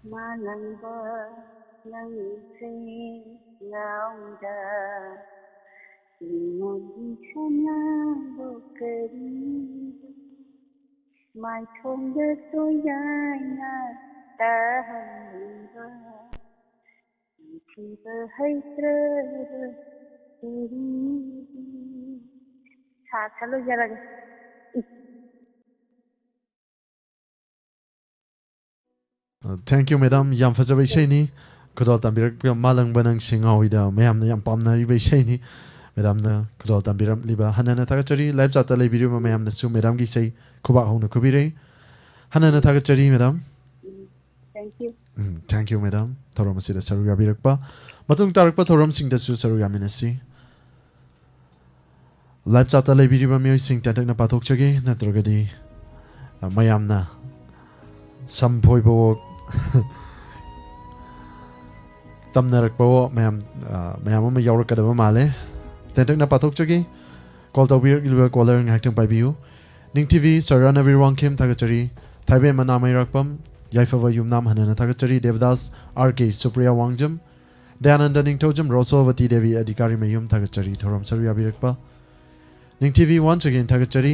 ꯃꯥꯂꯪꯕ ꯅꯪꯁꯦ ꯉꯥꯎꯗ ꯏꯃꯣꯟꯒꯤ ꯁꯅꯥꯕꯨ ꯀꯔꯤ ꯃꯥꯏꯊꯣꯡꯗ ꯆꯣꯏꯌꯥꯏꯅ ꯇꯥꯍꯜꯂꯤꯕ? ꯅꯨꯡꯁꯤꯕ ꯍꯩꯇ꯭ꯔꯕ ꯀꯔꯤꯒꯤ? ꯁꯥ-, ꯁꯥ ꯂꯣꯏꯖꯔꯒꯦ꯫ Thank you ꯃꯦꯗꯥꯝ, ꯌꯥꯝ ꯐꯖꯕ ꯏꯁꯩꯅꯤ꯫ ꯈꯨꯗꯣꯜ ꯇꯝꯕꯤꯔꯛꯄ ꯃꯥꯂꯪꯕ ꯅꯪꯁꯦ ꯉꯥꯎꯏꯗ ꯃꯌꯥꯝꯅ ꯌꯥꯝ ꯄꯥꯝꯅꯔꯤꯕ ꯏꯁꯩꯅꯤ꯫ ꯃꯦꯗꯥꯝꯅ ꯈꯨꯗꯣꯜ ꯇꯝꯕꯤꯔꯝꯂꯤꯕ ꯍꯟꯅ ꯍꯟꯅ ꯊꯥꯒꯠꯆꯔꯤ꯫ ꯂꯥꯏꯚ ꯆꯥꯠꯇ ꯂꯩꯕꯤꯔꯤꯕ ꯃꯌꯥꯝꯅꯁꯨ ꯃꯦꯗꯥꯝꯒꯤ ꯏꯁꯩ ꯈꯨꯕꯥꯛ ꯍꯧꯅ ꯈꯨꯕꯤꯔꯦ꯫ ꯍꯟꯅ ꯍꯟꯅ ꯊꯥꯒꯠꯆꯔꯤ madam. Thank you. Um, thank you madam, ꯊꯧꯔꯝ ꯑꯁꯤꯗ ꯁꯔꯨꯛ ꯌꯥꯕꯤꯔꯛꯄ꯫ ꯃꯇꯨꯡ ꯇꯥꯔꯛꯄ ꯊꯧꯔꯝꯁꯤꯡꯗꯁꯨ ꯁꯔꯨꯛ ꯌꯥꯃꯤꯟꯅꯁꯤ꯫ ꯂꯥꯏꯚ ꯆꯥꯠꯇ ꯂꯩꯕꯤꯔꯤꯕ ꯃꯤꯑꯣꯏꯁꯤꯡ ꯇꯦꯟꯇꯛꯅ ꯄꯥꯊꯣꯛꯆꯒꯦ, ꯅꯠꯇ꯭ꯔꯒꯗꯤ ꯑ, ꯃꯌꯥꯝꯅ ꯁꯝ ꯐꯣꯏꯕꯋꯣ ꯇꯝꯅꯔꯛꯄꯋꯣ ꯃꯌꯥꯝ ꯑ, ꯃꯌꯥꯝ ꯑꯃ ꯌꯥꯎꯔꯛꯀꯗꯕ ꯃꯥꯜꯂꯦ꯫ ꯇꯦꯟꯇꯛꯅ ꯄꯥꯊꯣꯛꯆꯒꯦ꯫ ꯀꯣꯜ ꯇꯧꯕꯤꯔꯛꯂꯤꯕ ꯀꯣꯂꯔ ꯉꯥꯏꯍꯥꯛꯇꯪ ꯄꯥꯏꯕꯤꯌꯨ꯫ ꯅꯤꯡꯊꯤꯕꯤ ꯁꯔ ꯔꯥꯅꯕꯤꯔ ꯋꯥꯡꯈꯦꯝ ꯊꯥꯒꯠꯆꯔꯤ꯫ ꯊꯥꯏꯕꯦꯝ ꯃꯅꯥ ꯃꯩꯔꯥꯛꯄꯝ ꯌꯥꯏꯐꯕ ꯌꯨꯝꯅꯥꯝ ꯍꯟꯅꯅ ꯊꯥꯒꯠꯆꯔꯤ꯫ ꯗꯦꯕꯗꯥꯁ ꯑꯥꯔ ꯀꯦ ꯁꯨꯄ꯭ꯔꯤꯌꯥ ꯋꯥꯡꯖꯝ, ꯗꯌꯥꯅꯟꯗ ꯅꯤꯡꯊꯧꯖꯝ, ꯔꯣꯁꯣꯕꯇꯤ ꯗꯦꯕꯤ ꯑꯙꯤꯀꯥꯔꯤ ꯃꯌꯨꯝ ꯊꯥꯒꯠꯆꯔꯤ꯫ ꯊꯧꯔꯝ ꯁꯔꯨꯛ ꯌꯥꯕꯤꯔꯛꯄ ꯅꯤꯡꯊꯤꯕꯤ once again ꯊꯥꯒꯠꯆꯔꯤ꯫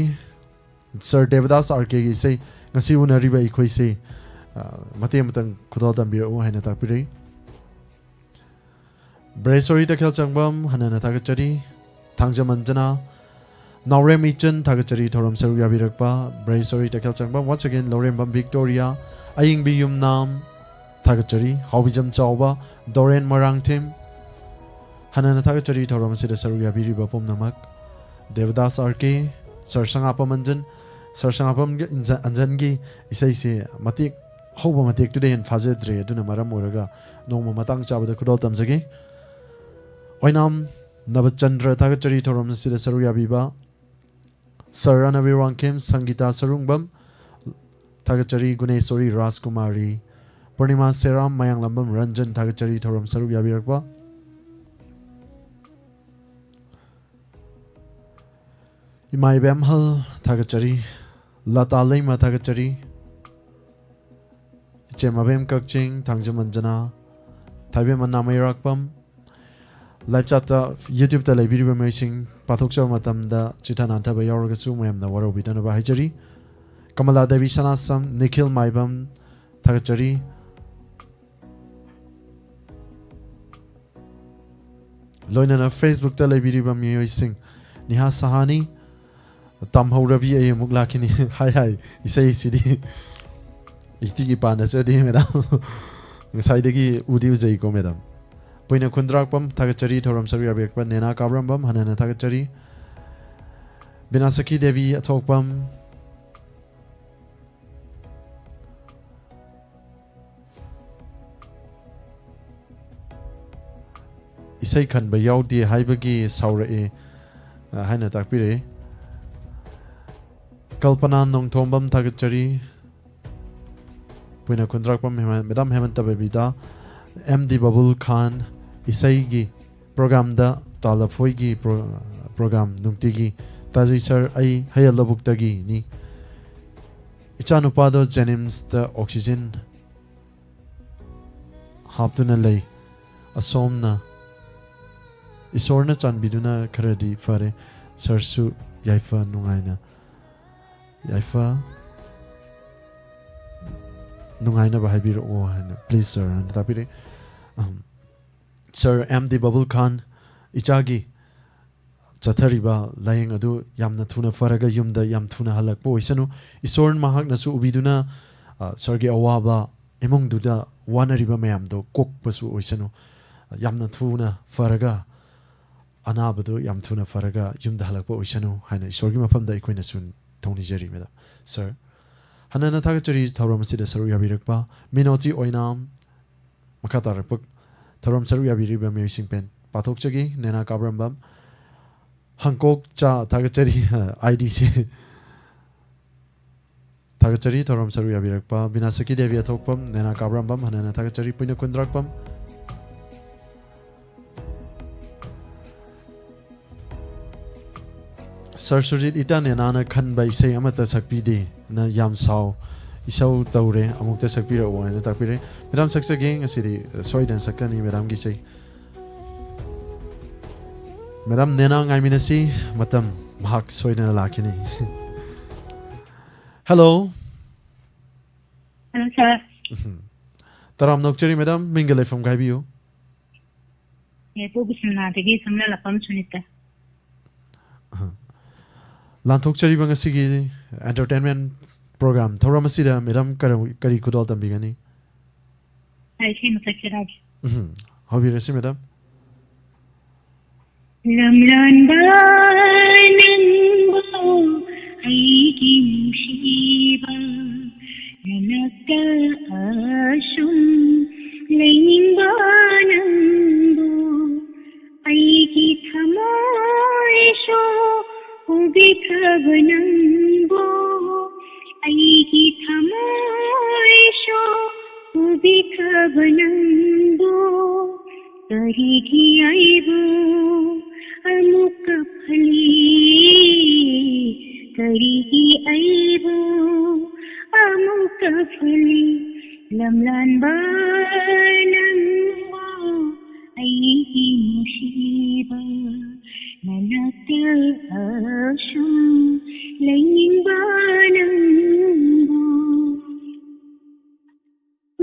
ꯁꯔ ꯗꯦꯕꯗꯥꯁ ꯑꯥꯔ ꯀꯦꯒꯤ ꯏꯁꯩ ꯉꯁꯤ ꯎꯅꯔꯤꯕ ꯑꯩꯈꯣꯏꯁꯦ ꯑ, ꯃꯇꯦꯛ ꯑꯃꯇꯪ ꯈꯨꯗꯣꯜ ꯇꯝꯕꯤꯔꯛꯎ ꯍꯥꯏꯅ ꯇꯥꯛꯄꯤꯔꯛꯏ꯫ ꯕ꯭ꯔꯦꯁꯣꯔꯤ ꯇꯈꯦꯜ ꯆꯪꯕꯝ ꯍꯟꯅꯅ ꯊꯥꯒꯠꯆꯔꯤ꯫ ꯊꯥꯡꯖꯝ ꯑꯟꯖꯅꯥ, ꯅꯥꯎꯔꯦꯝ ꯏꯆꯟ ꯊꯥꯒꯠꯆꯔꯤ ꯊꯧꯔꯝ ꯁꯔꯨꯛ ꯌꯥꯕꯤꯔꯛꯄ꯫ ꯕ꯭ꯔꯦꯁꯣꯔꯤ ꯇꯈꯦꯜ ꯆꯪꯕꯝ once again ꯂꯧꯔꯦꯝꯕꯝ ꯕꯤꯛꯇꯣꯔꯤꯌꯥ, ꯑꯌꯤꯡꯕꯤ ꯌꯨꯝꯅꯥꯝ ꯊꯥꯒꯠꯆꯔꯤ꯫ ꯍꯥꯎꯕꯤꯖꯝ ꯆꯥꯎꯕ, ꯗꯣꯔꯦꯟ ꯃꯣꯏꯔꯥꯡꯊꯦꯝ ꯍꯟꯅꯅ ꯊꯥꯒꯠꯆꯔꯤ ꯊꯧꯔꯝ ꯑꯁꯤꯗ ꯁꯔꯨꯛ ꯌꯥꯕꯤꯔꯤꯕ ꯄꯨꯝꯅꯃꯛ꯫ ꯗꯦꯕꯗꯥꯁ ꯑꯥꯔ ꯀꯦ, ꯁꯔ ꯁꯉꯥꯄꯝ ꯑꯟꯖꯟ, ꯁꯔ ꯁꯉꯥꯄꯝꯒꯤ ꯏꯟꯖ-, ꯑꯟꯖꯟꯒꯤ ꯏꯁꯩꯁꯦ ꯃꯇꯦꯛ ꯍꯧꯕ ꯃꯇꯦꯛꯇꯨꯗ ꯍꯦꯟꯅ ꯐꯥꯖꯗ꯭ꯔꯦ, ꯑꯗꯨꯅ ꯃꯔꯝ ꯑꯣꯏꯔꯒ ꯅꯣꯡꯃ ꯃꯇꯥꯡ ꯆꯥꯕꯗ ꯈꯨꯗꯣꯜ ꯇꯝꯖꯒꯦ꯫ ꯑꯣꯏꯅꯥꯝ ꯅꯕꯆꯟꯗ꯭ꯔ ꯊꯥꯒꯠꯆꯔꯤ ꯊꯧꯔꯝ ꯑꯁꯤꯗ ꯁꯔꯨꯛ ꯌꯥꯕꯤꯕ꯫ ꯁꯔ ꯔꯥꯅꯕꯤꯔ ꯋꯥꯡꯈꯦꯝ, ꯁꯪꯒꯤꯇꯥ ꯁꯔꯨꯡꯕꯝ ꯊꯥꯒꯠꯆꯔꯤ꯫ ꯒꯨꯅꯦꯁꯣꯔꯤ ꯔꯥꯖꯀꯨꯃꯥꯔꯤ, ꯄꯨꯔꯅꯤꯃꯥ ꯁꯦꯔꯥꯝ, ꯃꯌꯥꯡꯂꯥꯝꯕꯝ ꯔꯟꯖꯟ ꯊꯥꯒꯠꯆꯔꯤ ꯊꯧꯔꯝ ꯁꯔꯨꯛ ꯌꯥꯕꯤꯔꯛꯄ꯫ ꯏꯃꯥ ꯏꯕꯦꯝꯍꯜ ꯊꯥꯒꯠꯆꯔꯤ꯫ ꯂꯇꯥ ꯂꯩꯃ ꯊꯥꯒꯠꯆꯔꯤ꯫ ꯏꯆꯦ ꯃꯕꯦꯝ ꯀꯛꯆꯤꯡ, ꯊꯥꯡꯖꯝ ꯑꯟꯖꯅꯥ, ꯊꯥꯏꯕꯦꯝ ꯃꯅꯥ ꯃꯩꯔꯥꯛꯄꯝ꯫ ꯂꯥꯏꯚ ꯆꯥꯠꯇ YouTube-ꯇ ꯂꯩꯕꯤꯔꯤꯕ ꯃꯤꯑꯣꯏꯁꯤꯡ ꯄꯥꯊꯣꯛꯆꯕ ꯃꯇꯝꯗ ꯆꯤꯊ ꯅꯥꯟꯊꯕ ꯌꯥꯎꯔꯒꯁꯨ ꯃꯌꯥꯝꯅ ꯋꯥꯔꯧꯕꯤꯗꯅꯕ ꯍꯥꯏꯖꯔꯤ꯫ ꯀꯃꯂꯥ ꯗꯦꯕꯤ ꯁꯅꯥꯁꯝ, ꯅꯤꯈꯤꯜ ꯃꯥꯏꯕꯝ ꯊꯥꯒꯠꯆꯔꯤ꯫ ꯂꯣꯏꯅꯅ Facebook-ꯇ ꯂꯩꯕꯤꯔꯤꯕ ꯃꯤꯑꯣꯏꯁꯤꯡ, ꯅꯤꯍꯥ ꯁꯍꯥꯅꯤ, ꯇꯝꯍꯧꯔꯕꯤ ꯑꯩ ꯑꯃꯨꯛ ꯂꯥꯛꯈꯤꯅꯤ꯫ ꯍꯥꯏ ꯍꯥꯏ, ꯏꯁꯩꯁꯤꯗꯤ ꯏꯇꯤꯒꯤ ꯄꯥꯟꯅꯖꯗꯦ ꯃꯦꯗꯥꯝ꯫ ꯉꯁꯥꯏꯗꯒꯤ ꯎꯗꯤ ꯎꯖꯩꯀꯣ ꯃꯦꯗꯥꯝ꯫ ꯄꯨꯏꯅ ꯈꯨꯟꯗ꯭ꯔꯥꯛꯄꯝ, ꯊꯥꯒꯠꯆꯔꯤ꯫ ꯊꯧꯔꯝ ꯁꯔꯨꯛ ꯌꯥꯕꯤꯔꯛꯄ ꯅꯦꯅꯥ ꯀꯥꯕ꯭ꯔꯝꯕꯝ, ꯍꯟꯅ ꯍꯟꯅ ꯊꯥꯒꯠꯆꯔꯤ꯫ ꯕꯤꯅꯥꯁꯈꯤ ꯗꯦꯕꯤ ꯑꯊꯣꯛꯄꯝ, ꯏꯁꯩ ꯈꯟꯕ ꯌꯥꯎꯗꯦ ꯍꯥꯏꯕꯒꯤ ꯁꯥꯎꯔꯛꯑꯦ, ꯑ, ꯍꯥꯏꯅ ꯇꯥꯛꯄꯤꯔꯛꯏ꯫ ꯀꯜꯄꯅꯥ ꯅꯣꯡꯊꯣꯝꯕꯝ, ꯊꯥꯒꯠꯆꯔꯤ꯫ ꯄꯨꯏꯅ ꯈꯨꯟꯗ꯭ꯔꯥꯛꯄꯝ ꯍꯦꯃ-, ꯃꯦꯗꯥꯝ ꯍꯦꯃꯟꯇ ꯕꯕꯤꯇꯥ, ꯑꯦꯝ ꯗꯤ ꯕꯕꯨꯜ ꯈꯥꯟ, ꯏꯁꯩꯒꯤ ꯄ꯭ꯔꯣꯒꯥꯝꯗ ꯇꯥ ꯂꯐꯣꯏꯒꯤ ꯄ꯭ꯔꯣ-, ꯄ꯭ꯔꯣꯒꯥꯝ ꯅꯨꯡꯇꯤꯒꯤ ꯇꯥꯖꯩ ꯁꯥꯔ, ꯑꯩ ꯍꯌꯦꯜ ꯂꯧꯕꯨꯛꯇꯒꯤꯅꯤ꯫ ꯏꯆꯥꯅꯨꯄꯥꯗꯣ ꯖꯦꯅꯤꯝꯁꯇ ꯑꯣꯛꯁꯤꯖꯦꯟ ꯍꯥꯞꯇꯨꯅ ꯂꯩ꯫ ꯑꯁꯣꯝꯅ ꯏꯁꯣꯔꯅ ꯆꯥꯟꯕꯤꯗꯨꯅ ꯈꯔꯗꯤ ꯐꯔꯦ꯫ ꯁꯥꯔꯁꯨ ꯌꯥꯏꯐ ꯅꯨꯡꯉꯥꯏꯅ, ꯌꯥꯏꯐ ꯅꯨꯡꯉꯥꯏꯅꯕ ꯍꯥꯏꯕꯤꯔꯛꯑꯣ ꯍꯥꯏꯅ, please sir, ꯍꯥꯏꯅ ꯇꯥꯛꯄꯤꯔꯛꯏ꯫ ꯑꯝ, ꯁꯥꯔ ꯑꯦꯝ ꯗꯤ ꯕꯕꯨꯜ ꯈꯥꯟ, ꯏꯆꯥꯒꯤ ꯆꯠꯊꯔꯤꯕ ꯂꯥꯏꯌꯦꯡ ꯑꯗꯨ ꯌꯥꯝꯅ ꯊꯨꯅ ꯐꯔꯒ ꯌꯨꯝꯗ ꯌꯥꯝ ꯊꯨꯅ ꯍꯜꯂꯛꯄ ꯑꯣꯏꯁꯅꯨ꯫ ꯏꯁꯣꯔ ꯃꯍꯥꯛꯅꯁꯨ ꯎꯕꯤꯗꯨꯅ, ꯑ, ꯁꯥꯔꯒꯤ ꯑꯋꯥꯕ, ꯏꯃꯨꯡꯗꯨꯗ ꯋꯥꯅꯔꯤꯕ ꯃꯌꯥꯝꯗꯣ ꯀꯣꯛꯄꯁꯨ ꯑꯣꯏꯁꯅꯨ꯫ ꯌꯥꯝꯅ ꯊꯨꯅ ꯐꯔꯒ, ꯑꯅꯥꯕꯗꯨ ꯌꯥꯝ ꯊꯨꯅ ꯐꯔꯒ ꯌꯨꯝꯗ ꯍꯜꯂꯛꯄ ꯑꯣꯏꯁꯅꯨ ꯍꯥꯏꯅ ꯏꯁꯣꯔꯒꯤ ꯃꯐꯝꯗ ꯑꯩꯈꯣꯏꯅꯁꯨ ꯊꯧꯅꯤꯖꯔꯤ, ꯃꯦꯗꯥꯝ꯫ ꯁꯥꯔ, ꯍꯟꯅ ꯍꯟꯅ ꯊꯥꯒꯠꯆꯔꯤ ꯊꯧꯔꯝ ꯑꯁꯤꯗ ꯁꯔꯨꯛ ꯌꯥꯕꯤꯔꯛꯄ ꯃꯤꯅꯣꯇꯤ ꯑꯣꯏꯅꯥꯝ꯫ ꯃꯈꯥ ꯇꯥꯔꯛꯄ ꯊꯧꯔꯝ ꯁꯔꯨꯛ ꯌꯥꯕꯤꯔꯤꯕ ꯃꯤꯑꯣꯏꯁꯤꯡ ꯄꯦꯟ ꯄꯥꯊꯣꯛꯆꯒꯦ꯫ ꯅꯦꯅꯥ ꯀꯥꯕ꯭ꯔꯝꯕꯝ, ꯍꯪꯀꯣꯛ ꯆꯥ ꯊꯥꯒꯠꯆꯔꯤ, ꯑꯥꯏ ꯗꯤꯁꯤ꯫ ꯊꯥꯒꯠꯆꯔꯤ ꯊꯧꯔꯝ ꯁꯔꯨꯛ ꯌꯥꯕꯤꯔꯛꯄ ꯕꯤꯅꯥꯁꯈꯤ ꯗꯦꯕꯤ ꯑꯊꯣꯛꯄꯝ, ꯅꯦꯅꯥ ꯀꯥꯕ꯭ꯔꯝꯕꯝ, ꯍꯟꯅ ꯍꯟꯅ ꯊꯥꯒꯠꯆꯔꯤ꯫ ꯄꯨꯏꯅ ꯈꯨꯟꯗ꯭ꯔꯥꯛꯄꯝ꯫ ꯁꯥꯔ ꯁꯨꯖꯤꯠ, ꯏꯇꯥ ꯅꯦꯅꯥꯅ ꯈꯟꯕ ꯏꯁꯩ ꯑꯃꯠꯇ ꯁꯛꯄꯤꯗꯦ, ꯅ ꯌꯥꯝ ꯁꯥꯎ, ꯏꯁꯧ ꯇꯧꯔꯦ, ꯑꯃꯨꯛꯇ ꯁꯛꯄꯤꯔꯛꯑꯣ ꯍꯥꯏꯅ ꯇꯥꯛꯄꯤꯔꯦ꯫ ꯃꯦꯗꯥꯝ ꯁꯛꯆꯒꯦ, ꯉꯁꯤꯗꯤ ꯁꯣꯏꯗꯅ ꯁꯛꯀꯅꯤ ꯃꯦꯗꯥꯝꯒꯤ ꯏꯁꯩ꯫ ꯃꯦꯗꯥꯝ ꯅꯦꯅꯥ ꯉꯥꯏꯃꯤꯟꯅꯁꯤ, ꯃꯇꯝ ꯃꯍꯥꯛ ꯁꯣꯏꯗꯅ ꯂꯥꯛꯈꯤꯅꯤ꯫ ꯍꯜꯂꯣ꯫ ꯍꯜꯂꯣ, ꯁꯥꯔ꯫ ꯎꯝ꯫ ꯇꯔꯥꯝꯅ ꯑꯣꯛꯆꯔꯤ ꯃꯦꯗꯥꯝ, ꯃꯤꯡꯒ ꯂꯩꯐꯝꯒ ꯍꯥꯏꯕꯤꯌꯨ꯫ ꯌꯥꯏꯄꯣꯛ ꯕꯤꯁ꯭ꯋꯥꯅꯥꯊꯗꯒꯤ ꯁꯝꯂꯥꯂꯥꯛꯄꯝ ꯁꯨꯅꯤꯇꯥ꯫ ꯑꯍ꯫ ꯂꯥꯟꯊꯣꯛꯆꯔꯤꯕ ꯉꯁꯤꯒꯤ entertainment program ꯊꯧꯔꯝ ꯑꯁꯤꯗ ꯃꯦꯗꯥꯝ ꯀꯔ-, ꯀꯔꯤ ꯈꯨꯗꯣꯜ ꯇꯝꯕꯤꯒꯅꯤ? ꯑꯩ ꯏꯁꯩ ꯑꯃ ꯁꯛꯆꯔꯛꯑꯒꯦ꯫ ꯎꯝ꯫ ꯍꯧꯕꯤꯔꯁꯤ, ꯃꯦꯗꯥꯝ꯫ ꯂꯝꯂꯥꯟꯕ ꯅꯪꯕꯨ ꯑꯩꯒꯤ ꯅꯨꯡꯁꯤꯕ, ꯅꯅꯥꯛꯇ ꯑꯁꯨꯝ ꯂꯩꯅꯤꯡꯕ ꯅꯪꯕꯨ, ꯑꯩꯒꯤ ꯊꯃꯣꯏꯁꯨ ꯎꯕꯤꯈ꯭ꯔꯕ ꯅꯪꯕꯨ, ꯑꯩꯒꯤ ꯊꯃꯣꯏꯁꯨ ꯎꯕꯤꯈ꯭ꯔꯕ ꯅꯪꯕꯨ, ꯀꯔꯤꯒꯤ ꯑꯩꯕꯨ ꯑꯃꯨꯛꯀ ꯐꯜꯂꯤ? ꯀꯔꯤꯒꯤ ꯑꯩꯕꯨ ꯑꯃꯨꯛꯀ ꯐꯜꯂꯤ? ꯂꯝꯂꯥꯟꯕ ꯅꯪꯕꯨ ꯑꯩꯒꯤ ꯅꯨꯡꯁꯤꯕ, ꯅꯅꯥꯛꯇ ꯑꯁꯨꯝ ꯂꯩꯅꯤꯡꯕ ꯅꯪꯕꯨ꯫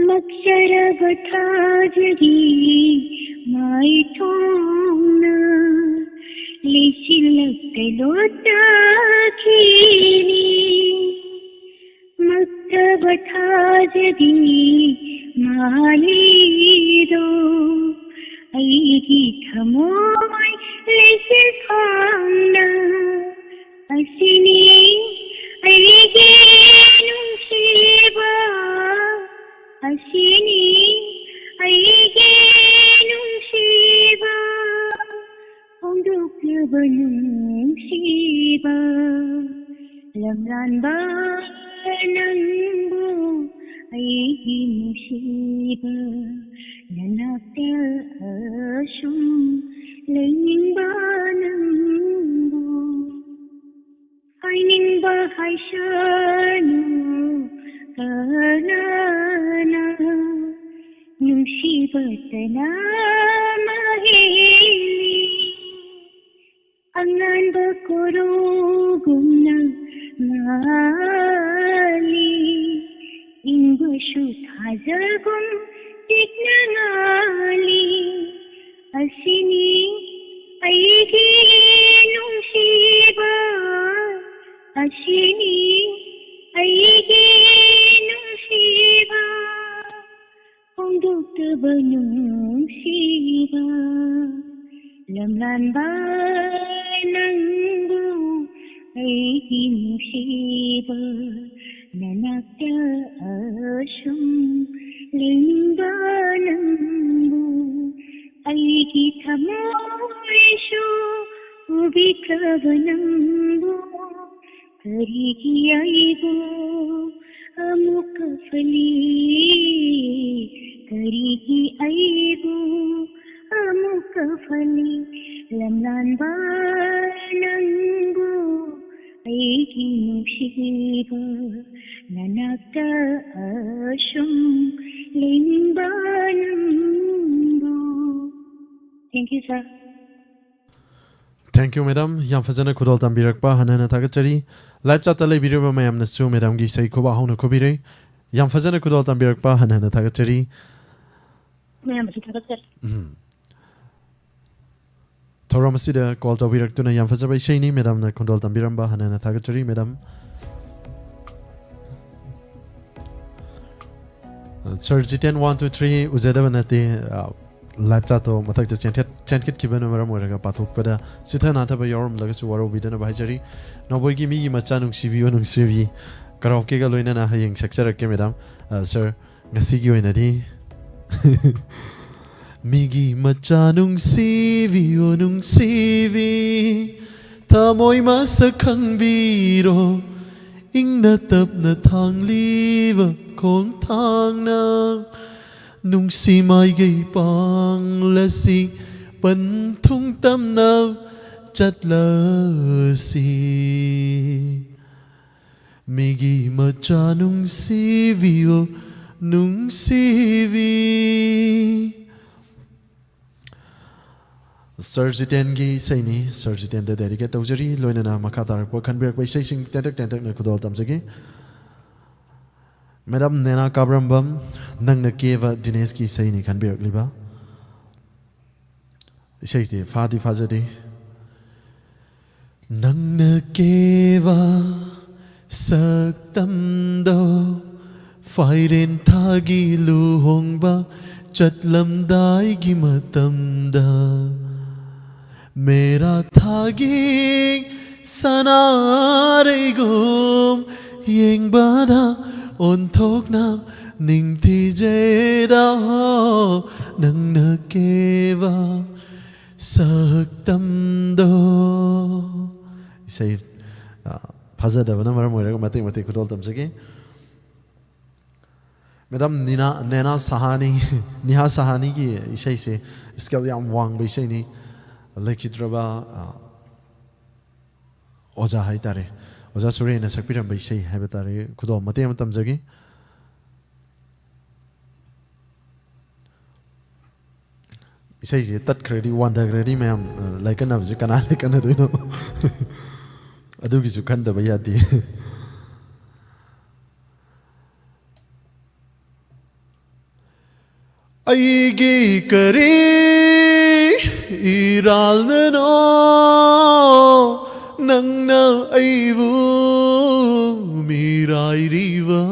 ꯃꯛꯆꯔꯕ ꯊꯥꯖꯒꯤ ꯃꯥꯏꯊꯣꯡꯅ ꯂꯩꯆꯤꯜꯂꯛꯇ ꯂꯣꯠꯇꯈꯤꯅꯤ꯫ ꯃꯛꯇꯕ ꯊꯥꯖꯒꯤ ꯃꯥꯂꯤꯗꯣ ꯑꯩꯒꯤ ꯊꯃꯣꯏ ꯂꯩꯆꯤꯜ ꯐꯥꯡꯅ ꯑꯁꯤꯅꯤ ꯑꯩꯒꯤ ꯅꯨꯡꯁꯤꯕ, ꯑꯁꯤꯅꯤ ꯑꯩꯒꯤ ꯅꯨꯡꯁꯤꯕ, ꯐꯣꯡꯗꯣꯛꯂꯕ ꯅꯨꯡꯁꯤꯕ, ꯂꯝꯂꯥꯟꯕ ꯅꯪꯕꯨ ꯑꯩꯒꯤ ꯅꯨꯡꯁꯤꯕ, ꯅꯅꯥꯛꯇ ꯑꯁꯨꯝ ꯂꯩꯅꯤꯡꯕ ꯅꯪꯕꯨ꯫ ꯍꯥꯏꯅꯤꯡꯕ ꯍꯥꯏꯁꯅꯨ ꯀꯅꯥꯅ, ꯅꯨꯡꯁꯤꯕꯇꯅ ꯃꯍꯦꯜꯂꯤ꯫ ꯑꯉꯥꯟꯕ ꯀꯣꯔꯧꯒꯨꯝꯅ ꯉꯥꯜꯂꯤ, ꯏꯪꯕꯁꯨ ꯊꯥꯖꯒꯨꯝ ꯄꯤꯛꯅ ꯉꯥꯜꯂꯤ꯫ ꯑꯁꯤꯅꯤ ꯑꯩꯒꯤ ꯅꯨꯡꯁꯤꯕ, ꯑꯁꯤꯅꯤ ꯑꯩꯒꯤ ꯅꯨꯡꯁꯤꯕ, ꯐꯣꯡꯗꯣꯛ ꯇꯕ ꯅꯨꯡꯁꯤꯕ ꯂꯝꯂꯥꯟꯕ ꯅꯪꯕꯨ ꯑꯩꯒꯤ ꯅꯨꯡꯁꯤꯕ ꯅꯅꯥꯛꯇ ꯑꯁꯨꯝ ꯂꯩꯅꯤꯡꯕ ꯅꯪꯕꯨ ꯑꯩꯒꯤ ꯊꯃꯣꯏꯁꯨ ꯎꯕꯤꯈ꯭ꯔꯕ ꯅꯪꯕꯨ ꯀꯔꯤꯒꯤ ꯑꯩꯕꯨ ꯑꯃꯨꯛꯀ ꯐꯅꯤ ꯀꯔꯤꯒꯤ ꯑꯩꯕꯨ ꯑꯃꯨꯛꯀ ꯐꯅꯤ ꯂꯝꯂꯥꯟꯕ ꯅꯪꯕꯨ ꯑꯩꯒꯤ ꯅꯨꯡꯁꯤꯕ ꯅꯅꯥꯛꯇ ꯑꯁꯨꯝ ꯂꯩꯅꯤꯡꯕ ꯅꯪꯕꯨ Thank you, sir. Thank you, madam. ꯌꯥꯝ ꯐꯖꯅ ꯈꯨꯗꯣꯜ ꯇꯝꯕꯤꯔꯛꯄ ꯍꯟꯅ ꯍꯟꯅ ꯊꯥꯒꯠꯆꯔꯤ꯫ Live chat ꯇ ꯂꯩꯕꯤꯔꯤꯕ ꯃꯌꯥꯝꯅꯁꯨ madam ꯒꯤ ꯏꯁꯩ ꯈꯨꯕꯥꯛ ꯍꯧꯅ ꯈꯨꯕꯤꯔꯦ꯫ ꯌꯥꯝ ꯐꯖꯅ ꯈꯨꯗꯣꯜ ꯇꯝꯕꯤꯔꯛꯄ ꯍꯟꯅ ꯍꯟꯅ ꯊꯥꯒꯠꯆꯔꯤ꯫ ꯃꯌꯥꯝꯕꯨꯁꯨ ꯊꯥꯒꯠꯆꯔꯤ꯫ ꯎꯝ꯫ ꯊꯧꯔꯝ ꯑꯁꯤꯗ call ꯇꯧꯕꯤꯔꯛꯇꯨꯅ ꯌꯥꯝ ꯐꯖꯕ ꯏꯁꯩꯅꯤ꯫ Madam ꯅ ꯈꯨꯗꯣꯜ ꯇꯝꯕꯤꯔꯝꯕ ꯍꯟꯅ ꯍꯟꯅ ꯊꯥꯒꯠꯆꯔꯤ, madam꯫ Sir Jiten one two three ꯎꯖꯗꯕ ꯅꯠꯇꯦ꯫ ꯑ, live chat ꯇꯣ ꯃꯊꯛꯇ ꯆꯦꯟꯊꯠ-, ꯆꯦꯟꯈꯠꯈꯤꯕꯅ ꯃꯔꯝ ꯑꯣꯏꯔꯒ ꯄꯥꯊꯣꯛꯄꯗ ꯆꯤꯊ ꯅꯥꯊꯕ ꯌꯥꯎꯔꯝꯂꯒꯁꯨ ꯋꯥꯔꯧꯕꯤꯗꯅꯕ ꯍꯥꯏꯖꯔꯤ꯫ ꯅꯕꯣꯏꯒꯤ ꯃꯤꯒꯤ ꯃꯆꯥ ꯅꯨꯡꯁꯤꯕꯤꯌꯨ ꯅꯨꯡꯁꯤꯕꯤ karaoke ꯒ ꯂꯣꯏꯅꯅ ꯍꯌꯦꯡ ꯁꯛꯆꯔꯛꯀꯦ, madam꯫ ꯑ, sir, ꯉꯁꯤꯒꯤ ꯑꯣꯏꯅꯗꯤ ꯃꯤꯒꯤ ꯃꯆꯥ ꯅꯨꯡꯁꯤꯕꯤꯌꯨ ꯅꯨꯡꯁꯤꯕꯤ, ꯊꯃꯣꯏ ꯃꯁꯛ ꯈꯪꯕꯤꯔꯣ, ꯏꯪꯅ ꯇꯞꯅ ꯊꯥꯡꯂꯤꯕ ꯈꯣꯡꯊꯥꯡꯅ ꯅꯨꯡꯁꯤ ꯃꯥꯏꯒꯩ ꯄꯥꯡꯂꯁꯤ, ꯄꯟꯊꯨꯡ ꯇꯝꯅ ꯆꯠꯂꯁꯤ꯫ ꯃꯤꯒꯤ ꯃꯆꯥ ꯅꯨꯡꯁꯤꯕꯤꯌꯣ ꯅꯨꯡꯁꯤꯕꯤ꯫ Sir ꯖꯤꯇꯦꯟꯒꯤ ꯏꯁꯩꯅꯤ, Sir ꯖꯤꯇꯦꯟꯗ dedicate ꯇꯧꯖꯔꯤ꯫ ꯂꯣꯏꯅꯅ ꯃꯈꯥ ꯇꯥꯔꯛꯄ ꯈꯟꯕꯤꯔꯛꯄ ꯏꯁꯩꯁꯤꯡ ꯇꯦꯟꯇꯛ ꯇꯦꯟꯇꯛꯅ ꯈꯨꯗꯣꯜ ꯇꯝꯖꯒꯦ꯫ Madam ꯅꯦꯅꯥ ꯀꯥꯕ꯭ꯔꯝꯕꯝ, ꯅꯪꯅ ꯀꯦꯕ ꯗꯤꯅꯦꯁꯀꯤ ꯏꯁꯩꯅꯤ ꯈꯟꯕꯤꯔꯛꯂꯤꯕ꯫ ꯏꯁꯩꯁꯤ ꯐꯥꯗꯤ ꯐꯥꯖꯗꯦ꯫ ꯅꯪꯅ ꯀꯦꯕ ꯁꯛꯇꯝꯗꯣ ꯐꯥꯏꯔꯦꯟ ꯊꯥꯒꯤ ꯂꯨꯍꯣꯡꯕ ꯆꯠꯂꯝꯗꯥꯏꯒꯤ ꯃꯇꯝꯗ, ꯃꯦꯔꯥ ꯊꯥꯒꯤ ꯁꯅꯥꯔꯩꯒꯨꯝ ꯌꯦꯡꯕꯗ ꯑꯣꯟꯊꯣꯛꯅ ꯅꯤꯡꯊꯤꯖꯩꯗ ꯍꯣ, ꯅꯪꯅ ꯀꯦꯕ ꯁꯛꯇꯝꯗꯣ꯫ ꯏꯁꯩ, ꯑ, ꯐꯖꯗꯕꯅ ꯃꯔꯝ ꯑꯣꯏꯔꯒ ꯃꯇꯦꯛ ꯃꯇꯦꯛ ꯈꯨꯗꯣꯜ ꯇꯝꯖꯒꯦ꯫ ꯃꯦꯗꯥꯝ ꯅꯤꯅꯥ, ꯅꯦꯅꯥ ꯁꯍꯥꯅꯤ, ꯅꯤꯍꯥ ꯁꯍꯥꯅꯤꯒꯤ ꯏꯁꯩꯁꯦ ꯁ꯭ꯀꯦꯜ ꯌꯥꯝ ꯋꯥꯡꯕ ꯏꯁꯩꯅꯤ꯫ ꯂꯩꯈꯤꯗ꯭ꯔꯕ, ꯑ, ꯑꯣꯖꯥ ꯍꯥꯏꯇꯥꯔꯦ, ꯑꯣꯖꯥ ꯁꯨꯔꯦꯟꯅ ꯁꯛꯄꯤꯔꯝꯕ ꯏꯁꯩ ꯍꯥꯏꯕ ꯇꯥꯔꯦ꯫ ꯈꯨꯗꯣꯜ ꯃꯇꯦꯛ ꯑꯃ ꯇꯝꯖꯒꯦ꯫ ꯏꯁꯩꯁꯦ ꯇꯠꯈ꯭ꯔꯗꯤ, ꯋꯥꯟꯊꯈ꯭ꯔꯗꯤ ꯃꯌꯥꯝ, ꯑ, ꯂꯥꯏꯀꯠꯅꯕꯁꯦ ꯀꯅꯥ ꯂꯥꯏꯀꯠꯅꯗꯣꯏꯅꯣ? ꯑꯗꯨꯒꯤꯁꯨ ꯈꯟꯗꯕ ꯌꯥꯗꯦ꯫ ꯑꯩꯒꯤ ꯀꯔꯤ ꯏꯔꯥꯜꯅꯅꯣ ꯅꯪꯅ ꯑꯩꯕꯨ ꯃꯤꯔꯥꯏꯔꯤꯕ?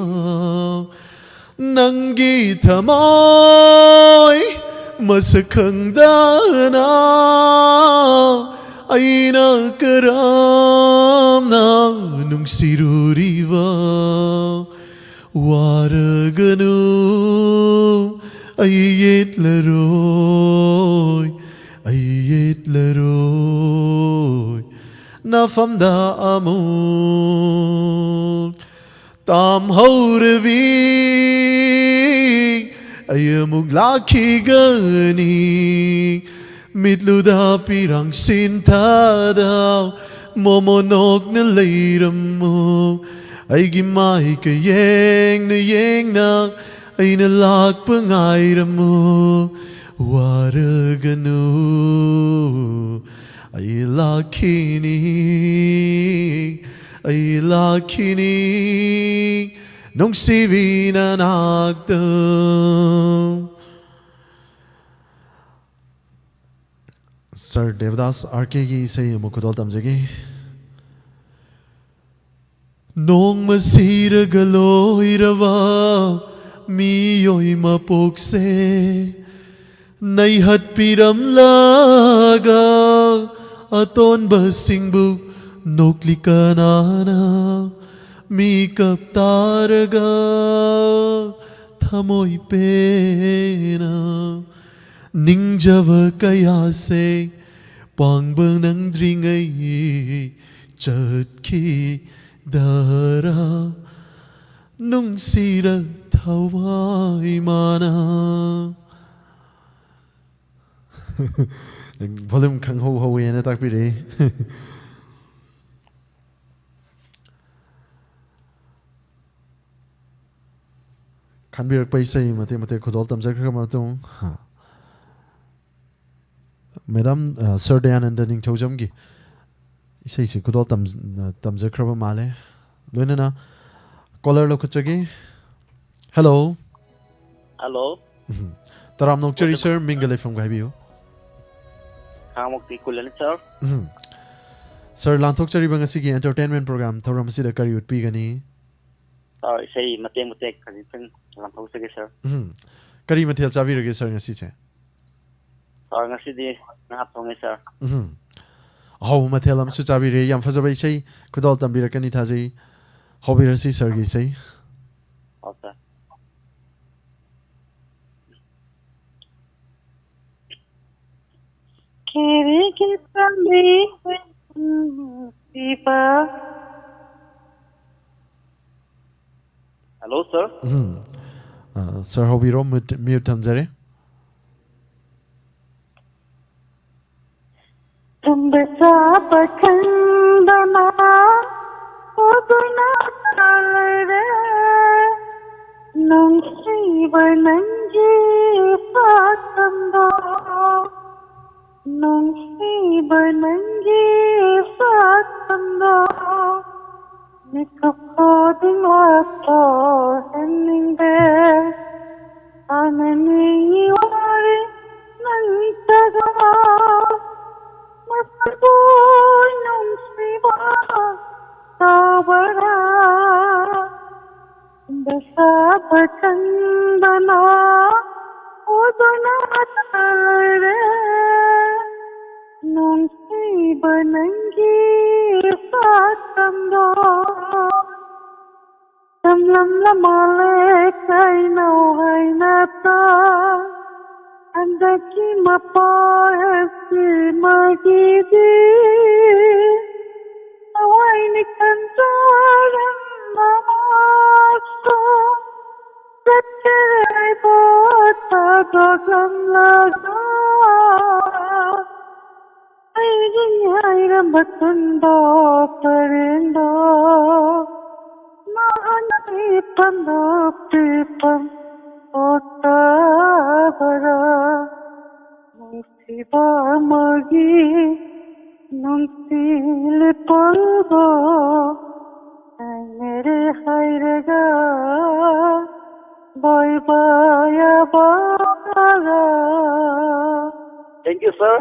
ꯅꯪꯒꯤ ꯊꯃꯣꯏ ꯃꯁꯛ ꯈꯪꯗꯅ ꯑꯩꯅ ꯀꯔꯝꯅ ꯅꯨꯡꯁꯤꯔꯨꯔꯤꯕ? ꯋꯥꯔꯒꯅꯨ, ꯑꯩ ꯌꯦꯠꯂꯔꯣꯏ, ꯑꯩ ꯌꯦꯠꯂꯔꯣꯏ꯫ ꯅꯐꯝꯗ ꯑꯃꯨꯛ ꯇꯥꯝꯍꯧꯔꯕꯤ, ꯑꯩ ꯑꯃꯨꯛ ꯂꯥꯛꯈꯤꯒꯅꯤ꯫ ꯃꯤꯠꯂꯨꯗ ꯄꯤꯔꯥꯡ ꯁꯤꯟꯊꯗ ꯃꯣꯃꯣ ꯅꯣꯛꯅ ꯂꯩꯔꯝꯃꯨ꯫ ꯑꯩꯒꯤ ꯃꯥꯏꯀ ꯌꯦꯡꯅ ꯌꯦꯡꯅ ꯑꯩꯅ ꯂꯥꯛꯄ ꯉꯥꯏꯔꯝꯃꯨ꯫ ꯋꯥꯔꯒꯅꯨ, ꯑꯩ ꯂꯥꯛꯈꯤꯅꯤ, ꯑꯩ ꯂꯥꯛꯈꯤꯅꯤ, ꯅꯨꯡꯁꯤꯕꯤ ꯅꯅꯥꯛꯇ꯫ ꯁꯔ ꯗꯦꯕꯗꯥꯁ ꯑꯥꯔ ꯀꯦꯒꯤ ꯏꯁꯩ ꯑꯃꯨꯛ ꯈꯨꯗꯣꯜ ꯇꯝꯖꯒꯦ꯫ ꯅꯣꯡꯃ ꯁꯤꯔꯒ ꯂꯣꯏꯔꯕ ꯃꯤꯑꯣꯏ ꯃꯄꯣꯛꯁꯦ ꯅꯩꯍꯠꯄꯤꯔꯝꯂꯒ ꯑꯇꯣꯟꯕꯁꯤꯡꯕꯨ ꯅꯣꯛꯂꯤ ꯀꯅꯥꯅ ꯃꯤꯀꯞ ꯇꯥꯔꯒ ꯊꯃꯣꯏ ꯄꯦꯟꯅ ꯅꯤꯡꯖꯕ ꯀꯌꯥꯁꯦ ꯄꯥꯡꯕ ꯅꯪꯗ꯭ꯔꯤꯉꯩ ꯆꯠꯈꯤꯗꯔꯥ ꯅꯨꯡꯁꯤꯔ ꯊꯋꯥꯏ ꯃꯥꯅ꯫ Volume ꯈꯪꯍꯧ ꯍꯧꯋꯦꯅ ꯇꯥꯛꯄꯤꯔꯛꯏ꯫ ꯈꯟꯕꯤꯔꯛꯄ ꯏꯁꯩ ꯃꯇꯦꯛ ꯃꯇꯦꯛ ꯈꯨꯗꯣꯜ ꯇꯝꯖꯈ꯭ꯔꯕ ꯃꯇꯨꯡ, ꯃꯦꯗꯥꯝ, ꯑ, ꯁꯔ ꯗꯌꯥꯅꯟꯗ ꯅꯤꯡꯊꯧꯖꯝꯒꯤ ꯏꯁꯩꯁꯤ ꯈꯨꯗꯣꯜ ꯇꯝ-, ꯇꯝꯖꯈ꯭ꯔꯕ ꯃꯥꯜꯂꯦ꯫ ꯂꯣꯏꯅꯅ caller ꯂꯧꯈꯠꯆꯒꯦ꯫ Hello꯫ Hello꯫ ꯎꯝ꯫ ꯇꯔꯥꯝꯅ ꯑꯣꯛꯆꯔꯤ ꯁꯔ, ꯃꯤꯡꯒ ꯂꯩꯐꯝꯒ ꯍꯥꯏꯕꯤꯌꯨ꯫ ꯈꯥꯉꯕꯣꯛꯇꯒꯤ ꯀꯨꯂꯅꯤ ꯁꯔ꯫ ꯎꯝ꯫ ꯁꯔ, ꯂꯥꯟꯊꯣꯛꯆꯔꯤꯕ ꯉꯁꯤꯒꯤ entertainment program ꯊꯧꯔꯝ ꯑꯁꯤꯗ ꯀꯔꯤ ꯎꯠꯄꯤꯒꯅꯤ? ꯁꯔ, ꯏꯁꯩ ꯃꯇꯦꯛ ꯃꯇꯦꯛ ꯈꯖꯤꯛꯇꯪ ꯂꯥꯟꯊꯣꯛꯆꯒꯦ ꯁꯔ꯫ ꯎꯝ꯫ ꯀꯔꯤ ꯃꯊꯦꯜ ꯆꯥꯕꯤꯔꯒꯦ ꯁꯔ ꯉꯁꯤꯁꯦ? ꯁꯔ, ꯉꯁꯤꯗꯤ ꯉꯥ ꯊꯣꯡꯉꯦ ꯁꯔ꯫ ꯎꯝ꯫ ꯑꯍꯥꯎꯕ ꯃꯊꯦꯜ ꯑꯃꯁꯨ ꯆꯥꯕꯤꯔꯦ꯫ ꯌꯥꯝ ꯐꯖꯕ ꯏꯁꯩ ꯈꯨꯗꯣꯜ ꯇꯝꯕꯤꯔꯛꯀꯅꯤ ꯊꯥꯖꯩ꯫ ꯍꯧꯕꯤꯔꯁꯤ ꯁꯔꯒꯤ ꯏꯁꯩ꯫ ꯑꯣ ꯁꯔ꯫ ꯀꯦꯔꯤꯒꯤ ꯄꯥꯝꯕꯤ ꯅꯨꯡꯁꯤꯕ꯫ Hello, sir꯫ ꯎꯝ꯫ ꯑ, ꯁꯔ, ꯍꯧꯕꯤꯔꯣ, mute, mute ꯊꯝꯖꯔꯦ꯫ ꯇꯨꯝꯕ ꯆꯥꯕ ꯈꯪꯗꯅ ꯎꯗꯨꯅ ꯂꯩꯔꯦ꯫ ꯅꯨꯡꯁꯤꯕ ꯅꯪꯒꯤ ꯁꯛꯇꯝꯗꯣ, ꯅꯨꯡꯁꯤꯕ ꯅꯪꯒꯤ ꯁꯛꯇꯝꯗꯣ, ꯃꯤꯀꯨꯞ ꯈꯨꯗꯤꯡꯃꯛ ꯊꯣꯛꯍꯟꯅꯤꯡꯗꯦ꯫ ꯁꯥꯟꯅꯅꯤꯡꯉꯤ ꯋꯥꯔꯤ ꯅꯪꯇꯒ, ꯃꯁꯛꯄꯨ ꯅꯨꯡꯁꯤꯕ ꯇꯧꯕꯔꯥ? ꯁꯥꯕ ꯀꯟꯕꯅ ꯎꯗꯨꯅ ꯇꯥꯔꯦ ꯅꯨꯡꯁꯤꯕ ꯅꯪꯒꯤ ꯁꯛꯇꯝꯗꯣ ꯇꯝꯂꯝꯂ ꯃꯥꯜꯂꯦ ꯀꯩꯅꯣ ꯍꯥꯏꯅ ꯇꯥ ꯍꯟꯗꯛꯀꯤ ꯃꯄꯣꯛ ꯑꯁꯤ ꯃꯥꯒꯤꯗꯤ ꯊꯋꯥꯏꯅꯤ ꯈꯟꯖꯔꯝꯕ ꯃꯥꯁꯨ ꯆꯠꯈ꯭ꯔꯦꯕ ꯊꯥꯗꯣꯛꯂꯝꯂꯒ ꯑꯩꯒꯤ ꯍꯥꯏꯔꯝꯕ ꯇꯨꯟꯗꯣ ꯄꯔꯦꯡꯗꯣ ꯃꯥꯅ ꯄꯤꯐꯝꯗꯣ ꯄꯤꯐꯝ ꯑꯣꯠꯇꯕꯔꯥ ꯅꯨꯡꯁꯤꯕ ꯑꯃꯒꯤ ꯅꯨꯡꯁꯤ ꯂꯤꯄꯜꯗꯣ ꯉꯥꯏꯅꯔꯦ ꯍꯥꯏꯔꯒ ꯕꯥꯏ ꯕꯥꯏ ꯑꯕꯥꯔꯥ Thank you, sir.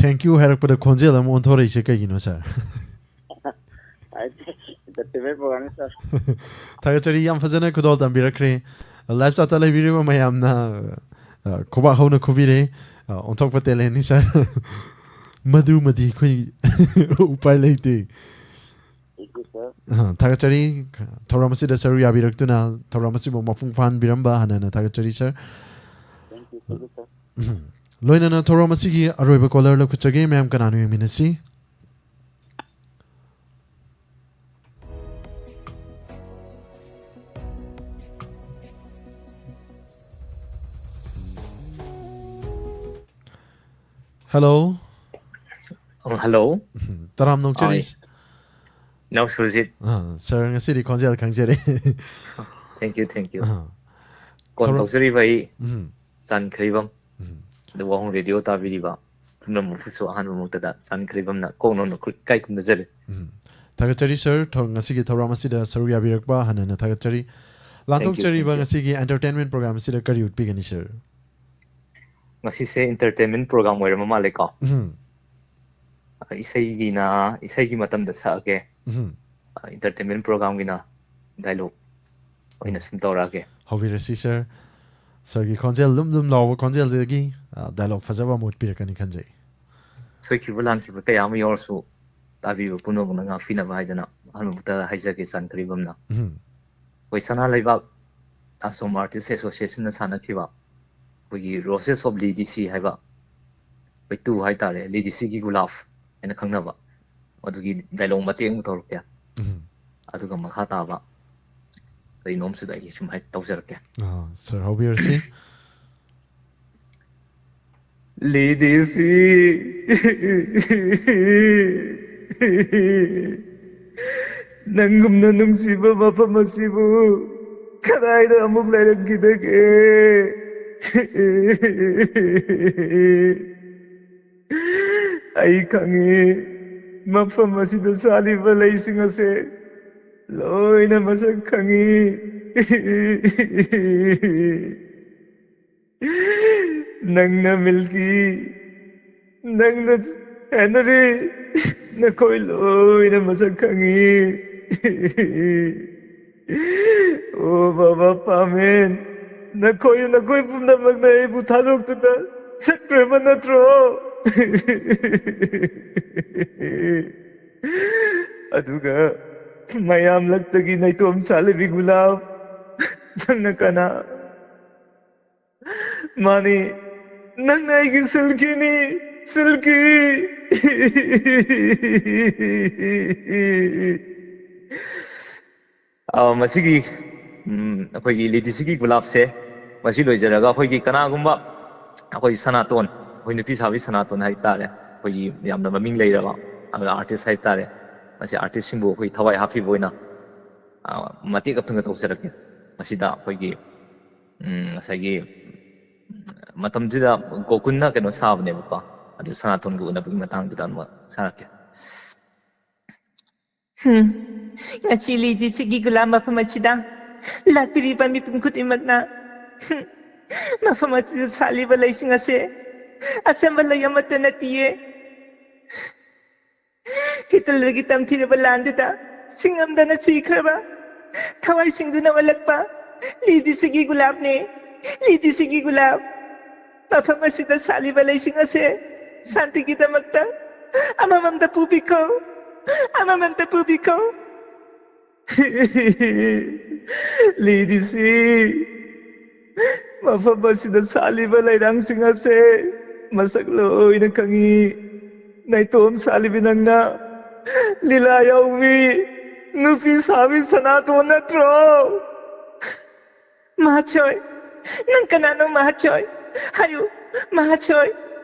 Thank you ꯍꯥꯏꯔꯛꯄꯗ ꯈꯣꯟꯖꯦꯜ ꯑꯃ ꯑꯣꯟꯊꯣꯔꯛꯏꯁꯦ ꯀꯩꯒꯤꯅꯣ ꯁꯥꯔ? Entertainment program, sir. ꯊꯥꯒꯠꯆꯔꯤ, ꯌꯥꯝ ꯐꯖꯅ ꯈꯨꯗꯣꯜ ꯇꯝꯕꯤꯔꯛꯈ꯭ꯔꯦ꯫ ꯂꯥꯏꯐ ꯆꯥꯠꯇ ꯂꯩꯕꯤꯔꯤꯕ ꯃꯌꯥꯝꯅ ꯑ, ꯈꯨꯕꯥꯛ ꯍꯧꯅ ꯈꯨꯕꯤꯔꯦ꯫ ꯑ, ꯑꯣꯟꯊꯣꯛꯄ ꯇꯦꯂꯦꯟꯅꯤ ꯁꯥꯔ꯫ ꯃꯗꯨꯃꯗꯤ ꯑꯩꯈꯣꯏ ꯎꯄꯥꯏ ꯂꯩꯇꯦ꯫ Thank you, sir. ꯑ, ꯊꯥꯒꯠꯆꯔꯤ꯫ ꯊꯧꯔꯝ ꯑꯁꯤꯗ ꯁꯔꯨꯛ ꯌꯥꯕꯤꯔꯛꯇꯨꯅ ꯊꯧꯔꯝ ꯑꯁꯤꯕꯨ ꯃꯄꯨꯡ ꯐꯥꯍꯟꯕꯤꯔꯝꯕ ꯍꯟꯅ ꯍꯟꯅ ꯊꯥꯒꯠꯆꯔꯤ ꯁꯥꯔ꯫ Thank you, thank you, sir. ꯎꯝ꯫ ꯂꯣꯏꯅꯅ ꯊꯧꯔꯝ ꯑꯁꯤꯒꯤ ꯑꯔꯣꯏꯕ ꯀꯣꯂꯔ ꯂꯧꯈꯠꯆꯒꯦ꯫ ꯃꯌꯥꯝ ꯀꯅꯥꯅꯣ ꯌꯦꯡꯃꯤꯟꯅꯁꯤ꯫ ꯍꯜꯂꯣ꯫ ꯑ, ꯍꯜꯂꯣ꯫ ꯎꯝ, ꯇꯔꯥꯝꯅ ꯑꯣꯛꯆꯔꯤ꯫ ꯑ, ꯏꯅꯥꯎ ꯁꯨꯔꯖꯤꯠ꯫ ꯑ, ꯁꯥꯔ, ꯉꯁꯤꯗꯤ ꯈꯣꯟꯖꯦꯜ ꯈꯪꯖꯔꯦ꯫ Thank you, thank you꯫ ꯑ, ꯀꯣꯜ ꯊꯧꯔꯝ- ꯇꯧꯖꯔꯤꯕ ꯑꯩ ꯎꯝ, ꯆꯥꯟꯈ꯭ꯔꯤꯕꯝ꯫ ꯎꯝ, ꯑꯗꯨ ꯋꯥꯍꯣꯡ ꯔꯦꯗꯤꯑꯣ ꯇꯥꯕꯤꯔꯤꯕ ꯄꯨꯝꯅꯃꯛꯄꯨꯁꯨ ꯑꯍꯥꯟꯕꯃꯛꯇꯗ ꯆꯥꯟꯈ꯭ꯔꯤꯕꯝꯅ ꯀꯣꯛꯅꯣꯟꯅ ꯈꯨ-, ꯏꯀꯥꯏ ꯈꯨꯝꯅꯖꯔꯤ꯫ ꯎꯝ꯫ ꯊꯥꯒꯠꯆꯔꯤ ꯁꯥꯔ, ꯊꯧ-, ꯉꯁꯤꯒꯤ ꯊꯧꯔꯝ ꯑꯁꯤꯗ ꯁꯔꯨꯛ ꯌꯥꯕꯤꯔꯛꯄ ꯍꯟꯅ ꯍꯟꯅ ꯊꯥꯒꯠꯆꯔꯤ꯫ ꯂꯥꯟꯊꯣꯛꯆꯔꯤꯕ thank you. ꯉꯁꯤꯒꯤ ꯑꯦꯟꯇꯔꯇꯦꯟꯃꯦꯟ ꯄ꯭ꯔꯣꯒ꯭ꯔꯥꯝ ꯑꯁꯤꯗ ꯀꯔꯤ ꯎꯠꯄꯤꯒꯅꯤ ꯁꯥꯔ? ꯉꯁꯤꯁꯦ ꯑꯦꯟꯇꯔꯇꯦꯟꯃꯦꯟ ꯄ꯭ꯔꯣꯒ꯭ꯔꯥꯝ ꯑꯣꯏꯔꯝꯕ ꯃꯥꯜꯂꯦꯀꯣ꯫ ꯎꯝ, ꯏꯁꯩꯒꯤꯅ ꯏꯁꯩꯒꯤ ꯃꯇꯝꯗ ꯁꯛꯑꯒꯦ꯫ ꯎꯝ, ꯏꯟꯇꯔꯇꯦꯟꯃꯦꯟ ꯄ꯭ꯔꯣꯒꯥꯝꯒꯤꯅ ꯗꯥꯏꯂꯣꯛ ꯑꯣꯏꯅ ꯁꯨꯝ ꯇꯧꯔꯛꯑꯒꯦ꯫ ꯍꯧꯕꯤꯔꯁꯤ ꯁꯥꯔ꯫ ꯁꯥꯔꯒꯤ ꯈꯣꯟꯖꯦꯜ ꯂꯨꯝ ꯂꯨꯝ ꯂꯥꯎꯕ ꯈꯣꯟꯖꯦꯜꯗꯨꯗꯒꯤ ꯗꯥꯏꯂꯣꯛ ꯐꯖꯕ ꯑꯃ ꯎꯠꯄꯤꯔꯛꯀꯅꯤ ꯈꯟꯖꯩ꯫ ꯁꯣꯏꯈꯤꯕ ꯂꯥꯟꯈꯤꯕ ꯀꯌꯥ ꯑꯃ ꯌꯥꯎꯔꯁꯨ, ꯇꯥꯕꯤꯕ ꯄꯨꯝꯅꯃꯛꯅ ꯉꯥꯛꯄꯤꯅꯕ ꯍꯥꯏꯗꯅ ꯑꯍꯥꯟꯕꯃꯛꯇ ꯍꯥꯏꯖꯒꯦ, ꯆꯥꯟꯈ꯭ꯔꯤꯕꯝꯅ꯫ ꯎꯝ꯫ ꯑꯩꯈꯣꯏ ꯁꯅꯥ ꯂꯩꯕꯥꯛ ꯑꯁꯣꯝ ꯑꯥꯔꯇꯤꯁ ꯑꯦꯁꯣꯁꯤꯌꯦꯁꯟꯅ ꯁꯥꯟꯅꯈꯤꯕ ꯑꯩꯈꯣꯏꯒꯤ ꯔꯣꯁꯦꯁ ꯑꯣꯐ ꯂꯤꯗꯤꯁꯤ ꯍꯥꯏꯕ, ꯑꯩꯈꯣꯏ ꯇꯨ ꯍꯥꯏꯇꯥꯔꯦ, ꯂꯤꯗꯤꯁꯤꯒꯤ ꯒꯨꯂꯥꯞ ꯍꯥꯏꯅ ꯈꯪꯅꯕ, ꯑꯗꯨꯒꯤ ꯗꯥꯏꯂꯣꯛ ꯃꯇꯦꯛ ꯑꯃ ꯇꯧꯔꯛꯀꯦ꯫ ꯎꯝ꯫ ꯑꯗꯨꯒ ꯃꯈꯥ ꯇꯥꯕ ꯀꯔꯤꯅꯣꯝꯁꯨ ꯑꯩ ꯁꯨꯝ ꯍꯥꯏ ꯇꯧꯖꯔꯛꯀꯦ꯫ ꯑꯥ, ꯁꯥꯔ, ꯍꯧꯕꯤꯔꯁꯤ꯫ ꯂꯤꯗꯤꯁꯤ, ꯅꯪꯒꯨꯝꯅ ꯅꯨꯡꯁꯤꯕ ꯃꯐꯝ ꯑꯁꯤꯕꯨ ꯀꯗꯥꯏꯗ ꯑꯃꯨꯛ ꯂꯩꯔꯝꯈꯤꯗꯒꯦ? ꯑꯩ ꯈꯪꯉꯤ, ꯃꯐꯝ ꯑꯁꯤꯗ ꯁꯥꯠꯂꯤꯕ ꯂꯩꯁꯤꯡ ꯑꯁꯦ ꯂꯣꯏꯅ ꯃꯁꯛ ꯈꯪꯉꯤ꯫ ꯅꯪꯅ ꯃꯤꯜꯀꯤ, ꯅꯪꯅ ꯍꯦꯅꯔꯤ, ꯅꯈꯣꯏ ꯂꯣꯏꯅ ꯃꯁꯛ ꯈꯪꯉꯤ꯫ ꯑꯣ ꯕꯥꯕꯥ ꯄꯥꯃꯦꯟ, ꯅꯈꯣꯏ, ꯅꯈꯣꯏ ꯄꯨꯝꯅꯃꯛꯅ ꯑꯩꯕꯨ ꯊꯥꯗꯣꯛꯇꯨꯅ ꯆꯠꯈ꯭ꯔꯕ ꯅꯠꯇ꯭ꯔꯣ? ꯑꯗꯨꯒ ꯃꯌꯥꯝ ꯂꯛꯇꯒꯤ ꯅꯩꯇꯣꯝ ꯁꯥꯠꯂꯤꯕꯤ ꯒꯨꯂꯥꯞ, ꯅꯪꯅ ꯀꯅꯥ? ꯃꯥꯅꯤ, ꯅꯪꯅ ꯑꯩꯒꯤ ꯁꯤꯜꯀꯤꯅꯤ, ꯁꯤꯜꯀꯤ꯫ ꯑ, ꯃꯁꯤꯒꯤ, ꯎꯝ, ꯑꯩꯈꯣꯏꯒꯤ ꯂꯤꯗꯤꯁꯤꯒꯤ ꯒꯨꯂꯥꯞꯁꯦ ꯃꯁꯤ ꯂꯣꯏꯖꯔꯒ, ꯑꯩꯈꯣꯏꯒꯤ ꯀꯅꯥꯒꯨꯝꯕ ꯑꯩꯈꯣꯏ ꯁꯅꯥꯇꯣꯟ, ꯑꯩꯈꯣꯏ ꯅꯨꯄꯤ ꯁꯥꯕꯤ ꯁꯅꯥꯇꯣꯟ ꯍꯥꯏꯕ ꯇꯥꯔꯦ, ꯑꯩꯈꯣꯏꯒꯤ ꯌꯥꯝꯅ ꯃꯃꯤꯡ ꯂꯩꯔꯕ ꯑꯥꯔꯇꯤꯁ ꯍꯥꯏꯕ ꯇꯥꯔꯦ, ꯃꯁꯤ ꯑꯥꯔꯇꯤꯁꯁꯤꯡꯕꯨ ꯑꯩꯈꯣꯏ ꯊꯋꯥꯏ ꯍꯥꯞꯄꯤꯕ ꯑꯣꯏꯅ, ꯑ, ꯃꯇꯦꯛ ꯑꯃꯇꯪꯒ ꯇꯧꯖꯔꯛꯀꯦ꯫ ꯃꯁꯤꯗ ꯑꯩꯈꯣꯏꯒꯤ, ꯎꯝ, ꯉꯁꯥꯏꯒꯤ ꯃꯇꯝꯁꯤꯗ ꯒꯣꯀꯨꯟꯅ ꯀꯩꯅꯣ ꯁꯥꯕꯅꯦꯕꯀꯣ, ꯑꯗꯨ ꯁꯅꯥꯇꯣꯟꯒ ꯎꯅꯕꯒꯤ ꯃꯇꯥꯡꯗꯨꯗ ꯑꯃꯨꯛ ꯁꯥꯔꯛꯀꯦ꯫ ꯍꯝ, ꯉꯁꯤ ꯂꯤꯗꯤꯁꯤꯒꯤ ꯒꯨꯂꯥꯞ ꯃꯐꯝ ꯑꯁꯤꯗ ꯂꯥꯛꯄꯤꯔꯤꯕ ꯃꯤꯄꯨꯝ ꯈꯨꯗꯤꯡꯃꯛꯅ, ꯍꯝ, ꯃꯐꯝ ꯑꯁꯤꯗ ꯁꯥꯠꯂꯤꯕ ꯂꯩꯁꯤꯡ ꯑꯁꯦ ꯑꯆꯝꯕ ꯂꯩ ꯑꯃꯠꯇ ꯅꯠꯇꯤꯌꯦ꯫ ꯍꯤꯇꯂꯔꯒꯤ ꯇꯝꯊꯤꯔꯕ ꯂꯥꯟꯗꯨꯗ ꯁꯤꯡꯉꯝꯗꯅ ꯁꯤꯈ꯭ꯔꯕ, ꯊꯋꯥꯏ ꯁꯤꯡꯗꯨꯅ ꯑꯣꯜꯂꯛꯄ ꯂꯤꯗꯤꯁꯤꯒꯤ ꯒꯨꯂꯥꯞꯅꯦ, ꯂꯤꯗꯤꯁꯤꯒꯤ ꯒꯨꯂꯥꯞ꯫ ꯃꯐꯝ ꯑꯁꯤꯗ ꯁꯥꯠꯂꯤꯕ ꯂꯩꯁꯤꯡ ꯑꯁꯦ ꯁꯥꯟꯇꯤꯒꯤꯗꯃꯛꯇ ꯑꯃꯃꯝꯇ ꯄꯨꯕꯤꯈꯣ, ꯑꯃꯃꯝꯇ ꯄꯨꯕꯤꯈꯣ꯫ ꯂꯤꯗꯤꯁꯤ, ꯃꯐꯝ ꯑꯁꯤꯗ ꯁꯥꯠꯂꯤꯕ ꯂꯩꯔꯥꯡꯁꯤꯡ ꯑꯁꯦ ꯃꯁꯛ ꯂꯣꯏꯅ ꯈꯪꯉꯤ꯫ ꯅꯥꯏꯇꯣꯝ ꯁꯥꯠꯂꯤꯕꯤ ꯅꯪꯅ ꯂꯤꯂꯥ ꯌꯥꯎꯕꯤ ꯅꯨꯄꯤ ꯁꯥꯕꯤ ꯁꯅꯥꯇꯣꯟ ꯅꯠꯇ꯭ꯔꯣ? ꯃꯍꯥꯁꯣꯏ, ꯅꯪ ꯀꯅꯥꯅꯣ ꯃꯍꯥꯁꯣꯏ? ꯍꯥꯏꯌꯨ, ꯃꯍꯥꯁꯣꯏ,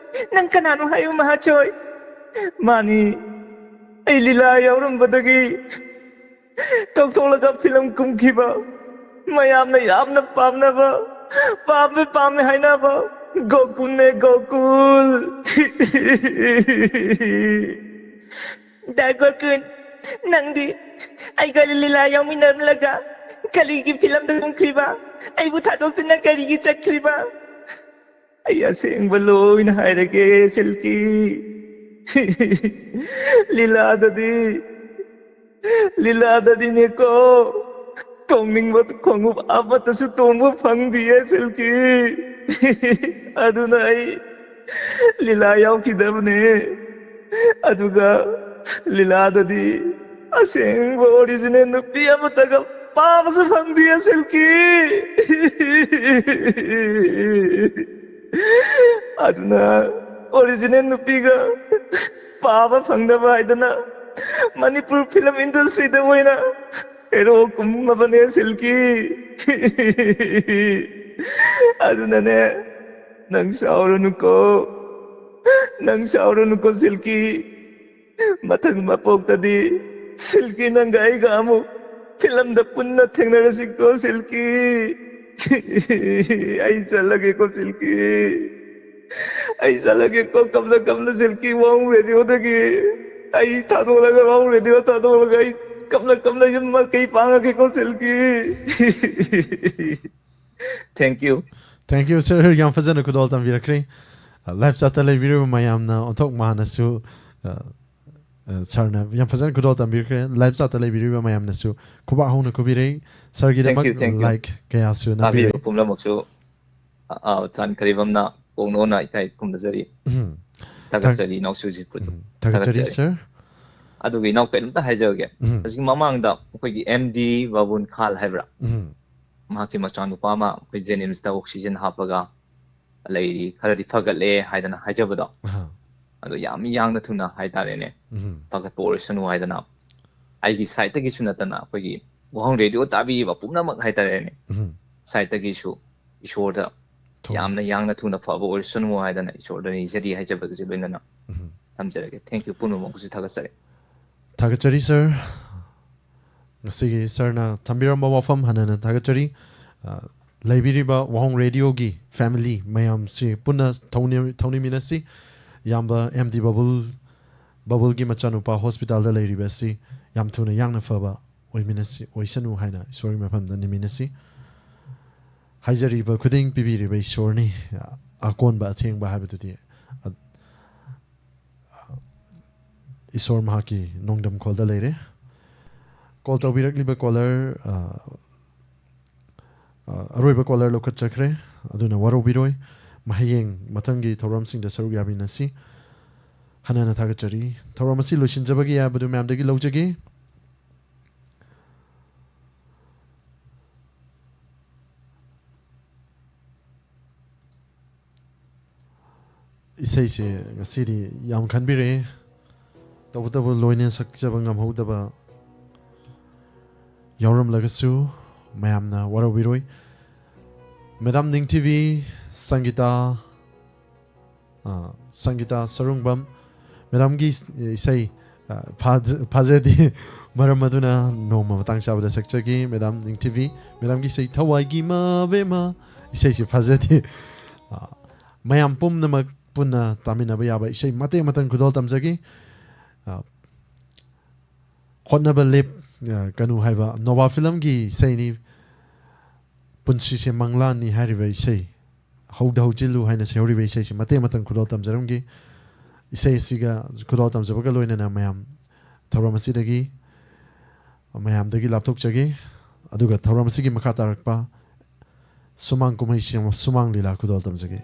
ꯅꯪ ꯀꯅꯥꯅꯣ ꯍꯥꯏꯌꯨ ꯃꯍꯥꯁꯣꯏ꯫ ꯃꯥꯅꯤ, ꯑꯩ ꯂꯤꯂꯥ ꯌꯥꯎꯔꯝꯕꯗꯒꯤ ꯇꯧꯊꯣꯛꯂꯒ ꯐꯤꯂꯝ ꯀꯨꯝꯈꯤꯕ, ꯃꯌꯥꯝꯅ ꯌꯥꯝꯅ ꯄꯥꯝꯅꯕ, ꯄꯥꯝꯃꯦ ꯄꯥꯝꯃꯦ ꯍꯥꯏꯅꯕ ꯒꯣꯀꯨꯜꯅꯦ, ꯒꯣꯀꯨꯜ꯫ ꯗꯥ ꯒꯣꯀꯨꯜ, ꯅꯪꯗꯤ ꯑꯩꯒ ꯂꯤꯂꯥ ꯌꯥꯎꯃꯤꯟꯅꯔꯝꯂꯒ ꯀꯔꯤꯒꯤ ꯐꯤꯂꯝꯗ ꯀꯨꯝꯈ꯭ꯔꯤꯕ? ꯑꯩꯕꯨ ꯊꯥꯗꯣꯛꯇꯨꯅ ꯀꯔꯤꯒꯤ ꯆꯠꯈ꯭ꯔꯤꯕ? ꯑꯩ ꯑꯁꯦꯡꯕ ꯂꯣꯏꯅ ꯍꯥꯏꯔꯒꯦ, ꯁꯤꯜꯀꯤ꯫ ꯂꯤꯂꯥꯗꯗꯤ, ꯂꯤꯂꯥꯗꯗꯤꯅꯦꯀꯣ, ꯇꯣꯡꯅꯤꯡꯕ ꯈꯣꯡꯎꯞ ꯑꯃꯠꯇꯁꯨ ꯇꯣꯡꯕ ꯐꯪꯗꯤꯌꯦ, ꯁꯤꯜꯀꯤ꯫ ꯑꯗꯨꯅ ꯑꯩ ꯂꯤꯂꯥ ꯌꯥꯎꯈꯤꯗꯕꯅꯦ꯫ ꯑꯗꯨꯒ ꯂꯤꯂꯥꯗꯗꯤ ꯑꯁꯦꯡꯕ original ꯅꯨꯄꯤ ꯑꯃꯠꯇꯒ ꯄꯥꯕꯁꯨ ꯐꯪꯗꯤꯌꯦ, ꯁꯤꯜꯀꯤ꯫ ꯑꯗꯨꯅ original ꯅꯨꯄꯤꯒ ꯄꯥꯕ ꯐꯪꯗꯕ ꯍꯥꯏꯗꯅ ꯃꯅꯤꯄꯨꯔ ꯐꯤꯂꯝ industryꯗ ꯑꯣꯏꯅ hero ꯀꯨꯝꯃꯕꯅꯦ, ꯁꯤꯜꯀꯤ꯫ ꯑꯗꯨꯅꯅꯦ, ꯅꯪ ꯁꯥꯎꯔꯅꯨꯀꯣ, ꯅꯪ ꯁꯥꯎꯔꯅꯨꯀꯣ, ꯁꯤꯜꯀꯤ꯫ ꯃꯊꯪ ꯃꯄꯣꯛꯇꯗꯤ ꯁꯤꯜꯀꯤ ꯅꯪꯒ ꯑꯩꯒ ꯑꯃꯨꯛ ꯐꯤꯂꯝꯗ ꯄꯨꯟꯅ ꯊꯦꯡꯅꯔꯁꯤꯀꯣ, ꯁꯤꯜꯀꯤ꯫ ꯑꯩ ꯆꯠꯂꯒꯦꯀꯣ, ꯁꯤꯜꯀꯤ꯫ ꯑꯩ ꯆꯠꯂꯒꯦꯀꯣ, ꯀꯞꯅ ꯀꯞꯅ, ꯁꯤꯜꯀꯤ, ꯋꯥꯡ ꯔꯦꯗꯤꯑꯣꯗꯒꯤ꯫ ꯑꯩ ꯊꯥꯗꯣꯛꯂꯒ, ꯋꯥꯡ ꯔꯦꯗꯤꯑꯣ ꯊꯥꯗꯣꯛꯂꯒ ꯑꯩ ꯀꯞꯅ ꯀꯞꯅ ꯌꯨꯝ ꯃꯥꯏꯀꯩ ꯄꯥꯡꯉꯒꯦꯀꯣ, ꯁꯤꯜꯀꯤ꯫ Thank you꯫ Thank you, sir꯫ ꯌꯥꯝ ꯐꯖꯅ ꯈꯨꯗꯣꯜ ꯇꯝꯕꯤꯔꯛꯈ꯭ꯔꯦ꯫ ꯑ, live chatꯇ ꯂꯩꯕꯤꯔꯤꯕ ꯃꯌꯥꯝꯅ ꯑꯣꯟꯊꯣꯛ ꯃꯥꯅꯁꯨ, ꯑ, ꯑ, ꯁꯥꯔꯅ ꯌꯥꯝ ꯐꯖꯅ ꯈꯨꯗꯣꯜ ꯇꯝꯕꯤꯈ꯭ꯔꯦ꯫ ꯂꯥꯏꯚ ꯆꯥꯠꯇ ꯂꯩꯕꯤꯔꯤꯕ ꯃꯌꯥꯝꯅꯁꯨ ꯈꯨꯕꯥꯛ ꯍꯧꯅ ꯈꯨꯕꯤꯔꯩ꯫ ꯁꯥꯔꯒꯤꯗꯃꯛ Thank you, thank you. Like ꯀꯌꯥꯁꯨ ꯇꯥꯕꯤꯔꯤꯕ ꯅꯝꯕꯤꯔꯦ꯫ ꯄꯨꯝꯅꯃꯛꯁꯨ ꯑ, ꯑ, ꯆꯥꯟ ꯀꯔꯤꯕꯝꯅ ꯀꯣꯡꯅꯣꯟꯅ ꯏꯀꯥꯏ ꯈꯨꯝꯅꯖꯔꯤ꯫ ꯎꯝ, ꯊꯥꯒꯠꯆꯔꯤ ꯏꯅꯥꯎꯁꯨ ꯍꯧꯖꯤꯛꯄꯨꯗꯤ꯫ ꯎꯝ, ꯊꯥꯒꯠꯆꯔꯤ ꯊꯥꯒꯠꯆꯔꯤ꯫ ꯁꯥꯔ꯫ ꯑꯗꯨꯒ ꯏꯅꯥꯎ ꯀꯩꯅꯣꯝꯇ ꯍꯥꯏꯖꯔꯒꯦ꯫ ꯎꯝ, ꯍꯧꯖꯤꯛ ꯃꯃꯥꯡꯗ ꯑꯩꯈꯣꯏꯒꯤ ꯑꯦꯝ ꯗꯤ ꯕꯥꯕꯨꯟ ꯈꯥꯜ ꯍꯥꯏꯕ꯭ꯔꯥ, ꯎꯝ, ꯃꯍꯥꯛꯀꯤ ꯃꯆꯥꯅꯨꯄꯥ ꯑꯃ ꯑꯩꯈꯣꯏ ꯖꯦꯅꯤꯝꯁꯇ ꯑꯣꯛꯁꯤꯖꯦꯟ ꯍꯥꯞꯄꯒ ꯂꯩꯔꯤ, ꯈꯔꯗꯤ ꯐꯒꯠꯂꯦ ꯍꯥꯏꯗꯅ ꯍꯥꯏꯖꯕꯗꯣ, ꯑꯍꯥ, ꯑꯗꯣ ꯌꯥꯝ ꯌꯥꯡꯅ ꯊꯨꯅ ꯍꯥꯏꯇꯥꯔꯦꯅꯦ, ꯎꯝ, ꯐꯒꯠꯄ ꯑꯣꯏꯔꯁꯅꯨ ꯍꯥꯏꯗꯅ ꯑꯩꯒꯤ ꯁꯥꯏꯠꯇꯒꯤꯁꯨ ꯅꯠꯇꯅ ꯑꯩꯈꯣꯏꯒꯤ ꯋꯥꯍꯪ ꯔꯦꯗꯤꯑꯣ ꯇꯥꯕꯤꯕ ꯄꯨꯝꯅꯃꯛ ꯍꯥꯏꯇꯥꯔꯦꯅꯦ, ꯎꯝ, ꯁꯥꯏꯠꯇꯒꯤꯁꯨ ꯏꯁꯣꯔꯗ ꯊꯧ-, ꯌꯥꯝꯅ ꯌꯥꯡꯅ ꯊꯨꯅ ꯐꯕ ꯑꯣꯏꯔꯁꯅꯨ ꯍꯥꯏꯗꯅ ꯏꯁꯣꯔꯗ ꯅꯤꯖꯔꯤ ꯍꯥꯏꯖꯕꯒꯁꯨ ꯂꯣꯏꯅꯅ ꯎꯝ꯫ ꯊꯝꯖꯔꯒꯦ꯫ Thank you, ꯄꯨꯝꯅꯃꯛꯄꯨꯁꯨ ꯊꯥꯒꯠꯆꯔꯤ꯫ ꯊꯥꯒꯠꯆꯔꯤ ꯁꯥꯔ꯫ ꯉꯁꯤꯒꯤ ꯁꯥꯔꯅ ꯊꯝꯕꯤꯔꯝꯕ ꯋꯥꯐꯝ ꯍꯟꯅ ꯍꯟꯅ ꯊꯥꯒꯠꯆꯔꯤ꯫ ꯑ, ꯂꯩꯕꯤꯔꯤꯕ ꯋꯥꯍꯣꯡ ꯔꯦꯗꯤꯑꯣꯒꯤ ꯐꯦꯃꯤꯂꯤ ꯃꯌꯥꯝꯁꯤ ꯄꯨꯟꯅ ꯊꯧꯅꯤ-, ꯊꯧꯅꯤꯃꯤꯟꯅꯁꯤ꯫ ꯏꯌꯥꯝꯕ ꯑꯦꯝ ꯗꯤ ꯕꯥꯕꯨꯜ, ꯕꯥꯕꯨꯜꯒꯤ ꯃꯆꯥꯅꯨꯄꯥ ꯍꯣꯁꯄꯤꯇꯥꯜꯗ ꯂꯩꯔꯤꯕ ꯑꯁꯤ ꯌꯥꯝ ꯊꯨꯅ ꯌꯥꯡꯅ ꯐꯕ ꯑꯣꯏꯃꯤꯟꯅꯁꯤ, ꯑꯣꯏꯁꯅꯨ ꯍꯥꯏꯅ ꯏꯁꯣꯔꯒꯤ ꯃꯐꯝꯗ ꯅꯤꯃꯤꯟꯅꯁꯤ꯫ ꯍꯥꯏꯖꯔꯤꯕ ꯈꯨꯗꯤꯡ ꯄꯤꯕꯤꯔꯤꯕ ꯏꯁꯣꯔꯅꯤ, ꯑꯀꯣꯟꯕ ꯑꯊꯦꯡꯕ ꯍꯥꯏꯕꯗꯨꯗꯤ, ꯑ, ꯏꯁꯣꯔ ꯃꯍꯥꯛꯀꯤ ꯅꯣꯡꯗꯝꯈꯣꯜꯗ ꯂꯩꯔꯦ꯫ ꯀꯣꯜ ꯇꯧꯕꯤꯔꯛꯂꯤꯕ ꯀꯣꯂꯔ, ꯑ, ꯑ, ꯑꯔꯣꯏꯕ ꯀꯣꯂꯔ ꯂꯧꯈꯠꯆꯈ꯭ꯔꯦ, ꯑꯗꯨꯅ ꯋꯥꯔꯧꯕꯤꯔꯣꯏ꯫ ꯍꯌꯦꯡ ꯃꯊꯪꯒꯤ ꯊꯧꯔꯝꯁꯤꯡꯗ ꯁꯔꯨꯛ ꯌꯥꯃꯤꯟꯅꯁꯤ꯫ ꯍꯟꯅ ꯍꯟꯅ ꯊꯥꯒꯠꯆꯔꯤ꯫ ꯊꯧꯔꯝ ꯑꯁꯤ ꯂꯣꯏꯁꯤꯟꯖꯕꯒꯤ ꯌꯥꯕꯗꯨ ꯃꯌꯥꯝꯗꯒꯤ ꯂꯧꯖꯒꯦ꯫ ꯏꯁꯩꯁꯦ ꯉꯁꯤꯗꯤ ꯌꯥꯝ ꯈꯟꯕꯤꯔꯛꯑꯦ, ꯇꯧꯕꯇꯕꯨ ꯂꯣꯏꯅ ꯁꯛꯆꯕ ꯉꯝꯍꯧꯗꯕ ꯌꯥꯎꯔꯝꯂꯒꯁꯨ ꯃꯌꯥꯝꯅ ꯋꯥꯔꯧꯕꯤꯔꯣꯏ꯫ ꯃꯦꯗꯥꯝ ꯅꯤꯡꯊꯤꯕꯤ, ꯁꯪꯒꯤꯇꯥ, ꯑ, ꯁꯪꯒꯤꯇꯥ ꯁꯔꯨꯡꯕꯝ, ꯃꯦꯗꯥꯝꯒꯤ ꯏꯁꯩ, ꯑ, ꯐꯥꯖ-, ꯐꯥꯖꯗꯦ, ꯃꯔꯝ ꯑꯗꯨꯅ ꯅꯣꯡꯃ ꯃꯇꯥꯡ ꯆꯥꯕꯗ ꯁꯛꯆꯒꯦ꯫ ꯃꯦꯗꯥꯝ ꯅꯤꯡꯊꯤꯕꯤ, ꯃꯦꯗꯥꯝꯒꯤ ꯏꯁꯩ ꯊꯋꯥꯏꯒꯤ ꯃꯕꯦꯝꯃ ꯏꯁꯩꯁꯤ ꯐꯥꯖꯗꯦ꯫ ꯑ, ꯃꯌꯥꯝ ꯄꯨꯝꯅꯃꯛ ꯄꯨꯟꯅ ꯇꯥꯃꯤꯟꯅꯕ ꯌꯥꯕ ꯏꯁꯩ ꯃꯇꯦꯛ ꯑꯃꯇꯪ ꯈꯨꯗꯣꯜ ꯇꯝꯖꯒꯦ꯫ ꯑ, ꯍꯣꯠꯅꯕ ꯂꯦꯞ, ꯑ, ꯀꯅꯨ ꯍꯥꯏꯕ ꯅꯣꯕꯥ ꯐꯤꯂꯝꯒꯤ ꯏꯁꯩꯅꯤ꯫ ꯄꯨꯟꯁꯤꯁꯦ ꯃꯪꯂꯥꯟꯅꯤ ꯍꯥꯏꯔꯤꯕ ꯏꯁꯩ, ꯍꯧꯗ ꯍꯧꯖꯤꯜꯂꯨ ꯍꯥꯏꯅ ꯁꯩꯍꯧꯔꯤꯕ ꯏꯁꯩꯁꯤ ꯃꯇꯦꯛ ꯑꯃꯇꯪ ꯈꯨꯗꯣꯜ ꯇꯝꯖꯔꯝꯒꯦ꯫ ꯏꯁꯩ ꯑꯁꯤꯒ ꯈꯨꯗꯣꯜ ꯇꯝꯖꯕꯒ ꯂꯣꯏꯅꯅ ꯃꯌꯥꯝ ꯊꯧꯔꯝ ꯑꯁꯤꯗꯒꯤ, ꯃꯌꯥꯝꯗꯒꯤ ꯂꯥꯞꯊꯣꯛꯆꯒꯦ꯫ ꯑꯗꯨꯒ ꯊꯧꯔꯝ ꯑꯁꯤꯒꯤ ꯃꯈꯥ ꯇꯥꯔꯛꯄ ꯁꯨꯃꯥꯡ ꯀꯨꯝꯍꯩꯁꯤ, ꯁꯨꯃꯥꯡ ꯂꯤꯂꯥ ꯈꯨꯗꯣꯜ ꯇꯝꯖꯒꯦ꯫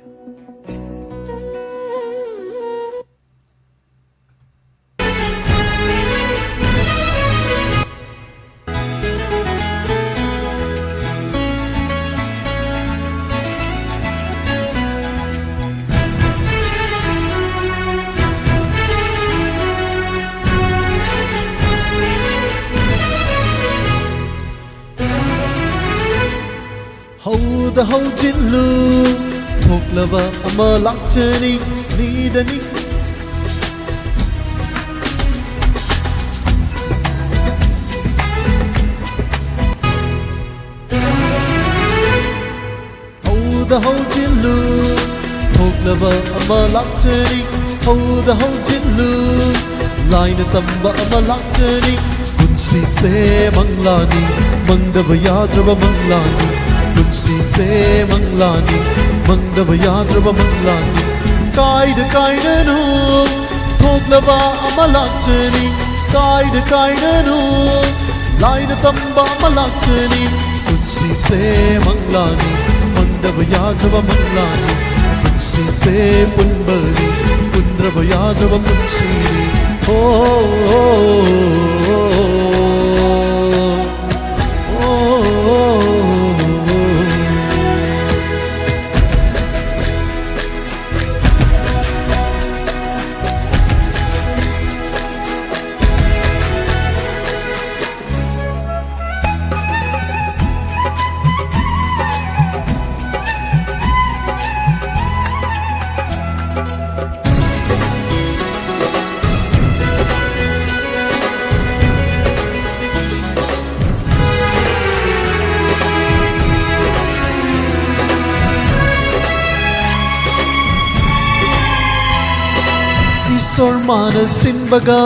ꯍꯧꯗ ꯍꯧꯖꯤꯜꯂꯨ, ꯊꯣꯛꯂꯕ ꯑꯃ ꯂꯥꯛꯆꯅꯤ, ꯅꯤꯗꯅꯤ꯫ ꯍꯧꯗ ꯍꯧꯖꯤꯜꯂꯨ, ꯊꯣꯛꯂꯕ ꯑꯃ ꯂꯥꯛꯆꯅꯤ, ꯍꯧꯗ ꯍꯧꯖꯤꯜꯂꯨ, ꯂꯥꯏꯅ ꯇꯝꯕ ꯑꯃ ꯂꯥꯛꯆꯅꯤ꯫ ꯄꯨꯟꯁꯤꯁꯦ ꯃꯪꯂꯥꯅꯤ, ꯃꯪꯗꯕ ꯌꯥꯗ꯭ꯔꯕ ꯃꯪꯂꯥꯅꯤ꯫ ꯄꯨꯟꯁꯤꯁꯦ ꯃꯪꯂꯥꯅꯤ, ꯃꯪꯗꯕ ꯌꯥꯗ꯭ꯔꯕ ꯃꯪꯂꯥꯅꯤ꯫ ꯀꯥꯏꯗ ꯀꯥꯏꯅꯅꯣ ꯊꯣꯛꯂꯕ ꯑꯃ ꯂꯥꯛꯆꯅꯤ, ꯀꯥꯏꯗ ꯀꯥꯏꯅꯅꯣ ꯂꯥꯏꯅ ꯇꯝꯕ ꯑꯃ ꯂꯥꯛꯆꯅꯤ꯫ ꯄꯨꯟꯁꯤꯁꯦ ꯃꯪꯂꯥꯅꯤ, ꯃꯪꯗꯕ ꯌꯥꯗ꯭ꯔꯕ ꯃꯪꯂꯥꯅꯤ꯫ ꯄꯨꯟꯁꯤꯁꯦ ꯄꯨꯟꯕꯅꯤ, ꯄꯨꯟꯗ꯭ꯔꯕ ꯌꯥꯗ꯭ꯔꯕ ꯄꯨꯟꯁꯤꯅꯤ꯫ ꯍꯣ, ꯍꯣ, ꯍꯣ, ꯍꯣ, ꯍꯣ, ꯍꯣ꯫ ꯏꯁꯣꯔ ꯃꯥꯅ ꯁꯤꯟꯕꯒ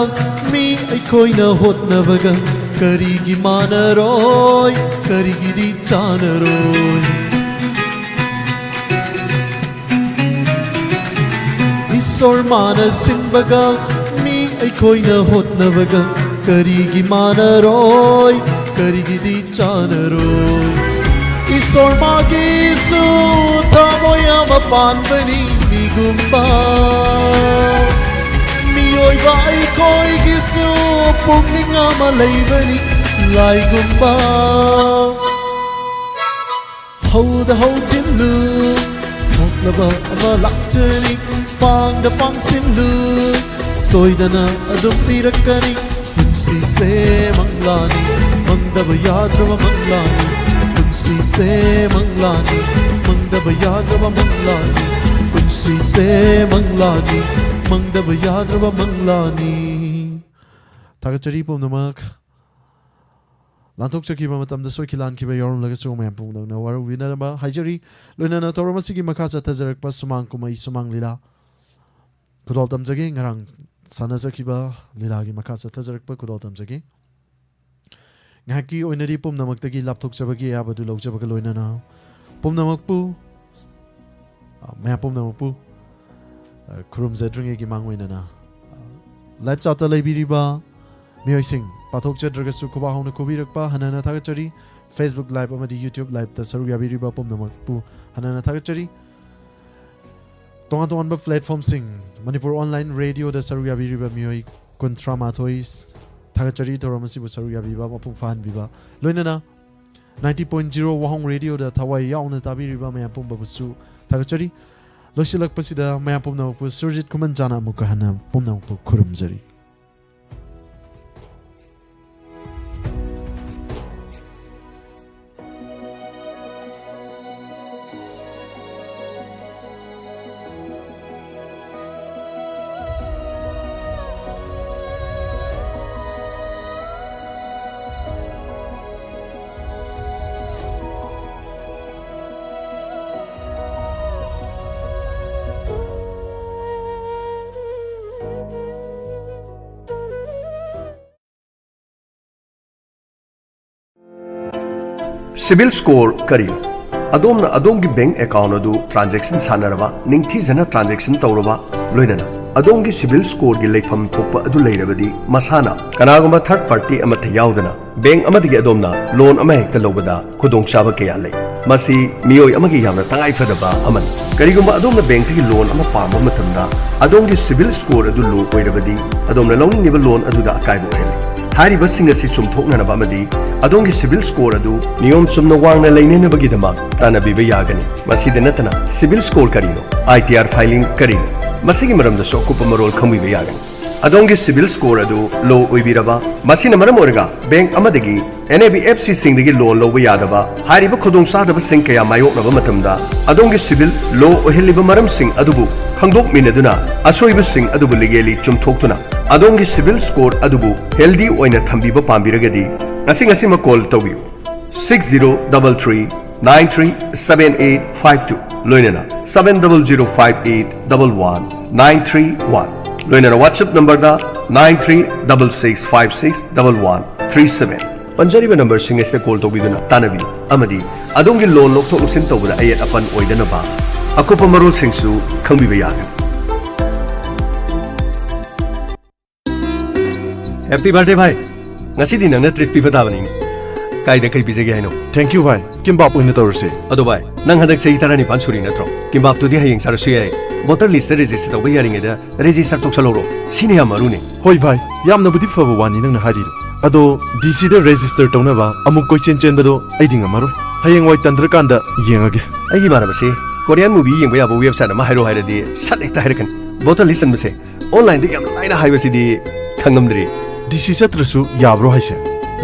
ꯃꯤ ꯑꯩꯈꯣꯏꯅ ꯍꯣꯠꯅꯕꯒ ꯀꯔꯤꯒꯤ ꯃꯥꯟꯅꯔꯣꯏ, ꯀꯔꯤꯒꯤꯗꯤ ꯆꯥꯟꯅꯔꯣꯏ? ꯏꯁꯣꯔ ꯃꯥꯅ ꯁꯤꯟꯕꯒ ꯃꯤ ꯑꯩꯈꯣꯏꯅ ꯍꯣꯠꯅꯕꯒ ꯀꯔꯤꯒꯤ ꯃꯥꯟꯅꯔꯣꯏ? ꯀꯔꯤꯒꯤꯗꯤ ꯆꯥꯟꯅꯔꯣꯏ? ꯏꯁꯣꯔ ꯃꯥꯒꯤꯁꯨ ꯊꯃꯣꯏ ꯑꯃ ꯄꯥꯟꯕꯅꯤ ꯃꯤꯒꯨꯝꯕ꯫ ꯃꯤꯑꯣꯏꯕ ꯑꯩꯈꯣꯏꯒꯤꯁꯨ ꯄꯨꯛꯅꯤꯡ ꯑꯃ ꯂꯩꯕꯅꯤ ꯂꯥꯏꯒꯨꯝꯕ꯫ ꯍꯧꯗ ꯍꯧꯖꯤꯜꯂꯨ, ꯊꯣꯛꯂꯕ ꯑꯃ ꯂꯥꯛꯆꯅꯤ꯫ ꯄꯥꯡꯗ ꯄꯥꯡꯁꯤꯜꯂꯨ, ꯁꯣꯏꯗꯅ ꯑꯗꯨꯝ ꯄꯤꯔꯛꯀꯅꯤ꯫ ꯄꯨꯟꯁꯤꯁꯦ ꯃꯪꯂꯥꯅꯤ, ꯃꯪꯗꯕ ꯌꯥꯗ꯭ꯔꯕ ꯃꯪꯂꯥꯅꯤ꯫ ꯄꯨꯟꯁꯤꯁꯦ ꯃꯪꯂꯥꯅꯤ, ꯃꯪꯗꯕ ꯌꯥꯗ꯭ꯔꯕ ꯃꯪꯂꯥꯅꯤ꯫ ꯄꯨꯟꯁꯤꯁꯦ ꯃꯪꯂꯥꯅꯤ, ꯃꯪꯗꯕ ꯌꯥꯗ꯭ꯔꯕ ꯃꯪꯂꯥꯅꯤ꯫ ꯊꯥꯒꯠꯆꯔꯤ ꯄꯨꯝꯅꯃꯛ꯫ ꯂꯥꯟꯊꯣꯛꯆꯈꯤꯕ ꯃꯇꯝꯗ ꯁꯣꯏꯈꯤ ꯂꯥꯟꯈꯤꯕ ꯌꯥꯎꯔꯝꯂꯒꯁꯨ ꯃꯌꯥꯝ ꯄꯨꯝꯅꯃꯛꯅ ꯋꯥꯔꯧꯕꯤꯅꯗꯕ ꯍꯥꯏꯖꯔꯤ꯫ ꯂꯣꯏꯅꯅ ꯊꯧꯔꯝ ꯑꯁꯤꯒꯤ ꯃꯈꯥ ꯆꯠꯊꯖꯔꯛꯄ ꯁꯨꯃꯥꯡ ꯀꯨꯝꯍꯩ ꯁꯨꯃꯥꯡ ꯂꯤꯂꯥ ꯈꯨꯗꯣꯜ ꯇꯝꯖꯒꯦ꯫ ꯉꯔꯥꯡ ꯁꯥꯟꯅꯖꯈꯤꯕ ꯂꯤꯂꯥꯒꯤ ꯃꯈꯥ ꯆꯠꯊꯖꯔꯛꯄ ꯈꯨꯗꯣꯜ ꯇꯝꯖꯒꯦ꯫ ꯉꯥꯏꯍꯥꯛꯀꯤ ꯑꯣꯏꯅꯗꯤ ꯄꯨꯝꯅꯃꯛꯇꯒꯤ ꯂꯥꯞꯊꯣꯛꯆꯕꯒꯤ ꯑꯌꯥꯕꯗꯨ ꯂꯧꯖꯕꯒ ꯂꯣꯏꯅꯅ ꯄꯨꯝꯅꯃꯛꯄꯨ, ꯑ, ꯃꯌꯥꯝ ꯄꯨꯝꯅꯃꯛꯄꯨ, ꯑ, ꯈꯨꯔꯨꯝꯖꯗ꯭ꯔꯤꯉꯩꯒꯤ ꯃꯥꯡꯑꯣꯏꯅꯅ, ꯑ, ꯂꯥꯏꯞ ꯆꯥꯠꯇ ꯂꯩꯕꯤꯔꯤꯕ ꯃꯤꯑꯣꯏꯁꯤꯡ, ꯄꯥꯊꯣꯛꯆꯗ꯭ꯔꯒꯁꯨ ꯈꯨꯕꯥꯛ ꯍꯧꯅ ꯈꯨꯕꯤꯔꯛꯄ ꯍꯟꯅ ꯍꯟꯅ ꯊꯥꯒꯠꯆꯔꯤ꯫ Facebook Live ꯑꯃꯗꯤ YouTube Liveꯇ ꯁꯔꯨꯛ ꯌꯥꯕꯤꯔꯤꯕ ꯄꯨꯝꯅꯃꯛꯄꯨ ꯍꯟꯅ ꯍꯟꯅ ꯊꯥꯒꯠꯆꯔꯤ꯫ ꯇꯣꯉꯥꯟ ꯇꯣꯉꯥꯟꯕ platformꯁꯤꯡ, ꯃꯅꯤꯄꯨꯔ Online Radioꯗ ꯁꯔꯨꯛ ꯌꯥꯕꯤꯔꯤꯕ ꯃꯤꯑꯣꯏ ꯀꯨꯟꯊ꯭ꯔꯥ ꯃꯥꯊꯣꯏ ꯊꯥꯒꯠꯆꯔꯤ꯫ ꯊꯧꯔꯝ ꯑꯁꯤꯕꯨ ꯁꯔꯨꯛ ꯌꯥꯕꯤꯕ ꯃꯄꯨꯡ ꯐꯥꯍꯟꯕꯤꯕ, ꯂꯣꯏꯅꯅ ninety point zero ꯋꯥꯍꯣꯡ ꯔꯦꯗꯤꯑꯣꯗ ꯊꯋꯥꯏ ꯌꯥꯎꯅ ꯇꯥꯕꯤꯔꯤꯕ ꯃꯌꯥꯝ ꯄꯨꯝꯕꯕꯨꯁꯨ ꯊꯥꯒꯠꯆꯔꯤ꯫ ꯂꯣꯏꯁꯤꯜꯂꯛꯄꯁꯤꯗ ꯃꯌꯥꯝ ꯄꯨꯝꯅꯃꯛꯄꯨ ꯁꯨꯔꯖꯤꯠ ꯈꯨꯃꯟ ꯆꯥꯅ ꯑꯃꯨꯛꯀ ꯍꯟꯅ ꯄꯨꯝꯅꯃꯛꯄꯨ ꯈꯨꯔꯨꯝꯖꯔꯤ꯫ ꯁꯤꯕꯤꯜ ꯁ꯭ꯀꯣꯔ ꯀꯔꯤꯅꯣ? ꯑꯗꯣꯝꯅ ꯑꯗꯣꯝꯒꯤ ꯕꯦꯡꯛ ꯑꯦꯀꯥꯎꯟꯠ ꯑꯗꯨ ꯇ꯭ꯔꯥꯟꯖꯦꯛꯁꯟ ꯁꯥꯟꯅꯔꯕ, ꯅꯤꯡꯊꯤꯖꯅ ꯇ꯭ꯔꯥꯟꯖꯦꯛꯁꯟ ꯇꯧꯔꯕ, ꯂꯣꯏꯅꯅ ꯑꯗꯣꯝꯒꯤ ꯁꯤꯕꯤꯜ ꯁ꯭ꯀꯣꯔꯒꯤ ꯂꯩꯐꯝ ꯊꯣꯛꯄ ꯑꯗꯨ ꯂꯩꯔꯕꯗꯤ, ꯃꯁꯥꯅ ꯀꯅꯥꯒꯨꯝꯕ ꯊꯔꯗ ꯄꯥꯔꯇꯤ ꯑꯃꯠꯇ ꯌꯥꯎꯗꯅ ꯕꯦꯡꯛ ꯑꯃꯗꯒꯤ ꯑꯗꯣꯝꯅ ꯂꯣꯟ ꯑꯃꯍꯦꯛꯇ ꯂꯧꯕꯗ ꯈꯨꯗꯣꯡꯆꯥꯕ ꯀꯌꯥ ꯂꯩ꯫ ꯃꯁꯤ ꯃꯤꯑꯣꯏ ꯑꯃꯒꯤ ꯌꯥꯝꯅ ꯇꯉꯥꯏꯐꯗꯕ ꯑꯃꯅꯤ꯫ ꯀꯔꯤꯒꯨꯝꯕ ꯑꯗꯣꯝꯅ ꯕꯦꯡꯛꯇꯒꯤ ꯂꯣꯟ ꯑꯃ ꯄꯥꯝꯕ ꯃꯇꯝꯗ, ꯑꯗꯣꯝꯒꯤ ꯁꯤꯕꯤꯜ ꯁ꯭ꯀꯣꯔ ꯑꯗꯨ ꯂꯣ ꯑꯣꯏꯔꯕꯗꯤ, ꯑꯗꯣꯝꯅ ꯂꯧꯅꯤꯡꯂꯤꯕ ꯂꯣꯟ ꯑꯗꯨꯗ ꯑꯀꯥꯏꯕ ꯑꯣꯏꯍꯜꯂꯤ꯫ ꯍꯥꯏꯔꯤꯕꯁꯤꯡ ꯑꯁꯤ ꯆꯨꯝꯊꯣꯛꯅꯅꯕ ꯑꯃꯗꯤ ꯑꯗꯣꯝꯒꯤ ꯁꯤꯕꯤꯜ ꯁ꯭ꯀꯣꯔ ꯑꯗꯨ ꯅꯤꯌꯣꯝ ꯆꯨꯝꯅ ꯋꯥꯡꯅ ꯂꯩꯅꯅꯕꯒꯤꯗꯃꯛ ꯇꯥꯟꯅꯕꯤꯕ ꯌꯥꯒꯅꯤ꯫ ꯃꯁꯤꯗ ꯅꯠꯇꯅ, ꯁꯤꯕꯤꯜ ꯁ꯭ꯀꯣꯔ ꯀꯔꯤꯅꯣ? ꯑꯥꯏ ꯇꯤ ꯑꯥꯔ ꯐꯥꯏꯂꯤꯡ ꯀꯔꯤꯅꯣ? ꯃꯁꯤꯒꯤ ꯃꯔꯝꯗꯁꯨ ꯑꯀꯨꯞꯄ ꯃꯔꯣꯜ ꯈꯪꯕꯤꯕ ꯌꯥꯒꯅꯤ꯫ ꯑꯗꯣꯝꯒꯤ ꯁꯤꯕꯤꯜ ꯁ꯭ꯀꯣꯔ ꯑꯗꯨ ꯂꯣ ꯑꯣꯏꯕꯤꯔꯕ, ꯃꯁꯤꯅ ꯃꯔꯝ ꯑꯣꯏꯔꯒ ꯕꯦꯡꯛ ꯑꯃꯗꯒꯤ ꯑꯦꯟ ꯑꯦ ꯕꯤ ꯑꯦꯐ ꯁꯤꯁꯤꯡꯗꯒꯤ ꯂꯣꯟ ꯂꯧꯕ ꯌꯥꯗꯕ ꯍꯥꯏꯔꯤꯕ ꯈꯨꯗꯣꯡꯆꯥꯗꯕꯁꯤꯡ ꯀꯌꯥ ꯃꯥꯌꯣꯛꯅꯕ ꯃꯇꯝꯗ, ꯑꯗꯣꯝꯒꯤ ꯁꯤꯕꯤꯜ ꯂꯣ ꯑꯣꯏꯍꯜꯂꯤꯕ ꯃꯔꯝꯁꯤꯡ ꯑꯗꯨꯕꯨ ꯈꯪꯗꯣꯛꯃꯤꯟꯅꯗꯨꯅ, ꯑꯁꯣꯏꯕꯁꯤꯡ ꯑꯗꯨꯕꯨ ꯂꯤꯒꯦꯂꯤ ꯆꯨꯝꯊꯣꯛꯇꯨꯅ, ꯑꯗꯣꯝꯒꯤ ꯁꯤꯕꯤꯜ ꯁ꯭ꯀꯣꯔ ꯑꯗꯨꯕꯨ ꯍꯦꯜꯗꯤ ꯑꯣꯏꯅ ꯊꯝꯕꯤꯕ ꯄꯥꯝꯕꯤꯔꯒꯗꯤ, ꯉꯁꯤ ꯉꯁꯤꯃꯛ ꯀꯣꯜ ꯇꯧꯕꯤꯌꯨ꯫ Six zero double three nine three seven eight five two, ꯂꯣꯏꯅꯅ seven double zero five eight double one nine three one, ꯂꯣꯏꯅꯅ WhatsApp ꯅꯝꯕꯔꯗ nine three double six five six double one three seven꯫ ꯄꯟꯖꯔꯤꯕ ꯅꯝꯕꯔꯁꯤꯡ ꯑꯁꯤꯗ ꯀꯣꯜ ꯇꯧꯕꯤꯗꯨꯅ ꯇꯥꯟꯅꯕꯤꯌꯨ ꯑꯃꯗꯤ ꯑꯗꯣꯝꯒꯤ ꯂꯣꯟ ꯂꯧꯊꯣꯛ ꯂꯧꯁꯤꯟ ꯇꯧꯕꯗ ꯑꯌꯦꯠ ꯑꯄꯟ ꯑꯣꯏꯗꯅꯕ ꯑꯀꯨꯞꯄ ꯃꯔꯣꯜꯁꯤꯡꯁꯨ ꯈꯪꯕꯤꯕ ꯌꯥꯒꯅꯤ꯫ ꯍꯦꯄꯤ ꯕꯥꯔꯗꯦ ꯚꯥꯏ! ꯉꯁꯤꯗꯤ ꯅꯪꯅ ꯇ꯭ꯔꯤꯠ ꯄꯤꯕ ꯇꯥꯕꯅꯤꯅꯦ꯫ ꯀꯥꯏꯗ ꯀꯩ ꯄꯤꯖꯒꯦ ꯍꯥꯏꯅꯣ? Thank you ꯚꯥꯏ, ꯀꯤꯝꯕꯥꯞ ꯑꯣꯏꯅ ꯇꯧꯔꯁꯦ꯫ ꯑꯗꯣ ꯚꯥꯏ, ꯅꯪ ꯍꯟꯗꯛ ꯆꯍꯤ ꯇꯔꯥꯅꯤꯄꯥꯟ ꯁꯨꯔꯤ ꯅꯠꯇ꯭ꯔꯣ? ꯀꯤꯝꯕꯥꯞꯇꯨꯗꯤ ꯍꯌꯦꯡ ꯆꯥꯔꯁꯨ ꯌꯥꯏ꯫ ꯚꯣꯇꯔ ꯂꯤꯁꯇ ꯔꯦꯖꯤꯁꯇꯔ ꯇꯧꯕ ꯌꯥꯔꯤꯉꯩꯗ ꯔꯦꯖꯤꯁꯇꯔ ꯇꯧꯁꯜꯍꯧꯔꯣ, ꯁꯤꯅ ꯌꯥꯝ ꯃꯔꯨꯅꯦ꯫ ꯍꯣꯏ ꯚꯥꯏ, ꯌꯥꯝꯅꯕꯨꯗꯤ ꯐꯕ ꯋꯥꯅꯤ ꯅꯪꯅ ꯍꯥꯏꯔꯤꯗꯣ꯫ ꯑꯗꯣ ꯗꯤ ꯁꯤꯗ ꯔꯦꯖꯤꯁꯇꯔ ꯇꯧꯅꯕ ꯑꯃꯨꯛ ꯀꯣꯏꯆꯦꯟ ꯆꯦꯟꯕꯗꯣ ꯑꯩꯗꯤ ꯉꯝꯃꯔꯣꯏ꯫ ꯍꯌꯦꯡꯋꯥꯏ ꯇꯟꯗ꯭ꯔꯀꯥꯟꯗ ꯌꯦꯡꯉꯒꯦ꯫ ꯑꯩꯒꯤ ꯏꯃꯥꯟꯅꯕꯁꯦ ꯀꯣꯔꯤꯌꯥꯟ ꯃꯨꯚꯤ ꯌꯦꯡꯕ ꯌꯥꯕ ꯋꯦꯕꯁꯥꯏꯠ ꯑꯃ ꯍꯥꯏꯔꯛꯑꯣ ꯍꯥꯏꯔꯗꯤ ꯁꯠ ꯍꯦꯛꯇ ꯍꯥꯏꯔꯛꯀꯅꯤ꯫ ꯚꯣꯇꯔ ꯂꯤꯁ ꯆꯟꯕꯁꯦ ꯑꯣꯟꯂꯥꯏꯟꯗ ꯌꯥꯝ ꯂꯥꯏꯅ ꯍꯥꯏꯕꯁꯤꯗꯤ ꯈꯪꯉꯝꯗ꯭ꯔꯤ꯫ ꯗꯤ ꯁꯤ ꯆꯠꯇ꯭ꯔꯁꯨ ꯌꯥꯕ꯭ꯔꯣ ꯍꯥꯏꯁꯦ?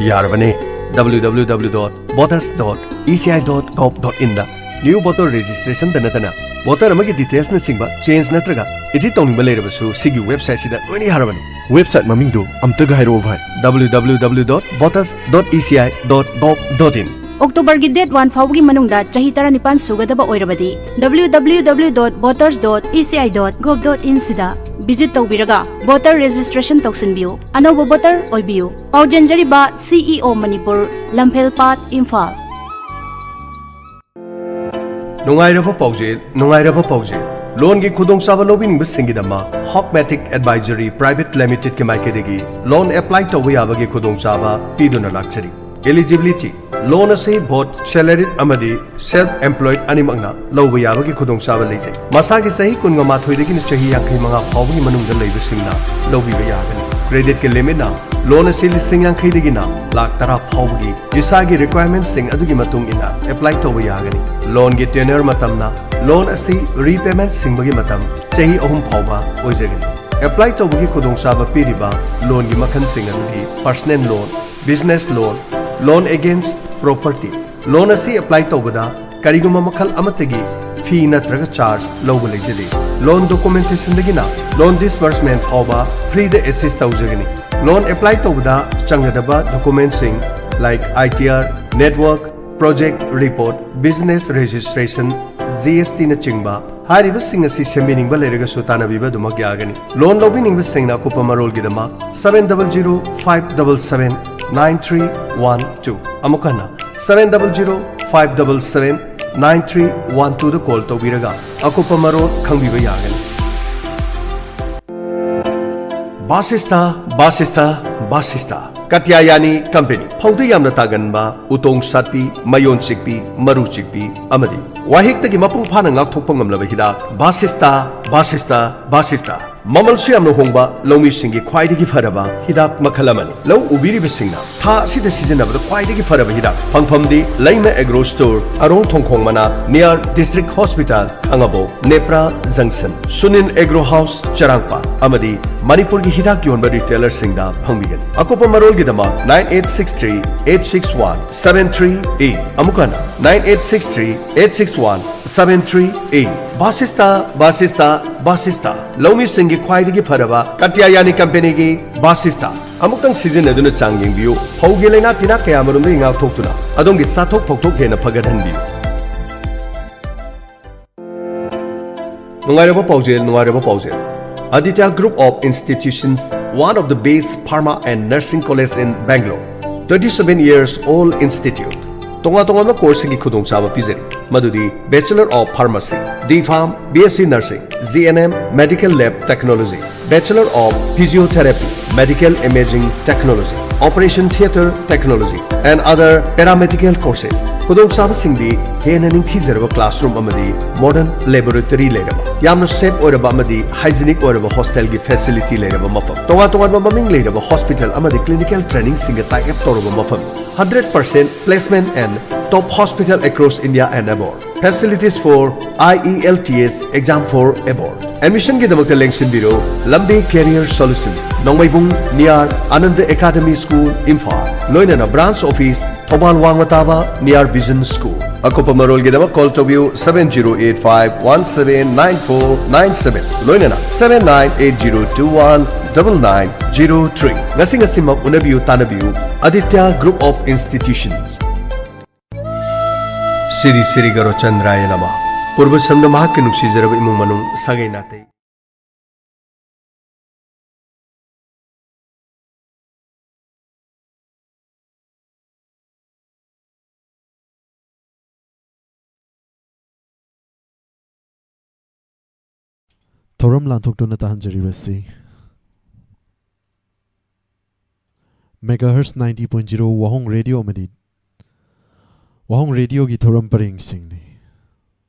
ꯌꯥꯔꯕꯅꯦ꯫ W W W dot voters dot E C I dot gov dot in the new voter ꯔꯦꯖꯤꯁꯇ꯭ꯔꯦꯁꯟꯗ ꯅꯠꯇꯅ ꯚꯣꯇꯔ ꯑꯃꯒꯤ ꯗꯤꯇꯦꯜꯁꯅꯆꯤꯡꯕ ꯆꯦꯟꯖ ꯅꯠꯇ꯭ꯔꯒ ꯑꯦꯗꯤꯠ ꯇꯧꯅꯤꯡꯕ ꯂꯩꯔꯕꯁꯨ ꯁꯤꯒꯤ ꯋꯦꯕꯁꯥꯏꯠꯁꯤꯗ ꯂꯣꯏꯅ ꯌꯥꯔꯕꯅꯤ꯫ ꯋꯦꯕꯁꯥꯏꯠ ꯃꯃꯤꯡꯗꯨ ꯑꯝꯇꯒ ꯍꯥꯏꯔꯛꯑꯣ ꯚꯥꯏ꯫ W W W dot voters dot E C I dot gov dot in꯫ ꯑꯣꯛꯇꯣꯕꯔꯒꯤ ꯗꯦꯠ ꯋꯥꯟ ꯐꯥꯎꯕꯒꯤ ꯃꯅꯨꯡꯗ ꯆꯍꯤ ꯇꯔꯥꯅꯤꯄꯥꯟ ꯁꯨꯒꯗꯕ ꯑꯣꯏꯔꯕꯗꯤ W W W dot voters dot E C I dot gov dot in ꯁꯤꯗ ꯚꯤꯖꯤꯠ ꯇꯧꯕꯤꯔꯒ ꯚꯣꯇꯔ ꯔꯦꯖꯤꯁꯇ꯭ꯔꯦꯁꯟ ꯇꯧꯁꯤꯟꯕꯤꯌꯨ꯫ ꯑꯅꯧꯕ ꯚꯣꯇꯔ ꯑꯣꯏꯕꯤꯌꯨ꯫ ꯄꯥꯎ ꯆꯦꯟꯖꯔꯤꯕ C E O ꯃꯅꯤꯄꯨꯔ, ꯂꯝꯐꯦꯜ ꯄꯥꯠ, ꯏꯝꯐꯥꯜ꯫ ꯅꯨꯡꯉꯥꯏꯔꯕ ꯄꯥꯎꯖꯦꯜ, ꯅꯨꯡꯉꯥꯏꯔꯕ ꯄꯥꯎꯖꯦꯜ꯫ ꯂꯣꯟꯒꯤ ꯈꯨꯗꯣꯡꯆꯥꯕ ꯂꯧꯕꯤꯅꯤꯡꯕꯁꯤꯡꯒꯤꯗꯃꯛ ꯍꯣꯞꯃꯦꯇꯤꯛ ꯑꯦꯗꯚꯥꯏꯖꯔꯤ ꯄ꯭ꯔꯥꯏꯚꯦꯠ ꯂꯤꯃꯤꯇꯦꯗꯀꯤ ꯃꯥꯏꯀꯩꯗꯒꯤ ꯂꯣꯟ ꯑꯦꯄ꯭ꯂꯥꯏ ꯇꯧꯕ ꯌꯥꯕꯒꯤ ꯈꯨꯗꯣꯡꯆꯥꯕ ꯄꯤꯗꯨꯅ ꯂꯥꯛꯆꯔꯤ꯫ Eligibility: ꯂꯣꯟ ꯑꯁꯤ ꯕꯣꯠ ꯁꯦꯂꯔꯤꯗ ꯑꯃꯗꯤ ꯁꯦꯜꯐ ꯑꯦꯝꯄ꯭ꯂꯣꯏꯗ ꯑꯅꯤꯃꯛꯅ ꯂꯧꯕ ꯌꯥꯕꯒꯤ ꯈꯨꯗꯣꯡꯆꯥꯕ ꯂꯩꯖꯩ꯫ ꯃꯁꯥꯒꯤ ꯆꯍꯤ ꯀꯨꯟꯃꯥꯊꯣꯏꯗꯒꯤꯅ ꯆꯍꯤ ꯌꯥꯡꯈꯩ ꯃꯉꯥ ꯐꯥꯎꯕꯒꯤ ꯃꯅꯨꯡꯗ ꯂꯩꯕꯁꯤꯡꯅ ꯂꯧꯕꯤꯕ ꯌꯥꯒꯅꯤ꯫ ꯀ꯭ꯔꯦꯗꯤꯠꯀꯤ ꯂꯤꯃꯤꯠꯅ ꯂꯣꯟ ꯑꯁꯤ ꯂꯤꯁꯤꯡ ꯌꯥꯡꯈꯩꯗꯒꯤꯅ ꯂꯥꯈ ꯇꯔꯥ ꯐꯥꯎꯕꯒꯤ ꯏꯁꯥꯒꯤ ꯔꯤꯀ꯭ꯋꯥꯏꯔꯃꯦꯟꯠꯁꯤꯡ ꯑꯗꯨꯒꯤ ꯃꯇꯨꯡ ꯏꯟꯅ ꯑꯦꯄ꯭ꯂꯥꯏ ꯇꯧꯕ ꯌꯥꯒꯅꯤ꯫ ꯂꯣꯟꯒꯤ ꯇꯦꯅꯔ ꯃꯇꯝꯅ ꯂꯣꯟ ꯑꯁꯤ ꯔꯤꯄꯦꯃꯦꯟꯠ ꯁꯤꯡꯕꯒꯤ ꯃꯇꯝ ꯆꯍꯤ ꯑꯍꯨꯝ ꯐꯥꯎꯕ ꯑꯣꯏꯖꯒꯅꯤ꯫ ꯑꯦꯄ꯭ꯂꯥꯏ ꯇꯧꯕꯒꯤ ꯈꯨꯗꯣꯡꯆꯥꯕ ꯄꯤꯔꯤꯕ ꯂꯣꯟꯒꯤ ꯃꯈꯜꯁꯤꯡ ꯑꯗꯨꯗꯤ personal loan, business loan, loan against property. Loan ꯑꯁꯤ ꯑꯦꯄ꯭ꯂꯥꯏ ꯇꯧꯕꯗ ꯀꯔꯤꯒꯨꯝꯕ ꯃꯈꯜ ꯑꯃꯠꯇꯒꯤ ꯐꯤ ꯅꯠꯇ꯭ꯔꯒ ꯆꯥꯔꯖ ꯂꯧꯕ ꯂꯩꯖꯗꯦ꯫ ꯂꯣꯟ ꯗꯣꯀꯨꯃꯦꯟꯇꯦꯁꯟꯗꯒꯤꯅ ꯂꯣꯟ ꯗꯤꯁꯕꯔꯁꯃꯦꯟꯠ ꯐꯥꯎꯕ ꯐ꯭ꯔꯤꯗ ꯑꯦꯁꯤꯁ ꯇꯧꯖꯒꯅꯤ꯫ ꯂꯣꯟ ꯑꯦꯄ꯭ꯂꯥꯏ ꯇꯧꯕꯗ ꯆꯪꯒꯗꯕ ꯗꯣꯀꯨꯃꯦꯟꯠꯁꯤꯡ like I T R, network, project report, business registration, G S ꯇꯤꯅꯆꯤꯡꯕ꯫ ꯍꯥꯏꯔꯤꯕꯁꯤꯡ ꯑꯁꯤ ꯁꯦꯝꯕꯤꯅꯤꯡꯕ ꯂꯩꯔꯒꯁꯨ ꯇꯥꯟꯅꯕꯤꯕ ꯑꯗꯨꯃꯛ ꯌꯥꯒꯅꯤ꯫ ꯂꯣꯟ ꯂꯧꯕꯤꯅꯤꯡꯕꯁꯤꯡꯅ ꯑꯀꯨꯞꯄ ꯃꯔꯣꯜꯒꯤꯗꯃꯛ seven double zero five double seven nine three one two, ꯑꯃꯨꯛ ꯍꯟꯅ seven double zero five double seven nine three one twoꯗ ꯀꯣꯜ ꯇꯧꯕꯤꯔꯒ ꯑꯀꯨꯞꯄ ꯃꯔꯣꯜ ꯈꯪꯕꯤꯕ ꯌꯥꯒꯅꯤ꯫ ꯕꯥꯁꯤꯁꯇꯥ, ꯕꯥꯁꯤꯁꯇꯥ, ꯕꯥꯁꯤꯁꯇꯥ꯫ ꯀꯥꯇ꯭ꯌꯥꯌꯥꯅꯤ ꯀꯝꯄꯦꯅꯤ꯫ ꯐꯧꯗ ꯌꯥꯝꯅ ꯇꯥꯒꯟꯕ ꯎꯇꯣꯡ ꯁꯥꯠꯄꯤ, ꯃꯌꯣꯟ ꯆꯤꯛꯄꯤ, ꯃꯔꯨ ꯆꯤꯛꯄꯤ ꯑꯃꯗꯤ ꯋꯥꯍꯤꯛꯇꯒꯤ ꯃꯄꯨꯡ ꯐꯥꯅ ꯉꯥꯛꯊꯣꯛꯄ ꯉꯝꯂꯕ ꯍꯤꯗꯥꯛ ꯕꯥꯁꯤꯁꯇꯥ, ꯕꯥꯁꯤꯁꯇꯥ, ꯕꯥꯁꯤꯁꯇꯥ꯫ ꯃꯃꯜꯁꯨ ꯌꯥꯝꯅ ꯍꯣꯡꯕ, ꯂꯧꯃꯤꯁꯤꯡꯒꯤ ꯈ꯭ꯋꯥꯏꯗꯒꯤ ꯐꯔꯕ ꯍꯤꯗꯥꯛ ꯃꯈꯜ ꯑꯃꯅꯤ꯫ ꯂꯧ ꯎꯕꯤꯔꯤꯕꯁꯤꯡꯅ ꯊꯥ ꯑꯁꯤꯗ ꯁꯤꯖꯤꯟꯅꯕꯗ ꯈ꯭ꯋꯥꯏꯗꯒꯤ ꯐꯔꯕ ꯍꯤꯗꯥꯛ ꯐꯪꯐꯝꯗꯤ ꯂꯩꯃ ꯑꯦꯒ꯭ꯔꯣ ꯁ꯭ꯇꯣꯔ, ꯑꯔꯣꯡ ꯊꯣꯡꯈꯣꯡ ꯃꯅꯥ, near District Hospital, Khangabok, Nepra ꯖꯪꯁꯟ, ꯁꯨꯅꯤꯜ ꯑꯦꯒ꯭ꯔꯣ ꯍꯥꯎꯁ, ꯆꯔꯥꯡꯄꯥꯠ ꯑꯃꯗꯤ ꯃꯅꯤꯄꯨꯔꯒꯤ ꯍꯤꯗꯥꯛ ꯌꯣꯟꯕ ꯔꯤꯇꯦꯂꯔꯁꯤꯡꯗ ꯐꯪꯕꯤꯒꯅꯤ꯫ ꯑꯀꯨꯞꯄ ꯃꯔꯣꯜꯒꯤꯗꯃꯛ nine eight six three eight six one seven three eight, ꯑꯃꯨꯛ ꯍꯟꯅ nine eight six three eight six one seven three eight꯫ ꯕꯥꯁꯤꯁꯇꯥ, ꯕꯥꯁꯤꯁꯇꯥ, ꯕꯥꯁꯤꯁꯇꯥ꯫ ꯂꯧꯃꯤꯁꯤꯡꯒꯤ ꯈ꯭ꯋꯥꯏꯗꯒꯤ ꯐꯔꯕ ꯀꯥꯇ꯭ꯌꯥꯌꯥꯅꯤ ꯀꯝꯄꯦꯅꯤꯒꯤ ꯕꯥꯁꯤꯁꯇꯥ꯫ ꯑꯃꯨꯛꯇꯪ ꯁꯤꯖꯤꯟꯅꯗꯨꯅ ꯆꯥꯡ ꯌꯦꯡꯕꯤꯌꯨ꯫ ꯐꯧꯒꯤ ꯂꯥꯏꯅꯥ ꯇꯤꯟꯅꯥ ꯀꯌꯥꯃꯔꯨꯝꯗꯒꯤ ꯉꯥꯛꯊꯣꯛꯇꯨꯅ ꯑꯗꯣꯝꯒꯤ ꯆꯥꯊꯣꯛ ꯐꯧꯊꯣꯛ ꯍꯦꯟꯅ ꯐꯒꯠꯍꯟꯕꯤꯌꯨ꯫ ꯅꯨꯡꯉꯥꯏꯔꯕ ꯄꯥꯎꯖꯦꯜ, ꯅꯨꯡꯉꯥꯏꯔꯕ ꯄꯥꯎꯖꯦꯜ꯫ Aditya Group of Institutions, one of the best pharma and nursing college in Bangalore, twenty seven years old institute, ꯇꯣꯉꯥꯟ ꯇꯣꯉꯥꯟꯕ ꯀꯣꯔꯁꯁꯤꯡꯒꯤ ꯈꯨꯗꯣꯡꯆꯥꯕ ꯄꯤꯖꯔꯤ꯫ ꯃꯗꯨꯗꯤ Bachelor of Pharmacy, D Pharm, B S C Nursing, G N M, Medical Lab Technology, Bachelor of Physiotherapy, Medical Imaging Technology, Operation Theatre Technology, and other paramedical courses꯫ ꯈꯨꯗꯣꯡꯆꯥꯕꯁꯤꯡꯗꯤ ꯍꯦꯟꯅ ꯅꯤꯡꯊꯤꯖꯔꯕ classroom ꯑꯃꯗꯤ modern laboratory ꯂꯩꯔꯕ, ꯌꯥꯝꯅ safe ꯑꯣꯏꯔꯕ ꯑꯃꯗꯤ hygienic ꯑꯣꯏꯔꯕ hostelꯒꯤ facility ꯂꯩꯔꯕ ꯃꯐꯝ, ꯇꯣꯉꯥꯟ ꯇꯣꯉꯥꯟꯕ ꯃꯃꯤꯡ ꯂꯩꯔꯕ hospital ꯑꯃꯗꯤ clinical trainingꯁꯤꯡꯒ tie up ꯇꯧꯔꯕ ꯃꯐꯝ, hundred percent placement and top hospital across India and abroad. Facilities for I E L T S exam for abroad. Admissionꯒꯤꯗꯃꯛꯇ ꯂꯦꯡꯁꯤꯟꯕꯤꯔꯨ Lambi Career Solutions, ꯅꯣꯡꯃꯩꯕꯨꯡ near Ananda Academy School, Imphal, ꯂꯣꯏꯅꯅ branch office ꯊꯧꯕꯥꯜ ꯋꯥꯡꯃ ꯇꯥꯕ near Vision School꯫ ꯑꯀꯨꯞꯄ ꯃꯔꯣꯜꯒꯤꯗꯃꯛ call ꯇꯧꯕꯤꯌꯨ seven zero eight five one seven nine four nine seven, ꯂꯣꯏꯅꯅ seven nine eight zero two one double nine zero three꯫ ꯉꯁꯤ ꯉꯁꯤꯃꯛ ꯎꯅꯕꯤꯌꯨ, ꯇꯥꯟꯅꯕꯤꯌꯨ꯫ Aditya Group of Institutions꯫ ꯁꯤꯔꯤ ꯁꯤꯔꯤ ꯒꯔꯣ ꯆꯟꯗ꯭ꯔꯥꯌ ꯅꯃ꯫ ꯄꯨꯔꯕ ꯁꯝꯅ ꯃꯍꯥꯛꯀꯤ ꯅꯨꯡꯁꯤꯖꯔꯕ ꯏꯃꯨꯡ ꯃꯅꯨꯡ, ꯁꯥꯒꯩ ꯅꯥꯇꯩ꯫ ꯊꯧꯔꯝ ꯂꯥꯟꯊꯣꯛꯇꯨꯅ ꯇꯥꯍꯟꯖꯔꯤꯕꯁꯤ Megahertz ninety point zero ꯋꯥꯍꯣꯡ ꯔꯦꯗꯤꯑꯣ ꯑꯃꯗꯤ ꯋꯥꯍꯣꯡ ꯔꯦꯗꯤꯑꯣꯒꯤ ꯊꯧꯔꯝ ꯄꯔꯦꯡꯁꯤꯡꯅꯤ꯫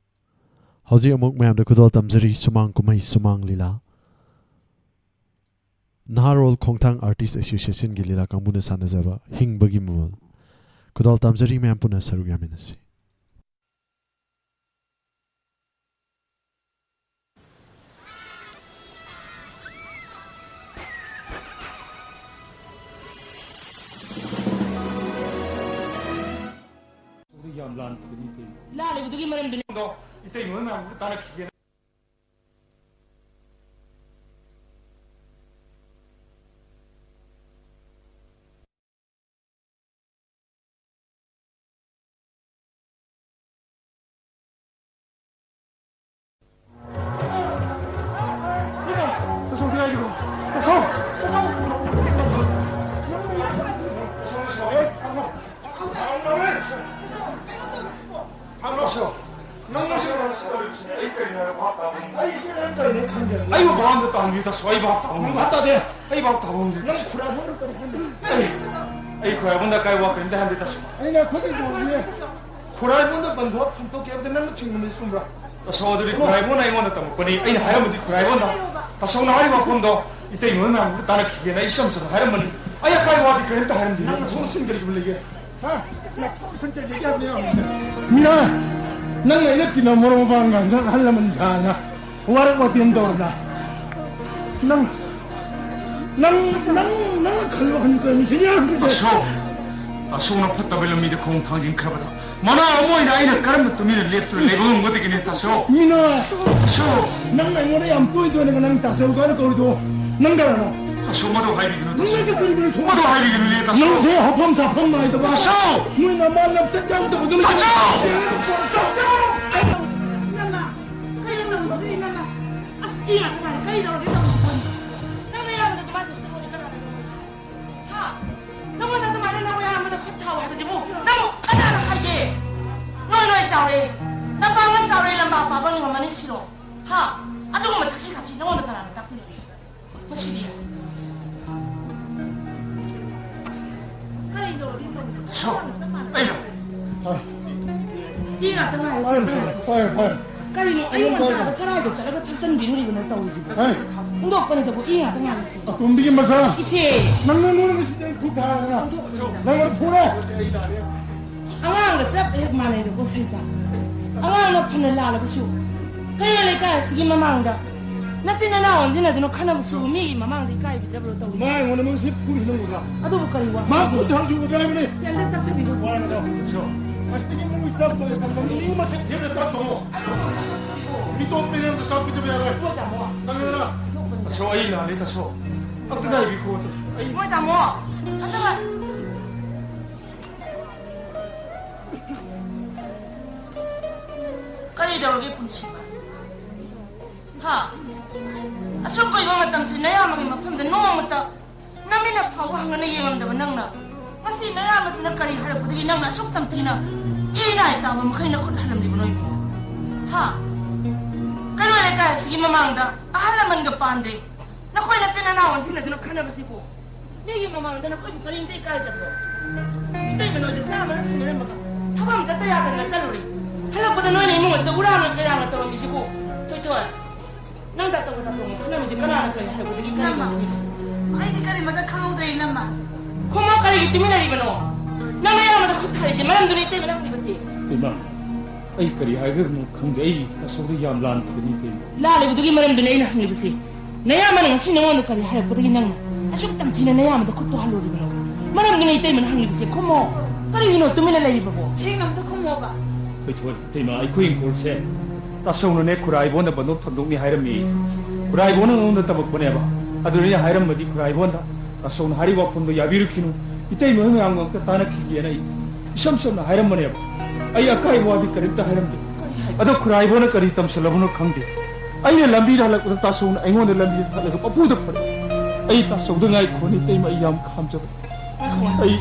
ꯍꯧꯖꯤꯛ ꯑꯃꯨꯛ ꯃꯌꯥꯝꯗ ꯈꯨꯗꯣꯜ ꯇꯝꯖꯔꯤ ꯁꯨꯃꯥꯡ ꯀꯨꯝꯍꯩ ꯁꯨꯃꯥꯡ ꯂꯤꯂꯥ꯫ ꯅꯍꯥꯔꯣꯜ ꯈꯣꯡꯊꯥꯡ Artist Associationꯒꯤ ꯂꯤꯂꯥ ꯀꯥꯡꯕꯨꯅ ꯁꯥꯟꯅꯖꯕ ꯍꯤꯡꯕꯒꯤ ꯃꯃꯜ꯫ ꯈꯨꯗꯣꯜ ꯇꯝꯖꯔꯤ, ꯃꯌꯥꯝ ꯄꯨꯟꯅ ꯁꯔꯨꯛ ꯌꯥꯃꯤꯟꯅꯁꯤ꯫ ꯌꯥꯝ ꯂꯥꯟꯈꯤꯕꯅꯤ ꯏꯇꯩ꯫ ꯂꯥꯜꯂꯤꯕꯗꯨꯒꯤ ꯃꯔꯝꯗꯨꯅꯤ꯫ ꯑꯗꯣ ꯏꯇꯩ ꯃꯣꯏ ꯃꯌꯥꯝꯗꯨ ꯇꯥꯟꯅꯈꯤꯒꯦꯅ꯫ ꯑꯩꯕꯨ ꯚꯥꯞ ꯑꯝꯇ ꯇꯥꯍꯟꯕꯤꯌꯨ, ꯇꯥꯁꯣ꯫ ꯑꯩ ꯚꯥꯞ ꯇꯥꯕ ꯉꯝꯗꯦ꯫ ꯚꯥꯞ ꯇꯥꯗꯦ꯫ ꯑꯩ ꯚꯥꯞ ꯇꯥꯕ ꯉꯝꯗꯦ, ꯅꯪ ꯇꯥꯁꯣ꯫ ꯈꯨꯔꯥꯏꯕꯣꯟꯗ ꯀꯔꯤ ꯈꯪꯗꯦ? ꯑꯩ, ꯑꯩ ꯈꯨꯔꯥꯏꯕꯣꯟꯗ ꯀꯥꯏ ꯋꯥ ꯀꯔꯤꯝꯇ ꯍꯥꯏꯔꯝꯗꯦ, ꯇꯥꯁꯣ꯫ ꯑꯩꯅ ꯑꯩꯈꯣꯏꯗ ꯇꯧꯕꯅꯦ꯫ ꯈꯨꯔꯥꯏꯕꯣꯟꯗ ꯕꯟꯗꯣꯞ ꯊꯝꯗꯣꯛꯀꯦ ꯍꯥꯏꯕꯗ ꯅꯪꯅ ꯊꯤꯡꯕꯅꯤ, ꯆꯨꯝꯕ꯭ꯔꯥ? ꯇꯥꯁꯣ, ꯑꯗꯨꯗꯤ ꯈꯨꯔꯥꯏꯕꯣꯟꯅ ꯑꯩꯉꯣꯟꯗ ꯇꯝꯃꯛꯄꯅꯤ꯫ ꯑꯩꯅ ꯍꯥꯏꯔꯝꯕꯗꯤ ꯈꯨꯔꯥꯏꯕꯣꯟꯗ꯫ ꯇꯥꯁꯣꯅ ꯍꯥꯏꯔꯤꯕ ꯋꯥꯐꯝꯗꯣ ꯏꯇꯩꯃ ꯃꯌꯥꯝꯗꯨꯗ ꯇꯥꯟꯅꯈꯤꯒꯦꯅ ꯑꯩ ꯏꯆꯝ ꯆꯝꯅ ꯍꯥꯏꯔꯝꯕꯅꯤ꯫ ꯑꯩ ꯑꯀꯥꯏ ꯋꯥꯗꯤ ꯀꯔꯤꯝꯇ ꯍꯥꯏꯔꯝꯗꯦ꯫ ꯅꯪꯅ ꯊꯣꯡ ꯁꯤꯟ ꯀꯔꯤꯒꯨꯝꯕ ꯂꯩꯒꯦ? ꯍꯥ? ꯅꯪ ꯊꯣꯡ ꯁꯤꯟ ꯀꯔꯤ ꯂꯩꯒꯦ ꯍꯥꯏꯕꯅꯤ? ꯃꯤꯅ, ꯅꯪꯅ ꯑꯩꯅ ꯇꯤꯟꯅ ꯃꯔꯨꯞ ꯃꯄꯥꯡꯒ ꯅꯪ ꯑꯍꯜ ꯂꯃꯟ ꯁꯥꯅ ꯋꯥꯔꯛ ꯋꯥꯇꯦꯝ ꯇꯧꯔꯗ꯫ ꯅꯪ, ꯅꯪ, ꯅꯪ, ꯅꯪꯅ ꯈꯜꯂꯤꯕ ꯋꯥꯈꯜ ꯀꯔꯤꯅꯣ? ꯁꯤꯅꯤ ꯍꯥꯏꯕꯁꯦ꯫ ꯇꯥꯁꯣ, ꯇꯥꯁꯣꯅ ꯐꯠꯇꯕ ꯂꯝꯕꯤꯗ ꯈꯣꯡ ꯊꯥꯡꯖꯤꯟꯈ꯭ꯔꯕꯗ ꯃꯅꯥ ꯑꯃ ꯑꯣꯏꯅ ꯑꯩꯅ ꯀꯔꯝꯅ ꯇꯨꯃꯤꯟꯅ ꯂꯦꯞꯇꯨꯅ ꯂꯩꯕ ꯉꯝꯒꯗꯒꯦꯅꯦ, ꯇꯥꯁꯣ? ꯃꯤꯅ, ꯇꯥꯁꯣ! ꯅꯪꯅ ꯑꯩꯉꯣꯟꯗ ꯌꯥꯝ ꯇꯣꯏ ꯇꯣꯏꯅ ꯅꯪ ꯇꯥꯁꯣ ꯀꯥꯏꯅ ꯀꯧꯔꯤꯗꯣ ꯅꯪ ꯀꯅꯥꯅꯣ? ꯇꯥꯁꯣ, ꯃꯗꯨ ꯍꯥꯏꯕꯤꯒꯅꯨ, ꯇꯥꯁꯣ꯫ ꯅꯪꯅ ꯀꯔꯤꯅꯣ? ꯃꯗꯨ ꯍꯥꯏꯕꯤꯒꯅꯨꯅꯦ, ꯇꯥꯁꯣ꯫ ꯅꯪꯁꯦ ꯍꯥꯐꯝ ꯆꯥꯐꯝ ꯅꯥꯏꯗꯕ꯫ ꯇꯥꯁꯣ! ꯅꯣꯏ ꯅꯃꯥ ꯅꯝꯆꯠ ꯌꯥꯝꯗꯕꯗꯨꯅ ꯇꯥꯁꯣ! ꯇꯥꯁꯣ! ꯅꯃꯥ! ꯀꯩꯅꯣ ꯇꯧꯁꯤꯟꯅꯔꯤ ꯅꯃꯥ? ꯑꯁ, ꯏ ꯉꯥꯛꯇ ꯉꯥꯏꯔꯦ꯫ ꯀꯩꯗꯧꯔꯒꯦ ꯇꯧꯔꯤꯁꯤꯕꯣ? ꯅꯪ ꯅꯌꯥꯝꯕꯗ ꯑꯗꯨꯃꯥꯏꯅ ꯇꯧꯕꯗꯣ ꯀꯅꯥꯅ ꯇꯧꯔꯤꯅꯣ? ꯍꯥ? ꯅꯪꯉꯣꯟꯗ ꯑꯗꯨꯃꯥꯏꯅ ꯅꯪ ꯃꯌꯥꯝꯕꯗ ꯈꯨꯠ ꯊꯥꯎ ꯍꯥꯏꯕꯁꯤꯕꯨ ꯅꯪꯕꯨ ꯀꯅꯥꯅ ꯍꯥꯏꯒꯦ? ꯅꯣꯏ ꯂꯣꯏ ꯆꯥꯎꯔꯦ꯫ ꯅꯄꯥꯡꯒꯜ ꯆꯥꯎꯔꯦ, ꯂꯝꯕꯥ ꯄꯥꯕ ꯉꯝꯃꯅꯤ ꯁꯤꯔꯣ? ꯍꯥ? ꯑꯗꯨꯒꯨꯝꯕ ꯊꯛꯁꯤ ꯈꯥꯁꯤ ꯅꯪꯉꯣꯟꯗ ꯀꯅꯥꯅ ꯇꯥꯛꯄꯤꯔꯒꯦ? ꯃꯁꯤꯗꯤ꯫ ꯀꯔꯤꯅꯣ? ꯁꯣ, ꯑꯩꯅ꯫ ꯁꯤ ꯉꯥꯛꯇ ꯉꯥꯏꯔꯦ, ꯁꯤ ꯉꯥꯛꯇ ꯉꯥꯏꯔꯦ꯫ ꯐꯔꯦ, ꯐꯔꯦ꯫ ꯀꯔꯤꯅꯣ? ꯑꯩ ꯉꯟꯇꯥꯗ ꯀꯗꯥꯏꯗ ꯆꯠꯂꯒ ꯊꯛꯆꯟꯕꯤꯔꯨꯔꯤꯕꯅꯣ ꯇꯧꯔꯤꯁꯤꯕꯣ? ꯍꯦ? ꯍꯨꯟꯗꯣꯛꯄꯅꯤꯗꯕꯨ ꯏ ꯉꯥꯛꯇ ꯉꯥꯏꯔꯦ ꯁꯤ꯫ ꯑꯇꯣꯝꯕꯤꯒꯤ ꯃꯆꯥ꯫ ꯏꯆꯦ꯫ ꯅꯪꯅ ꯅꯣꯏꯅ ꯉꯁꯤꯗꯤ ꯑꯩ ꯈꯨꯠ ꯊꯥꯔꯗꯅ꯫ ꯍꯨꯟꯗꯣꯛꯄꯅꯤꯗ꯫ ꯅꯪꯅ ꯐꯨꯔꯦ꯫ ꯑꯉꯥꯡꯒ ꯆꯞ ꯍꯦꯛ ꯃꯥꯟꯅꯩꯗꯀꯣ ꯁꯩꯇ꯫ ꯑꯉꯥꯡꯅ ꯐꯅ ꯂꯥꯜꯂꯕꯁꯨ ꯀꯩꯔꯣꯜ ꯂꯩꯀꯥꯏ ꯑꯁꯤꯒꯤ ꯃꯃꯥꯡꯗ ꯅꯆꯤꯟ ꯅꯅꯥꯎ ꯑꯣꯟꯁꯤꯟꯅꯗꯨꯅ ꯈꯟꯅꯕꯁꯤꯕꯨ ꯃꯤꯒꯤ ꯃꯃꯥꯡꯗ ꯏꯀꯥꯏꯕꯤꯗ꯭ꯔꯕ꯭ꯔꯣ ꯇꯧꯔꯤꯁꯦ? ꯃꯥ ꯑꯩꯉꯣꯟꯗ ꯃꯣꯏ ꯁꯤ ꯐꯨꯔꯤꯁꯤ ꯅꯪ ꯎꯗ꯭ꯔꯥ? ꯑꯗꯨꯕꯨ ꯀꯔꯤ ꯋꯥ? ꯃꯥ ꯈꯨꯠ ꯊꯥꯡꯁꯤ ꯎꯗ꯭ꯔꯥ ꯍꯥꯏꯕꯅꯤ꯫ ꯁꯤ ꯑꯝꯇ ꯇꯞꯊꯕꯤꯔꯣ꯫ ꯋꯥ ꯍꯥꯏꯅ ꯇꯧ꯫ ꯉꯁꯤꯗꯒꯤ ꯃꯣꯏ ꯆꯥꯛ ꯊꯣꯡꯕ ꯃꯇꯝꯗ ꯃꯤ ꯃꯁꯤꯡ ꯊꯤꯔꯒ ꯆꯥꯛ ꯊꯣꯡꯉꯣ꯫ ꯃꯤꯇꯣꯞ ꯃꯤꯔꯦꯜꯗ ꯆꯥꯛ ꯄꯤꯖꯕ ꯌꯥꯔꯣꯏ꯫ ꯍꯣꯏ, ꯇꯥꯃꯣ꯫ ꯇꯥꯃꯣ꯫ ꯇꯥꯁꯣ, ꯑꯩ ꯂꯥꯜꯂꯦ, ꯇꯥꯁꯣ꯫ ꯑꯝꯇ ꯉꯥꯏꯕꯤꯈꯣ꯫ ꯑꯩ ꯍꯣꯏ, ꯇꯥꯃꯣ꯫ ꯑꯝꯇ ꯉꯥꯏ-, ꯀꯔꯤ ꯇꯧꯔꯒꯦ ꯄꯨꯟꯁꯤꯕ? ꯍꯥ? ꯑꯁꯨꯛ ꯀꯨꯏꯕ ꯃꯇꯝꯁꯤ ꯅꯌꯥꯝꯕꯒꯤ ꯃꯐꯝꯗ ꯅꯣꯡꯃꯇ ꯅꯃꯤꯠꯅ ꯐꯥꯎꯕ ꯍꯪꯉꯅ ꯌꯦꯡꯉꯝꯗꯕ ꯅꯪꯅ ꯉꯁꯤ ꯅꯌꯥꯝꯕꯁꯤꯅ ꯀꯔꯤ ꯍꯥꯏꯔꯛꯄꯗꯒꯤ ꯅꯪꯅ ꯑꯁꯨꯛ ꯇꯝꯊꯤꯅ ꯏ ꯅꯥꯏ ꯇꯥꯕ ꯃꯈꯩ ꯅꯈꯨꯠ ꯍꯜꯂꯝꯂꯤꯕꯅꯣ ꯏꯕꯨꯡꯉꯣ? ꯍꯥ? ꯅꯣꯏ ꯂꯩꯀꯥꯏ ꯑꯁꯤꯒꯤ ꯃꯃꯥꯡꯗ ꯑꯍꯜ ꯂꯃꯟꯒ ꯄꯥꯟꯗ꯭ꯔꯦ꯫ ꯅꯈꯣꯏ ꯅꯆꯤꯟ ꯅꯅꯥꯎ ꯑꯣꯟꯁꯤꯟꯅꯗꯨꯅ ꯈꯟꯅꯕꯁꯤꯕꯨ ꯃꯤꯒꯤ ꯃꯃꯥꯡꯗ ꯅꯈꯣꯏꯕꯨ ꯀꯔꯤꯝꯇ ꯏꯀꯥꯏꯗꯕ꯭ꯔꯣ? ꯏꯇꯩꯃ ꯅꯣꯏꯗ ꯆꯥꯝꯃꯅ ꯁꯤꯟꯅꯔꯝꯃꯒ ꯊꯕꯛ ꯑꯃ ꯆꯠꯇ ꯌꯥꯗꯗꯅ ꯆꯠꯂꯨꯔꯦ꯫ ꯍꯜꯂꯛꯄꯗ ꯅꯣꯏꯅ ꯏꯃꯨꯡ ꯑꯗꯨꯗ ꯎꯔꯥꯡꯅ ꯀꯩꯔꯥꯡꯅ ꯇꯧꯔꯝꯃꯤꯁꯤꯕꯨ? ꯊꯣꯏꯊꯣꯏ, ꯅꯪ ꯇꯥꯆꯧꯒ ꯇꯥꯆꯧꯒ ꯈꯟꯅꯕꯁꯤ ꯀꯅꯥꯅ ꯀꯔꯤ ꯍꯥꯏꯔꯛꯄꯗꯒꯤ ꯀꯔꯤ ꯏꯅꯝꯃ, ꯇꯧꯔꯤꯅꯣ? ꯑꯩꯗꯤ ꯀꯔꯤꯃꯇ ꯈꯪꯍꯧꯗ꯭ꯔꯦ ꯏꯅꯝꯃ꯫ ꯈꯨꯝꯃꯣ, ꯀꯔꯤꯒꯤ ꯇꯨꯃꯤꯟꯅꯔꯤꯕꯅꯣ? ꯅꯪ ꯑꯌꯥꯝꯕꯗ ꯈꯨꯠ ꯊꯥꯔꯤꯁꯦ ꯃꯔꯝꯗꯨꯅ ꯏꯇꯩꯃ ꯅꯪ ꯍꯥꯏꯕꯁꯦ꯫ ꯏꯃꯥ, ꯑꯩ ꯀꯔꯤ ꯍꯥꯏꯒꯗꯕꯅꯣ ꯈꯪꯗꯦ꯫ ꯑꯩ ꯇꯥꯆꯧꯗ ꯌꯥꯝ ꯂꯥꯟꯈ꯭ꯔꯦꯅꯦ ꯏꯇꯩꯃ꯫ ꯂꯥꯜꯂꯤꯕꯗꯨꯒꯤ ꯃꯔꯝꯗꯨꯅ ꯑꯩꯅ ꯍꯪꯂꯤꯕꯁꯦ꯫ ꯅꯌꯥꯝꯕꯅ ꯉꯁꯤ ꯅꯉꯣꯟꯗ ꯀꯔꯤ ꯍꯥꯏꯔꯛꯄꯗꯒꯤ ꯅꯪꯅ ꯑꯁꯨꯛ ꯇꯝꯊꯤꯅ ꯅꯌꯥꯝꯕꯗ ꯈꯨꯠꯇꯣ ꯍꯜꯂꯨꯔꯤꯕꯅꯣ? ꯃꯔꯝꯗꯨꯅ ꯏꯇꯩꯃꯅ ꯍꯪꯂꯤꯕꯁꯦ꯫ ꯈꯨꯝꯃꯣ꯫ ꯀꯔꯤꯒꯤꯅꯣ ꯇꯨꯃꯤꯟꯅ ꯂꯩꯔꯤꯕꯕꯣ? ꯁꯦꯡꯅ ꯑꯝꯇ ꯈꯨꯝꯃꯣꯕ꯫ ꯊꯣꯏꯊꯣꯏ, ꯏꯇꯩꯃ, ꯑꯩꯈꯣꯏ ꯏꯪꯈꯣꯜꯁꯦ ꯇꯥꯆꯧꯅꯅꯦ ꯈꯨꯔꯥꯏꯕꯣꯟꯗ ꯕꯟꯗꯣꯞ ꯊꯝꯗꯣꯛꯅꯤ ꯍꯥꯏꯔꯝꯃꯤ꯫ ꯈꯨꯔꯥꯏꯕꯣꯟꯅ ꯑꯩꯉꯣꯟꯗ ꯇꯝꯃꯛꯄꯅꯦꯕ꯫ ꯑꯗꯨꯅ ꯑꯩꯅ ꯍꯥꯏꯔꯝꯃꯗꯤ ꯈꯨꯔꯥꯏꯕꯣꯟꯗ ꯇꯥꯆꯧꯅ ꯍꯥꯏꯔꯤꯕ ꯋꯥꯐꯝꯗꯣ ꯌꯥꯕꯤꯔꯨꯈꯤꯅꯨ, ꯏꯇꯩꯃ ꯍꯣꯏ ꯃꯌꯥꯝꯒ ꯑꯝꯇ ꯇꯥꯟꯅꯈꯤꯒꯦꯅ ꯑꯩ ꯏꯁꯝ ꯁꯝꯅ ꯍꯥꯏꯔꯝꯕꯅꯦꯕ꯫ ꯑꯩ ꯑꯀꯥꯏꯕ ꯋꯥꯗꯤ ꯀꯔꯤꯝꯇ ꯍꯥꯏꯔꯝꯗꯦ꯫ ꯑꯗꯣ ꯈꯨꯔꯥꯏꯕꯣꯟꯅ ꯀꯔꯤ ꯇꯝꯁꯤꯜꯂꯕꯅꯣ ꯈꯪꯗꯦ, ꯑꯩꯅ ꯂꯝꯕꯤꯗ ꯍꯜꯂꯛꯄꯗ ꯇꯥꯆꯧꯅ ꯑꯩꯉꯣꯟꯗ ꯂꯝꯕꯤꯗ ꯍꯜꯂꯒ ꯄꯐꯨꯗ ꯐꯔꯦ꯫ ꯑꯩ ꯇꯥꯆꯧꯗ ꯉꯥꯏꯈꯣꯅꯤ ꯏꯇꯩꯃ, ꯑꯩ ꯌꯥꯝ ꯈꯥꯝꯖꯕ꯫ ꯑꯩ,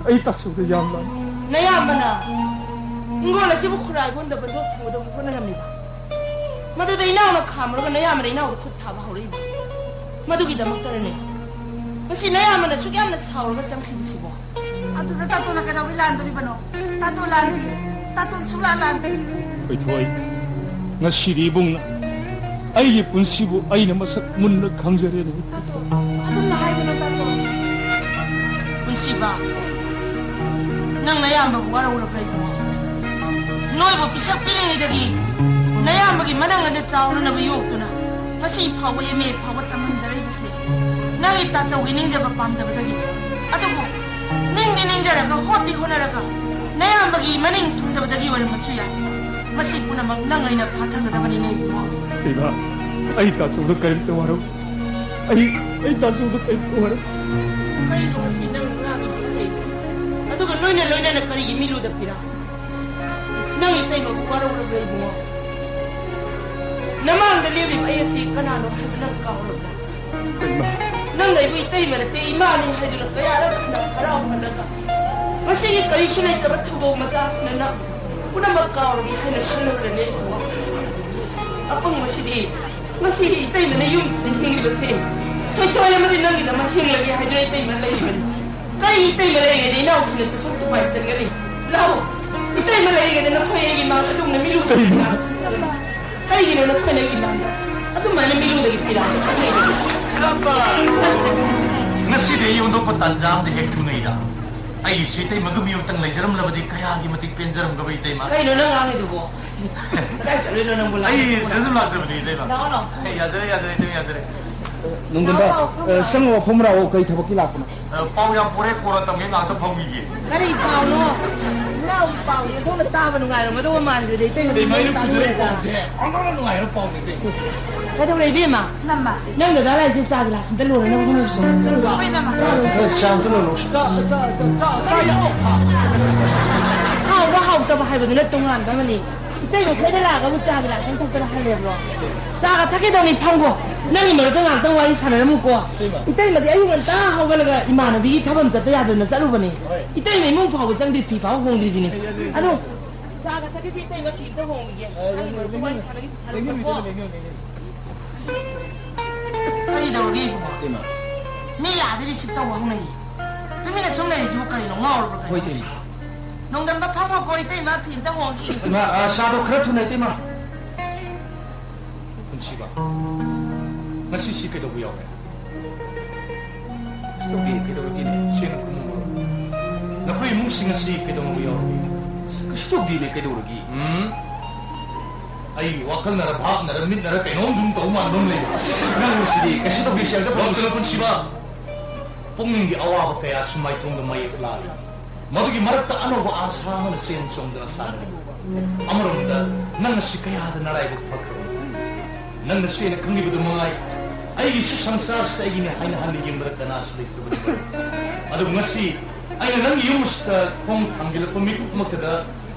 ꯑꯩ ꯇꯥꯆꯧꯗ ꯌꯥꯝ ꯂꯥꯟ- ꯅꯌꯥꯝꯕꯅ ꯍꯤꯡꯒꯣꯜ ꯑꯁꯤꯕꯨ ꯈꯨꯔꯥꯏꯕꯣꯟꯗ ꯕꯟꯗꯣꯞ ꯊꯝꯒꯗꯕ ꯍꯣꯠꯅꯔꯝꯃꯤꯕ꯫ ꯃꯗꯨꯗ ꯏꯅꯥꯎꯅ ꯈꯥꯝꯃꯨꯔꯒ ꯅꯌꯥꯝꯕꯅ ꯏꯅꯥꯎꯗ ꯈꯨꯠ ꯊꯥꯕ ꯍꯧꯔꯛꯏꯕ꯫ ꯃꯗꯨꯒꯤꯗꯃꯛꯇꯅꯅꯦ ꯉꯁꯤ ꯅꯌꯥꯝꯕꯅ ꯑꯁꯨꯛ ꯌꯥꯝꯅ ꯁꯥꯎꯔꯒ ꯆꯪꯈꯤꯕꯁꯤꯕꯣ꯫ ꯑꯗꯨꯗ ꯇꯥꯇꯣꯟꯅ ꯀꯩꯗꯧꯕꯩ ꯂꯥꯟꯗꯣꯔꯤꯕꯅꯣ? ꯇꯥꯇꯣꯟ ꯂꯥꯟꯗꯦ꯫ ꯇꯥꯇꯣꯟ ꯁꯨꯛꯂꯥꯟ ꯂꯥꯟꯗꯦ꯫ ꯊꯣꯏꯊꯣꯏ, ꯉꯁꯤꯗꯤ ꯏꯕꯨꯡꯅ ꯑꯩꯒꯤ ꯄꯨꯟꯁꯤꯕꯨ ꯑꯩꯅ ꯃꯁꯛ ꯃꯨꯟꯅ ꯈꯪꯖꯔꯦꯅꯦ꯫ ꯇꯥꯇꯣꯟ, ꯑꯗꯨꯝꯅ ꯍꯥꯏꯒꯅꯨ, ꯇꯥꯇꯣꯟ꯫ ꯄꯨꯟꯁꯤꯕ, ꯅꯪ ꯅꯌꯥꯝꯕꯕꯨ ꯋꯥꯔꯧꯔꯕ꯭ꯔꯥ ꯏꯕꯨꯡꯉꯣ? ꯅꯣꯏꯕꯨ ꯄꯤꯁꯛ ꯄꯤꯛꯂꯤꯉꯩꯗꯒꯤ ꯅꯌꯥꯝꯕꯒꯤ ꯃꯅꯪ ꯑꯗ ꯆꯥꯎꯅꯅꯕ ꯌꯣꯛꯇꯨꯅ ꯉꯁꯤ ꯐꯥꯎꯕ ꯑꯦꯝ ꯑꯦ ꯐꯥꯎꯕ ꯇꯝꯍꯟꯖꯔꯛꯏꯕꯁꯦ ꯅꯪꯒꯤ ꯇꯥꯆꯧꯒꯤ ꯅꯤꯡꯖꯕ ꯄꯥꯝꯖꯕꯗꯒꯤ꯫ ꯑꯗꯨꯕꯨ ꯅꯤꯡꯗꯤ ꯅꯤꯡꯖꯔꯒ ꯍꯣꯠꯇꯤ ꯍꯣꯠꯅꯔꯒ ꯅꯌꯥꯝꯕꯒꯤ ꯃꯅꯤꯡ ꯊꯨꯡꯗꯕꯗꯒꯤ ꯑꯣꯏꯔꯝꯕꯁꯨ ꯌꯥꯏ꯫ ꯃꯁꯤ ꯄꯨꯝꯅꯃꯛ ꯅꯪ ꯑꯩꯅ ꯐꯥꯊꯒꯗꯕꯅꯤꯅꯦ ꯏꯕꯨꯡꯉꯣ꯫ ꯏꯃꯥ, ꯑꯩ ꯇꯥꯆꯧꯗ ꯀꯔꯤꯝꯇ ꯋꯥꯔꯧ-, ꯑꯩ, ꯑꯩ ꯇꯥꯆꯧꯗ ꯀꯔꯤꯝꯇ ꯋꯥꯔꯧ-, ꯀꯔꯤꯅꯣ ꯉꯁꯤ ꯅꯪ ꯉꯥꯡꯉꯤꯗꯨꯕꯨ ꯀꯩꯅꯣ? ꯑꯗꯨꯒ ꯂꯣꯏꯅ ꯂꯣꯏꯅꯅ ꯀꯔꯤꯒꯤ ꯃꯤꯂꯨꯗ ꯄꯤꯔꯥ? ꯅꯪ ꯏꯇꯩꯃꯕꯨ ꯋꯥꯔꯧꯔꯕ꯭ꯔꯥ ꯏꯕꯨꯡꯉꯣ? ꯅꯃꯥꯡꯗ ꯂꯦꯞꯂꯤꯕ ꯑꯩ ꯑꯁꯤ ꯀꯅꯥꯅꯣ ꯍꯥꯏꯕ ꯅꯪ ꯀꯥꯎꯔꯕ꯭ꯔꯥ? ꯏꯃꯥ꯫ ꯅꯪꯅ ꯑꯩꯕꯨ ꯏꯇꯩꯃ ꯅꯠꯇꯦ, ꯏꯃꯥꯅꯤ ꯍꯥꯏꯗꯨꯅ ꯀꯌꯥꯔꯛ ꯍꯟꯅ ꯍꯔꯥꯎꯍꯜꯂꯒ ꯉꯁꯤꯒꯤ ꯀꯔꯤꯁꯨ ꯂꯩꯇ꯭ꯔꯕ ꯊꯧꯗꯣꯛ ꯃꯆꯥ ꯑꯁꯤꯅ ꯅꯪ ꯄꯨꯝꯅꯃꯛ ꯀꯥꯎꯔꯒꯦ ꯍꯥꯏꯅ ꯈꯜꯂꯕ꯭ꯔꯅꯦ ꯏꯕꯨꯡꯉꯣ? ꯑꯄꯪꯕꯁꯤꯗꯤ ꯉꯁꯤ ꯏꯇꯩꯃꯅ ꯌꯨꯝꯁꯤꯗ ꯍꯤꯡꯂꯤꯕꯁꯦ ꯊꯣꯏꯊꯣꯏ ꯑꯃꯗꯤ ꯅꯪꯒꯤꯗꯃꯛ ꯍꯤꯡꯂꯒꯦ ꯍꯥꯏꯗꯨꯅ ꯏꯇꯩꯃ ꯂꯩꯔꯤꯕꯅꯤ꯫ ꯀꯔꯤ ꯏꯇꯩꯃ ꯂꯩꯔꯤꯉꯩꯗ ꯏꯅꯥꯎꯁꯤꯅ ꯇꯨꯐꯝ ꯇꯨꯐꯥꯏ ꯆꯟꯒꯅꯤ? ꯂꯥꯛꯎ, ꯏꯇꯩꯃ ꯂꯩꯔꯤꯉꯩꯗ ꯅꯈꯣꯏ ꯑꯩꯒꯤ ꯃꯥꯡ ꯑꯗꯨꯝꯅ ꯃꯤꯂꯨꯗ ꯀꯔꯤꯅꯣ? ꯀꯔꯤꯒꯤꯅꯣ ꯅꯈꯣꯏꯅ ꯑꯩꯒꯤ ꯃꯥꯡꯗ ꯑꯗꯨꯃꯥꯏꯅ ꯃꯤꯂꯨꯗꯒꯤ ꯄꯤꯔꯛꯑꯁꯤ? ꯉꯁꯤꯗꯤ ꯑꯩ ꯑꯣꯟꯊꯣꯛꯄ ꯇꯥꯟꯖꯥ ꯑꯃꯗ ꯍꯦꯛ ꯊꯨꯡꯅꯩꯗ꯫ ꯑꯩꯒꯤꯁꯨ ꯏꯇꯩꯃꯒ ꯃꯤꯑꯣꯏꯇꯪ ꯂꯩꯖꯔꯝꯂꯕꯗꯤ ꯀꯌꯥꯒꯤ ꯃꯇꯤꯛ ꯄꯦꯟꯖꯔꯝꯒꯗꯕ ꯏꯇꯩꯃ꯫ ꯀꯩꯅꯣ ꯅꯪ ꯉꯥꯡꯉꯤꯗꯨꯕꯣ? ꯀꯗꯥꯏ ꯆꯠꯂꯨꯏꯅꯣ ꯅꯪꯕꯨ? ꯑꯩ ꯁꯤꯗ ꯁꯨꯝ ꯂꯥꯛꯆꯕꯅꯤ ꯏꯇꯩꯃ꯫ ꯂꯥꯛꯑꯣ, ꯂꯥꯛꯑꯣ꯫ ꯑꯦ, ꯌꯥꯖꯔꯦ, ꯌꯥꯖꯔꯦ ꯏꯇꯩꯃ, ꯌꯥꯖꯔꯦ꯫ ꯅꯣꯡꯗꯝꯕ, ꯂꯥꯛꯑꯣ, ꯂꯥꯛꯑꯣ, ꯑ, ꯆꯪꯉꯣ, ꯐꯝꯃꯨ ꯂꯥꯛꯑꯣ, ꯀꯩ ꯊꯕꯛꯀꯤ ꯂꯥꯛꯄꯅꯣ? ꯑ, ꯄꯥꯎ ꯌꯥꯝ ꯄꯣꯔꯦ, ꯀꯣꯟꯅ ꯇꯝꯒꯦ, ꯉꯥꯛꯇ ꯐꯝꯈꯤꯒꯦ꯫ ꯀꯔꯤ ꯄꯥꯎꯅꯣ? ꯅꯅꯥꯎꯒꯤ ꯄꯥꯎꯅꯤ, ꯑꯣꯟꯊꯣꯛꯅ ꯇꯥꯕ ꯅꯨꯡꯉꯥꯏꯔꯝꯒꯗꯧꯕ ꯃꯥꯟꯗ꯭ꯔꯦꯗ, ꯏꯇꯩꯃꯗꯤ ꯏꯇꯩꯃ, ꯑꯩꯅ ꯅꯪ ꯄꯨꯖꯔꯤ ꯇꯥꯅꯤꯡꯗ꯭ꯔꯦꯗ꯫ ꯄꯥꯎꯁꯦ ꯑꯣꯟꯊꯣꯛꯅ ꯅꯨꯡꯉꯥꯏꯔ ꯄꯥꯎꯅꯤ, ꯏꯇꯩꯃ꯫ ꯀꯩꯗꯧꯔꯦ, ꯏꯕꯦꯝꯃ? ꯅꯝꯃ꯫ ꯅꯪ ꯗꯗꯥ ꯂꯥꯛꯏꯁꯦ ꯆꯥ ꯒꯤꯂꯥꯁ ꯑꯝꯇ ꯂꯣꯟꯅꯅꯕ ꯍꯣꯠꯅꯔꯨꯁꯣ꯫ ꯍꯣꯏ, ꯅꯝꯃ꯫ ꯆꯥ ꯑꯝꯇ ꯂꯣꯜꯂꯨ꯫ ꯆꯥ, ꯆꯥ, ꯆꯥ, ꯆꯥ, ꯆꯥ ꯌꯥꯎ꯫ ꯍꯥꯎꯕ ꯍꯥꯎꯇꯕ ꯍꯥꯏꯕꯗꯨꯅ ꯇꯣꯉꯥꯟꯕ ꯑꯃꯅꯤ꯫ ꯏꯇꯩꯃ ꯈꯣꯏꯗ ꯂꯥꯛꯑꯒꯕꯨ ꯆꯥ ꯒꯤꯂꯥꯁ ꯑꯃ ꯊꯛꯇꯅ ꯍꯜꯂꯦꯕ꯭ꯔꯣ? ꯆꯥꯒ ꯊꯛꯀꯦ ꯇꯧꯅꯤ, ꯐꯝꯈꯣ꯫ ꯅꯪꯒꯤ ꯃꯔꯛꯇ ꯉꯥꯛꯇꯪ ꯋꯥꯔꯤ ꯁꯥꯟꯅꯔꯝꯃꯨꯀꯣ꯫ ꯏꯇꯩꯃ꯫ ꯏꯇꯩꯃꯗꯤ ꯑꯌꯨꯛ ꯉꯟꯇꯥ ꯍꯧꯒꯠꯂꯒ ꯏꯃꯥꯟꯅꯕꯤꯒꯤ ꯊꯕꯛ ꯑꯃ ꯆꯠꯇ ꯌꯥꯗꯅ ꯆꯠꯂꯨꯕꯅꯤ꯫ ꯍꯣꯏ꯫ ꯏꯇꯩꯃ ꯏꯃꯨꯡ ꯐꯥꯎꯕ ꯆꯪꯗ꯭ꯔꯤ, ꯐꯤ ꯐꯥꯎꯕ ꯍꯣꯡꯗ꯭ꯔꯤꯁꯤꯅꯤ꯫ ꯑꯗꯨ ꯆꯥꯒ ꯊꯛꯀꯦꯗꯤ ꯏꯇꯩꯃ ꯐꯤ ꯑꯝꯇ ꯍꯣꯡꯈꯤꯒꯦ꯫ ꯅꯪꯒꯤ ꯃꯔꯛꯇ ꯋꯥꯔꯤ ꯁꯥꯟꯅꯒꯦ, ꯁꯥꯟꯅꯒꯦꯀꯣ꯫ ꯀꯔꯤ ꯇꯧꯔꯒꯦ ꯏꯕꯨꯡꯉꯣ? ꯏꯇꯩꯃ꯫ ꯃꯤ ꯂꯥꯛꯑꯗꯤ ꯔꯤꯁꯤꯞ ꯇꯧꯕ ꯍꯧꯅꯩꯌꯦ꯫ ꯇꯨꯃꯤꯟꯅ ꯁꯨꯝ ꯂꯩꯔꯤꯁꯤꯕꯨ ꯀꯔꯤꯅꯣ? ꯉꯥꯎꯔꯕ꯭ꯔꯣ ꯀꯩꯅꯣ? ꯍꯣꯏ, ꯏꯇꯩꯃ꯫ ꯅꯣꯡꯗꯝꯕ, ꯐꯝꯃꯣꯀꯣ, ꯏꯇꯩꯃ ꯐꯤ ꯑꯝꯇ ꯍꯣꯡꯈꯤꯒꯦ꯫ ꯏꯃꯥ, ꯑ, ꯆꯥꯗꯣ ꯈꯔ ꯊꯨꯅ, ꯏꯇꯩꯃ꯫ ꯄꯨꯟꯁꯤꯕ, ꯉꯁꯤꯁꯤ ꯀꯩꯗꯧꯕ ꯌꯥꯎꯔꯦ? ꯀꯩꯁꯨ ꯇꯧꯗꯦ, ꯀꯩꯗꯧꯔꯒꯦꯅꯦ? ꯁꯦꯡꯅ ꯈꯨꯝꯃꯨ꯫ ꯅꯈꯣꯏ ꯏꯃꯨꯡꯁꯤꯡ ꯑꯁꯤ ꯀꯩꯗꯧꯅꯕ ꯌꯥꯎꯔꯒꯦ? ꯀꯩꯁꯨ ꯇꯧꯗꯦꯅꯦ, ꯀꯩꯗꯧꯔꯒꯦ? ꯎꯝ? ꯑꯩ ꯋꯥꯈꯜꯅꯔ, ꯚꯥꯞꯅꯔ, ꯃꯤꯠꯅꯔ ꯀꯩꯅꯣꯝ ꯁꯨꯝ ꯇꯧ ꯃꯥꯟꯕ ꯑꯃ ꯂꯩꯕ꯫ ꯑꯁ, ꯅꯪꯁꯤꯗꯤ ꯀꯩꯁꯨ ꯇꯧꯗꯦ, ꯁꯦꯡꯅ ꯈꯨꯝꯃꯨ꯫ ꯄꯨꯟꯁꯤꯕ, ꯄꯨꯛꯅꯤꯡꯒꯤ ꯑꯋꯥꯕ ꯀꯌꯥ ꯁꯨꯃꯥꯏꯊꯣꯡꯗ ꯃꯌꯦꯛ ꯂꯥꯜꯂꯤ꯫ ꯃꯗꯨꯒꯤ ꯃꯔꯛꯇ ꯑꯅꯧꯕ ꯑꯥꯁꯥ ꯑꯃꯅ ꯆꯦꯟ ꯆꯣꯡꯗꯅ ꯁꯥꯟꯅꯔꯤ꯫ ꯑꯃꯔꯣꯝꯗ ꯅꯪ ꯑꯁꯤ ꯀꯌꯥꯗ ꯅꯔꯥꯏꯕꯛ ꯐꯈ꯭ꯔꯕꯅꯣ꯫ ꯅꯪꯅꯁꯨ ꯍꯦꯟꯅ ꯈꯪꯂꯤꯕꯗꯨ ꯃꯉꯥꯏ, ꯑꯩꯒꯤꯁꯨ ꯁꯪꯁꯥꯔꯁꯤꯗ ꯑꯩꯒꯤꯅꯤ ꯍꯥꯏꯅ ꯍꯟꯅ ꯌꯦꯡꯕꯗ ꯀꯅꯥꯁꯨ ꯂꯩꯇ꯭ꯔꯕꯅꯤ꯫ ꯑꯗꯨꯕꯨ ꯉꯁꯤ ꯑꯩꯅ ꯅꯪꯒꯤ ꯌꯨꯝ ꯑꯁꯤꯗ ꯈꯣꯡ ꯊꯥꯡꯖꯤꯜꯂꯛꯄ ꯃꯤꯀꯨꯞꯃꯛꯇꯗ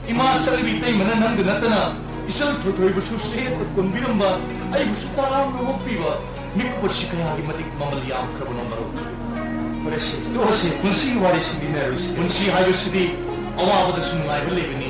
ꯏꯃꯥ ꯁꯛꯂꯤꯕꯤ ꯏꯇꯩꯃꯅ ꯅꯪꯗ ꯅꯠꯇꯅ ꯏꯆꯜ ꯊꯣꯏꯊꯣꯏꯕꯁꯨ ꯁꯦꯠꯅ ꯀꯣꯟꯕꯤꯔꯝꯕ, ꯑꯩꯕꯨꯁꯨ ꯇꯔꯥꯝꯅ ꯑꯣꯛꯄꯤꯕ ꯃꯤꯀꯨꯞ ꯑꯁꯤ ꯀꯌꯥꯒꯤ ꯃꯇꯤꯛ ꯃꯃꯜ ꯌꯥꯝꯈ꯭ꯔꯕꯅꯣ ꯃꯔꯨꯞ꯫ ꯐꯔꯦꯁꯦ, ꯇꯣꯛꯑꯁꯦ, ꯄꯨꯟꯁꯤꯒꯤ ꯋꯥꯔꯤꯁꯤ ꯂꯤꯅꯔꯣꯏꯁꯦ꯫ ꯄꯨꯟꯁꯤ ꯍꯥꯏꯕꯁꯤꯗꯤ ꯑꯋꯥꯕꯗꯁꯨ ꯅꯨꯡꯉꯥꯏꯕ ꯂꯩꯕꯅꯤ,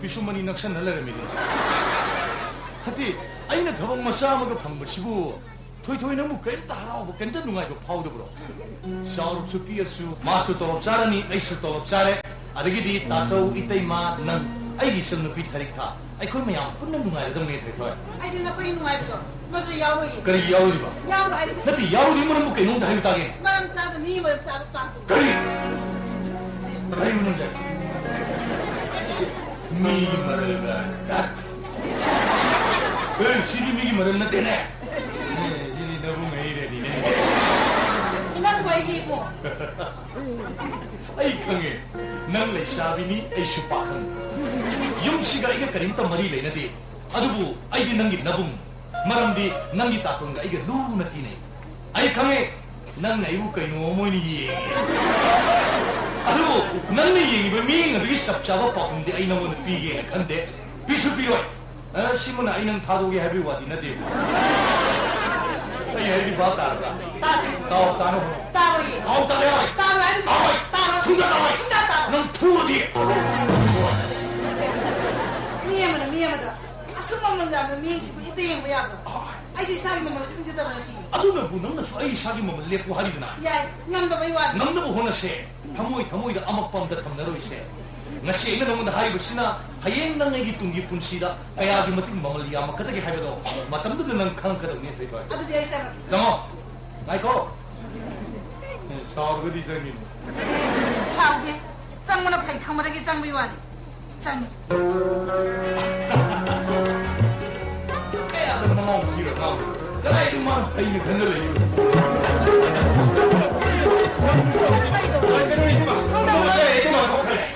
ꯄꯤꯁꯨꯝ ꯑꯅꯤ ꯅꯛꯁꯟꯅ ꯂꯩꯔꯝꯃꯤꯗꯨꯅ꯫ ꯍꯥꯏꯗꯤ, ꯑꯩꯅ ꯊꯕꯛ ꯃꯆꯥ ꯑꯃꯒ ꯐꯪꯕꯁꯤꯕꯨ ꯊꯣꯏꯊꯣꯏ ꯅꯪꯕꯨ ꯀꯔꯤꯝꯇ ꯍꯔꯥꯎꯕ, ꯀꯔꯤꯝꯇ ꯅꯨꯡꯉꯥꯏꯕ ꯐꯥꯎꯗꯕ꯭ꯔꯣ? ꯆꯥꯎꯔꯕꯁꯨ ꯄꯤꯛꯑꯁꯨ ꯃꯥꯁꯨ ꯇꯣꯂꯣꯞ ꯆꯥꯔꯅꯤ, ꯑꯩꯁꯨ ꯇꯣꯂꯣꯞ ꯆꯥꯔꯦ꯫ ꯑꯗꯒꯤꯗꯤ ꯇꯥꯆꯧ, ꯏꯇꯩꯃ, ꯅꯪ, ꯑꯩꯒꯤ ꯏꯆꯟꯅꯨꯄꯤ ꯊꯔꯤꯛꯊꯥ, ꯑꯩꯈꯣꯏ ꯃꯌꯥꯝ ꯄꯨꯟꯅ ꯅꯨꯡꯉꯥꯏꯔꯗꯧꯅꯦ ꯊꯣꯏꯊꯣꯏ꯫ ꯑꯩꯗꯤ ꯅꯈꯣꯏꯒꯤ ꯅꯨꯡꯉꯥꯏꯕꯗꯣ ꯃꯗꯨ ꯌꯥꯎꯔꯣꯏꯌꯦ꯫ ꯀꯔꯤ ꯌꯥꯎꯔꯤꯕ? ꯌꯥꯎꯔꯣꯏ ꯍꯥꯏꯔꯤꯕ꯫ ꯅꯠꯇꯦ, ꯌꯥꯎꯔꯣꯏꯗꯣꯏ ꯃꯔꯝꯕꯨ ꯀꯩꯅꯣꯝꯇ ꯍꯥꯏꯌꯨ ꯇꯥꯒꯦ꯫ ꯃꯔꯝ ꯆꯥꯗ ꯃꯤ ꯃꯔꯝ ꯆꯥꯕ ꯄꯥꯝꯗꯦ꯫ ꯀꯔꯤ? ꯀꯔꯤꯅꯣ ꯅꯪꯁꯦ? ꯃꯤꯒꯤ ꯃꯔꯜꯒ ꯗꯠ꯫ ꯑꯦ, ꯁꯤꯗꯤ ꯃꯤꯒꯤ ꯃꯔꯜ ꯅꯠꯇꯦꯅꯦ꯫ ꯑꯦ, ꯁꯤꯗꯤ ꯅꯕꯨꯡ ꯍꯩꯔꯦꯅꯤꯅꯦ꯫ ꯅꯪꯕꯨ ꯑꯩꯒꯤ ꯏꯕꯨꯡ꯫ ꯑꯩ ꯈꯪꯉꯦ, ꯅꯪ ꯂꯩꯁꯥꯕꯤꯅꯤ, ꯑꯩꯁꯨ ꯄꯥꯈꯪ꯫ ꯌꯨꯝꯁꯤꯒ ꯑꯩꯒ ꯀꯔꯤꯝꯇ ꯃꯔꯤ ꯂꯩꯅꯗꯦ, ꯑꯗꯨꯕꯨ ꯑꯩꯗꯤ ꯅꯪꯒꯤ ꯅꯕꯨꯡ꯫ ꯃꯔꯝꯗꯤ ꯅꯪꯒꯤ ꯇꯥꯇꯣꯟꯒ ꯑꯩꯒ ꯂꯨꯅ ꯇꯤꯟꯅꯩ꯫ ꯑꯩ ꯈꯪꯉꯦ, ꯅꯪꯅ ꯑꯩꯕꯨ ꯀꯩꯅꯣꯝ ꯑꯣꯏꯅ ꯌꯦꯡꯉꯦ꯫ ꯑꯗꯨꯕꯨ ꯅꯪꯅ ꯌꯦꯡꯉꯤꯕ ꯃꯤꯠꯌꯦꯡ ꯑꯗꯨꯒꯤ ꯆꯞ ꯆꯥꯕ ꯄꯥꯎꯈꯨꯝꯗꯤ ꯑꯩ ꯅꯪꯉꯣꯟꯗ ꯄꯤꯒꯦꯅ ꯈꯟꯗꯦ, ꯄꯤꯁꯨ ꯄꯤꯔꯣꯏ꯫ ꯑ, ꯁꯤꯃꯅ ꯑꯩ ꯅꯪ ꯊꯥꯗꯣꯛꯏ ꯍꯥꯏꯕꯒꯤ ꯋꯥꯗꯤ ꯅꯠꯇꯦ꯫ ꯑꯩ ꯍꯥꯏꯗꯤ ꯚꯥꯞ ꯇꯥꯔꯕ꯭ꯔꯥ? ꯇꯥꯗꯦ꯫ ꯇꯥꯎ, ꯇꯥꯅ ꯍꯣꯠꯅꯧ꯫ ꯇꯥꯔꯣꯏꯌꯦ꯫ ꯇꯥꯎ, ꯇꯥꯔꯦ, ꯍꯣꯏ꯫ ꯇꯥꯔꯣꯏ ꯍꯥꯏꯔꯤꯕ꯫ ꯇꯥꯔꯣꯏ꯫ ꯇꯥꯔꯣꯏ꯫ ꯁꯨꯡꯇꯥ ꯇꯥꯔꯣꯏ꯫ ꯁꯨꯡꯇꯥ ꯇꯥꯔꯣꯏ꯫ ꯅꯪ ꯐꯨꯔꯗꯤ꯫ ꯃꯤ ꯑꯃꯅ ꯃꯤ ꯑꯃꯗ ꯑꯁꯨꯛ ꯃꯃꯜ ꯌꯥꯝꯕ ꯃꯤꯁꯤꯕꯨ ꯍꯦꯛꯇ ꯌꯦꯡꯕ ꯌꯥꯕ꯭ꯔꯣ? ꯍꯣꯏ꯫ ꯑꯩꯁꯨ ꯏꯁꯥꯒꯤ ꯃꯃꯜ ꯈꯪꯖꯗꯕ ꯅꯠꯇꯦ꯫ ꯑꯗꯨꯅꯕꯨ ꯅꯪꯅꯁꯨ ꯑꯩ ꯏꯁꯥꯒꯤ ꯃꯃꯜ ꯂꯦꯞꯄꯨ ꯍꯥꯏꯔꯤꯗꯅ꯫ ꯌꯥꯏ, ꯉꯝꯗꯕꯩ ꯋꯥꯅꯤ꯫ ꯉꯝꯅꯕ ꯍꯣꯠꯅꯁꯦ꯫ ꯊꯃꯣꯏ ꯊꯃꯣꯏꯗ ꯑꯃꯛꯄ ꯑꯝꯇ ꯊꯝꯅꯔꯣꯏꯁꯦ꯫ ꯉꯁꯤ ꯑꯩꯅ ꯅꯉꯣꯟꯗ ꯍꯥꯏꯔꯤꯕꯁꯤꯅ ꯍꯌꯦꯡ ꯅꯪ ꯑꯩꯒꯤ ꯇꯨꯡꯒꯤ ꯄꯨꯟꯁꯤꯗ ꯀꯌꯥꯒꯤ ꯃꯇꯤꯛ ꯃꯃꯜ ꯌꯥꯝꯃꯛꯀꯗꯒꯦ ꯍꯥꯏꯕꯗꯣ ꯃꯇꯝꯗꯨꯗ ꯅꯪ ꯈꯪꯉꯛꯀꯗꯕꯅꯤ, ꯊꯣꯏꯊꯣꯏ꯫ ꯑꯗꯨꯗꯤ ꯑꯩ ꯆꯪꯉꯛꯀꯦ꯫ ꯆꯪꯉꯣ꯫ ꯉꯥꯏꯈꯣ꯫ ꯑꯦ, ꯁꯥꯎꯔꯒꯗꯤ ꯆꯪꯉꯤꯅꯦ꯫ ꯁꯥꯎꯗꯦ꯫ ꯆꯪꯕꯅ ꯐꯩ ꯈꯪꯕꯗꯒꯤ ꯆꯪꯕꯒꯤ ꯋꯥꯅꯤ꯫ ꯆꯪꯉꯤ꯫ ꯀꯌꯥꯗ ꯃꯃꯥꯎ ꯊꯤꯔ ꯉꯥꯡꯕ? ꯀꯗꯥꯏꯗ ꯃꯥꯅ ꯐꯩꯅ ꯈꯟꯖꯜꯂꯛꯏꯅꯣ? ꯀꯩꯅꯣ, ꯏꯕꯦꯝꯃ,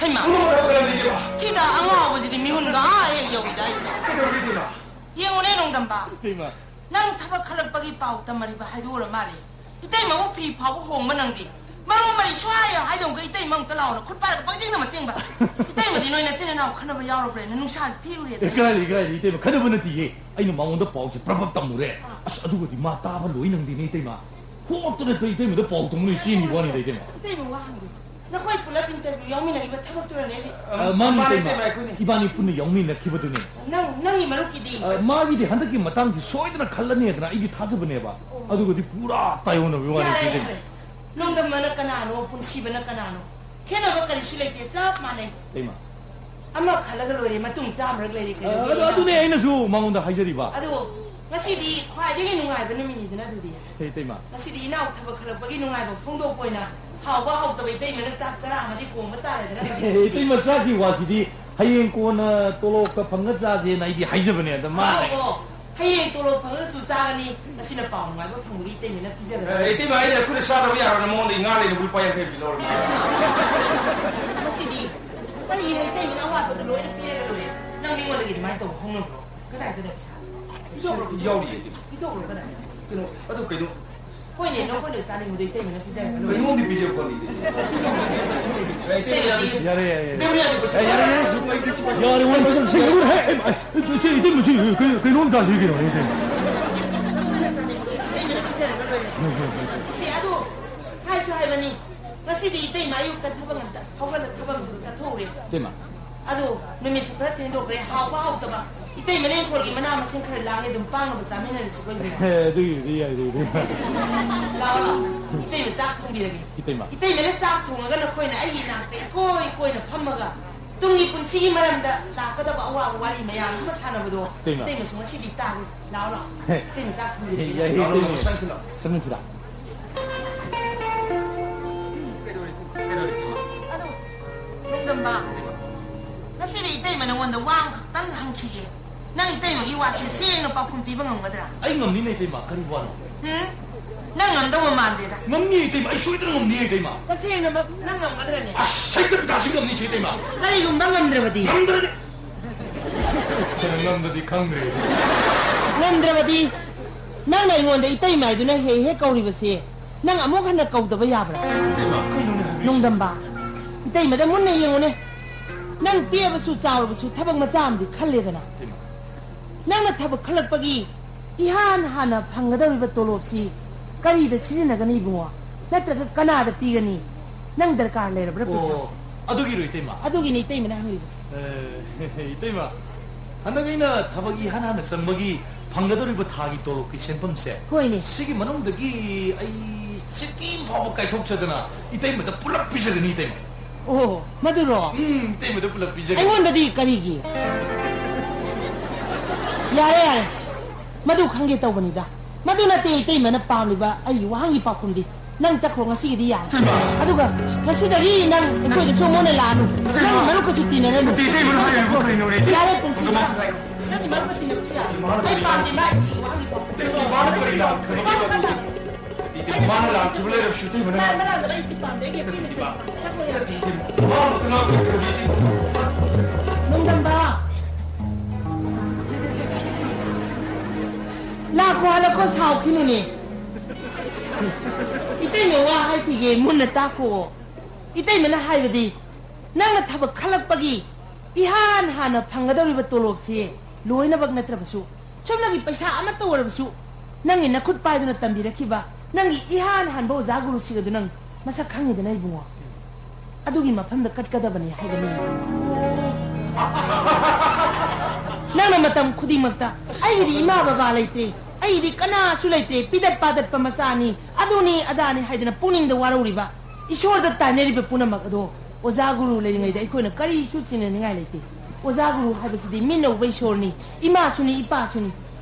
ꯍꯩꯃꯥ! ꯏꯕꯦꯝꯃ, ꯊꯤꯗ ꯑꯉꯥꯎꯕꯁꯤꯗꯤ ꯃꯤꯍꯨꯟꯒ ꯑꯥ ꯍꯦꯛ ꯌꯧꯏꯗ ꯑꯩ꯫ ꯀꯩꯗꯧꯔꯒꯦ, ꯏꯕꯦꯝꯃ? ꯌꯦꯡꯉꯨꯅꯦ, ꯅꯣꯡꯗꯝꯕ꯫ ꯏꯕꯦꯝꯃ꯫ ꯅꯪ ꯊꯕꯛ ꯈꯜꯂꯛꯄꯒꯤ ꯄꯥꯎ ꯇꯝꯃꯔꯤꯕ ꯍꯥꯏꯗꯣꯛꯎꯔ ꯃꯥꯜꯂꯦ꯫ ꯏꯇꯩꯃꯕꯨ ꯐꯤ ꯐꯥꯎꯕ ꯍꯣꯡꯕ ꯅꯪꯗꯦ꯫ ꯃꯔꯨ ꯃꯔꯤ ꯁꯨꯡꯍꯥꯏ ꯍꯥꯏꯗꯧꯒ ꯏꯇꯩꯃ ꯑꯃꯨꯛꯇ ꯂꯥꯎꯅ ꯈꯨꯠ ꯄꯥꯏꯔꯒ ꯄꯪꯆꯦꯡꯗ ꯃꯆꯦꯡꯕ꯫ ꯏꯇꯩꯃꯗꯤ ꯅꯣꯏ ꯅꯆꯤꯟ ꯅꯅꯥꯎ ꯈꯠꯅꯕ ꯌꯥꯎꯔꯕ꯭ꯔꯦꯅ ꯅꯨꯡꯁꯥꯁꯤ ꯊꯤꯔꯨꯔꯦ꯫ ꯑꯦ, ꯀꯗꯥꯏꯗꯒꯤ, ꯀꯗꯥꯏꯗꯒꯤ, ꯏꯇꯩꯃ, ꯈꯠꯅꯕ ꯅꯠꯇꯤꯌꯦ꯫ ꯑꯩꯅ ꯃꯉꯣꯟꯗ ꯄꯥꯎꯁꯦ ꯄ꯭ꯔꯞ ꯄ꯭ꯔꯞ ꯇꯝꯃꯨꯔꯦ꯫ ꯑꯥ꯫ ꯑꯁ, ꯑꯗꯨꯒꯗꯤ ꯃꯥ ꯇꯥꯕ ꯂꯣꯏ ꯅꯪꯗꯦꯅꯦ, ꯏꯇꯩꯃ꯫ ꯍꯣꯠꯇꯅ ꯏꯇꯩꯃꯗ ꯄꯥꯎ ꯇꯝꯃꯨꯔꯦ, ꯆꯦꯟꯈꯤꯕ ꯋꯥꯅꯤꯗ, ꯏꯇꯩꯃ꯫ ꯏꯇꯩꯃ ꯋꯥ ꯍꯪꯒꯦ꯫ ꯅꯈꯣꯏ ꯄꯨꯂꯞ ꯏꯟꯇꯔꯚ꯭ꯌꯨ ꯌꯥꯎꯃꯤꯟꯅꯔꯤꯕ ꯊꯕꯛꯇꯨꯔꯅꯦ? ꯑ, ꯃꯥꯅꯤ, ꯃꯥꯅꯤ, ꯏꯇꯩꯃ꯫ ꯏꯇꯩꯃ, ꯑꯩꯈꯣꯏꯅꯤ꯫ ꯏꯕꯥꯅꯤ ꯄꯨꯟꯅ ꯌꯥꯎꯃꯤꯟꯅꯈꯤꯕꯗꯨꯅꯦ꯫ ꯅꯪ, ꯅꯪꯒꯤ ꯃꯔꯨꯞꯀꯤꯗꯤ? ꯑ, ꯃꯥꯒꯤꯗꯤ ꯍꯟꯗꯛꯀꯤ ꯃꯇꯥꯡꯁꯤ ꯁꯣꯏꯗꯅ ꯈꯜꯂꯅꯤꯗꯅ ꯑꯩꯗꯤ ꯊꯥꯖꯕꯅꯦꯕ꯫ ꯑꯣ꯫ ꯑꯗꯨꯒꯗꯤ ꯄꯨꯔꯥ ꯇꯥꯏꯑꯣꯟꯅꯕꯒꯤ ꯋꯥꯅꯤ, ꯌꯥꯔꯦ, ꯏꯆꯦ꯫ ꯌꯥꯔꯦ꯫ ꯅꯣꯡꯗꯝꯕꯅ ꯀꯅꯥꯅꯣ, ꯄꯨꯟꯁꯤꯕꯅ ꯀꯅꯥꯅꯣ? ꯈꯦꯠꯅꯕ ꯀꯔꯤꯁꯨ ꯂꯩꯇꯦ, ꯆꯞ ꯃꯥꯟꯅꯩ꯫ ꯏꯇꯩꯃ꯫ ꯑꯃ ꯈꯜꯂꯒ ꯂꯣꯏꯔꯦ, ꯃꯇꯨꯡ ꯆꯥꯝꯃꯔꯛ ꯂꯩꯔꯤ, ꯑ, ꯀꯩꯗꯧꯒꯦ ꯑꯗꯨ, ꯏꯅꯥꯎ? ꯑꯗꯨꯅꯦ ꯑꯩꯅꯁꯨ ꯃꯉꯣꯟꯗ ꯍꯥꯏꯖꯔꯤꯕ꯫ ꯑꯗꯨ ꯉꯁꯤꯗꯤ ꯈ꯭ꯋꯥꯏꯗꯒꯤ ꯅꯨꯡꯉꯥꯏꯕ ꯅꯨꯃꯤꯠꯅꯤꯗꯅ ꯑꯗꯨꯗꯤ꯫ ꯍꯦ, ꯏꯇꯩꯃ꯫ ꯉꯁꯤꯗꯤ ꯏꯅꯥꯎ ꯊꯕꯛ ꯈꯜꯂꯛꯄꯒꯤ ꯅꯨꯡꯉꯥꯏꯕ ꯐꯣꯡꯗꯣꯛꯄ ꯑꯣꯏꯅ ꯍꯥꯎꯕ ꯍꯥꯎꯇꯕ ꯏꯇꯩꯃꯅ ꯆꯥꯛ ꯆꯔꯥ ꯑꯃꯗꯤ ꯀꯣꯡꯕ ꯇꯥꯔꯦꯗꯅ ꯑꯗꯨꯗꯤ ꯉꯁꯤꯗꯤ꯫ ꯏꯇꯩꯃ, ꯆꯥꯛꯀꯤ ꯋꯥꯁꯤꯗꯤ ꯍꯌꯦꯡ ꯀꯣꯟꯅ ꯇꯣꯂꯣꯞꯀ ꯐꯪꯉ ꯆꯥꯁꯦꯅ ꯑꯩꯗꯤ ꯍꯥꯏꯖꯕꯅꯦ, ꯑꯗ ꯃꯥꯅ ꯑꯣ, ꯑꯣ꯫ ꯍꯌꯦꯡ ꯇꯣꯂꯣꯞ ꯐꯪꯉꯒꯁꯨ ꯆꯥꯒꯅꯤ, ꯉꯁꯤꯅ ꯄꯥꯎ ꯅꯨꯡꯉꯥꯏꯕ ꯐꯪꯕꯒꯤ ꯏꯇꯩꯃꯅ ꯄꯤꯖꯒꯗꯕꯅꯤ꯫ ꯑꯦ, ꯏꯇꯩꯃ, ꯑꯩꯅ ꯑꯩꯈꯣꯏꯅ ꯆꯥꯗꯕ ꯌꯥꯔꯣꯏꯅ ꯃꯉꯣꯟꯗ ꯉꯥ ꯂꯩꯅꯕ ꯂꯨꯄꯥ ꯌꯥꯡꯈꯩ ꯑꯃ ꯄꯤꯔꯛꯑꯣ꯫ ꯃꯁꯤꯗꯤ ꯀꯔꯤꯅꯣ, ꯏꯇꯩꯃꯅ ꯑꯋꯥꯠꯄꯗ ꯂꯣꯏꯅ ꯄꯤꯔꯒ ꯂꯣꯏꯔꯦ꯫ ꯅꯪ ꯃꯤꯉꯣꯟꯗꯒꯤ ꯑꯗꯨꯃꯥꯏꯅ ꯇꯧꯕ ꯍꯧꯅꯕ꯭ꯔꯣ? ꯀꯗꯥꯏ, ꯀꯗꯥꯏ ꯄꯩꯁꯥ? ꯄꯤꯊꯣꯛꯈ꯭ꯔꯣ, ꯄꯤꯊꯣꯛꯈ꯭ꯔꯣ꯫ ꯌꯥꯎꯔꯤꯌꯦ, ꯏꯇꯩꯃ꯫ ꯄꯤꯊꯣꯛꯈ꯭ꯔꯣ, ꯀꯗꯥꯏ? ꯀꯩꯅꯣ, ꯑꯗꯨ ꯀꯩꯅꯣ? ꯍꯣꯏꯅꯦ, ꯅꯈꯣꯏꯅ ꯆꯥꯅꯤꯡꯕꯗꯣ ꯏꯇꯩꯃꯅ ꯄꯤꯖꯔꯒ ꯂꯣꯏꯔꯦ꯫ ꯀꯩꯅꯣꯝꯗꯤ ꯄꯤꯖꯧ ꯈꯣꯠꯂꯤꯗꯤ꯫ ꯌꯥꯔꯦ, ꯌꯥꯔꯦ, ꯌꯥꯔꯦ꯫ ꯌꯥꯔꯦ, ꯌꯥꯔꯦ, ꯌꯥꯔꯦ꯫ ꯌꯥꯔꯦ, ꯋꯥꯔꯤ ꯄꯩꯁꯥ ꯁꯦꯡꯗꯣꯛꯎꯔꯦ꯫ ꯍꯦ, ꯑꯦ, ꯑꯦ, ꯏꯇꯩ, ꯏꯇꯩ, ꯃꯁꯤ ꯀꯩ-, ꯀꯩꯅꯣꯝ ꯆꯥꯁꯤ ꯀꯩꯅꯣ, ꯏꯇꯩ꯫ ꯁꯤ ꯑꯗꯨ ꯍꯥꯏꯁꯨ ꯍꯥꯏꯕꯅꯤ, ꯉꯁꯤꯗꯤ ꯏꯇꯩꯃ ꯑꯌꯨꯛꯇ ꯊꯕꯛ ꯉꯟꯇ ꯍꯧꯒꯠꯂ ꯊꯕꯛ ꯑꯃꯁꯨ ꯆꯠꯊꯣꯛꯎꯔꯦ꯫ ꯏꯇꯩꯃ꯫ ꯑꯗꯨ ꯅꯨꯃꯤꯠꯁꯨ ꯈꯔ ꯊꯦꯡꯗꯣꯛꯈ꯭ꯔꯦ, ꯍꯥꯎꯕ ꯍꯥꯎꯇꯕ ꯏꯇꯩꯃꯅ ꯏꯪꯈꯣꯜꯒꯤ ꯃꯅꯥ ꯃꯁꯤꯡ ꯈꯔ ꯂꯥꯡꯉꯦ, ꯑꯗꯨꯝ ꯄꯥꯡꯅꯕ ꯆꯥꯃꯤꯟꯅꯔꯁꯤꯀꯣ, ꯏꯕꯦꯝꯃ꯫ ꯑꯦ, ꯑꯗꯨꯒꯤꯗꯤ ꯌꯥꯏ, ꯑꯗꯨꯒꯤꯗꯤ꯫ ꯂꯥꯛꯑꯣ, ꯂꯥꯛꯑꯣ꯫ ꯏꯇꯩꯃ ꯆꯥꯛ ꯊꯣꯡꯕꯤꯔꯒꯦ꯫ ꯏꯇꯩꯃ꯫ ꯏꯇꯩꯃꯅ ꯆꯥꯛ ꯊꯣꯡꯉꯒ ꯅꯈꯣꯏꯅ ꯑꯩꯒꯤ ꯏꯅꯥꯛꯇ ꯏꯀꯣꯏ ꯀꯣꯏꯅ ꯐꯝꯃꯒ ꯇꯨꯡꯒꯤ ꯄꯨꯟꯁꯤꯒꯤ ꯃꯔꯝꯗ ꯂꯥꯛꯀꯗꯕ ꯑꯋꯥꯕ ꯋꯥꯔꯤ ꯃꯌꯥꯝ ꯑꯃ ꯁꯥꯟꯅꯕꯗꯣ ꯏꯇꯩꯃ꯫ ꯏꯇꯩꯃꯁꯨ ꯉꯁꯤꯗꯤ ꯇꯥꯒꯦ꯫ ꯂꯥꯛꯑꯣ, ꯂꯥꯛꯑꯣ꯫ ꯏꯇꯩꯃ ꯆꯥꯛ ꯊꯣꯡꯕꯤꯔꯒꯦ꯫ ꯌꯥꯏ, ꯂꯥꯛꯑꯣ, ꯂꯥꯛꯑꯣ, ꯏꯇꯩꯃ꯫ ꯆꯪꯁꯤꯜꯂꯣ꯫ ꯆꯪꯁꯤꯜꯂꯣ꯫ ꯀꯩꯗꯧꯔꯦ? ꯀꯩꯗꯧꯔꯦ, ꯏꯇꯩꯃ? ꯑꯗꯣ, ꯅꯣꯡꯗꯝꯕ, ꯉꯁꯤꯗꯤ ꯏꯇꯩꯃ ꯅꯉꯣꯟꯗ ꯋꯥ ꯑꯃꯈꯛꯇꯪ ꯍꯪꯈꯤꯒꯦ꯫ ꯅꯪ ꯏꯇꯩꯃꯒꯤ ꯋꯥꯁꯦ ꯁꯦꯡꯅ ꯄꯥꯎꯈꯨꯝ ꯄꯤꯕ ꯉꯝꯒꯗ꯭ꯔꯥ? ꯑꯩ ꯉꯝꯅꯤꯅꯦ, ꯏꯇꯩꯃ꯫ ꯀꯔꯤ ꯋꯥꯅꯣ? ꯍꯨꯝ? ꯅꯪ ꯉꯝꯗꯧꯕ ꯃꯥꯟꯗꯦꯗ꯫ ꯉꯝꯅꯤ, ꯏꯇꯩꯃ꯫ ꯑꯩ ꯁꯣꯏꯗꯅ ꯉꯝꯅꯤ, ꯏꯇꯩꯃ꯫ ꯇꯁꯦꯡꯅꯃꯛ ꯅꯪ ꯉꯝꯒꯗ꯭ꯔꯅꯦ? ꯑꯁ, ꯁꯩꯇ ꯄꯤꯇꯥꯁꯤ ꯉꯝꯅꯤ, ꯏꯆꯦ ꯏꯇꯩꯃ꯫ ꯀꯔꯤꯒꯨꯝꯕ ꯉꯝꯗ꯭ꯔꯕꯗꯤ? ꯉꯝꯗ꯭ꯔꯗꯤ? ꯉꯝꯗ꯭ꯔꯗꯤ ꯈꯪꯗ꯭ꯔꯦ꯫ ꯉꯝꯗ꯭ꯔꯕꯗꯤ ꯅꯪꯅ ꯑꯩꯉꯣꯟꯗ ꯏꯇꯩꯃ ꯍꯥꯏꯗꯨꯅ ꯍꯦꯛ ꯍꯦꯛ ꯀꯧꯔꯤꯕꯁꯦ ꯅꯪ ꯑꯃꯨꯛ ꯍꯟꯅ ꯀꯧꯗꯕ ꯌꯥꯕ꯭ꯔꯥ? ꯏꯇꯩꯃ, ꯀꯩꯅꯣꯅꯦ ꯍꯥꯏꯕꯤꯔꯤꯁꯦ? ꯅꯣꯡꯗꯝꯕ, ꯏꯇꯩꯃꯗ ꯃꯨꯟꯅ ꯌꯦꯡꯉꯨꯅꯦ꯫ ꯅꯪ ꯄꯤꯛꯑꯕꯁꯨ ꯆꯥꯎꯔꯕꯁꯨ ꯊꯕꯛ ꯃꯆꯥ ꯑꯃꯗꯤ ꯈꯜꯂꯦꯗꯅ꯫ ꯏꯇꯩꯃ꯫ ꯅꯪꯅ ꯊꯕꯛ ꯈꯜꯂꯛꯄꯒꯤ ꯏꯍꯥꯟ ꯍꯥꯟꯅ ꯐꯪꯒꯗꯧꯔꯤꯕ ꯇꯣꯂꯣꯞꯁꯤ ꯀꯔꯤꯗ ꯁꯤꯖꯤꯟꯅꯒꯅꯤ ꯏꯕꯨꯡꯉꯣ? ꯅꯠꯇ꯭ꯔꯒ ꯀꯅꯥꯗ ꯄꯤꯒꯅꯤ? ꯅꯪ ꯗꯔꯀꯥꯔ ꯂꯩꯔꯕ꯭ꯔꯥ? ꯑꯣ, ꯄꯩꯁꯥꯁꯦ? ꯑꯗꯨꯒꯤꯔꯣ, ꯏꯇꯩꯃ? ꯑꯗꯨꯒꯤꯅꯤ ꯏꯇꯩꯃꯅ ꯍꯪꯂꯤꯕꯁꯦ꯫ ꯑꯦ, ꯏꯇꯩꯃ, ꯍꯟꯗꯛ ꯑꯩꯅ ꯊꯕꯛ ꯏꯍꯥꯟ ꯍꯥꯟꯅ ꯆꯪꯕꯒꯤ ꯐꯪꯒꯗꯧꯔꯤꯕ ꯊꯥꯒꯤ ꯇꯣꯂꯣꯞꯀꯤ ꯁꯦꯟꯐꯝꯁꯦ, ꯍꯣꯏꯅꯦ꯫ ꯁꯤꯒꯤ ꯃꯅꯨꯡꯗꯒꯤ ꯑꯩ ꯁꯤꯀꯤ ꯐꯥꯎꯕ ꯀꯥꯏꯊꯣꯛꯆꯗꯅ ꯏꯇꯩꯃꯗ ꯄꯨꯂꯞ ꯄꯤꯖꯒꯅꯤ, ꯏꯇꯩꯃ꯫ ꯑꯣ, ꯃꯗꯨꯔꯣ? ꯎꯝ, ꯏꯇꯩꯃꯗ ꯄꯨꯂꯞ ꯄꯤꯖꯒꯅꯤ꯫ ꯑꯩꯉꯣꯟꯗꯗꯤ ꯀꯔꯤꯒꯤ? ꯌꯥꯔꯦ, ꯌꯥꯔꯦ꯫ ꯃꯗꯨ ꯈꯪꯒꯦ ꯇꯧꯕꯅꯤꯗ꯫ ꯃꯗꯨ ꯅꯠꯇꯦ ꯏꯇꯩꯃꯅ ꯄꯥꯝꯂꯤꯕ ꯑꯩꯒꯤ ꯋꯥꯍꯪꯒꯤ ꯄꯥꯎꯈꯨꯝꯗꯤ꯫ ꯅꯪ ꯆꯠꯈ꯭ꯔꯣ, ꯉꯁꯤꯒꯤꯗꯤ ꯌꯥꯔꯦ꯫ ꯏꯇꯩꯃ! ꯑꯗꯨꯒ ꯉꯁꯤꯗꯒꯤ ꯅꯪ ꯑꯩꯈꯣꯏꯗ ꯁꯣꯃꯣꯟꯅ ꯂꯥꯛꯑꯅꯨ꯫ ꯏꯇꯩꯃ! ꯅꯪꯒꯤ ꯃꯔꯨꯞꯀꯁꯨ ꯇꯤꯟꯅꯔꯅꯨ꯫ ꯅꯠꯇꯦ, ꯏꯇꯩꯃꯅ ꯍꯥꯏꯔꯤꯕ ꯀꯔꯤꯅꯣꯅꯦ? ꯌꯥꯔꯦ, ꯄꯨꯟꯁꯤ꯫ ꯀꯃꯥꯏ-, ꯀꯃꯥꯏ-, ꯅꯪꯒꯤ ꯃꯔꯨꯞꯀ ꯇꯤꯟꯅꯕꯁꯨ ꯌꯥꯔꯦ꯫ ꯏꯃꯥꯅ ꯑꯩ ꯀꯔꯤ-, ꯄꯥꯝꯗꯦ ꯃꯥꯒꯤ ꯋꯥꯍꯪꯒꯤ ꯄꯥꯎꯈꯨꯝ꯫ ꯏꯃꯥꯅ ꯀꯔꯤ ꯂꯥꯟꯈ꯭ꯔꯒꯦ? ꯃꯥꯅ ꯂꯥꯟꯈꯤꯕ ꯂꯩꯔꯕꯁꯨ ꯏꯇꯩꯃꯅ ꯃꯥ-, ꯃꯔꯥꯟꯗꯕ ꯑꯩ ꯆꯤꯠ ꯄꯥꯝꯗꯦ꯫ ꯑꯩꯒꯤ ꯆꯤꯠ ꯅꯠꯇꯦ꯫ ꯏꯃꯥ꯫ ꯆꯠꯈ꯭ꯔꯣ ꯌꯥꯔꯦ꯫ ꯏꯇꯩꯃ, ꯃꯥ ꯑꯃꯨꯛꯇ ꯉꯥꯡꯕꯤꯔꯛꯇ꯭ꯔꯗꯤ ꯏꯇꯩꯃ꯫ ꯅꯣꯡꯗꯝꯕ꯫ ꯂꯥꯛꯈꯣ ꯍꯜꯂꯛꯈꯣ ꯁꯥꯎꯈꯤꯅꯨꯅꯦ꯫ ꯏꯇꯩꯃ ꯋꯥ ꯍꯥꯏꯈꯤꯒꯦ ꯃꯨꯟꯅ ꯇꯥꯈꯣ꯫ ꯏꯇꯩꯃꯅ ꯍꯥꯏꯕꯗꯤ ꯅꯪꯅ ꯊꯕꯛ ꯈꯜꯂꯛꯄꯒꯤ ꯏꯍꯥꯟ ꯍꯥꯟꯅ ꯐꯪꯒꯗꯧꯔꯤꯕ ꯇꯣꯂꯣꯞꯁꯦ ꯂꯣꯏꯅꯃꯛ ꯅꯠꯇ꯭ꯔꯕꯁꯨ, ꯁꯣꯝꯗꯒꯤ ꯄꯩꯁꯥ ꯑꯃꯠꯇ ꯑꯣꯏꯔꯕꯁꯨ ꯅꯪꯒꯤ ꯅꯈꯨꯠ ꯄꯥꯏꯗꯨꯅ ꯇꯝꯕꯤꯔꯛꯈꯤꯕ ꯅꯪꯒꯤ ꯏꯍꯥꯟ ꯍꯥꯟꯕ ꯑꯣꯖꯥ ꯒꯨꯔꯨꯁꯤꯡ ꯑꯗꯨ ꯅꯪ ꯃꯁꯛ ꯈꯪꯉꯤꯗꯅ ꯏꯕꯨꯡꯉꯣ꯫ ꯑꯗꯨꯒꯤ ꯃꯐꯝꯗ ꯀꯠꯀꯗꯕꯅꯤ ꯍꯥꯏꯕꯅꯤ꯫ ꯅꯪꯅ ꯃꯇꯝ ꯈꯨꯗꯤꯡꯃꯛꯇ "ꯑꯩꯒꯤꯗꯤ ꯏꯃꯥ ꯕꯕꯥ ꯂꯩꯇ꯭ꯔꯦ, ꯑꯩꯒꯤꯗꯤ ꯀꯅꯥꯁꯨ ꯂꯩꯇ꯭ꯔꯦ, ꯄꯤꯗꯠ ꯄꯥꯗꯠꯄ ꯃꯆꯥꯅꯤ, ꯑꯗꯨꯅꯤ ꯑꯗꯥꯅꯤ" ꯍꯥꯏꯗꯅ ꯄꯨꯛꯅꯤꯡꯗ ꯋꯥꯔꯧꯔꯤꯕ, ꯏꯁꯣꯔꯗ ꯇꯥꯏꯅꯔꯤꯕ ꯄꯨꯝꯅꯃꯛ ꯑꯗꯣ ꯑꯣꯖꯥ ꯒꯨꯔꯨ ꯂꯩꯔꯤꯉꯩꯗ ꯑꯩꯈꯣꯏꯅ ꯀꯔꯤꯁꯨ ꯆꯤꯡꯅꯅꯤꯡꯉꯥꯏ ꯂꯩꯇꯦ꯫ ꯑꯣꯖꯥ ꯒꯨꯔꯨ ꯍꯥꯏꯕꯁꯤꯗꯤ ꯃꯤꯠꯅ ꯎꯕ ꯏꯁꯣꯔꯅꯤ, ꯏꯃꯥꯁꯨꯅꯤ, ꯏꯄꯥꯁꯨꯅꯤ꯫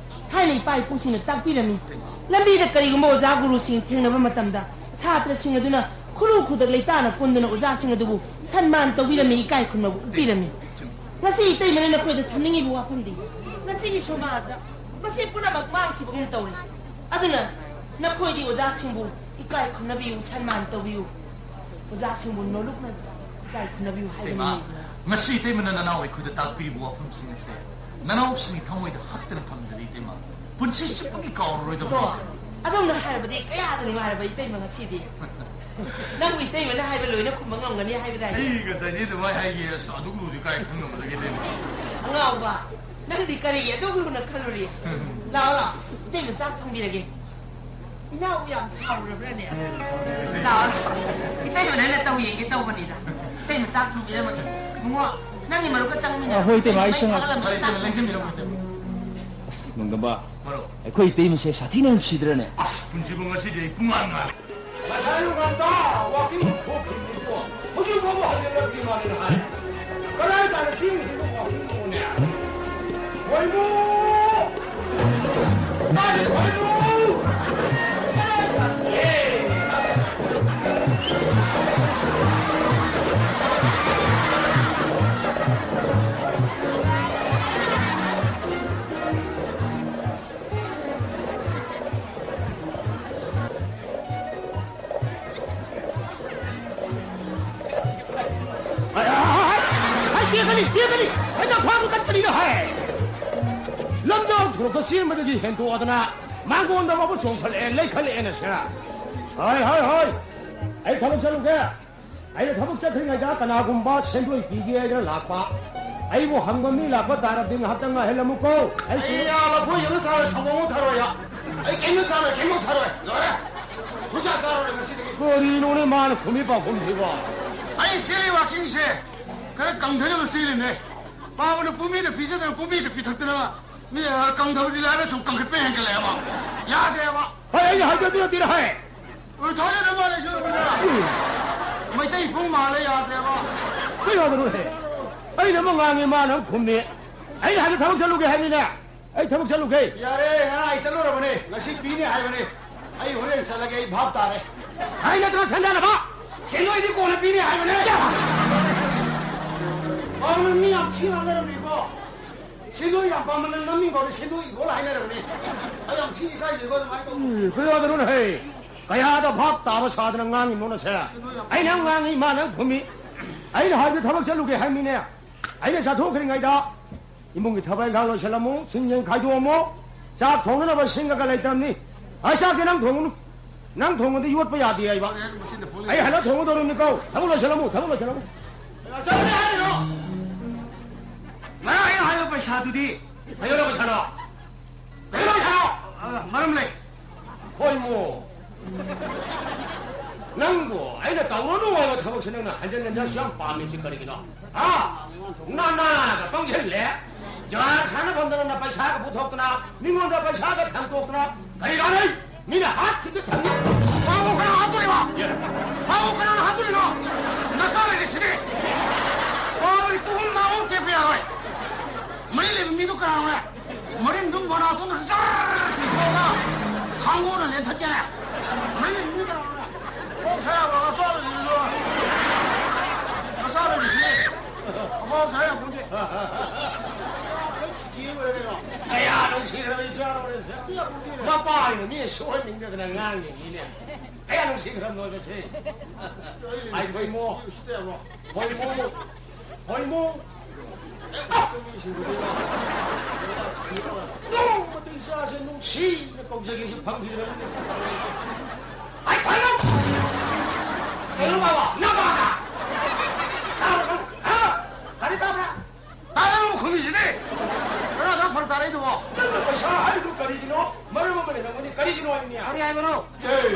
ꯊꯥꯏꯅ ꯏꯄꯥ ꯏꯄꯨꯁꯤꯡꯅ ꯇꯥꯛꯄꯤꯔꯝꯃꯤ꯫ ꯂꯝꯕꯤꯗ ꯀꯔꯤꯒꯨꯝꯕ ꯑꯣꯖꯥ ꯒꯨꯔꯨꯁꯤꯡ ꯊꯦꯡꯅꯕ ꯃꯇꯝꯗ ꯁꯥꯇ꯭ꯔꯁꯤꯡ ꯑꯗꯨꯅ ꯈꯨꯔꯨ ꯈꯨꯗꯛ ꯂꯩꯇꯥꯅ ꯀꯨꯟꯗꯨꯅ ꯑꯣꯖꯥꯁꯤꯡ ꯑꯗꯨꯕꯨ ꯁꯟꯃꯥꯟ ꯇꯧꯕꯤꯔꯝꯃꯤ, ꯏꯀꯥꯏ ꯈꯨꯝꯅꯕ ꯎꯠꯄꯤꯔꯝꯃꯤ꯫ ꯉꯁꯤ ꯏꯇꯩꯃꯅ ꯅꯈꯣꯏꯗ ꯊꯝꯅꯤꯡꯉꯤꯕ ꯋꯥꯐꯝꯗꯤ ꯉꯁꯤꯒꯤ ꯁꯃꯥꯖꯗ ꯃꯁꯤ ꯄꯨꯝꯅꯃꯛ ꯃꯥꯡꯈꯤꯕꯒꯨꯝ ꯇꯧꯔꯦ꯫ ꯑꯗꯨꯅ ꯅꯈꯣꯏꯗꯤ ꯑꯣꯖꯥꯁꯤꯡꯕꯨ ꯏꯀꯥꯏ ꯈꯨꯝꯅꯕꯤꯌꯨ, ꯁꯟꯃꯥꯟ ꯇꯧꯕꯤꯌꯨ꯫ ꯑꯣꯖꯥꯁꯤꯡꯕꯨ ꯅꯣꯂꯨꯛꯅ ꯏꯀꯥꯏ ꯈꯨꯝꯅꯕꯤꯌꯨ ꯍꯥꯏꯕꯅꯤ꯫ ꯏꯇꯩꯃ, ꯉꯁꯤ ꯏꯇꯩꯃꯅ ꯅꯅꯥꯎ ꯑꯩꯈꯣꯏꯗ ꯇꯥꯛꯄꯤꯔꯤꯕ ꯋꯥꯐꯝꯁꯤꯡ ꯑꯁꯦ ꯅꯅꯥꯎꯁꯤꯡꯒꯤ ꯊꯃꯣꯏꯗ ꯍꯛꯇꯅ ꯊꯝꯖꯔꯤ, ꯏꯇꯩꯃ꯫ ꯄꯨꯟꯁꯤ ꯆꯨꯞꯄꯒꯤ ꯀꯥꯎꯔꯔꯣꯏꯗꯕꯅꯤ꯫ ꯑꯗꯣ, ꯑꯗꯣꯝꯅ ꯍꯥꯏꯔꯕꯗꯤ ꯀꯌꯥꯗ ꯅꯨꯡꯉꯥꯏꯔꯕ ꯏꯇꯩꯃ ꯉꯁꯤꯗꯤ꯫ ꯅꯪꯕꯨ ꯏꯇꯩꯃꯅ ꯍꯥꯏꯕ ꯂꯣꯏꯅ ꯈꯨꯝꯕ ꯉꯝꯒꯅꯤ ꯍꯥꯏꯕꯗꯥꯏꯅꯦ? ꯑꯩ ꯉꯁꯥꯏꯗꯤ ꯑꯗꯨꯃꯥꯏꯅ ꯍꯥꯏꯒꯦ, ꯑꯁ, ꯑꯗꯨꯒꯨꯝꯕꯗꯨꯗꯤ ꯀꯥꯏ ꯈꯪꯉꯝꯕꯗꯒꯤ ꯏꯇꯩꯃ꯫ ꯑꯉꯥꯎꯕ, ꯅꯪꯗꯤ ꯀꯔꯤꯒꯤ ꯑꯗꯨꯛ ꯂꯨꯅ ꯈꯜꯂꯨꯔꯤ? ꯂꯥꯛꯑꯣ, ꯂꯥꯛꯑꯣ, ꯏꯇꯩꯃ ꯆꯥꯛ ꯊꯣꯡꯕꯤꯔꯒꯦ꯫ ꯏꯅꯥꯎ ꯌꯥꯝ ꯁꯥꯎꯔꯕ꯭ꯔꯅꯦ? ꯂꯥꯛꯑꯣ, ꯂꯥꯛꯑꯣ꯫ ꯏꯇꯩꯃꯅ ꯅꯠꯇꯧ ꯌꯦꯡꯒꯦ ꯇꯧꯕꯅꯤꯗ꯫ ꯏꯇꯩꯃ ꯆꯥꯛ ꯊꯣꯡꯕꯤꯔꯝꯃꯒꯦ꯫ ꯏꯕꯨꯡꯉꯣ, ꯅꯪꯒꯤ ꯃꯔꯨꯞꯀ ꯆꯪꯃꯤꯟꯅꯔꯣ꯫ ꯑ, ꯍꯣꯏ, ꯏꯇꯩꯃ, ꯑꯩ ꯃꯩ ꯆꯪꯉꯛ- ꯊꯥꯒꯠꯂꯝꯃꯒꯦ, ꯆꯥꯛ ꯊꯣꯡꯕꯤꯔꯝꯃꯒꯦ꯫ ꯑꯁ, ꯅꯣꯡꯗꯝꯕ, ꯃꯔꯨꯞ꯫ ꯑꯩꯈꯣꯏ ꯏꯇꯩꯃꯁꯦ ꯁꯥꯊꯤꯅ ꯅꯨꯡꯁꯤꯗ꯭ꯔꯅꯦ? ꯑꯁ, ꯄꯨꯟꯁꯤꯕ ꯉꯁꯤꯗꯤ ꯑꯩ ꯄꯨꯡꯉꯥꯟ ꯉꯥꯜꯂꯦ꯫ ꯉꯁꯥꯏ ꯑꯌꯨꯛ ꯉꯟꯇꯥ walking ꯊꯣꯛꯈꯤꯕꯅꯤꯀꯣ꯫ ꯍꯧꯖꯤꯛ ꯐꯥꯎꯕ ꯍꯜꯂꯛꯇ꯭ꯔꯤ ꯃꯥꯜꯂꯦ ꯍꯥꯏ꯫ ꯀꯗꯥꯏ ꯇꯥꯅ ꯆꯦꯟꯈ꯭ꯔꯤꯅꯣ walking ꯇꯧꯕꯅꯦ? ꯈꯣꯏꯃꯨ! ꯃꯥꯒꯤ ꯈꯣꯏꯃꯨ! ꯀꯗꯥꯏ ꯇꯥꯅ? ꯑꯦ! ꯍꯥꯏ, ꯍꯥꯏ, ꯍꯥꯏ, ꯍꯥꯏ, ꯍꯥꯏ, ꯄꯤꯔꯛꯀꯅꯤ, ꯄꯤꯔꯛꯀꯅꯤ! ꯍꯥꯏ, ꯅꯪ ꯐꯥꯕ ꯀꯟꯕꯅꯤꯅ ꯍꯥꯏ! ꯂꯝꯖꯥꯎ ꯁꯣꯔꯣꯛꯇ ꯆꯦꯟꯕꯗꯒꯤ ꯍꯦꯟꯗꯣꯛꯑꯗꯅ ꯃꯥꯡꯒꯣꯟꯗ ꯐꯥꯎꯕ ꯆꯣꯡꯈꯠꯂꯛꯑꯦ, ꯂꯩꯈꯠꯂꯛꯑꯦꯅ ꯁꯦ꯫ ꯍꯣꯏ, ꯍꯣꯏ, ꯍꯣꯏ! ꯑꯩ ꯊꯕꯛ ꯆꯠꯂꯨꯒꯦ꯫ ꯑꯩꯅ ꯊꯕꯛ ꯆꯠꯈ꯭ꯔꯤꯉꯩꯗ ꯀꯅꯥꯒꯨꯝꯕ ꯁꯦꯟꯗꯣꯏ ꯄꯤꯒꯦ ꯍꯥꯏꯗꯅ ꯂꯥꯛꯄ, ꯑꯩꯕꯨ ꯍꯪꯕ ꯃꯤ ꯂꯥꯛꯄ ꯇꯥꯔꯕꯗꯤ ꯉꯥꯏꯍꯥꯛꯇꯪ ꯉꯥꯏꯍꯜꯂꯝꯃꯨꯀꯣ꯫ ꯑꯩ ꯑꯩ ꯌꯥ ꯂꯐꯣꯏ ꯑꯃ ꯆꯥꯔꯣꯏ, ꯁꯪꯒꯣꯝ ꯑꯃ ꯊꯛꯑꯔꯣꯏ꯫ ꯑꯩ ꯀꯩꯝꯇ ꯆꯥꯔꯣꯏ, ꯀꯩꯝꯇ ꯊꯛꯑꯔꯣꯏ꯫ ꯂꯣꯏꯔꯦ꯫ ꯁꯨꯡꯆꯥ ꯆꯥꯔꯔꯣꯏ ꯉꯁꯤꯗꯒꯤ꯫ ꯀꯔꯤꯅꯣꯅꯦ ꯃꯥꯅ ꯈꯨꯝꯃꯤ ꯄꯥꯎꯈꯨꯝꯁꯤꯕꯣ? ꯑꯩ ꯆꯦꯜꯂꯤ walkingꯁꯦ ꯈꯔ ꯀꯪꯊꯅꯕ ꯆꯦꯜꯂꯤꯅꯦ꯫ ꯄꯥꯕꯅ ꯄꯨꯃꯤꯗ ꯄꯤꯖꯗꯅ ꯄꯨꯃꯤꯗ ꯄꯤꯊꯛꯇꯅ ꯃꯤ, ꯑ, ꯀꯪꯊꯕꯗꯤ ꯂꯥꯏꯔ ꯁꯨꯝ ꯀꯪꯈꯠꯄ ꯍꯦꯟꯒꯠꯂꯛꯑꯦꯕ꯫ ꯌꯥꯗꯦꯕ꯫ ꯍꯣꯏ, ꯑꯩꯅ ꯍꯥꯏꯕꯗꯨ ꯅꯠꯇꯦꯅꯦ, ꯍꯣꯏ꯫ ꯍꯣꯏ, ꯊꯣꯛꯂꯛꯑꯦ ꯃꯥꯜꯂꯦ ꯁꯤ ꯅꯨꯄꯤꯗꯨꯅ꯫ ꯃꯩꯇꯩ ꯏꯄꯨ ꯃꯥꯜꯂꯦ, ꯌꯥꯗ꯭ꯔꯦꯕ꯫ ꯀꯩ ꯌꯥꯗꯅꯣ ꯍꯦ? ꯑꯩꯅ ꯑꯃ ꯉꯥꯡꯉꯤ, ꯃꯥꯅ ꯑꯃ ꯈꯨꯝꯃꯤ꯫ ꯑꯩꯅ ꯍꯥꯏꯕ ꯊꯕꯛ ꯆꯠꯂꯨꯒꯦ ꯍꯥꯏꯕꯅꯤꯅꯦ꯫ ꯑꯩ ꯊꯕꯛ ꯆꯠꯂꯨꯒꯦ꯫ ꯌꯥꯔꯦ, ꯉꯔꯥꯡ ꯑꯩ ꯆꯠꯂꯨꯔꯕꯅꯦ꯫ ꯉꯁꯤ ꯄꯤꯅꯤ ꯍꯥꯏꯕꯅꯦ꯫ ꯑꯩ ꯍꯣꯔꯦꯟ ꯆꯠꯂꯒꯦ, ꯑꯩ ꯚꯥꯞ ꯇꯥꯔꯦ꯫ ꯍꯥꯏ ꯅꯠꯇ꯭ꯔꯣ ꯁꯟꯗꯥꯅꯕ? ꯁꯦꯟꯗꯣꯏꯗꯤ ꯀꯣꯟꯅ ꯄꯤꯅꯤ ꯍꯥꯏꯕꯅꯦ꯫ ꯌꯥ! ꯄꯥꯎ ꯅꯪ ꯃꯤ ꯌꯥꯝ ꯊꯤ ꯉꯥꯡꯅꯔꯝꯃꯤꯀꯣ꯫ ꯁꯦꯟꯗꯣꯏ ꯌꯥꯝ ꯄꯥꯝꯕ ꯅꯪ ꯅꯝꯃꯤꯕꯧꯗ ꯁꯦꯟꯗꯣꯏ ꯏꯕꯣ ꯍꯥꯏꯅꯔꯕꯅꯦ꯫ ꯑꯩ ꯌꯥꯝ ꯊꯤ ꯏꯀꯥꯏꯖꯩꯀꯣ ꯑꯗꯨꯃꯥꯏꯅ ꯇꯧꯕ꯫ ꯎꯝ, ꯀꯌꯥꯗꯅꯣꯅꯦ ꯍꯦ? ꯀꯌꯥꯗ ꯚꯥꯞ ꯇꯥꯕ ꯁꯥꯗꯅ ꯉꯥꯡꯉꯤꯅꯣ ꯅꯁꯦ? ꯑꯩꯅ ꯑꯃ ꯉꯥꯡꯉꯤ, ꯏꯃꯥꯅ ꯑꯃ ꯈꯨꯝꯃꯤ꯫ ꯑꯩꯅ ꯍꯥꯏꯕꯗ ꯊꯕꯛ ꯆꯠꯂꯨꯒꯦ ꯍꯥꯏꯕꯅꯤꯅꯦ꯫ ꯑꯩꯅ ꯆꯠꯊꯣꯛꯈ꯭ꯔꯤꯉꯩꯗ ꯏꯃꯨꯡꯒꯤ ꯊꯕꯛ ꯏꯪꯈꯥꯡ ꯂꯣꯏꯁꯤꯜꯂꯝꯃꯨ, ꯁꯤꯡ ꯌꯦꯡ ꯈꯥꯏꯗꯣꯛꯑꯝꯃꯨ꯫ ꯆꯥꯛ ꯊꯣꯡꯅꯅꯕ ꯁꯤꯡꯒ ꯂꯩꯇ꯭ꯔꯕꯅꯤ꯫ ꯑꯩ ꯆꯥꯛꯇꯤ ꯅꯪ ꯊꯣꯡꯉꯨꯅꯨ꯫ ꯅꯪ ꯊꯣꯡꯉꯗꯤ ꯌꯣꯠꯄ ꯌꯥꯗꯦ ꯍꯥꯏꯕ꯫ ꯃꯁꯤꯅ ꯐꯨꯜꯂꯤ꯫ ꯑꯩ ꯍꯜꯂ ꯊꯣꯡꯉꯗꯧꯔꯤꯕꯅꯤꯀꯣ꯫ ꯊꯕꯛ ꯂꯣꯏꯁꯤꯜꯂꯝꯃꯨ, ꯊꯕꯛ ꯂꯣꯏꯁꯤꯜꯂꯝꯃꯨ꯫ ꯉꯁꯥꯏ ꯍꯥꯏꯔꯤꯔꯣ? ꯉꯔꯥꯡ ꯑꯩꯅ ꯍꯥꯏꯕ ꯄꯩꯁꯥꯗꯨꯗꯤ? ꯀꯩꯗꯧꯔꯕ ꯄꯩꯁꯥꯅꯣ? ꯀꯩꯗꯧꯔꯕ ꯄꯩꯁꯥꯅꯣ? ꯑ, ꯃꯔꯝ ꯂꯩ꯫ ꯍꯣꯏ ꯃꯣ꯫ ꯅꯪꯕꯨ ꯑꯩꯅ ꯇꯧꯔꯅꯨ ꯍꯥꯏꯕ ꯊꯕꯛꯁꯦ ꯅꯪꯅ ꯍꯟꯖꯟ ꯍꯟꯖꯟ ꯁꯨꯛ ꯌꯥꯝ ꯄꯥꯝꯃꯤꯁꯤ ꯀꯔꯤꯒꯤꯅꯣ? ꯍꯥ? ꯅꯅꯥꯒ ꯄꯪꯁꯤꯜꯂꯦ꯫ ꯖꯨꯋꯥꯔ ꯁꯥꯟꯅꯐꯝꯗ ꯅꯪꯅ ꯄꯩꯁꯥꯒ ꯄꯨꯊꯣꯛꯇꯅ, ꯃꯤꯉꯣꯟꯗ ꯄꯩꯁꯥꯒ ꯊꯝꯗꯣꯛꯇꯅ ꯀꯔꯤ ꯀꯥꯟꯅꯩ? ꯃꯤꯅ ꯍꯥꯠꯈꯤꯕꯗ ꯊꯝꯃꯤ꯫ ꯃꯥꯕꯨ ꯀꯅꯥ ꯍꯥꯠꯇꯣꯔꯤꯕ? ꯃꯥꯕꯨ ꯀꯅꯥꯅ ꯍꯥꯠꯇꯣꯔꯤꯅꯣ? ꯅꯆꯥ ꯂꯩꯔꯤꯁꯤꯗꯤ꯫ ꯃꯥꯕꯨ ꯇꯨꯍꯨꯝ ꯃꯥꯕꯨ ꯇꯦꯛꯄ ꯌꯥꯔꯣꯏ꯫ ꯃꯔꯤ ꯂꯩꯕ ꯃꯤꯗꯨ ꯀꯅꯥꯅꯣ? ꯃꯔꯤꯟꯗꯨ ꯃꯅꯥꯇꯣꯟꯗ ꯖꯔ ꯆꯤꯡꯊꯣꯛꯑꯒ ꯊꯥꯡꯒꯣꯜꯅ ꯂꯦꯟꯊꯠꯀꯦꯅꯦ꯫ ꯃꯔꯤꯟ ꯃꯤ ꯀꯅꯥꯅꯣ? ꯃꯍꯧꯁꯥ ꯌꯥꯕ ꯃꯆꯥ ꯂꯩꯔꯤꯗꯣ꯫ ꯃꯆꯥ ꯂꯩꯔꯤꯁꯤ꯫ ꯃꯍꯧꯁꯥ ꯌꯥꯄꯣꯟꯇꯦ꯫ ꯀꯌꯥ ꯅꯨꯡꯁꯤꯈ꯭ꯔꯕ ꯏꯆꯥꯅꯣꯅꯦ꯫ ꯃꯄꯥꯒꯤꯅ ꯃꯤ ꯁꯣꯏꯍꯟꯅꯤꯡꯗꯗꯅ ꯉꯥꯡꯉꯤꯅꯤꯅꯦ꯫ ꯀꯌꯥ ꯅꯨꯡꯁꯤꯈ꯭ꯔꯕꯅꯣ ꯃꯁꯤ꯫ ꯑꯩ ꯍꯣꯏꯃꯣ꯫ ꯍꯣꯏꯃꯣ꯫ ꯍꯣꯏꯃꯣ꯫ ꯅꯣꯡꯃꯇ ꯏꯆꯥꯁꯦ ꯅꯨꯡꯁꯤꯅ ꯀꯧꯖꯒꯦꯁꯦ ꯐꯪꯈꯤꯗ꯭ꯔꯕꯅꯤꯅꯦ꯫ ꯑꯩ ꯈ꯭ꯋꯥꯏꯗꯧ ꯀꯩꯅꯣ ꯕꯥꯕꯥ, ꯅꯪ ꯕꯥꯕꯥ? ꯇꯥꯕ꯭ꯔꯥ ꯅꯪ? ꯍꯥ? ꯀꯔꯤ ꯇꯥꯕ꯭ꯔꯥ? ꯇꯥꯗꯕ ꯈꯨꯝꯃꯤꯁꯤꯗꯤ꯫ ꯀꯅꯥꯗ ꯐꯔꯛ ꯇꯥꯔꯛꯏꯗꯨꯕꯣ? ꯅꯪꯅ ꯄꯩꯁꯥ ꯍꯥꯏꯔꯤꯗꯨ ꯀꯔꯤꯒꯤꯅꯣ? ꯃꯔꯝ ꯑꯃ ꯂꯩꯔꯝꯒꯅꯤ꯫ ꯀꯔꯤꯒꯤꯅꯣ ꯍꯥꯏꯕꯅꯤ? ꯀꯔꯤ ꯍꯥꯏꯕꯅꯣ? ꯑꯦ,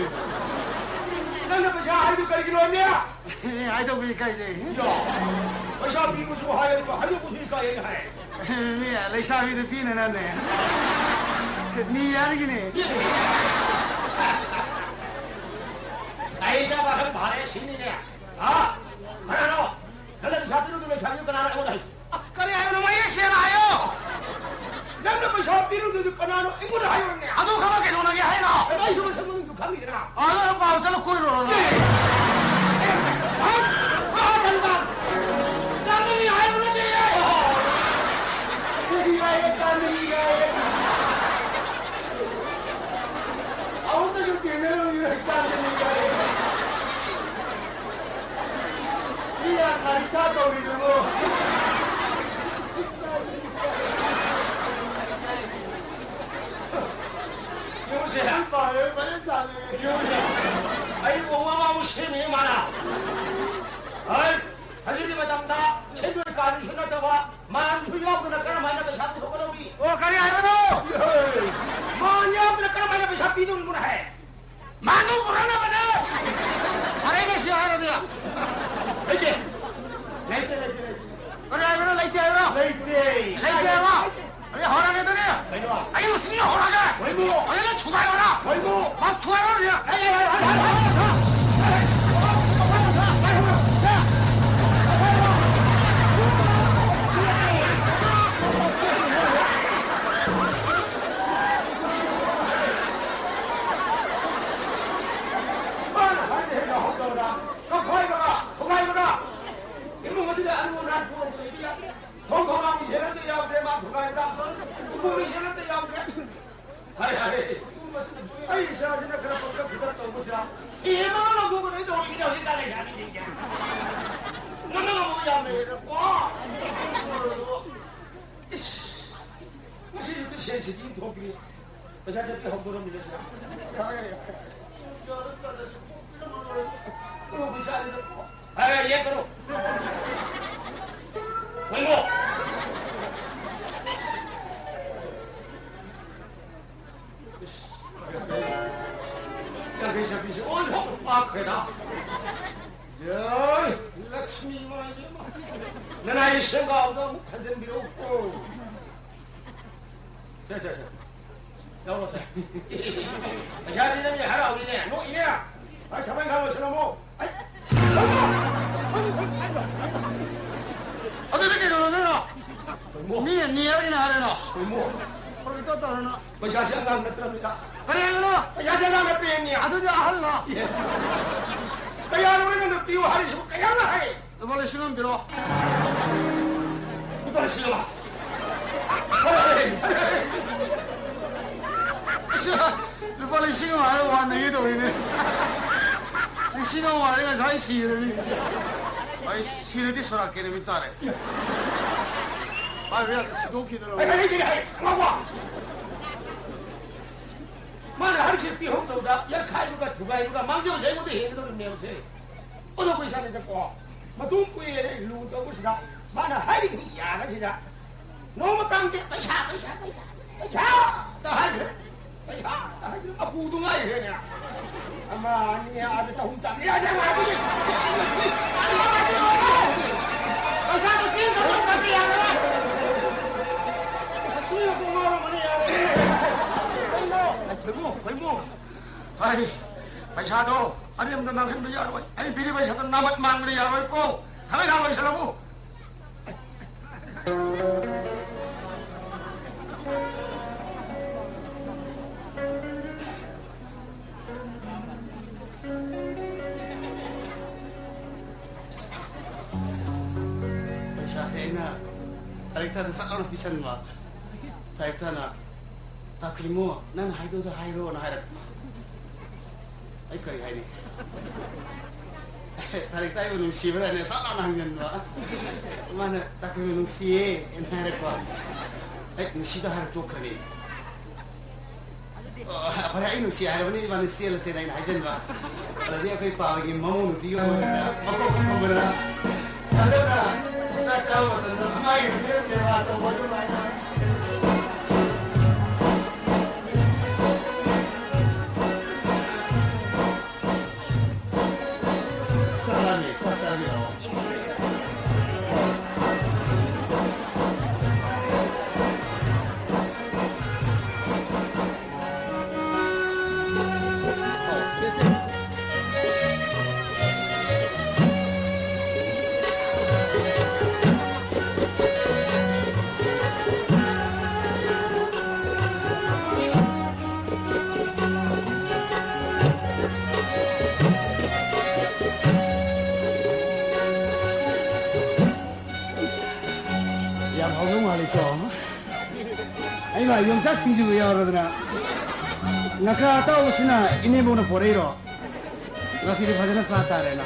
ꯅꯪꯅ ꯄꯩꯁꯥ ꯍꯥꯏꯔꯤꯗꯨ ꯀꯔꯤꯒꯤꯅꯣ ꯍꯥꯏꯕꯅꯤ? ꯑꯦ, ꯍꯥꯏꯗꯣꯛꯄ ꯏꯀꯥꯏꯖꯩ꯫ ꯌꯥ, ꯄꯩꯁꯥ ꯄꯤꯕꯁꯨ ꯍꯥꯏ, ꯑꯗꯨꯒ ꯍꯥꯏꯗꯣꯛꯄꯁꯨ ꯏꯀꯥꯏ ꯍꯥꯏꯅ ꯍꯥꯏ꯫ ꯃꯤ ꯂꯩꯁꯥꯕꯤꯗ ꯄꯤꯅꯅꯕꯅꯦ꯫ ꯃꯤ ꯌꯥꯔꯒꯤꯅꯦ꯫ ꯑꯩ ꯏꯆꯥ ꯄꯥꯈꯪ ꯐꯥꯔꯦ ꯁꯤꯅꯤꯅꯦ꯫ ꯍꯥ? ꯀꯅꯥꯅꯣ? ꯅꯪꯅ ꯄꯩꯁꯥ ꯄꯤꯔꯨꯗꯨ ꯂꯩꯁꯥꯕꯤꯗꯨ ꯀꯅꯥꯅꯣ ꯑꯩꯉꯣꯟꯗ ꯍꯥꯏꯌꯨ꯫ ꯑꯁ, ꯀꯔꯤ ꯍꯥꯏꯕꯅꯣ? ꯃꯌꯦꯛ ꯁꯦꯡꯅ ꯍꯥꯏꯌꯣ꯫ ꯅꯪꯅ ꯄꯩꯁꯥ ꯄꯤꯔꯨꯗꯨꯗꯤ ꯀꯅꯥꯅꯣ? ꯑꯩꯉꯣꯟꯗ ꯍꯥꯏꯌꯨꯅꯦ꯫ ꯑꯗꯨ ꯈꯪꯉ ꯀꯩꯗꯧꯅꯒꯦ ꯍꯥꯏꯅꯣ? ꯑꯩꯁꯨ ꯃꯁꯛ ꯃꯃꯤꯡꯗꯨ ꯈꯪꯉꯤꯗꯅ꯫ ꯑꯗꯨ ꯅꯪ ꯄꯥꯎ ꯆꯠꯂ ꯀꯣꯏꯔꯨꯔꯣ꯫ ꯑꯦ! ꯍꯥ? ꯍꯥ, ꯆꯠꯂꯨꯗ꯫ ꯆꯥꯟꯗꯅꯤ ꯍꯥꯏꯕ ꯅꯠꯇꯦ꯫ ꯁꯤꯗꯤ ꯍꯥꯏꯌꯦ, ꯆꯥꯟꯗꯅꯤ ꯍꯥꯏꯌꯦ꯫ ꯑꯃꯨꯛꯇꯁꯨ ꯊꯦꯡꯅꯔꯝꯈꯤꯔꯣꯏ, ꯆꯥꯟꯗꯅꯤ ꯍꯥꯏꯌꯦ꯫ ꯃꯤ ꯌꯥꯝ ꯀꯥꯔꯤ ꯊꯥ ꯇꯧꯔꯤꯗꯨꯕꯨ꯫ ꯌꯨꯝꯁꯦ ꯌꯥꯝ ꯄꯥꯝꯃꯦ, ꯐꯖꯅ ꯆꯥꯅꯤꯡꯉꯦ꯫ ꯌꯨꯝꯁꯦ ꯑꯩ ꯎ ꯋꯥ ꯋꯥꯕꯨ ꯁꯦꯝꯃꯤ ꯃꯥꯅ꯫ ꯍꯣꯏ, ꯍꯧꯖꯤꯛꯀꯤ ꯃꯇꯝꯗ ꯁꯦꯟꯗꯣꯏ ꯀꯥꯔꯤꯁꯨ ꯅꯠꯇꯕ, ꯃꯥꯟꯁꯨ ꯌꯥꯎꯗꯅ ꯀꯔꯝ ꯍꯥꯏꯅ ꯄꯩꯁꯥ ꯄꯨꯊꯣꯛꯀꯗꯧꯔꯤ? ꯑꯣ, ꯀꯔꯤ ꯍꯥꯏꯕꯅꯣ? ꯃꯥꯟ ꯌꯥꯎꯗꯅ ꯀꯔꯝ ꯍꯥꯏꯅ ꯄꯩꯁꯥ ꯄꯤꯗꯧꯔꯤꯕꯅꯣ ꯍꯥꯏ? ꯂꯩꯇꯦꯕ꯫ ꯑꯗꯩ ꯍꯧꯔꯒꯦ ꯑꯗꯨꯗꯤ꯫ ꯀꯩꯅꯣ? ꯑꯩ ꯃꯁꯤꯡ ꯍꯧꯔꯒꯦ꯫ ꯍꯣꯏꯃꯣ꯫ ꯑꯗꯩ ꯅꯪ ꯊꯨꯒꯥꯏꯔꯣ ꯅꯪ꯫ ꯍꯣꯏꯃꯣ꯫ ꯃꯥꯁ ꯊꯨꯒꯥꯏꯔꯣ ꯑꯗꯨꯗꯤ꯫ ꯃꯥꯅ ꯍꯥꯏꯕ ꯍꯦꯛ ꯌꯥꯍꯧꯗꯕꯗ ꯀꯛꯐꯥꯏꯕꯒ ꯊꯨꯒꯥꯏꯕꯒ ꯏꯃꯨꯡ ꯑꯁꯤꯗ ꯑꯔꯨ ꯑꯅꯥꯏ ꯄꯨꯔꯛꯇ꯭ꯔꯗꯤ ꯌꯥꯗꯦ꯫ ꯊꯣꯡ ꯊꯣꯡꯅꯥꯎ ꯃꯤꯡꯁꯦꯜ ꯑꯝꯇ ꯌꯥꯎꯗ꯭ꯔꯦ, ꯃꯥ ꯊꯨꯒꯥꯏꯕꯗ꯫ ꯎꯄꯨ ꯃꯤꯡꯁꯦꯜ ꯑꯝꯇ ꯌꯥꯎꯗ꯭ꯔꯦ꯫ ꯍꯥꯏ, ꯍꯥꯏ꯫ ꯑꯩ ꯏꯆꯥꯁꯤꯅ ꯈꯔ ꯄꯪꯇꯛ ꯐꯤꯇꯛ ꯇꯧꯕꯁꯤꯗ ꯊꯦꯝꯃꯒ ꯂꯧꯊꯣꯛꯀꯗꯣꯏ ꯇꯧꯔꯤꯃꯤꯅꯦ ꯍꯧꯖꯤꯛꯀꯥꯟ ꯂꯩꯁꯥꯕꯤꯁꯤꯡꯁꯦ꯫ ꯉꯝꯅ ꯉꯝꯅꯕ ꯌꯥꯝ ꯂꯩꯔꯦꯗꯀꯣ꯫ ꯏꯁ! ꯉꯁꯤꯗꯤ ꯁꯦꯟ ꯁꯤꯀꯤ ꯑꯃ ꯊꯣꯛꯇ꯭ꯔꯤ꯫ ꯄꯩꯁꯥ ꯆꯠꯄꯤ ꯍꯧꯗꯣꯔꯝꯃꯤꯅꯦ ꯁꯤꯗ꯫ ꯇꯣꯂꯣꯞ ꯄꯩꯁꯥꯅꯤꯗꯀꯣ꯫ ꯍꯥꯏ, ꯌꯦ ꯀꯩꯅꯣ꯫ ꯍꯣꯏꯅꯣ꯫ ꯌꯥꯡꯈꯩ ꯆꯠꯄꯤꯁꯦ꯫ ꯑꯣ, ꯍꯣ, ꯄꯥꯛꯈ꯭ꯔꯦꯗ꯫ ꯖꯩ, ꯂꯛꯁꯃꯤ ꯏꯃꯥ ꯏꯕꯦꯝꯃ꯫ ꯅꯅꯥꯏꯒꯤ ꯁꯦꯡꯒꯥꯎꯗ ꯑꯃꯨꯛ ꯈꯟꯖꯟꯕꯤꯔꯛꯎ꯫ ꯁꯦ, ꯁꯦ, ꯁꯦ꯫ ꯂꯧꯔꯣ, ꯁꯦ꯫ ꯄꯩꯁꯥꯗꯤ ꯅꯪꯗꯤ ꯍꯔꯥꯎꯏꯅꯦ, ꯅꯣꯛꯏꯅꯦ꯫ ꯑꯩ ꯊꯕꯛ ꯏꯪꯈꯥꯡ ꯂꯣꯏꯁꯤꯜꯂꯝꯃꯣ꯫ ꯑꯩ ꯑꯗꯨꯗꯤ ꯀꯩꯗꯧꯔꯗꯣꯏꯅꯣ? ꯍꯣꯏꯃꯣ꯫ ꯃꯤ ꯅꯤꯔꯒꯤꯅ ꯍꯥꯏꯔꯦꯅꯣ? ꯍꯣꯏꯃꯣ꯫ ꯍꯧꯖꯤꯛꯇ ꯇꯧꯔꯅꯣ꯫ ꯄꯩꯁꯥꯁꯦ ꯑꯉꯥꯡ ꯅꯠꯇ꯭ꯔꯕꯅꯤꯅ꯫ ꯀꯔꯤ ꯍꯥꯏꯕꯅꯣ? ꯄꯩꯁꯥꯁꯦ ꯑꯉꯥꯡ ꯅꯠꯇ꯭ꯔꯦꯅꯦ꯫ ꯑꯗꯨꯗꯤ ꯑꯍꯜꯂꯣ? ꯑꯦ꯫ ꯀꯌꯥꯅꯣ ꯅꯪꯅ ꯄꯤꯌꯨ ꯍꯥꯏꯔꯤꯁꯤꯕꯨ? ꯀꯌꯥꯅꯣ ꯍꯥꯏ? ꯂꯨꯄꯥ ꯂꯤꯁꯤꯡ ꯑꯃ ꯄꯤꯔꯛꯑꯣ꯫ ꯂꯨꯄꯥ ꯂꯤꯁꯤꯡ ꯑꯃ? ꯑꯁ, ꯂꯨꯄꯥ ꯂꯤꯁꯤꯡ ꯑꯃ ꯍꯥꯏꯔ ꯋꯥꯅꯒꯦ ꯇꯧꯔꯤꯅꯦ꯫ ꯂꯤꯁꯤꯡ ꯑꯃ ꯍꯥꯏꯔ ꯉꯁꯥꯏ ꯁꯤꯔꯅꯤ꯫ ꯑꯩ ꯁꯤꯔꯗꯤ ꯁꯣꯔꯥꯛꯀꯤ ꯅꯨꯃꯤꯠ ꯇꯥꯔꯦ꯫ ꯄꯥꯏꯕ ꯌꯥꯗꯦ, ꯁꯤꯗꯣꯛꯈꯤꯗꯅ꯫ ꯑꯩ, ꯑꯩ, ꯑꯩ, ꯑꯩ, ꯉꯥꯎꯕ! ꯃꯥꯅ ꯍꯥꯏꯔꯤꯁꯦ ꯄꯤꯍꯧꯗꯕꯗ ꯌꯥꯈꯥꯏꯕꯒ ꯊꯨꯒꯥꯏꯕꯒ ꯃꯥꯡꯖꯕꯁꯦ ꯑꯩꯉꯣꯟꯗ ꯍꯦꯟꯒꯗꯧꯔꯤꯕꯅꯦꯕꯁꯦ꯫ ꯑꯗꯣ ꯑꯩꯈꯣꯏ ꯏꯁꯥꯅꯗꯀꯣ, ꯃꯇꯨꯡ ꯀꯨꯏꯔꯦ ꯂꯨ ꯇꯧꯕꯁꯤꯗ, ꯃꯥꯅ ꯍꯥꯏꯔꯤꯕ ꯌꯥꯕꯁꯤꯗ, ꯅꯣꯡꯃ ꯀꯥꯡꯗꯦ ꯄꯩꯁꯥ, ꯄꯩꯁꯥ, ꯄꯩꯁꯥ, ꯄꯩꯁꯥ ꯇ ꯍꯥꯏꯈ꯭ꯔꯦ, ꯄꯩꯁꯥ ꯇ ꯍꯥꯏꯈ꯭ꯔꯦ, ꯃꯄꯨꯗꯨ ꯉꯥꯏꯈ꯭ꯔꯦꯅꯦ꯫ ꯑꯃ, ꯑꯅꯤ, ꯑꯥꯗ ꯆꯍꯨꯝ ꯆꯥꯝꯃꯔꯤ ꯍꯥꯏꯁꯦ ꯉꯥꯏꯈꯤꯅꯦ꯫ ꯄꯩꯁꯥꯗꯣ ꯆꯦꯟꯈ꯭ꯔꯕ ꯈꯪꯗꯦ ꯌꯥꯔꯔꯣꯏ꯫ ꯈꯣꯏꯃꯨ, ꯈꯣꯏꯃꯨ꯫ ꯑꯩ ꯄꯩꯁꯥꯗꯣ ꯑꯔꯦꯝꯕꯗ ꯃꯥꯡꯍꯟꯕ ꯌꯥꯔꯣꯏ꯫ ꯑꯩ ꯄꯤꯔꯤꯕ ꯄꯩꯁꯥꯗꯣ ꯅꯥꯃꯠ ꯃꯥꯡꯕꯗꯤ ꯌꯥꯔꯣꯏꯀꯣ꯫ ꯈꯪꯉꯦ, ꯅꯥ ꯂꯣꯏꯁꯜꯂꯝꯃꯨ꯫ ꯄꯩꯁꯥꯁꯦ ꯑꯩꯅ ꯗꯥꯏꯔꯦꯛꯇꯔꯗ ꯆꯠ ꯂꯥꯎꯅ ꯄꯤꯁꯟꯕ꯫ ꯗꯥꯏꯔꯦꯛꯇꯔꯅ, "ꯇꯥꯈ꯭ꯔꯤꯃꯣ, ꯅꯪꯅ ꯍꯥꯏꯗꯧꯗꯣ ꯍꯥꯏꯔꯣꯅ" ꯍꯥꯏꯔꯛꯄ꯫ ꯑꯩ ꯀꯔꯤ ꯍꯥꯏꯅꯤ? ꯗꯥꯏꯔꯦꯛꯇꯔ ꯑꯩꯕꯨ ꯅꯨꯡꯁꯤꯕ꯭ꯔꯥꯅꯦ ꯆꯠ ꯂꯥꯎꯅ ꯍꯪꯖꯟꯕ꯫ ꯃꯥꯅ, "ꯇꯥꯈ꯭ꯔꯤꯃꯣ ꯅꯨꯡꯁꯤꯌꯦ" ꯍꯥꯏꯅ ꯍꯥꯏꯔꯛꯄ꯫ ꯑꯩ ꯅꯨꯡꯁꯤꯗ ꯍꯥꯏꯔ ꯇꯣꯛꯈ꯭ꯔꯅꯤ꯫ ꯑꯣ, ꯐꯔꯦ, ꯑꯩ ꯅꯨꯡꯁꯤ ꯍꯥꯏꯔꯕꯅꯤ, ꯏꯕꯥꯅꯤ ꯆꯦꯜꯂꯁꯦꯅ ꯑꯩꯅ ꯍꯥꯏꯖꯟꯕ꯫ ꯑꯗꯨꯗꯤ ꯑꯩꯈꯣꯏ ꯄꯥꯕꯒꯤ ꯃꯃꯧ ꯅꯨꯄꯤꯒꯤ ꯑꯣꯏꯅ ꯃꯀꯣꯛ ꯊꯣꯡꯕꯗ ꯁꯟꯗꯛꯅ ꯆꯥꯛ ꯆꯥꯕ ꯃꯇꯝꯗ ꯃꯥꯒꯤ ꯅꯨꯄꯤꯅ ꯁꯦꯕꯥ ꯇꯧꯕ ꯑꯗꯨꯃꯥꯏꯅ꯫ ꯆꯥꯔꯅꯤ, ꯆꯥꯛ ꯆꯥꯔꯅꯤ, ꯂꯥꯛꯑꯣ꯫ ꯌꯥꯝ ꯍꯥꯎꯗꯧ ꯃꯥꯜꯂꯤꯀꯣ꯫ ꯑꯩꯃ ꯌꯣꯡꯆꯥꯛ ꯁꯤꯡꯖꯨꯒ ꯌꯥꯎꯔꯗꯅ꯫ ꯉꯀ꯭ꯔꯥ ꯑꯇꯥꯎꯕꯁꯤꯅ ꯏꯅꯦꯝꯕꯣꯛꯅ ꯄꯣꯔꯛꯏꯔꯣ? ꯉꯁꯤꯗꯤ ꯐꯖꯅ ꯆꯥ ꯇꯥꯔꯦꯅ꯫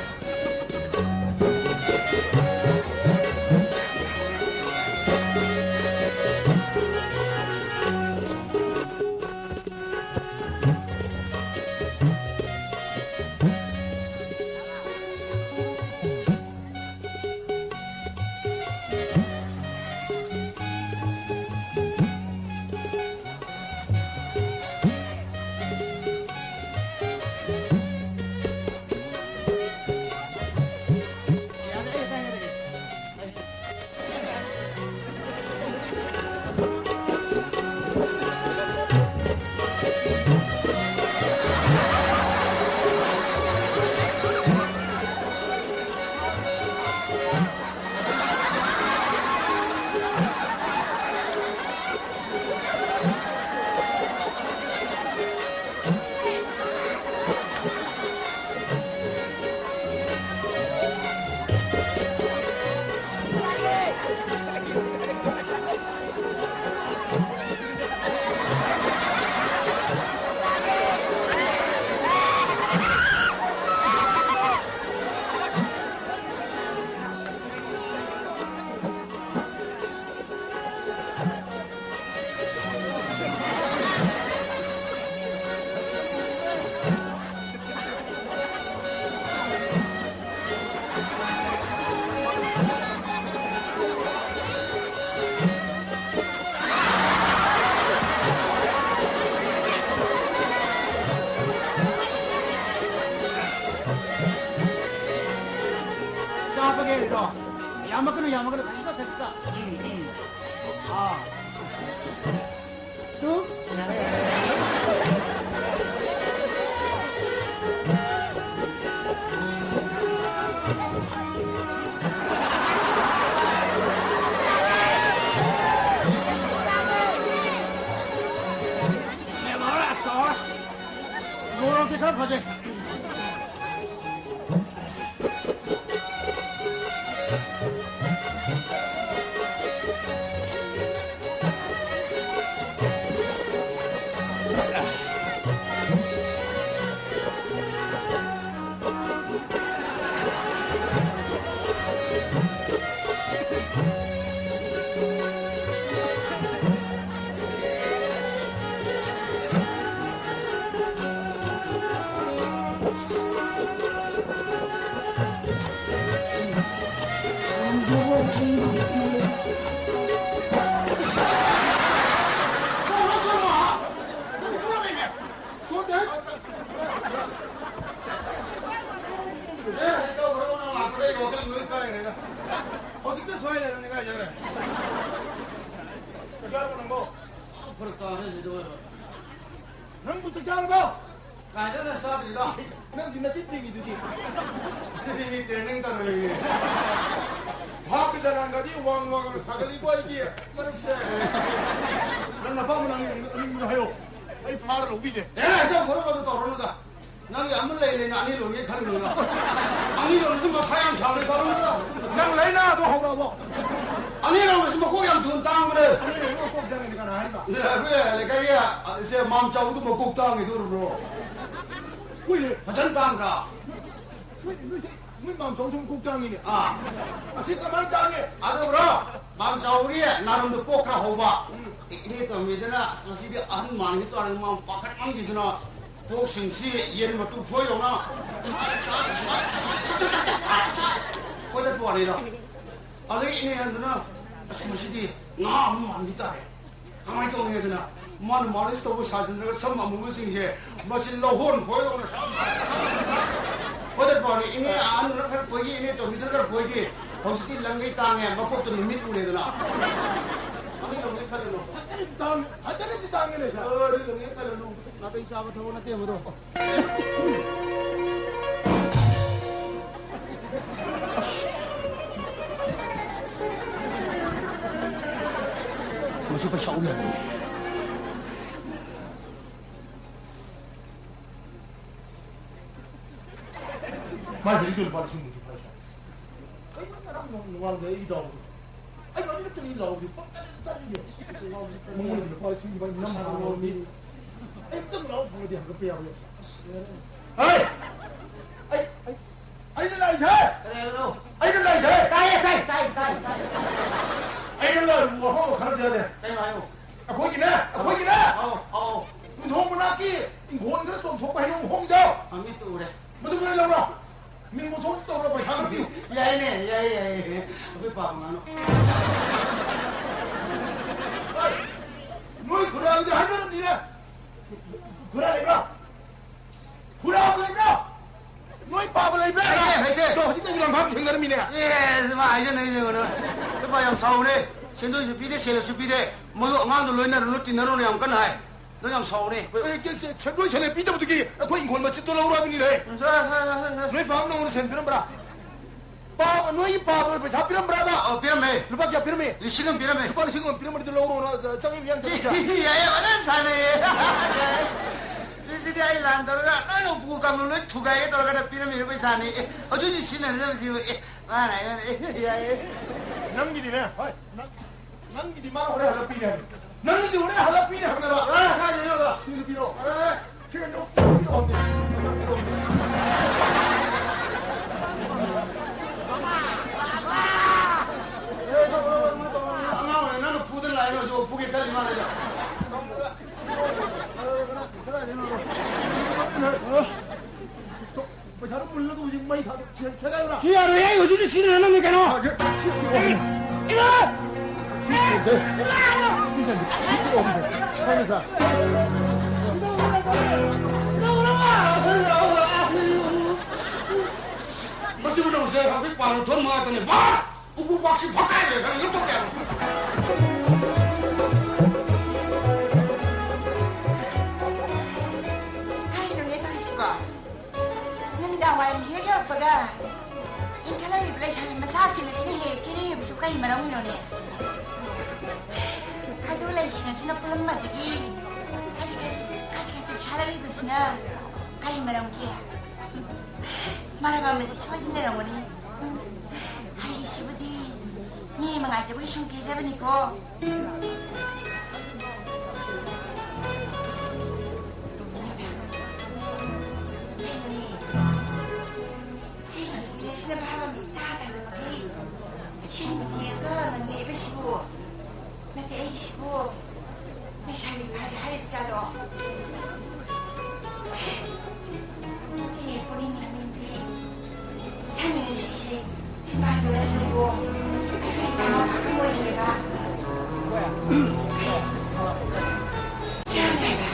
ꯍꯧꯖꯤꯛꯇ ꯁꯣꯏ ꯂꯩꯔꯝꯅꯤ ꯀꯥꯏ ꯆꯠꯈ꯭ꯔꯦ? ꯆꯥꯛ ꯆꯥꯔꯕꯣ ꯅꯪꯕꯣ? ꯐꯔꯛ ꯇꯥꯔꯦ ꯁꯤꯗ ꯑꯣꯏꯕ꯫ ꯅꯪꯕꯨ ꯆꯥꯛ ꯆꯥꯔꯕꯣ? ꯀꯥꯏꯗꯅ ꯆꯥꯗ꯭ꯔꯤꯗ꯫ ꯅꯪꯁꯤ ꯅꯆꯤꯟ ꯊꯤꯉꯤꯗꯨꯗꯤ꯫ ꯑꯗꯨꯗꯤ ꯃꯤ training ꯇꯧꯔꯣꯏꯌꯦ꯫ ꯚꯥꯞꯀꯤ ꯆꯔꯥꯡꯒꯗꯤ ꯋꯥꯡ ꯋꯥꯡꯅ ꯁꯥꯒꯠꯂꯤꯀꯣ ꯑꯩꯒꯤ ꯃꯔꯨꯞꯁꯦ꯫ ꯅꯪ ꯅꯄꯥꯝꯕ ꯅꯪ ꯑꯅꯤꯡꯕꯗꯣ ꯍꯥꯏꯌꯣ꯫ ꯑꯩ ꯐꯥꯔ ꯂꯧꯕꯤꯒꯦ꯫ ꯑꯦ, ꯏꯆꯧ ꯈꯔ ꯐꯖ ꯇꯧꯔꯅꯨꯗ꯫ ꯅꯪꯒꯤ ꯑꯃ ꯂꯩ ꯂꯩꯅ ꯑꯅꯤ ꯂꯣꯟꯒꯦ ꯈꯜꯂꯨꯅꯨꯗ꯫ ꯑꯅꯤ ꯂꯣꯟꯕꯁꯨ ꯃꯊꯥ ꯌꯥꯝ ꯁꯥꯕꯅꯤ ꯇꯧꯔꯅꯨꯗ꯫ ꯅꯪ ꯂꯩꯅꯥꯗꯣ ꯍꯧꯔꯛꯑꯕꯣ? ꯑꯅꯤ ꯂꯣꯟꯕꯁꯤ ꯃꯀꯣꯛ ꯌꯥꯝ ꯊꯨꯅ ꯇꯥꯡꯕꯅꯦ꯫ ꯑꯅꯤ ꯂꯣꯟꯕ ꯃꯀꯣꯛ ꯇꯥꯡꯉꯦ ꯀꯅꯥ ꯍꯥꯏꯕ? ꯑꯦ, ꯑꯩꯈꯣꯏ ꯂꯩꯀꯥꯏꯒꯤ, ꯏꯆꯦ ꯃꯥꯝꯆꯥꯎꯗꯣ ꯃꯀꯣꯛ ꯇꯥꯡꯉꯤꯗꯣ ꯎꯔꯕ꯭ꯔꯣ? ꯎꯏꯅꯦ꯫ ꯐꯖꯅ ꯇꯥꯡꯗ꯭ꯔꯥ? ꯎꯏꯅꯦ, ꯅꯣꯏꯁꯦ, ꯅꯣꯏ ꯃꯥꯝꯆꯥꯎꯁꯨ ꯃꯀꯣꯛ ꯇꯥꯡꯉꯤꯅꯦ꯫ ꯑꯥ꯫ ꯑꯁꯤ ꯀꯃꯥꯏꯅ ꯇꯥꯡꯉꯦ? ꯑꯗꯨ ꯕ꯭ꯔꯣ, ꯃꯥꯝꯆꯥꯎꯒꯤ ꯅꯥꯔꯨꯝꯗꯣ ꯄꯣꯛ ꯈꯔ ꯍꯧꯕ꯫ ꯎꯝ꯫ ꯏꯅꯦ ꯇꯣꯝꯕꯤꯗꯨꯅ ꯑꯁ ꯉꯁꯤꯗꯤ ꯑꯍꯟ ꯃꯥꯟꯈꯤ ꯇꯥꯔꯦ, ꯃꯥ ꯄꯥꯈꯠꯃꯟꯈꯤꯗꯅ ꯀꯣꯛꯁꯤꯡꯁꯤ ꯌꯦꯟ ꯃꯇꯨ ꯐꯣꯏꯗꯧꯅ ꯀꯣꯏꯗ ꯄꯣꯠꯅꯤꯗ꯫ ꯑꯗꯩ ꯏꯅꯦ ꯑꯍꯟꯗꯨꯅ ꯑꯁ ꯉꯁꯤꯗꯤ ꯉꯥ ꯑꯃ ꯃꯥꯟꯈꯤ ꯇꯥꯔꯦ꯫ ꯀꯃꯥꯏꯅ ꯇꯧꯅꯤ ꯍꯥꯏꯗꯅ ꯃꯥꯅ ꯃꯥꯂꯤꯁ ꯇꯧꯕ ꯁꯥꯖꯤꯟꯅꯔꯒ ꯁꯝ ꯑꯃꯨꯕꯁꯤꯡꯁꯦ ꯃꯆꯤꯟ ꯂꯧꯍꯣꯟ ꯐꯣꯏꯗꯧꯅ ꯁꯝ ꯐꯣꯏꯗ ꯄꯣꯠꯅꯤ꯫ ꯏꯅꯦ ꯑꯍꯟꯗꯨꯅ ꯈꯔ ꯐꯣꯏꯈꯤ, ꯏꯅꯦ ꯇꯣꯝꯕꯤꯗꯨꯅ ꯈꯔ ꯐꯣꯏꯈꯤ꯫ ꯍꯧꯖꯤꯛꯇꯤ ꯂꯪꯒꯩ ꯇꯥꯡꯉꯦ, ꯃꯀꯣꯛꯇ ꯅꯨꯃꯤꯠ ꯎꯔꯦꯗꯅ꯫ ꯑꯅꯤ ꯂꯧꯒꯦ ꯈꯜꯂꯨꯅꯨ꯫ ꯐꯖꯅꯗꯤ ꯇꯥꯡ-, ꯐꯖꯅꯗꯤ ꯇꯥꯡꯉꯦꯅꯦ ꯁꯥꯔ꯫ ꯑ, ꯑꯅꯤ ꯂꯧꯒꯦ ꯈꯜꯂꯨꯅꯨ꯫ ꯅꯥꯇꯩ ꯆꯥꯕ ꯊꯕꯛ ꯅꯠꯇꯦ ꯃꯗꯣ꯫ ꯃꯁꯤ ꯄꯩꯁꯥ ꯑꯍꯨꯝ ꯌꯥꯅꯤ꯫ ꯃꯥꯏ ꯍꯧꯖꯤꯛꯇꯤ ꯂꯨꯄꯥ ꯂꯤꯁꯤꯡ ꯅꯤꯐꯨ ꯐꯥꯏ ꯁꯥꯏ꯫ ꯀꯩꯅꯣ ꯉꯔꯥꯡ ꯅꯣꯡ ꯅꯣꯡꯉꯥꯜꯂꯒ ꯑꯩꯒꯤ ꯗꯥꯎꯗꯣ꯫ ꯑꯩ ꯃꯃꯤꯡ ꯅꯠꯇꯦ ꯃꯤ ꯂꯥꯎꯕꯗꯤ ꯄꯪꯇꯥꯗ ꯇꯥꯔꯤꯅꯦ꯫ ꯃꯉꯣꯟꯗ ꯂꯨꯄꯥ ꯂꯤꯁꯤꯡ ꯅꯤꯐꯨ ꯅꯝ ꯍꯥꯡꯉꯒꯗꯤ ꯑꯩ ꯑꯝꯇꯪ ꯂꯥꯎ ꯐꯪꯉꯗꯤ ꯍꯪꯒꯠꯄ ꯌꯥꯕ ꯌꯥꯏ꯫ ꯑꯁ, ꯌꯥꯔꯦ꯫ ꯍꯩ! ꯑꯩ, ꯑꯩ, ꯑꯩꯅ ꯂꯥꯛꯏꯁꯦ! ꯀꯔꯤ ꯍꯥꯏꯕꯅꯣ? ꯑꯩꯅ ꯂꯥꯛꯏꯁꯦ! ꯇꯥꯏꯌꯦ, ꯇꯥꯏ, ꯇꯥꯏ, ꯇꯥꯏ, ꯇꯥꯏ꯫ ꯑꯩꯅ ꯂꯥꯛꯏꯕ ꯋꯥꯐꯝ ꯑꯃ ꯈꯟꯅꯗ ꯌꯥꯗꯦ꯫ ꯀꯩꯅꯣ ꯍꯥꯏꯌꯣ꯫ ꯑꯩꯈꯣꯏꯒꯤꯅꯦ, ꯑꯩꯈꯣꯏꯒꯤꯅꯦ! ꯑꯧ, ꯑꯧ꯫ ꯀꯣꯟꯊꯣꯡ ꯃꯅꯥꯛꯀꯤ ꯏꯪꯈꯣꯜ ꯈꯔ ꯆꯣꯝꯊꯣꯛꯄ ꯍꯩꯅꯧ ꯍꯣꯡꯉꯤꯗꯣ! ꯃꯃꯤꯠꯇꯨ ꯎꯔꯦ꯫ ꯃꯗꯨ ꯂꯣꯏ ꯂꯧꯔꯣ꯫ ꯃꯤꯡ ꯃꯊꯣꯟ ꯇꯧꯔ ꯄꯩꯁꯥ ꯈꯔ ꯄꯤꯌꯨ꯫ ꯌꯥꯏꯅꯦ, ꯌꯥꯏꯌꯦ, ꯌꯥꯏꯌꯦ꯫ ꯑꯩꯈꯣꯏ ꯄꯥꯕ ꯉꯥꯅꯨ꯫ ꯍꯣꯏ, ꯅꯣꯏ ꯈꯨꯔꯥꯗꯨꯗꯤ ꯍꯥꯏꯅꯔꯝꯅꯤꯅꯦ꯫ ꯈꯨꯔꯥ ꯂꯩꯕ꯭ꯔꯥ? ꯈꯨꯔꯥ ꯂꯩꯕ꯭ꯔꯥ? ꯅꯣꯏ ꯄꯥꯕ ꯂꯩꯕ꯭ꯔꯥ? ꯂꯩꯇꯦ, ꯂꯩꯇꯦ꯫ ꯑꯗꯣ ꯍꯧꯖꯤꯛꯇꯁꯨ ꯂꯝꯈꯥꯡ ꯊꯦꯡꯅꯔꯝꯃꯤꯅꯦ꯫ ꯑꯦ, ꯃꯥ ꯍꯥꯏꯖꯅ ꯍꯥꯏꯖꯅ꯫ ꯅꯨꯄꯥ ꯌꯥꯝ ꯁꯥꯎꯅꯦ꯫ ꯁꯦꯟꯗꯣꯏꯁꯨ ꯄꯤꯗꯦ, ꯁꯦꯜꯁꯨ ꯄꯤꯗꯦ꯫ ꯃꯗꯨ ꯑꯉꯥꯡꯗꯣ ꯂꯣꯏꯅꯔꯨꯅꯨ, ꯇꯤꯟꯅꯔꯨꯅꯨ ꯌꯥꯝ ꯀꯟꯅ ꯍꯥꯏ꯫ ꯅꯪ ꯌꯥꯝ ꯁꯥꯎꯅꯦ꯫ ꯑꯦ, ꯀꯦ-, ꯁꯦ-, ꯁꯦꯟꯗꯣꯏ ꯁꯦꯜꯂꯦ ꯄꯤꯗꯕꯗꯨꯒꯤ ꯑꯩꯈꯣꯏ ꯏꯪꯈꯣꯜ ꯃꯆꯤꯠꯇꯣ ꯂꯧꯔꯣ ꯍꯥꯏꯕꯅꯤꯅꯦ꯫ ꯁꯦ, ꯁꯦ, ꯁꯦ, ꯁꯦ꯫ ꯅꯣꯏ ꯄꯥꯕ ꯅꯉꯣꯟꯗ ꯁꯦꯟ ꯄꯤꯔꯝꯕ꯭ꯔꯥ? ꯄꯥꯕ, ꯅꯣꯏꯒꯤ ꯄꯥꯕ ꯄꯩꯁꯥ ꯄꯤꯔꯝꯕ꯭ꯔꯕ? ꯑꯣ, ꯄꯤꯔꯝꯃꯦ꯫ ꯂꯨꯄꯥ ꯀꯌꯥ ꯄꯤꯔꯝꯃꯦ? ꯂꯤꯁꯤꯡ ꯑꯃ ꯄꯤꯔꯝꯃꯦ꯫ ꯂꯨꯄꯥ ꯂꯤꯁꯤꯡ ꯑꯃ ꯄꯤꯔꯝꯕꯗꯨ ꯂꯧꯔꯣꯅ ꯆ-, ꯆꯪꯉꯛꯏꯕ ꯌꯥꯝ ꯆꯪꯉꯛꯏꯗ꯫ ꯌꯥꯏꯌꯦ, ꯐꯖꯅ ꯁꯥꯟꯅꯩꯌꯦ꯫ ꯁꯤꯗꯤ ꯑꯩ ꯂꯥꯟ ꯇꯧꯔꯒ ꯂꯣꯏꯅ ꯎꯄꯨ ꯀꯥꯡꯊꯣꯟ ꯂꯣꯏ ꯊꯨꯒꯥꯏꯒꯦ ꯇꯧꯔꯒ ꯄꯤꯔꯝꯃꯤꯕ ꯄꯩꯁꯥꯅꯤ꯫ ꯑꯦ, ꯍꯧꯖꯤꯛ ꯍꯧꯖꯤꯛ ꯁꯤꯖꯤꯟꯅꯔꯤꯕꯁꯤꯕꯨ, ꯑꯦ, ꯃꯥꯅ ꯍꯥꯏꯕꯅ, ꯑꯦ, ꯌꯥꯏꯌꯦ꯫ ꯅꯪꯒꯤꯗꯤꯅꯦ, ꯍꯣꯏ, ꯅꯪ ꯅꯪꯒꯤꯗꯤ ꯃꯥꯅ ꯍꯣꯔꯦꯟ ꯍꯜꯂꯛꯄꯤꯅꯦ ꯍꯥꯏꯕꯅꯤ꯫ ꯅꯪꯒꯤꯗꯤ ꯍꯣꯔꯦꯟ ꯍꯜꯂꯛꯄꯤꯅꯦ ꯍꯥꯏꯕꯅꯦꯕ꯫ ꯑ, ꯀꯥꯏꯗꯩꯅꯣꯕ? ꯁꯤꯗꯤ ꯄꯤꯔꯛꯑꯣ꯫ ꯑ, ꯁꯤꯗꯤ ꯄꯤꯔꯛꯑꯣ꯫ ꯑꯉꯥꯡ ꯑꯣꯏꯔꯤ ꯅꯪꯅ ꯐꯨꯗꯅ ꯂꯥꯛꯏ ꯅꯪꯁꯨ ꯐꯨꯒꯦ ꯈꯜꯂꯤ ꯃꯥꯜꯂꯦꯗ꯫ ꯄꯩꯁꯥꯗꯣ ꯃꯨꯜꯂꯒ ꯍꯧꯖꯤꯛ ꯃꯩ ꯊꯥꯗꯣꯛ-, ꯁꯦ-, ꯁꯦꯒꯥꯏꯕ꯭ꯔꯥ? ꯁꯤ ꯌꯥꯔꯣꯏꯍꯦ, ꯍꯧꯖꯤꯛꯇꯤ ꯁꯤꯖꯤꯟꯅꯔꯝꯃꯤ ꯀꯩꯅꯣ꯫ ꯏꯃꯥ! ꯃꯁꯤꯕꯨ ꯅꯪꯁꯦ ꯍꯧꯖꯤꯛ ꯄꯥꯟ ꯊꯣꯟ ꯃꯉꯥ ꯇꯅꯤ꯫ ꯕꯥ! ꯎꯄꯨ ꯄꯥꯛꯁꯤ ꯐꯛꯀꯥꯏꯔꯦ, ꯅꯪ ꯂꯧꯊꯣꯛꯀꯦ ꯍꯥꯏꯕ? ꯀꯩꯅꯣꯅꯦ ꯇꯧꯔꯤꯁꯤꯕꯣ? ꯅꯨꯃꯤꯗꯥꯡ ꯋꯥꯏꯔꯝ ꯍꯦꯛ ꯌꯧꯔꯛꯄꯒ ꯏꯟꯈꯠꯂꯛꯂꯤꯕ ꯂꯩꯁꯥꯕꯤ ꯃꯆꯥꯁꯤꯡ ꯑꯁꯤꯅ ꯍꯦꯛ ꯀꯦꯅꯩ ꯍꯥꯏꯕꯁꯨ ꯀꯩ ꯃꯔꯝꯒꯤꯅꯣꯅꯦ? ꯑꯗꯨ ꯂꯩꯁꯤꯡ ꯑꯁꯤꯅ ꯄꯨꯝꯅꯃꯛꯇꯒꯤ ꯈꯖꯤꯛ ꯈꯖꯤꯛ, ꯈꯖꯤꯛ ꯈꯖꯤꯛ ꯁꯥꯠꯂꯛꯂꯤꯕꯁꯤꯅ ꯀꯩ ꯃꯔꯝꯒꯤ? ꯃꯔꯝ ꯑꯃꯗꯤ ꯁꯣꯏꯗꯅ ꯂꯩꯔꯝꯒꯅꯤ꯫ ꯎꯝ, ꯍꯥꯏꯔꯤꯁꯤꯕꯨꯗꯤ ꯃꯤ ꯑꯃ ꯉꯥꯏꯖꯕꯒꯤ ꯁꯨꯝ ꯀꯦꯖꯕꯅꯤꯀꯣ꯫ ꯑꯩꯅꯅꯦ, ꯑꯩꯅ ꯅꯨꯃꯤꯠꯁꯤꯅ ꯚꯥꯕ ꯑꯃ ꯏꯇꯥ ꯇꯥꯗꯕꯒꯤ ꯁꯤꯟꯕꯗꯤ ꯑꯝꯇ ꯅꯪꯅꯦꯕ ꯁꯤꯕꯨ꯫ ꯅꯠꯇꯦ, ꯑꯩꯒꯤꯁꯤꯕꯨ ꯂꯩꯁꯥꯕꯤ ꯐꯥꯔꯦ ꯍꯥꯏꯔꯤꯕ ꯖꯥꯠꯂꯣ? ꯑꯦ, ꯄꯨꯛꯅꯤꯡ ꯂꯥꯡꯅꯤꯡꯗꯤ ꯁꯥꯟꯅꯔꯁꯤꯁꯦ, ꯁꯤꯃꯥꯟꯗꯨꯅ ꯂꯨꯔꯣ꯫ ꯑꯩꯈꯣꯏ ꯇꯥꯃꯣ ꯄꯥꯈꯪ ꯑꯣꯏꯔꯤꯑꯕ꯫ ꯁꯤꯃꯥꯟ ꯍꯥꯏꯕ꯫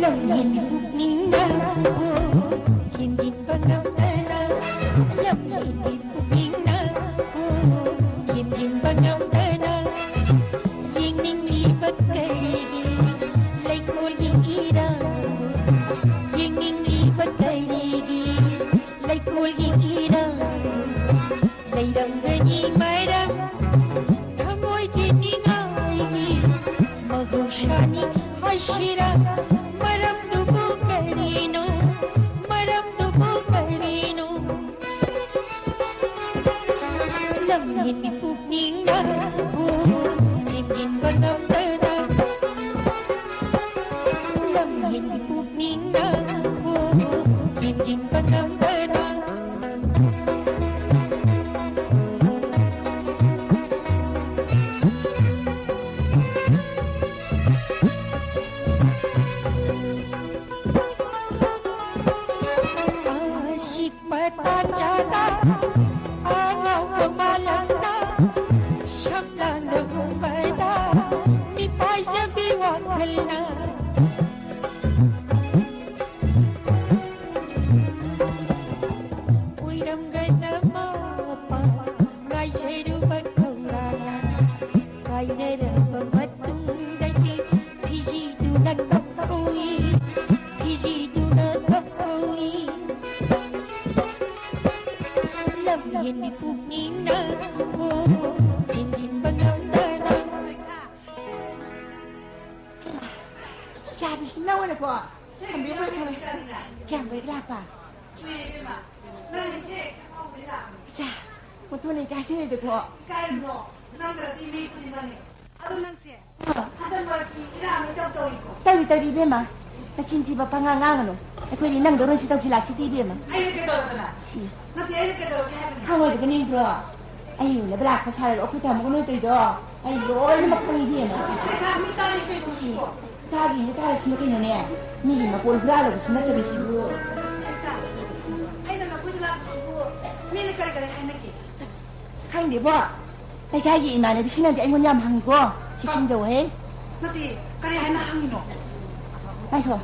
ꯂꯝꯍꯦꯟꯕꯤ ꯄꯨꯛꯅꯤꯡꯅ, ꯑꯣ, ꯊꯦꯝꯖꯤꯟꯕ ꯉꯝꯗꯅ, ꯂꯝꯍꯦꯟꯕꯤ ꯄꯨꯛꯅꯤꯡꯅ, ꯑꯣ, ꯊꯦꯝꯖꯤꯟꯕ ꯉꯝꯗꯅ, ꯌꯦꯡꯅꯤꯡꯂꯤꯕ ꯀꯔꯤꯒꯤ ꯂꯩꯀꯣꯜꯒꯤ ꯏꯔꯥꯡꯕꯨ? ꯌꯦꯡꯅꯤꯡꯂꯤꯕ ꯀꯔꯤꯒꯤ ꯂꯩꯀꯣꯜꯒꯤ ꯏꯔꯥꯡꯕꯨ? ꯂꯩꯔꯝꯒꯅꯤ ꯃꯔꯝ, ꯊꯃꯣꯏꯒꯤ ꯅꯤꯡꯉꯥꯏꯒꯤ ꯃꯍꯧꯁꯥꯅꯤ ꯍꯥꯏꯁꯤꯔꯥ? ꯃꯔꯝꯗꯨꯕꯨ ꯀꯔꯤꯅꯣ? ꯃꯔꯝꯗꯨꯕꯨ ꯀꯔꯤꯅꯣ? ꯂꯝꯍꯦꯟꯕꯤ ꯄꯨꯛꯅꯤꯡꯅ, ꯑꯣ, ꯊꯦꯝꯖꯤꯟꯕ ꯉꯝꯗꯅ꯫ ꯂꯝꯍꯦꯟꯕꯤ ꯄꯨꯛꯅꯤꯡꯅ, ꯑꯣ, ꯊꯦꯝꯖꯤꯟꯕ ꯉꯝꯗꯅ꯫ ꯑꯥꯁꯤꯛ ꯃꯇꯥꯟꯖꯥꯗ ꯑꯉꯥꯎꯕ ꯃꯥꯂꯪꯗ ꯁꯝꯂꯥꯡꯗ ꯍꯨꯝꯕꯗ ꯃꯤꯄꯥꯏꯖꯕꯤ ꯋꯥꯈꯜꯅ ꯑꯣꯏꯔꯝꯒꯅ ꯃꯄꯥ ꯉꯥꯏꯖꯔꯨꯕ ꯈꯧꯔꯥꯡꯅ ꯀꯥꯏꯅꯔꯕ ꯃꯇꯨꯡꯗꯒꯤ ꯐꯤꯖꯤ ꯃꯤꯍꯦꯟꯒꯤ ꯄꯨꯛꯅꯤꯡꯅ ꯍꯦꯟꯖꯤꯟꯕ ꯉꯝꯗꯅ꯫ ꯆꯥꯕꯤꯁꯤ ꯅꯪꯉꯣꯅꯦꯀꯣ꯫ ꯊꯝꯕꯤꯌꯨ, ꯊꯝꯕꯤꯌꯨ꯫ ꯀꯌꯥꯝ ꯀꯨꯏꯔꯦ ꯂꯥꯛꯄ? ꯏꯆꯥ, ꯃꯇꯨꯅ ꯏꯀꯥꯏꯁꯤꯡꯉꯩꯗꯀꯣ꯫ ꯏꯀꯥꯏꯔꯨꯅꯣ, ꯅꯪꯗ꯭ꯔꯗꯤ ꯃꯤ ꯈꯨꯗꯤꯡꯃꯛꯅꯤ꯫ ꯑꯗꯣ ꯅꯪꯁꯦ, ꯑꯥ꯫ ꯍꯟꯗꯛ ꯃꯔꯛꯇꯤ ꯏꯔꯥꯡ ꯑꯃ ꯏꯇꯧ ꯇꯧꯏꯀꯣ꯫ ꯇꯧꯏ, ꯇꯧꯏ, ꯏꯕꯦꯝꯃ꯫ ꯅꯆꯤꯟ ꯊꯤꯕ ꯄꯉꯥꯡ ꯉꯥꯡꯒꯅꯨ꯫ ꯑꯩꯈꯣꯏꯗꯤ ꯅꯪꯗꯧꯅ ꯁꯤ ꯇꯧꯁꯤꯜꯂꯥꯛꯁꯤꯗꯤ, ꯏꯕꯦꯝꯃ꯫ ꯑꯩꯅ ꯀꯩꯗꯧꯔꯗꯅ? ꯁꯤ꯫ ꯅꯠꯇꯦ, ꯑꯩꯅ ꯀꯩꯗꯧꯔꯒꯦ ꯍꯥꯏꯕꯅꯤ? ꯈꯪꯉꯣꯏꯗꯕꯅꯤ, ꯏꯕ꯭ꯔꯣ? ꯑꯩ ꯎꯅꯕ ꯂꯥꯛꯄ ꯁꯥꯔꯒ ꯑꯩꯈꯣꯏ ꯇꯥꯃꯣꯒ ꯅꯣꯏ ꯇꯧꯔꯤꯗꯣ ꯑꯩ ꯂꯣꯏꯅꯃꯛ ꯈꯪꯉꯤ, ꯏꯕꯦꯝꯃ꯫ ꯍꯩꯃꯥ, ꯃꯤ ꯇꯥꯅꯤ ꯏꯕꯦꯝꯃ, ꯁꯤ꯫ ꯁꯤꯕꯣ꯫ ꯇꯥꯒꯦꯅ ꯇꯥꯔꯁꯤꯅ ꯀꯩꯅꯣꯅꯦ? ꯃꯤꯒꯤ ꯃꯄꯣꯜ ꯍꯨꯔꯥꯜꯂꯕꯁꯨ ꯅꯠꯇꯕꯁꯤꯕꯨ꯫ ꯍꯩꯃꯥ, ꯑꯩꯅ ꯅꯈꯣꯏꯗ ꯂꯥꯛꯄꯁꯤꯕꯨ ꯃꯤꯅ ꯀꯔꯤ ꯀꯔꯤ ꯍꯥꯏꯅꯒꯦ? ꯈꯪꯗꯦꯕꯣ꯫ ꯂꯩꯀꯥꯏꯒꯤ ꯏꯃꯥꯟꯅꯕꯤꯁꯤꯡꯅꯗꯤ ꯑꯩꯉꯣꯟꯗ ꯌꯥꯝ ꯍꯪꯉꯤꯀꯣ꯫ ꯆꯦꯛꯁꯤꯟꯖꯧꯍꯦ꯫ ꯅꯠꯇꯦ, ꯀꯔꯤ ꯍꯥꯏꯅ ꯍꯪꯉꯤꯅꯣ? ꯉꯥꯏꯈꯣ꯫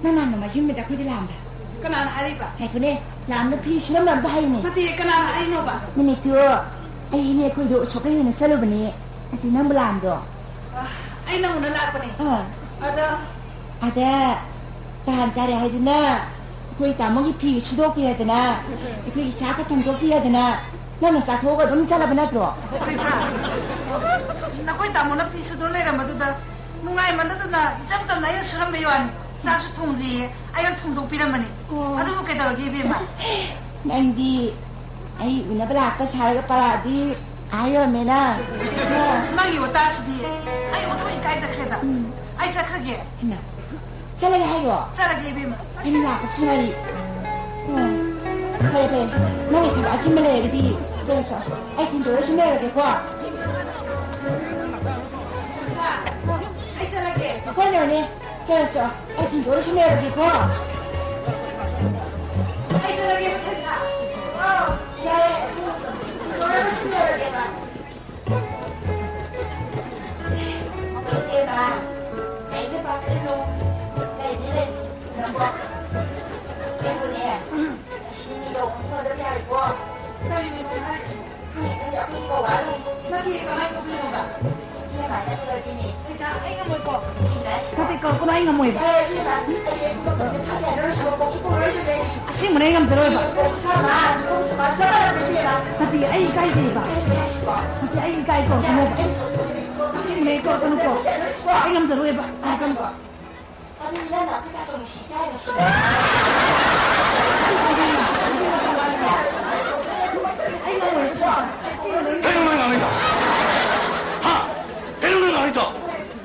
ꯅꯪ ꯅꯍꯥꯟ ꯅꯣꯡꯃꯥꯏꯖꯤꯡ ꯅꯨꯃꯤꯠꯇ ꯑꯩꯈꯣꯏꯗ ꯂꯥꯛꯑꯝꯕ꯭ꯔꯥ? ꯀꯅꯥꯅ ꯍꯥꯏꯔꯤꯕ? ꯉꯥꯏꯈꯣꯅꯦ, ꯂꯥꯛꯑꯝꯅ ꯐꯤ ꯁꯨꯔꯝꯕ ꯑꯝꯇ ꯍꯥꯏꯌꯨꯅꯦ꯫ ꯅꯠꯇꯦ, ꯀꯅꯥꯅ ꯍꯥꯏꯔꯤꯅꯣꯕ? ꯅꯨꯃꯤꯠꯇꯨ ꯑꯩ ꯏꯅꯦ ꯑꯩꯈꯣꯏꯗꯣ ꯎꯁꯣꯞꯀ ꯌꯦꯡꯅ ꯆꯠꯂꯨꯕꯅꯦ꯫ ꯅꯠꯇꯦ, ꯅꯪꯕꯨ ꯂꯥꯛꯑꯝꯕ꯭ꯔꯣ? ꯑ, ꯑꯩ ꯅꯪ ꯎꯅ ꯂꯥꯛꯄꯅꯦ꯫ ꯑꯥ꯫ ꯑꯗ ꯑꯗ ꯇꯥꯟ ꯆꯥꯔꯦ ꯍꯥꯏꯗꯨꯅ ꯑꯩꯈꯣꯏ ꯇꯥꯃꯣꯒꯤ ꯐꯤ ꯁꯨꯗꯣꯛꯄꯤꯔꯗꯅ, ꯑꯩꯈꯣꯏꯒꯤ ꯆꯥꯛꯀ ꯊꯣꯡꯗꯣꯛꯄꯤꯔꯗꯅ, ꯅꯪꯅ ꯆꯥꯊꯣꯛꯑꯒ ꯑꯗꯨꯝ ꯆꯠꯂꯕ ꯅꯠꯇ꯭ꯔꯣ? ꯍꯩꯃꯥ! ꯅꯈꯣꯏ ꯇꯥꯃꯣꯅ ꯐꯤ ꯁꯨꯗꯨꯅ ꯂꯩꯔꯝꯕꯗꯨꯗ ꯅꯨꯡꯉꯥꯏꯃꯟꯗꯗꯅ ꯏꯆꯝ ꯆꯝꯅ ꯑꯩꯅ ꯁꯨꯔꯝꯕꯩ ꯋꯥꯅꯤ꯫ ꯆꯥꯛꯁꯨ ꯊꯣꯡꯗ꯭ꯔꯤꯌꯦ, ꯑꯩꯅ ꯊꯣꯡꯗꯣꯛꯄꯤꯔꯝꯕꯅꯤ꯫ ꯑꯣ꯫ ꯑꯗꯨꯕꯨ ꯀꯩꯗꯧꯔꯒꯦ, ꯏꯕꯦꯝꯃ? ꯅꯪꯗꯤ ꯑꯩ ꯎꯅꯕ ꯂꯥꯛꯄ ꯁꯥꯔꯒ ꯄꯔꯥꯗꯤ ꯑꯥ ꯌꯧꯔꯝꯃꯦꯅ꯫ ꯅꯪꯒꯤ ꯋꯥꯇꯥꯁꯤꯗꯤ ꯑꯩ ꯑꯣꯟꯊꯣꯛ ꯏꯀꯥꯏꯖꯈ꯭ꯔꯦꯗ꯫ ꯎꯝ꯫ ꯑꯩ ꯆꯠꯈ꯭ꯔꯒꯦ꯫ ꯍꯩꯃꯥ, ꯆꯠꯂꯒꯦ ꯍꯥꯏꯔꯣ? ꯆꯠꯂꯒꯦ, ꯏꯕꯦꯝꯃ꯫ ꯑꯩꯅ ꯂꯥꯛꯄꯁꯨ ꯉꯥꯏꯔꯤ꯫ ꯑꯣ, ꯐꯔꯦ, ꯐꯔꯦ꯫ ꯅꯪꯒꯤ ꯊꯕꯛ ꯑꯆꯤꯟꯕ ꯂꯩꯔꯒꯗꯤ ꯆꯠꯂꯣ, ꯆꯠꯂꯣ꯫ ꯑꯩ ꯊꯤꯟꯗꯣꯔ ꯁꯨꯝ ꯂꯩꯔꯒꯦꯀꯣ꯫ ꯑꯩ ꯆꯠꯂꯒꯦ꯫ ꯍꯣꯏꯅꯦ, ꯍꯣꯏꯅꯦ꯫ ꯆꯠꯂꯣ, ꯆꯠꯂꯣ꯫ ꯑꯩ ꯊꯤꯟꯗꯣꯔ ꯁꯨꯝ ꯂꯩꯔꯒꯦꯀꯣ꯫ ꯑꯩ ꯆꯠꯂꯒꯦ, ꯃꯊꯪꯗ꯫ ꯑꯣ, ꯌꯥꯔꯦ, ꯆꯠꯂꯣ, ꯆꯠꯂꯣ꯫ ꯊꯤꯟꯗꯣꯔ ꯁꯨꯝ ꯂꯩꯔꯒꯦꯕ꯫ ꯏꯕꯦꯝꯃ, ꯀꯩꯅꯣ ꯄꯥꯈꯠꯂꯤꯅꯣ? ꯂꯩꯅꯤ, ꯂꯩꯅꯤ, ꯏꯆꯥꯄꯣ꯫ ꯀꯩꯅꯣꯅꯦ, ꯁꯤꯗꯣ ꯈꯣꯡꯗ ꯌꯥꯔꯦꯀꯣ꯫ ꯀꯔꯤꯅꯣ ꯍꯥꯏꯁꯤꯕꯣ? ꯈꯪꯗꯦ, ꯈꯪꯗꯦ, ꯑꯩꯈꯣꯏ ꯀꯧꯔꯛꯑꯅꯨ꯫ ꯅꯠꯇꯦ, ꯀꯃꯥꯏ ꯇꯧꯗꯣꯏꯅꯣꯕ? ꯏꯕꯦꯝꯃ, ꯅꯪ ꯂꯣꯏꯕꯤꯅꯦ꯫ ꯏꯕꯦꯝꯃ, ꯑꯩ ꯉꯝꯃꯣꯏꯀꯣ꯫ ꯏꯕꯦꯝꯃ, ꯁꯤꯗ ꯅꯠꯇꯦ, ꯀꯧꯔꯛꯀꯅꯨ, ꯑꯩ ꯉꯝꯃꯣꯏꯕ꯫ ꯑꯦ, ꯏꯕꯦꯝꯃ, ꯑꯩ ꯀꯧꯔꯛꯀꯅꯨ, ꯐꯖꯅ ꯁꯤꯕ ꯀꯧꯁꯨ ꯀꯧꯔꯣꯏ, ꯐꯖꯅ꯫ ꯑꯁꯦꯡꯕꯅꯦ, ꯑꯩ ꯉꯝꯖꯔꯣꯏꯕ꯫ ꯀꯧꯁꯨ ꯁꯥꯕ, ꯀꯧꯁꯨ ꯁꯥꯕ, ꯆꯞ ꯃꯥꯟꯅꯕꯅꯦ, ꯏꯕꯦꯝꯃ꯫ ꯅꯠꯇꯦ, ꯑꯩ ꯏꯀꯥꯏꯖꯩꯕ꯫ ꯏꯕꯦꯝꯃ, ꯁꯤꯀꯣ꯫ ꯅꯠꯇꯦ, ꯑꯩ ꯏꯀꯥꯏ, ꯀꯧꯔꯛꯀꯅꯣꯕ꯫ ꯑꯁꯦꯡꯕꯅꯦ, ꯀꯧꯔꯛꯀꯅꯨꯀꯣ꯫ ꯑꯩ ꯉꯝꯖꯔꯣꯏꯕ, ꯍꯥꯏꯔꯛꯀꯅꯨꯀꯣ꯫ ꯑꯗꯨ ꯏꯕꯦꯝꯃ, ꯑꯩꯈꯣꯏ ꯇꯥꯆꯧ ꯅꯨꯡꯁꯤ ꯏꯀꯥꯏꯔꯣꯏ, ꯁꯤꯕ꯫ ꯑꯩ ꯉꯝꯃꯣꯏꯕ꯫ ꯑꯁꯦꯡꯕꯅꯦ, ꯑꯩ ꯀꯩꯅꯣ ꯅꯪ ꯉꯥꯡꯉꯤꯗꯣ? ꯍꯥ? ꯀꯩꯅꯣ ꯅꯪ ꯉꯥꯡꯉꯤꯗꯣ?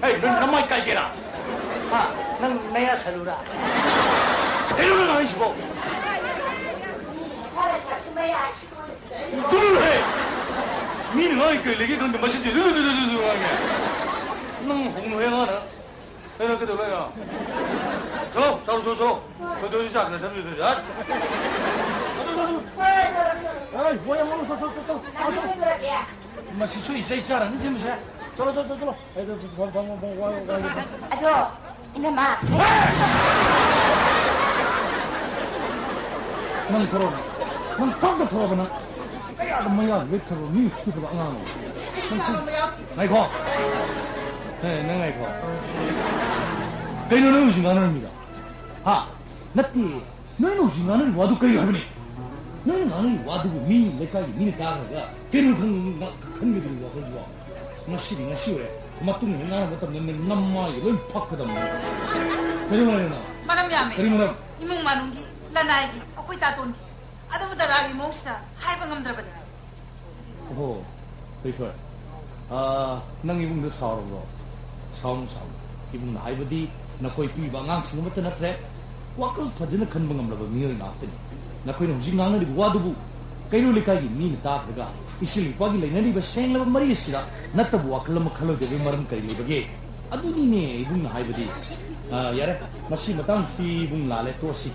ꯑꯩ ꯅꯪ ꯅꯃꯥꯏ ꯀꯥꯏꯒꯦꯔꯥ? ꯍꯥ? ꯅꯪ ꯅꯌꯥ ꯁꯔꯨꯔꯥ? ꯀꯩꯅꯣ ꯅꯪ ꯉꯥꯡꯉꯤꯁꯤꯕꯣ? ꯇꯨꯃꯤꯟ ꯂꯩꯌꯨꯍꯦ! ꯃꯤꯅ ꯉꯥꯡꯉꯤ ꯀꯩ ꯂꯩꯒꯦ ꯈꯪꯗꯦ, ꯃꯁꯤꯗꯤ ꯂꯨ ꯂꯨ ꯂꯨ ꯂꯨ ꯂꯨ ꯉꯥꯡꯉꯦ꯫ ꯅꯪ ꯍꯧꯅꯨꯍꯦ, ꯑꯉꯥꯡꯅ꯫ ꯀꯩꯅꯣ, ꯀꯩꯗꯧꯕ ꯂꯩꯅꯣ? ꯆꯠꯂꯣ, ꯆꯠꯂꯣ, ꯆꯠꯂꯣ, ꯆꯠꯂꯣ꯫ ꯀꯩꯗꯧꯔꯤ ꯆꯥꯛꯅ ꯆꯠꯂꯨꯏꯗꯣ, ꯆꯠ꯫ ꯑꯦ, ꯃꯣꯏ ꯑꯃꯨꯛ ꯆꯠ, ꯆꯠ, ꯆꯠ, ꯆꯠ꯫ ꯃꯁꯤ ꯁꯨꯏ ꯆꯩ ꯆꯥꯔꯅꯤ ꯁꯤꯃꯁꯦ꯫ ꯆꯠꯂꯣ, ꯆꯠꯂꯣ, ꯆꯠꯂꯣ, ꯆꯠꯂꯣ꯫ ꯑꯦ, ꯐꯝ, ꯐꯝ, ꯐꯝ, ꯐꯝ, ꯋꯥ, ꯋꯥ, ꯋꯥ꯫ ꯑꯗꯣ, ꯏꯅꯝꯃ꯫ ꯅꯪ ꯊꯣꯔꯛꯑꯣ꯫ ꯅꯪ ꯊꯣꯛꯇ ꯊꯣꯔꯛꯑꯕ ꯅꯪ꯫ ꯀꯌꯥꯗ ꯃꯌꯥ ꯂꯦꯠꯈ꯭ꯔꯕ ꯃꯤ ꯎꯁꯤꯠꯇꯕ ꯑꯉꯥꯡ ꯑꯃ꯫ ꯅꯪ ꯊꯣꯛ-, ꯉꯥꯏꯈꯣ꯫ ꯑꯦ, ꯅꯪ ꯉꯥꯏꯈꯣ꯫ ꯀꯩꯅꯣ ꯅꯪ ꯍꯧꯖꯤꯛ ꯉꯥꯡꯅꯔꯝꯃꯤꯗꯣ? ꯍꯥ? ꯅꯠꯇꯦ꯫ ꯅꯣꯏꯅ ꯍꯧꯖꯤꯛ ꯉꯥꯡꯅꯔꯤꯕ ꯋꯥꯗꯨ ꯀꯔꯤ ꯍꯥꯏꯕꯅꯤ? ꯅꯣꯏꯅ ꯉꯥꯡꯅꯔꯤꯕ ꯋꯥꯗꯨꯕꯨ ꯃꯤ ꯂꯩꯀꯥꯏꯒꯤ ꯃꯤꯅ ꯇꯥꯈ꯭ꯔꯒ ꯀꯩꯅꯣ ꯈꯪ-, ꯉ-, ꯈꯟꯒꯗꯧꯔꯤꯕ ꯋꯥꯈꯜꯗꯨꯕꯣ? ꯉꯁꯤꯗꯤ ꯉꯁꯤ ꯑꯣꯏꯔꯦ꯫ ꯃꯇꯨꯡ ꯍꯦꯛ ꯉꯥꯡꯅꯕ ꯃꯇꯝꯗ ꯅꯪ ꯅꯃꯥꯏꯒ ꯂꯣꯏ ꯐꯛꯀꯗꯕꯅꯤ꯫ ꯀꯔꯤ ꯃꯔꯝꯅꯣ? ꯃꯔꯝ ꯌꯥꯝꯃꯦ꯫ ꯀꯔꯤ ꯃꯔꯝ? ꯏꯃꯨꯡ ꯃꯅꯨꯡꯒꯤ, ꯂꯅꯥꯏꯒꯤ, ꯑꯩꯈꯣꯏ ꯇꯥꯇꯣꯟꯒꯤ꯫ ꯑꯗꯨꯕꯨ ꯗꯗꯥꯒꯤ ꯃꯑꯣꯡꯁꯤꯗ ꯍꯥꯏꯕ ꯉꯝꯗ꯭ꯔꯕꯅꯤ꯫ ꯑꯣꯍꯣ, ꯊꯣꯏꯊꯣꯏ꯫ ꯑꯥ, ꯅꯪ ꯏꯕꯨꯡꯗ ꯁꯥꯎꯔꯕ꯭ꯔꯣ? ꯁꯥꯎꯅꯨ, ꯁꯥꯎꯅꯨ꯫ ꯏꯕꯨꯡꯅ ꯍꯥꯏꯕꯗꯤ ꯅꯈꯣꯏ ꯄꯤꯕ ꯑꯉꯥꯡꯁꯤꯡ ꯑꯃꯠꯇ ꯅꯠꯇ꯭ꯔꯦ꯫ ꯋꯥꯈꯜ ꯐꯖꯅ ꯈꯟꯕ ꯉꯝꯂꯕ ꯃꯤꯑꯣꯏ ꯉꯥꯛꯇꯅꯤ꯫ ꯅꯈꯣꯏꯅ ꯍꯧꯖꯤꯛ ꯉꯥꯡꯅꯔꯤꯕ ꯋꯥꯗꯨꯕꯨ ꯀꯩꯔꯣꯜ ꯂꯩꯀꯥꯏꯒꯤ ꯃꯤꯅ ꯇꯥꯈ꯭ꯔꯒ ꯏꯆꯦ ꯏꯄꯥꯒꯤ ꯂꯩꯅꯔꯤꯕ ꯁꯦꯡꯂꯕ ꯃꯔꯤ ꯑꯁꯤꯗ ꯅꯠꯇꯕ ꯋꯥꯈꯜ ꯑꯃ ꯈꯜꯂꯣꯏꯗꯕꯒꯤ ꯃꯔꯝ ꯀꯔꯤ ꯂꯩꯕꯒꯦ? ꯑꯗꯨꯅꯤꯅꯦ ꯏꯕꯨꯡꯅ ꯍꯥꯏꯕꯗꯤ꯫ ꯑ, ꯌꯥꯔꯦ, ꯃꯁꯤ ꯃꯇꯥꯡꯁꯤ ꯏꯕꯨꯡ ꯂꯥꯜꯂꯦ, ꯇꯣꯛꯑꯁꯤ꯫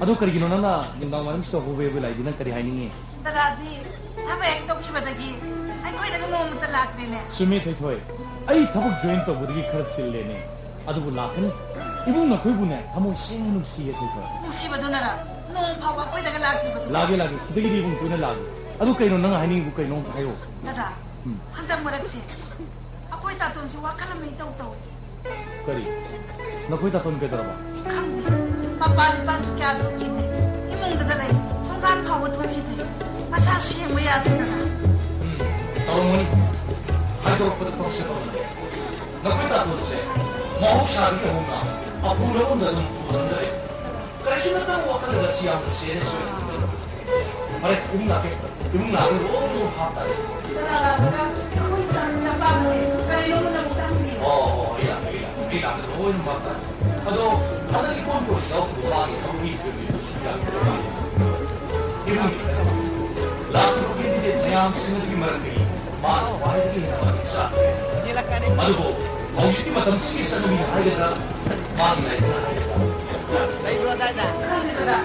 ꯑꯗꯣ ꯀꯔꯤꯒꯤꯅꯣ ꯅꯪꯅ ꯅꯨꯡꯗꯥꯡ ꯋꯥꯏꯔꯝꯁꯤꯗ ꯍꯣꯕꯦ ꯍꯣꯕꯦ ꯂꯥꯛꯏꯗꯤ? ꯅꯪ ꯀꯔꯤ ꯍꯥꯏꯅꯤꯡꯉꯤ? ꯗꯗꯥꯗꯤ ꯊꯕꯛ ꯍꯦꯛ ꯇꯧꯈꯤꯕꯗꯒꯤ ꯑꯩꯈꯣꯏꯗꯒ ꯅꯣꯡꯃꯇ ꯂꯥꯛꯇ꯭ꯔꯦꯅꯦ꯫ ꯆꯨꯝꯃꯦ, ꯊꯣꯏꯊꯣꯏ, ꯑꯩ ꯊꯕꯛ ꯖꯣꯏꯟ ꯇꯧꯕꯗꯒꯤ ꯈꯔ ꯆꯤꯜꯂꯦꯅꯦ꯫ ꯑꯗꯨꯕꯨ ꯂꯥꯛꯀꯅꯤ꯫ ꯏꯕꯨꯡ ꯅꯈꯣꯏꯕꯨꯅꯦ, ꯊꯃꯣꯏ ꯁꯦꯡꯅ ꯅꯨꯡꯁꯤꯌꯦ, ꯊꯣꯏꯊꯣꯏ꯫ ꯅꯨꯡꯁꯤꯕꯗꯨꯅꯔ ꯅꯣꯡ ꯐꯥꯎꯕ ꯑꯩꯈꯣꯏꯗꯒ ꯂꯥꯛꯇ꯭ꯔꯤꯕꯗꯨ? ꯂꯥꯛꯒꯦ, ꯂꯥꯛꯒꯦ, ꯁꯤꯗꯒꯤꯗꯤ ꯏꯕꯨꯡ ꯇꯣꯏꯅ ꯂꯥꯛꯒꯦ꯫ ꯑꯗꯨ ꯀꯩꯅꯣ ꯅꯪ ꯍꯥꯏꯅꯤꯡꯉꯤꯕꯨ? ꯀꯩꯅꯣ ꯑꯝꯇ ꯍꯥꯏꯌꯣ꯫ ꯗꯗꯥ, ꯎꯝ꯫ ꯍꯟꯗꯛ ꯃꯔꯛꯁꯦ ꯑꯩꯈꯣꯏ ꯇꯥꯇꯣꯟꯁꯦ ꯋꯥꯈꯜ ꯑꯃ ꯏꯇꯧ ꯇꯧꯏ꯫ ꯀꯔꯤ? ꯅꯈꯣꯏ ꯇꯥꯇꯣꯟ ꯀꯩꯗꯧꯔꯕ? ꯈꯪꯗꯦ꯫ ꯃꯄꯥꯟ ꯏꯄꯥꯟꯁꯨ ꯀꯌꯥ ꯊꯣꯛꯈꯤꯗ꯭ꯔꯦ꯫ ꯏꯃꯨꯡꯗꯗ ꯂꯩ꯫ ꯊꯣꯡꯒꯥꯟ ꯐꯥꯎꯕ ꯊꯣꯛꯈꯤꯗ꯭ꯔꯦ꯫ ꯃꯁꯥꯁꯨ ꯌꯦꯡꯕ ꯌꯥꯗꯦꯗꯅ꯫ ꯎꯝ, ꯇꯧꯔꯝꯒꯅꯤ꯫ ꯍꯥꯏꯗꯣꯔꯛꯄꯗ ꯄꯪꯁꯦ ꯇꯧꯔꯝꯒꯅꯤ꯫ ꯅꯈꯣꯏ ꯇꯥꯇꯣꯟꯁꯦ ꯃꯍꯧꯁꯥꯗꯒꯤ ꯍꯧꯅ ꯑꯐꯨꯔꯕ ꯑꯗꯨꯝ ꯐꯨꯒꯟꯗ꯭ꯔꯦ꯫ ꯀꯔꯤꯁꯨ ꯅꯠꯇꯕ ꯋꯥꯈꯜꯗ ꯉꯁꯤ ꯌꯥꯝꯅ serious ꯑꯣꯏꯅ ꯈꯟꯒꯅꯨ꯫ ꯐꯔꯦ, ꯏꯃꯨꯡ ꯂꯥꯛꯀꯦ꯫ ꯏꯃꯨꯡ ꯂꯥꯛꯀꯦ, ꯂꯣꯏꯅꯃꯛ ꯚꯥꯞ ꯇꯥꯔꯦ꯫ ꯀꯅꯥ ꯂꯥꯛꯂꯒ ꯑꯩꯈꯣꯏ ꯏꯆꯥꯅꯨꯄꯤ ꯑꯄꯥꯝꯕꯁꯦ ꯀꯔꯤꯅꯣ ꯑꯃꯇ ꯑꯃꯨꯛꯇ ꯍꯪꯕꯤꯌꯨ꯫ ꯑꯣ, ꯑꯣ, ꯑꯩ ꯂꯥꯛꯀꯦ, ꯑꯩ ꯂꯥꯛꯀꯦ, ꯑꯩ ꯂꯥꯛꯀꯦ, ꯂꯣꯏꯅꯃꯛ ꯚꯥꯞ ꯇꯥꯔꯦ꯫ ꯑꯗꯣ ꯍꯟꯗꯛ ꯏꯀꯣꯟ ꯀꯣꯟꯅ ꯌꯥꯎꯗꯕ ꯃꯥꯒꯤ ꯊꯕꯛꯀꯤ ꯏꯃꯨꯡꯒꯤ ꯂꯥꯛꯂꯤꯕ candidate ꯃꯌꯥꯝꯁꯤꯡ ꯑꯗꯨꯒꯤ ꯃꯔꯛꯇꯒꯤ ꯃꯥꯅ ꯈ꯭ꯋꯥꯏꯗꯒꯤ ꯍꯦꯟꯅ ꯃꯇꯤꯛ ꯆꯥꯈ꯭ꯔꯦ꯫ ꯑꯗꯨꯕꯨ ꯍꯧꯖꯤꯛꯀꯤ ꯃꯇꯝꯁꯤꯒꯤ ꯆꯠꯅꯕꯤꯅ ꯍꯥꯏꯒꯗ꯭ꯔꯥ, ꯃꯥꯒꯤ ꯂꯥꯏꯔꯤꯛꯅ ꯍꯥꯏꯒꯗ꯭ꯔꯥ? ꯂꯩꯕ꯭ꯔꯣ ꯑꯗꯥꯏꯗ? ꯈꯪꯗꯦ ꯗꯗꯥ,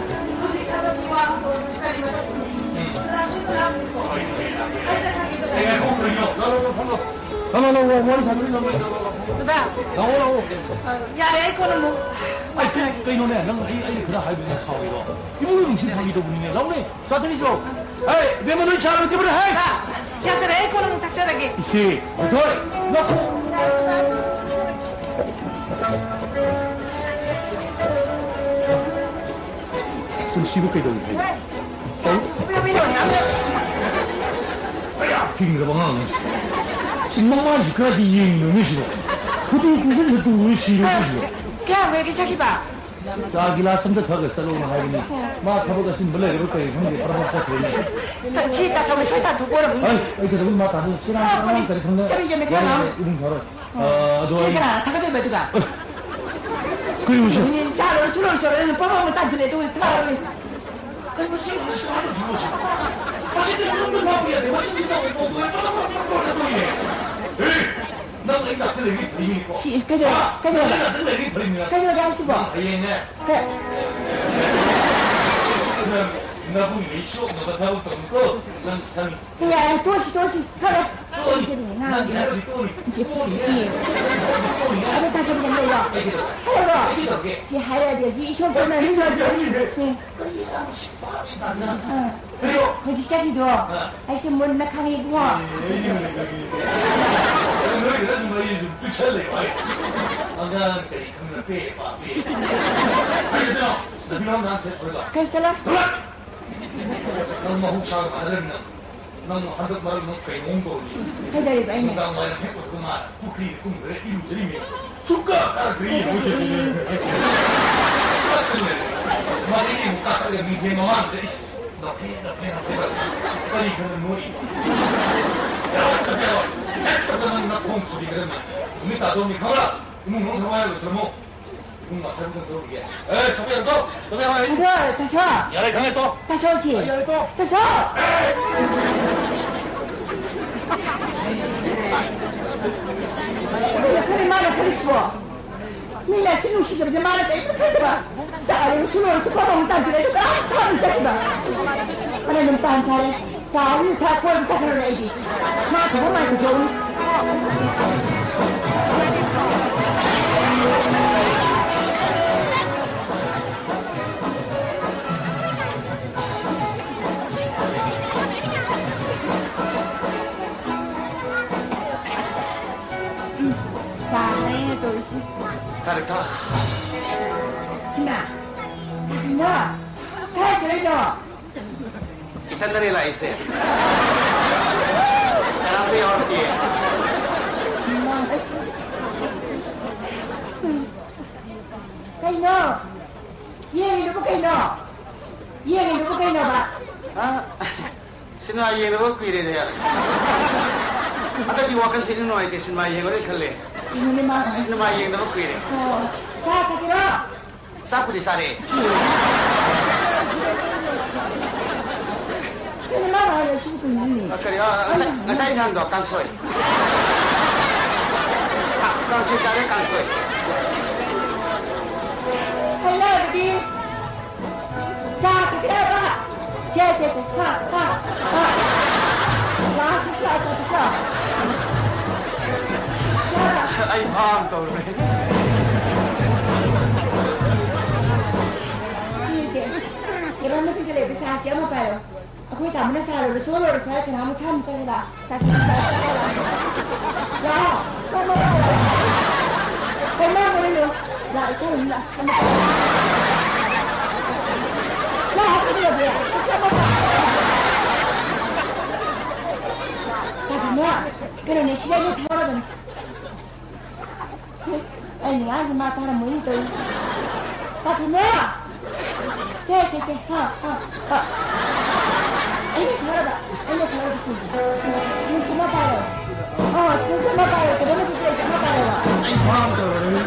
ꯍꯧꯖꯤꯛ ꯊꯕꯛꯀꯤ ꯋꯥ ꯍꯧꯗꯣꯔꯛꯄꯁꯤ ꯀꯔꯤ ꯃꯔꯝꯒꯤꯅꯣ? ꯎꯝ꯫ ꯗꯗꯥꯁꯨ ꯑꯝꯇ ꯂꯥꯛꯄꯤꯌꯨꯀꯣ꯫ ꯍꯣꯏ, ꯍꯣꯏ, ꯂꯥꯛꯀꯦ꯫ ꯑꯩꯁꯦ ꯈꯪꯗꯦ ꯗꯗꯥ꯫ ꯑꯦ, ꯉꯥꯏꯈꯣ, ꯀꯔꯤꯅꯣ? ꯂꯥꯛꯑꯣ, ꯂꯥꯛꯑꯣ, ꯐꯝꯃꯣ꯫ ꯂꯥꯛꯑꯣ, ꯂꯥꯛꯑꯣ, ꯂꯥꯛꯑꯣ, ꯋꯥꯔꯤ ꯁꯥꯟꯅꯔꯤ, ꯂꯥꯛꯑꯣ, ꯂꯥꯛꯑꯣ, ꯂꯥꯛꯑꯣ꯫ ꯗꯗꯥ꯫ ꯂꯥꯛꯑꯣ, ꯂꯥꯛꯑꯣ꯫ ꯑ, ꯌꯥꯔꯦ, ꯑꯩ ꯀꯣꯟꯅ ꯑꯃꯨꯛ ꯑꯩ, ꯂꯥꯛꯆꯔꯒꯦ꯫ ꯀꯩꯅꯣꯅꯦ, ꯅꯪ ꯑꯩ, ꯑꯩꯅ ꯈꯔ ꯍꯥꯏꯕꯗꯨ ꯁꯥꯎꯔꯤꯔꯣ? ꯏꯃꯨꯡ ꯅꯨꯡꯁꯤꯠ ꯐꯥꯒꯤ ꯇꯧꯕꯅꯤꯅꯦ꯫ ꯂꯥꯛꯑꯣꯅꯦ, ꯆꯥ ꯊꯛꯁꯤꯔꯣ? ꯍꯦ, ꯏꯕꯦꯝꯃ, ꯅꯣꯏ ꯆꯥ ꯂꯣꯏꯗ꯭ꯔꯤꯕꯅꯦ, ꯍꯦ? ꯗꯗꯥ, ꯌꯥꯖꯔꯦ, ꯑꯩ ꯀꯣꯟꯅ ꯑꯃꯨꯛ ꯊꯛꯆꯔꯒꯦ꯫ ꯏꯆꯦ, ꯊꯣꯏꯊꯣꯏ, ꯉꯥꯏꯈꯣ꯫ ꯄꯨꯟꯁꯤꯕꯨ ꯀꯩꯗꯧꯏ ꯍꯥꯏꯅꯣ? ꯀꯩ? ꯑꯌꯥ, ꯐꯤꯡꯗꯕ ꯑꯉꯥꯡꯅꯤ꯫ ꯁꯤ ꯃꯃꯥꯏꯁꯤ ꯈꯔꯗꯤ ꯌꯦꯡꯉꯤꯕ ꯃꯤꯁꯤꯕꯣ꯫ ꯈꯨꯗꯤ ꯈꯨꯖꯤꯟꯗ ꯇꯨꯔꯤ ꯁꯤꯔꯣ ꯃꯤꯁꯤꯕꯣ꯫ ꯀꯌꯥꯝ ꯀꯨꯏꯔꯒꯦ ꯆꯠꯈꯤꯕ? ꯆꯥ ꯒꯤꯂꯥꯁ ꯑꯝꯇ ꯊꯛꯑꯒ ꯆꯠꯂꯣꯅ ꯍꯥꯏꯕꯅꯤ꯫ ꯃꯥ ꯊꯕꯛ ꯑꯆꯤꯟꯕ ꯂꯩꯔꯕ ꯀꯔꯤ ꯈꯪꯗꯦ, ꯐꯠ ꯐꯠ ꯆꯠꯈ꯭ꯔꯦꯅꯦ꯫ ꯁꯤ ꯇꯥ ꯆꯥꯎꯕ ꯁꯣꯏ ꯇꯥꯟꯊꯣꯛꯄ ꯑꯣꯏꯔꯝꯅꯤ꯫ ꯑꯩ, ꯑꯩ ꯀꯩꯗꯧꯕꯩ ꯃꯥ ꯇꯥꯟꯊꯣꯛ-, ꯁꯤ ꯅꯪ, ꯑꯥ, ꯅꯪ ꯀꯔꯤ ꯈꯪꯗꯦ? ꯆꯠꯃꯤꯟꯅ ꯌꯥꯔꯦ, ꯃꯊꯪ ꯌꯥꯔꯦ, ꯑꯃ꯫ ꯏꯕꯨꯡ ꯊꯧꯔꯣꯏ꯫ ꯑ, ꯑꯗꯣ ꯁꯤ ꯑꯩ ꯀꯅꯥ ꯊꯥꯒꯠꯇꯣꯏꯕ ꯑꯗꯨꯒ? ꯀꯩꯅꯣ ꯁꯤ? ꯃꯤ ꯆꯥ ꯂꯣꯏꯔꯁꯨ ꯂꯣꯏꯔꯁꯨ ꯑꯩꯅ ꯄꯪ ꯄꯪ ꯇꯥꯟꯁꯤꯜꯂꯦ ꯑꯗꯨꯒ ꯊꯥꯔꯣꯏ꯫ ꯀꯩꯅꯣ ꯁꯤ ꯍꯧꯖꯤꯛ ꯍꯥꯏꯔꯤꯁꯤꯕꯣ ꯁꯤ? ꯃꯁꯤꯗꯤ ꯌꯨꯝꯗ ꯉꯥꯎꯕ ꯌꯥꯗꯦ꯫ ꯃꯁꯤꯗꯤ ꯇꯧꯔꯦ, ꯇꯧꯔꯦ, ꯇꯧꯔꯦ, ꯇꯧꯔꯦ, ꯇꯧꯔꯦ꯫ ꯑꯦ, ꯅꯪ ꯑꯩ ꯅꯥꯛꯇ ꯂꯩꯔꯤ ꯐꯩꯅꯤꯀꯣ꯫ ꯁꯤ, ꯀꯩꯗꯧꯔꯦ? ꯍꯥ? ꯀꯩꯗꯧꯔꯦ? ꯅꯪ ꯑꯩ ꯅꯥꯛꯇ ꯂꯩꯔꯤ ꯐꯩꯅꯤꯀꯣ꯫ ꯀꯩꯗꯧꯔꯦ ꯍꯥꯏꯁꯤꯕꯣ? ꯅꯪ ꯍꯌꯦꯡꯅꯦ꯫ ꯀꯩ? ꯅꯪ ꯅꯕꯨꯡ ꯂꯩ ꯁꯣꯛꯅꯕ ꯊꯕꯛ ꯇꯧꯅꯨꯀꯣ꯫ ꯅꯪ ꯈꯪꯉꯤ꯫ ꯌꯥꯔꯦ, ꯇꯣꯛꯑꯁꯤ, ꯇꯣꯛꯑꯁꯤ꯫ ꯐꯔꯦ꯫ ꯇꯣꯛꯑꯅꯤ꯫ ꯏꯆꯦ ꯅꯪ ꯉꯥꯡꯉꯦ꯫ ꯌꯥꯔꯗꯤ ꯇꯣꯛꯑꯅꯤ꯫ ꯏꯆꯦ, ꯇꯣꯛꯑꯅꯤ꯫ ꯏꯆꯦ꯫ ꯇꯣꯛꯑꯅꯤ꯫ ꯑꯗꯣ ꯇꯥ ꯆꯥꯎꯕ ꯂꯩꯔꯣ? ꯑꯩ ꯀꯩꯗꯧꯔꯦ? ꯍꯥꯏꯔꯣ꯫ ꯑꯩ ꯀꯩꯗꯧꯔꯒꯦ? ꯁꯤ ꯍꯥꯏꯔꯛꯑꯗꯤ ꯍꯧꯖꯤꯛ ꯏꯁꯣꯔ ꯀꯔꯝꯅ ꯑꯩ ꯀꯩꯗꯧꯔꯦ? ꯑꯦ꯫ ꯀꯔꯤ ꯌꯥꯝ ꯁꯤ ꯄꯥꯝꯃꯤ ꯇꯥꯟꯅ? ꯑꯥ꯫ ꯀꯔꯤꯌꯣ? ꯍꯧꯖꯤꯛ ꯆꯠꯈꯤꯗꯣ? ꯑꯥ꯫ ꯑꯩꯁꯦ ꯃꯨꯟꯅ ꯈꯪꯉꯦ ꯏꯕꯨꯡꯉꯣ꯫ ꯑꯦ, ꯑꯩꯗꯤ ꯃꯨꯟꯅ ꯈꯪꯉꯦ꯫ ꯅꯣꯏꯒꯤꯗ ꯑꯗꯨꯝ ꯑꯩꯁꯨ ꯄꯤꯛꯁꯜꯂꯦ ꯚꯥꯏ꯫ ꯑꯉꯥꯡ ꯀꯔꯤ ꯈꯪꯗꯅ ꯄꯦ ꯄꯥ ꯄꯦ꯫ ꯀꯔꯤꯅꯣ? ꯅꯨꯄꯤ ꯅꯪ ꯅꯍꯥꯟ ꯁꯦꯠ ꯐꯨꯔꯤꯠꯇꯣ? ꯀꯩ ꯆꯠꯂꯣ? ꯊꯣꯛꯂꯛ! ꯅꯪ ꯃꯍꯧꯁꯥꯒ ꯃꯥꯟꯅꯗ꯭ꯔꯕꯅꯤꯅ꯫ ꯅꯪ ꯍꯟꯗꯛ ꯃꯔꯛ ꯅꯪ ꯀꯩꯅꯣꯝ ꯇꯧꯔꯤ꯫ ꯀꯩꯗꯧꯔꯤꯕ ꯑꯩꯅ? ꯅꯨꯡꯗꯥꯡ ꯋꯥꯏꯔꯝ ꯍꯦꯛ ꯑꯣꯏꯕꯒ ꯃꯥꯅ ꯄꯨꯈ꯭ꯔꯤꯗ ꯀꯨꯝꯈ꯭ꯔꯦ, ꯏꯔꯨꯖꯔꯤꯃꯤ꯫ ꯁꯨꯛꯀꯥ ꯀꯥꯔꯛꯇ꯭ꯔꯤ ꯌꯦꯡꯉꯨ ꯁꯤꯗꯤ꯫ ꯃꯥꯗꯤ ꯑꯃꯨꯛ ꯀꯥꯈꯠꯂꯒ ꯃꯤꯡꯁꯦꯜ ꯃꯃꯥꯡꯗ ꯏꯁ꯫ ꯅꯣꯛꯐꯦ, ꯅꯣꯛꯐꯦ, ꯅꯣꯛꯐꯦ, ꯅꯣꯛꯐꯦ꯫ ꯀꯔꯤ ꯈꯔ ꯅꯣꯛꯏ? ꯌꯥꯔꯣꯏ, ꯆꯠꯄ ꯌꯥꯔꯣꯏ꯫ ꯍꯦꯛꯇ ꯅꯪ ꯅꯈꯣꯡ ꯊꯨꯗꯦꯛꯀꯗꯕꯅꯤ꯫ ꯅꯨꯃꯤꯠ ꯇꯥꯗꯧꯅꯤ, ꯈꯪꯕ꯭ꯔꯥ? ꯏꯃꯨꯡ ꯃꯅꯨꯡ ꯊꯋꯥꯏ ꯌꯥꯎꯅ ꯂꯣꯏꯁꯤꯜꯂꯝꯃꯣ꯫ ꯏꯃꯨꯡ ꯃꯅꯨꯡ ꯊꯋꯥꯏ ꯌꯥꯎꯅ ꯇꯧꯔꯨꯒꯦ꯫ ꯑꯦ, ꯆꯠꯄ ꯌꯥꯔꯣꯏꯀꯣ? ꯆꯠꯄ ꯌꯥꯔꯣꯏ꯫ ꯑꯗꯣ, ꯇꯥꯆꯧ꯫ ꯌꯥꯔꯦ, ꯈꯪꯉꯦ, ꯇꯣ꯫ ꯇꯥꯆꯧꯁꯤ꯫ ꯌꯥꯔꯦ, ꯇꯣ꯫ ꯇꯥꯆꯧ! ꯑꯦ! ꯀꯔꯤ ꯃꯥꯅ ꯈꯜꯂꯤꯁꯤꯕꯣ? ꯃꯤꯅ ꯑꯁꯤ ꯅꯨꯡꯁꯤꯗꯕꯗ ꯃꯥꯅ ꯀꯔꯤꯝꯇ ꯈꯟꯗꯕ꯫ ꯆꯥꯔꯨꯔꯁꯨ ꯂꯣꯏꯔꯁꯨ ꯐꯕ ꯑꯃ ꯇꯥꯟꯁꯤꯜꯂꯦ, ꯑꯗꯨꯒ ꯑꯥ ꯊꯥꯗꯨꯝ ꯆꯠꯈꯤꯕ꯫ ꯐꯅ ꯑꯗꯨꯝ ꯇꯥꯟ ꯆꯥꯔꯦ꯫ ꯆꯥꯎꯅꯤ ꯊꯥ ꯀꯣꯏꯕ ꯆꯠꯈ꯭ꯔꯅꯤ ꯑꯩꯗꯤ꯫ ꯃꯥ ꯊꯕꯛ ꯃꯥꯏ ꯇꯧꯖꯧꯅꯤ꯫ ꯆꯥ ꯍꯩꯔꯦ ꯇꯧꯔꯤꯁꯤ꯫ ꯐꯔꯦ, ꯊꯛ꯫ ꯏꯃꯥ, ꯏꯃꯥ, ꯀꯥꯏ ꯆꯠꯂꯤꯅꯣ? ꯏꯊꯟꯗꯅꯦ ꯂꯥꯛꯏꯁꯦ꯫ ꯀꯅꯥꯝꯇ ꯌꯥꯎꯔꯛꯇꯤꯌꯦ꯫ ꯏꯃꯥ꯫ ꯀꯩꯅꯣ? ꯌꯦꯡꯉꯤꯗꯨꯕꯨ ꯀꯩꯅꯣ? ꯌꯦꯡꯉꯤꯗꯨꯕꯨ ꯀꯩꯅꯣꯕ? ꯑ, ꯁꯤꯅꯦꯃꯥ ꯌꯦꯡꯗꯕ ꯀꯨꯏꯔꯦꯅꯦ꯫ ꯍꯟꯗꯛꯇꯤ ꯋꯥꯈꯜꯁꯦ ꯏꯅꯨꯡ ꯅꯨꯡꯉꯥꯏꯇꯦ, ꯁꯤꯅꯦꯃꯥ ꯌꯦꯡꯉꯔꯣꯏ ꯈꯜꯂꯦ꯫ ꯏꯃꯨꯡꯅꯦ ꯃꯥ꯫ ꯁꯤꯅꯦꯃꯥ ꯌꯦꯡꯗꯕ ꯀꯨꯏꯔꯦ꯫ ꯑꯣ, ꯆꯥ ꯊꯛꯀꯦꯔꯣ? ꯆꯥꯛꯄꯨꯗꯤ ꯆꯥꯔꯦ꯫ ꯀꯩꯅꯣ ꯃꯥꯅ ꯍꯥꯏꯔꯤꯁꯤꯕꯨ ꯀꯩꯅꯣꯅꯦ? ꯑ, ꯀꯔꯤ, ꯑ, ꯉꯁꯥꯏ, ꯉꯁꯥꯏ ꯏꯟꯁꯥꯡꯗꯣ ꯀꯥꯡꯁꯣꯏ꯫ ꯀꯥꯡꯁꯣꯏ ꯆꯥꯔꯦ, ꯀꯥꯡꯁꯣꯏ꯫ ꯍꯩꯅꯕꯗꯤ ꯆꯥ ꯊꯛꯀꯗꯕ꯫ ꯁꯦ, ꯁꯦ, ꯁꯦ, ꯍꯥ, ꯍꯥ, ꯍꯥ꯫ ꯂꯥꯛꯑꯣ, ꯄꯤꯁꯥ, ꯄꯤꯁꯥ꯫ ꯑꯩ ꯚꯥꯞ ꯇꯧꯔꯦ꯫ ꯁꯤꯁꯦ, ꯇꯦꯕꯜ ꯃꯊꯛꯇ ꯂꯩꯕ ꯆꯥꯁꯦ ꯑꯃ ꯄꯥꯏꯔꯣ꯫ ꯑꯩꯈꯣꯏ ꯇꯥꯃꯣꯅ ꯆꯥ ꯂꯣꯜꯂꯁꯨ ꯂꯣꯜꯂꯁꯨ ꯍꯥꯏ ꯀꯅꯥ ꯑꯃꯨꯛ ꯊꯝ ꯆꯠꯂꯤꯕ? ꯆꯥ ꯊꯛꯁꯤ ꯂꯥꯛꯑꯣ꯫ ꯂꯥꯛꯑꯣ꯫ ꯀꯣꯏꯃ ꯀꯣꯏꯔꯨꯅꯨ꯫ ꯂꯥꯛꯑꯣ, ꯏꯀꯥꯏꯔꯨꯅꯨ, ꯂꯥꯛꯑꯣ꯫ ꯂꯥꯛꯑꯣ, ꯀꯩꯗꯧꯔꯒꯦ? ꯆꯥ ꯊꯛꯁꯤ ꯂꯥꯛꯑꯣ꯫ ꯀꯩꯅꯣꯅꯦ, ꯁꯤꯗ ꯑꯩꯅ ꯊꯥꯔꯕꯅꯦ꯫ ꯑꯩꯅ ꯉꯥꯡꯁꯦ ꯃꯥ ꯇꯥꯔꯝꯃꯣꯏꯅꯦ ꯇꯧꯔꯤꯁꯦ꯫ ꯄꯥꯊꯨꯝꯃꯣ! ꯁꯦ, ꯁꯦ, ꯁꯦ, ꯍꯥ, ꯍꯥ, ꯍꯥ꯫ ꯑꯩꯅ ꯈꯪꯉꯕ, ꯑꯩꯅ ꯈꯪꯉꯕ ꯁꯤꯡꯁꯦ꯫ ꯁꯤꯡꯁꯨ ꯑꯃ ꯄꯥꯏꯔꯣ꯫ ꯑꯣ, ꯁꯤꯡꯁꯨ ꯑꯃ ꯄꯥꯏꯔꯣ, ꯀꯩꯅꯣꯝꯃ ꯄꯤꯖꯔꯒꯦ, ꯑꯃ ꯄꯥꯏꯔꯣꯕ꯫ ꯑꯩ ꯐꯥꯝ ꯇꯧꯔꯅꯤ꯫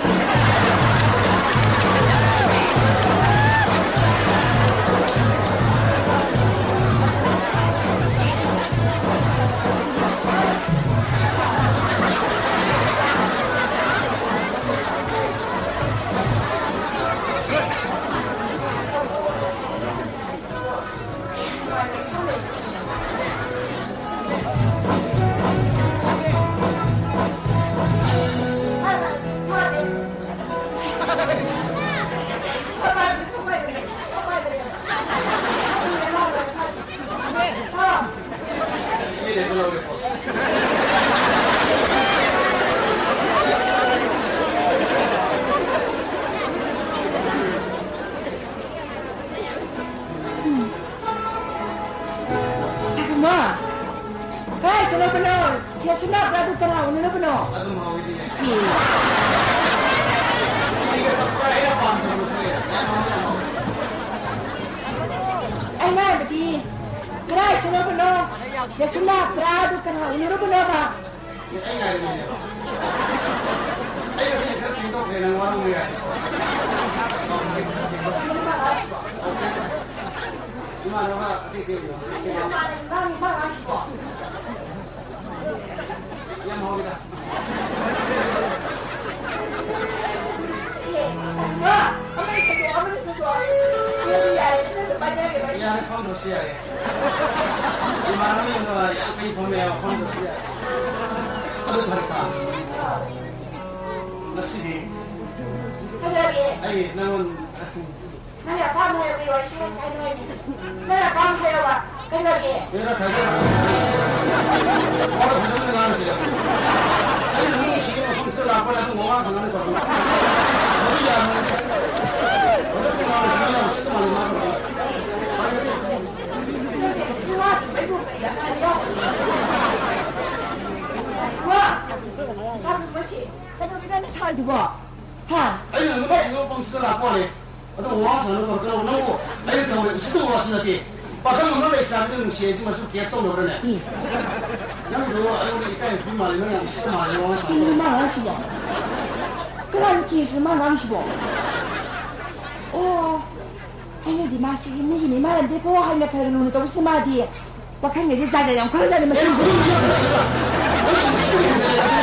ꯏꯕꯨꯡꯉꯣ, ꯀꯥꯏ ꯆꯠꯂꯨꯕꯅꯣ? ꯁꯦ ꯁꯨꯝ ꯂꯥꯛꯄ꯭ꯔꯥ? ꯑꯗꯨ ꯀꯅꯥ ꯎꯅꯔꯨꯕꯅꯣ? ꯑꯗꯨꯝ ꯍꯧꯔꯤꯌꯦ꯫ ꯁꯤ꯫ ꯁꯤꯒ ꯆꯞ ꯆꯥꯏ, ꯑꯩꯅ ꯄꯥꯝꯖꯕ ꯄꯣꯠ ꯂꯩꯔꯦ꯫ ꯌꯥꯝ ꯍꯥꯎꯋꯦ, ꯌꯥꯝ ꯍꯥꯎꯋꯦ꯫ ꯑꯩꯅ ꯍꯥꯏꯕꯗꯤ, ꯀꯗꯥꯏ ꯆꯠꯂꯨꯕꯅꯣ? ꯁꯤꯗ ꯁꯨꯝ ꯂꯥꯛꯄ꯭ꯔꯥ? ꯑꯗꯨ ꯀꯅꯥ ꯎꯅꯔꯨꯕꯅꯣꯕ? ꯑꯩ ꯉꯥꯏꯔꯝꯃꯤꯅꯦꯕ꯫ ꯑꯩ ꯉꯁꯤ ꯈꯔ ꯊꯦꯡꯗꯣꯛꯈ꯭ꯔꯦ, ꯅꯪ ꯋꯥꯔꯧꯕ ꯌꯥꯏ꯫ ꯏꯃꯥꯟꯅꯕ ꯑꯇꯩ ꯑꯇꯩ ꯎꯅꯔꯦ꯫ ꯌꯥꯝ ꯍꯥꯎꯋꯤꯗ꯫ ꯌꯥꯔꯦ, ꯐꯝꯗ꯭ꯔꯁꯨ ꯌꯥꯔꯦ꯫ ꯏꯃꯥꯟꯅꯕ ꯌꯨꯝꯗ ꯌꯥꯝ ꯀꯨꯏ ꯐꯝꯃꯦ, ꯐꯝꯗ꯭ꯔꯁꯨ ꯌꯥꯔꯦ꯫ ꯑꯗꯨ ꯐꯔꯦ ꯇꯥ꯫ ꯉꯁꯤꯗꯤ ꯀꯩꯗꯧꯔꯒꯦ? ꯑꯩ ꯅꯪꯉꯣꯟ- ꯅꯪꯒꯤ ꯑꯄꯥꯝꯕ ꯍꯥꯏꯔꯛꯑꯣ, ꯋꯥꯔꯤ ꯁꯥꯟꯅꯁꯦ ꯍꯥꯏꯅꯣ ꯍꯥꯏꯅꯦ꯫ ꯅꯪꯒꯤ ꯑꯄꯥꯝꯕ ꯍꯥꯏꯔꯛꯑꯣꯕ꯫ ꯀꯩꯗꯧꯔꯒꯦ? ꯍꯦꯔꯥ, ꯊꯥꯖꯔꯦ꯫ ꯋꯥ ꯐꯖꯅ ꯉꯥꯡꯁꯤꯔ? ꯑꯩꯅ ꯃꯤ ꯁꯤꯒꯤ ꯃꯐꯝꯁꯤꯗ ꯂꯥꯛꯄ ꯅꯠꯇ꯭ꯔꯣ? ꯋꯥ ꯁꯥꯟꯅꯅꯤ ꯇꯧꯔꯛꯄ꯫ ꯃꯗꯨ ꯌꯥꯔꯣꯏ꯫ ꯐꯖꯅ ꯉꯥꯡꯁꯤ, ꯃꯤ ꯌꯥꯝ ꯎꯁꯤꯠꯇ ꯃꯥꯜꯂꯦ ꯃꯥ ꯇꯧꯔꯛꯄ꯫ ꯀꯩꯗꯧꯔꯤꯅꯣ ꯅꯪ ꯁꯥꯏꯗꯨꯕꯣ? ꯍꯥ? ꯑꯩꯅ ꯅꯨꯄꯥꯁꯤꯡꯒꯤ ꯃꯐꯝꯁꯤꯗ ꯂꯥꯛꯄ ꯋꯥꯅꯦ꯫ ꯑꯗꯣ ꯋꯥ ꯁꯥꯟꯅ ꯇꯧꯔꯛꯀꯅꯣ꯫ ꯅꯪꯕꯨ ꯑꯩꯅ ꯊꯝꯃꯣꯏ ꯎꯁꯤꯠꯇꯕ ꯋꯥꯁꯨ ꯅꯠꯇꯦ꯫ ꯄꯥꯈꯪ ꯑꯃ ꯂꯩꯁꯥꯕꯤꯗ ꯅꯨꯡꯁꯤ ꯍꯥꯏꯁꯤ ꯃꯁꯨ ꯀꯦꯁ ꯇꯧꯅꯕ꯭ꯔꯅꯦ? ꯑꯦ꯫ ꯅꯪꯗꯣ ꯑꯩꯉꯣꯟꯗ ꯏꯀꯥꯏ ꯈꯨꯝꯕꯤ ꯃꯥꯜꯂꯦ꯫ ꯅꯪ ꯌꯥꯝ ꯎꯁꯤꯠꯇ ꯃꯥꯜꯂꯦ ꯋꯥ ꯁꯥꯟꯅ ꯀꯩꯅꯣ ꯇꯧꯔꯛꯀꯅꯣ꯫ ꯃꯥ ꯉꯥꯡꯁꯤꯕꯣ? ꯀꯅꯥꯒꯤ ꯀꯦꯁꯅꯣ ꯃꯥ ꯉꯥꯡꯁꯤꯕꯣ? ꯑꯣ, ꯑꯩꯅꯗꯤ ꯃꯥꯁꯤ ꯃꯤꯒꯤ ꯃꯤꯃꯥꯟꯅꯗꯦꯀꯣ ꯍꯥꯏꯅ ꯈꯔ ꯂꯨꯅ ꯇꯧꯕꯁꯤꯗ ꯃꯥꯗꯤ ꯋꯥꯈꯜꯒꯗꯤ ꯖꯥꯠ ꯖꯥꯠ ꯌꯥꯝ ꯈꯜꯂꯖꯥꯠꯅꯤ ꯃꯁꯤ꯫ ꯑꯩ ꯈꯨꯗꯣꯝꯕꯤꯁꯦ ꯅꯪ ꯁꯨꯝ ꯁꯤꯖꯤꯟꯅꯩ ꯍꯥꯏꯁꯦ꯫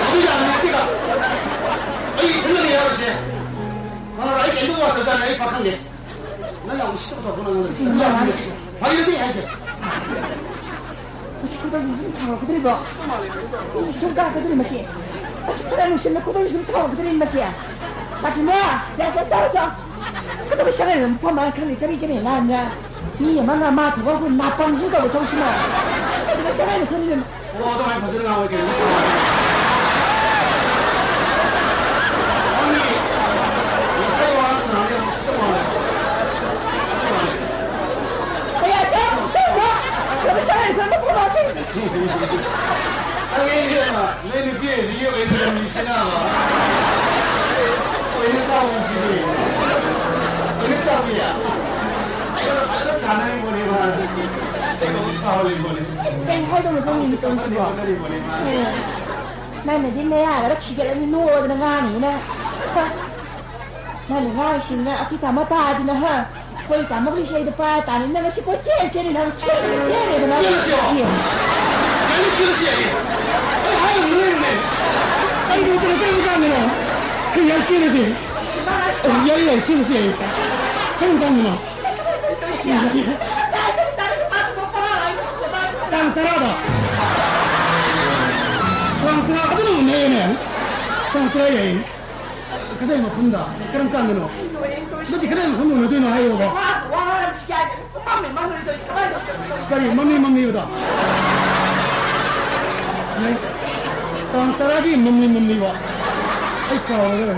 ꯑꯗꯨ ꯌꯥꯝ ꯅꯠꯇꯦꯗ꯫ ꯑꯩ ꯏꯊꯟꯗꯅꯤ ꯍꯥꯏꯕꯁꯦ꯫ ꯈꯪꯉꯕ꯭ꯔꯥ? ꯑꯩ ꯀꯩꯝꯇ ꯋꯥꯠꯇꯕꯖꯥꯠꯅꯤ, ꯑꯩ ꯄꯥꯈꯪꯅꯦ꯫ ꯅꯪ ꯌꯥꯝ ꯎꯁꯤꯠꯇꯕ ꯇꯧꯔꯛꯀꯅꯨ ꯑꯩꯉꯣꯟꯗ꯫ ꯁꯤꯗꯤ ꯌꯥꯝ ꯃꯥꯅ ꯅꯨꯡꯁꯤ꯫ ꯐꯥꯒꯤ ꯅꯠꯇꯦ ꯍꯥꯏꯁꯦ꯫ ꯃꯁꯤ ꯈꯨꯗꯣꯜꯁꯤ ꯁꯨꯝ ꯁꯥꯎꯔꯛꯀꯗꯧꯔꯤꯕꯣ? ꯃꯤ ꯁꯨꯝ ꯀꯥꯔꯛꯀꯗꯧꯔꯤ ꯃꯁꯤ꯫ ꯃꯁꯤ ꯈꯔ ꯅꯨꯡꯁꯤꯅ ꯈꯨꯗꯣꯜꯁꯤ ꯁꯨꯝ ꯁꯥꯎꯔꯛꯀꯗꯧꯔꯤ ꯃꯁꯤ꯫ ꯄꯥꯈꯪꯕ, ꯌꯥ ꯆꯞ ꯆꯥꯔ ꯆꯥꯎ꯫ ꯀꯩꯗꯧꯕꯩ ꯁꯥꯟꯅꯔꯤꯅꯣ? ꯃꯐꯝ ꯃꯔꯥꯡ ꯈꯪꯗꯦ ꯀꯔꯤ ꯀꯔꯤ ꯉꯥꯡꯕ꯭ꯔꯥ? ꯃꯤ ꯑꯃꯒ ꯃꯥ ꯊꯣꯛꯄ ꯑꯩꯈꯣꯏ ꯅꯥꯄꯪꯁꯨ ꯇꯧꯕ ꯊꯕꯛꯁꯤꯃ꯫ ꯀꯩꯗꯧꯕꯩ ꯁꯥꯟꯅꯔꯤꯅꯣ ꯈꯪꯗꯦ꯫ ꯑꯣ, ꯑꯗꯨꯃꯥꯏꯅ ꯐꯖꯅ ꯉꯥꯡꯉꯣꯏ ꯀꯩꯅꯣ꯫ ꯅꯪꯒꯤ ꯉꯁꯥꯏ ꯋꯥ ꯁꯥꯟꯅꯔꯒ ꯌꯥꯝ ꯎꯁꯤꯠꯇ ꯃꯥꯜꯂꯦ꯫ ꯀꯌꯥ ꯆꯥ? ꯀꯌꯥ ꯆꯥ? ꯀꯌꯥ ꯆꯥ? ꯈꯪꯉꯦ, ꯏꯕꯦꯝꯃ, ꯅꯣꯏ ꯅꯨꯄꯤ ꯑꯣꯏꯕꯒꯤ ꯑꯣꯏꯅ ꯃꯤꯁꯤꯅꯕ꯫ ꯑꯣꯏꯅ ꯆꯥꯎꯕꯁꯤꯗꯤ꯫ ꯑꯣꯏꯅ ꯆꯥꯎꯕꯤꯌꯥ꯫ ꯑꯩꯉꯣꯟꯗ ꯐꯖꯅ ꯁꯥꯟꯅꯔꯤꯕꯣꯅꯦ ꯃꯥ꯫ ꯑꯩꯉꯣꯟꯗ ꯁꯥꯎꯔꯤꯕꯣꯅꯦ꯫ ꯀꯩ ꯍꯥꯏꯗꯧꯅꯣ ꯈꯪꯗꯦ ꯇꯧꯔꯤꯁꯤꯕꯣ꯫ ꯍꯣꯠꯅꯔꯤꯕꯣꯅꯦ ꯃꯥ꯫ ꯑꯦ꯫ ꯅꯪꯅꯗꯤ ꯅꯌꯥꯒꯗ ꯈꯤꯒꯠꯂꯅꯤ ꯅꯣꯛꯑꯗꯅ ꯉꯥꯡꯉꯤꯅ꯫ ꯅꯪꯅ ꯉꯥꯡꯉꯤꯁꯤꯅ ꯑꯩꯈꯣꯏ ꯇꯥꯃꯣ ꯇꯥꯗꯅ, ꯍꯥ? ꯑꯩꯈꯣꯏ ꯇꯥꯃꯣꯒꯤ ꯏꯁꯩꯗꯣ ꯄꯥꯏꯔ ꯇꯥꯅꯤ꯫ ꯅꯪ ꯉꯁꯤ ꯀꯣꯏꯆꯦꯟ ꯆꯦꯜꯂꯤ, ꯅꯪ ꯆꯦꯜꯂꯤ, ꯆꯦꯜꯂꯤꯗꯅ꯫ ꯆꯦꯜꯂꯁꯤꯔꯣ? ꯑꯦ꯫ ꯀꯩꯅꯣ ꯆꯦꯜꯂꯁꯤ ꯍꯥꯏꯌꯦ? ꯑꯩ ꯍꯥꯏꯔꯝꯕ ꯂꯣꯏꯔꯝꯃꯦ꯫ ꯀꯩꯅꯣ ꯀꯩꯅꯣ ꯀꯩꯅꯣ ꯀꯥꯟꯗꯅꯣ? ꯀꯩ ꯌꯥꯏ ꯆꯦꯜꯂꯁꯤ? ꯌꯥꯏ ꯌꯥꯏ ꯆꯦꯜꯂꯁꯤ ꯌꯥꯏ꯫ ꯀꯔꯝ ꯀꯥꯟꯗꯅꯣ? ꯇꯥꯡ ꯇꯔꯥꯗ꯫ ꯇꯥꯡ ꯇꯔꯥ ꯑꯗꯨꯅ ꯎꯅꯩꯌꯦꯅꯦ꯫ ꯇꯥꯡ ꯇꯔꯥ ꯌꯥꯏꯌꯦ꯫ ꯀꯗꯥꯏ ꯃꯐꯝꯗ? ꯀꯔꯝ ꯀꯥꯟꯗꯅꯣ? ꯀꯩꯅꯣ ꯑꯩꯅ ꯇꯧꯔꯤꯁꯦ? ꯅꯠꯇꯦ, ꯀꯗꯥꯏ ꯃꯐꯝꯗ ꯎꯅꯗꯣꯏꯅꯣ ꯍꯥꯏꯌꯣꯕ꯫ ꯋꯥ-, ꯋꯥ ꯍꯥꯏꯕꯁꯤ ꯀꯌꯥ ꯃꯝꯃꯦ ꯃꯝꯃꯦ ꯇꯧꯔꯤ, ꯀꯃꯥꯏꯅ ꯇꯧꯔꯤ? ꯀꯔꯤ ꯃꯝꯃꯤ ꯃꯝꯃꯤꯕꯗꯣ? ꯅꯪ ꯇꯥꯡ ꯇꯔꯥꯒꯤ ꯃꯝꯂꯤ ꯃꯝꯂꯤꯕ? ꯑꯩ ꯀꯥꯎꯔꯦ꯫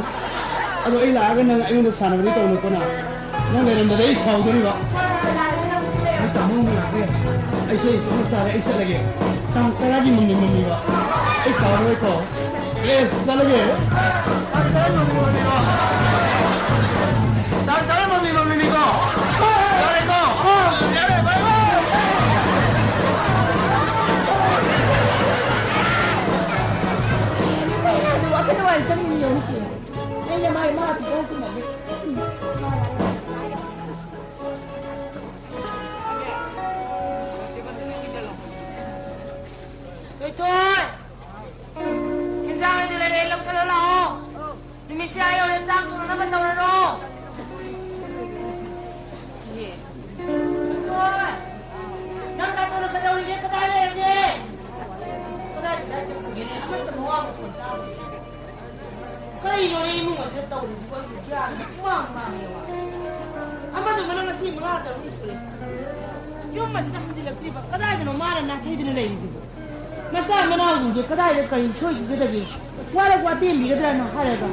ꯑꯗꯣ ꯑꯩ ꯂꯥꯛꯑꯒ ꯅꯪ ꯑꯩꯉꯣꯟꯗ ꯁꯥꯟꯅꯕꯗꯤ ꯇꯧꯅꯨꯀꯣ ꯅꯪ꯫ ꯅꯪ ꯂꯩꯔꯝꯗꯕꯗ ꯑꯩ ꯁꯥꯎꯗꯣꯔꯤꯕ꯫ ꯑꯩ ꯇꯥꯃꯣ ꯑꯃ ꯂꯥꯛꯑꯒꯦ꯫ ꯑꯩꯁꯨ ꯑꯩꯁꯨ ꯑꯃ ꯆꯥꯔꯦ, ꯑꯩ ꯆꯠꯂꯒꯦ꯫ ꯇꯥꯡ ꯇꯔꯥꯒꯤ ꯃꯝꯂꯤ ꯃꯝꯂꯤꯕ꯫ ꯑꯩ ꯀꯥꯎꯔꯔꯣꯏꯀꯣ꯫ ꯌꯦꯁ, ꯆꯠꯂꯒꯦ꯫ ꯇꯥꯡ ꯇꯔꯥ ꯃꯝꯂꯤ ꯃꯝꯂꯤꯕ꯫ ꯇꯥꯡ ꯇꯔꯥ ꯃꯝꯂꯤ ꯃꯝꯂꯤꯅꯤꯀꯣ꯫ ꯌꯥꯔꯦꯀꯣ? ꯌꯥꯔꯦ, ꯕꯥꯏ ꯕꯥꯏ꯫ ꯋꯥꯈꯜ ꯅꯨꯡꯉꯥꯏ ꯆꯪꯉꯤ ꯌꯦꯡꯉꯨꯁꯤ꯫ ꯑꯩꯅ ꯃꯥꯏ ꯃꯥ ꯊꯣꯛꯄ ꯀꯨꯝꯃꯗꯤ꯫ ꯊꯣꯏꯊꯣꯏ! ꯍꯤꯟꯖꯥꯡ ꯑꯗꯨ ꯂꯩꯔꯦ, ꯂꯧꯁꯜꯂꯣ ꯂꯥꯛꯑꯣ꯫ ꯅꯨꯃꯤꯠꯁꯦ ꯑꯥ ꯌꯧꯔꯦ, ꯆꯥꯛ ꯊꯣꯡꯅꯕ ꯇꯧꯔꯔꯣ꯫ ꯊꯣꯏꯊꯣꯏ! ꯅꯪ ꯇꯥꯃꯣꯅ ꯀꯩꯗꯧꯔꯤꯒꯦ? ꯀꯗꯥꯏ ꯂꯩꯔꯒꯦ? ꯀꯗꯥꯏ, ꯀꯗꯥꯏ ꯆꯠꯈ꯭ꯔꯒꯦꯅꯦ? ꯑꯃꯠꯇ ꯃꯋꯥ ꯃꯈꯣꯟ ꯇꯥꯗ꯭ꯔꯤꯁꯦ꯫ ꯀꯔꯤꯅꯣꯅꯦ ꯏꯃꯨꯡ ꯑꯁꯤꯗ ꯇꯧꯔꯤꯁꯤꯕꯣ? ꯑꯩꯕꯨ ꯒ꯭ꯌꯥꯟ ꯄꯨꯡꯉꯥꯡ ꯉꯥꯡꯉꯦꯕ꯫ ꯑꯃꯗꯨ ꯃꯅꯝ ꯉꯁꯤ ꯃꯉꯥ ꯇꯔꯨꯛꯅꯤ ꯁꯨꯔꯦ꯫ ꯌꯨꯝ ꯑꯁꯤꯗ ꯍꯟꯖꯤꯜꯂꯛꯇ꯭ꯔꯤꯕ꯫ ꯀꯗꯥꯏꯗꯅꯣ ꯃꯥꯅ ꯅꯥꯊꯩꯗꯅ ꯂꯩꯔꯤꯁꯤꯕꯣ? ꯃꯆꯥ ꯃꯅꯥꯎꯁꯤꯡꯁꯦ ꯀꯗꯥꯏꯗ ꯀꯔꯤ ꯁꯣꯏꯈꯤꯒꯗꯒꯦ? ꯋꯥꯔꯛ ꯋꯥꯇꯦꯝꯕꯤꯒꯗ꯭ꯔꯥꯅ ꯍꯥꯏꯔꯒ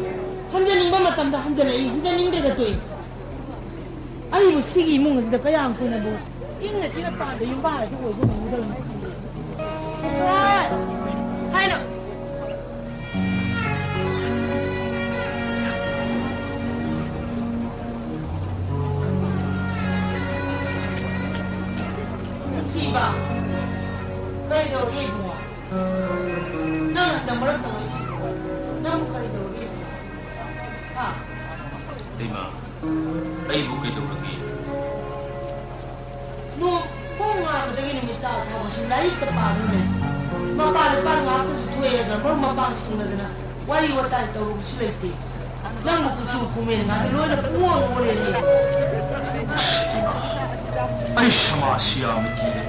ꯍꯟꯖꯅꯤꯡꯕ ꯃꯇꯝꯗ ꯍꯟꯖꯜꯂꯛꯏ, ꯍꯟꯖꯅꯤꯡꯗ꯭ꯔꯒ ꯇꯣꯛꯏ꯫ ꯑꯩꯕꯨ ꯁꯤꯒꯤ ꯏꯃꯨꯡ ꯑꯁꯤꯗ ꯀꯌꯥꯝ ꯀꯨꯏꯅꯕꯨ ꯏꯪꯅ ꯆꯤꯛꯅ ꯄꯥꯟꯕ ꯌꯨꯝꯕꯥꯜ ꯑꯁꯤ ꯑꯣꯏꯕ ꯉꯝꯒꯗꯕꯅꯣ ꯈꯪꯗꯦ꯫ ꯍꯥꯏꯅ꯫ ꯅꯨꯡꯁꯤꯕ, ꯀꯔꯤꯗꯧꯔꯒꯦ ꯏꯕꯨꯡꯉꯣ? ꯅꯪ ꯍꯟꯗꯛ ꯃꯔꯛ ꯇꯧꯔꯛꯏꯁꯤꯕꯨ ꯅꯪꯕꯨ ꯀꯔꯤꯗꯧꯔꯒꯦ ꯏꯕꯨꯡꯉꯣ? ꯍꯥ? ꯏꯇꯩꯃ, ꯑꯩꯕꯨ ꯀꯩꯗꯧꯔꯒꯦ? ꯅꯣꯡ ꯄꯨꯡ ꯉꯥꯟꯕꯗꯒꯤ ꯅꯨꯃꯤꯠ ꯇꯥꯕ ꯐꯥꯎꯕ ꯁꯨꯝ ꯂꯥꯏꯔꯤꯛꯇ ꯄꯥꯗꯨꯅ ꯂꯩ꯫ ꯃꯄꯥ ꯅꯨꯄꯥ ꯉꯥꯛꯇꯁꯨ ꯊꯣꯛꯑꯦꯗꯅ ꯃꯔꯨꯞ ꯃꯄꯥꯡ ꯁꯪꯅꯗꯅ ꯋꯥꯔꯤ ꯋꯥꯇꯥꯏ ꯇꯧꯔꯨꯕꯁꯨ ꯂꯩꯇꯦ꯫ ꯅꯪꯕꯨ ꯀꯨꯆꯨ ꯀꯨꯃꯦꯟ ꯉꯥꯛꯇ ꯂꯣꯏꯅ ꯄꯨꯡꯑꯣꯟ ꯑꯣꯜꯂꯦꯅꯦ꯫ ꯑꯁ, ꯏꯃꯥ, ꯑꯩ ꯁꯃꯥꯖꯁꯤ ꯌꯥꯝꯅ ꯀꯤꯔꯦ꯫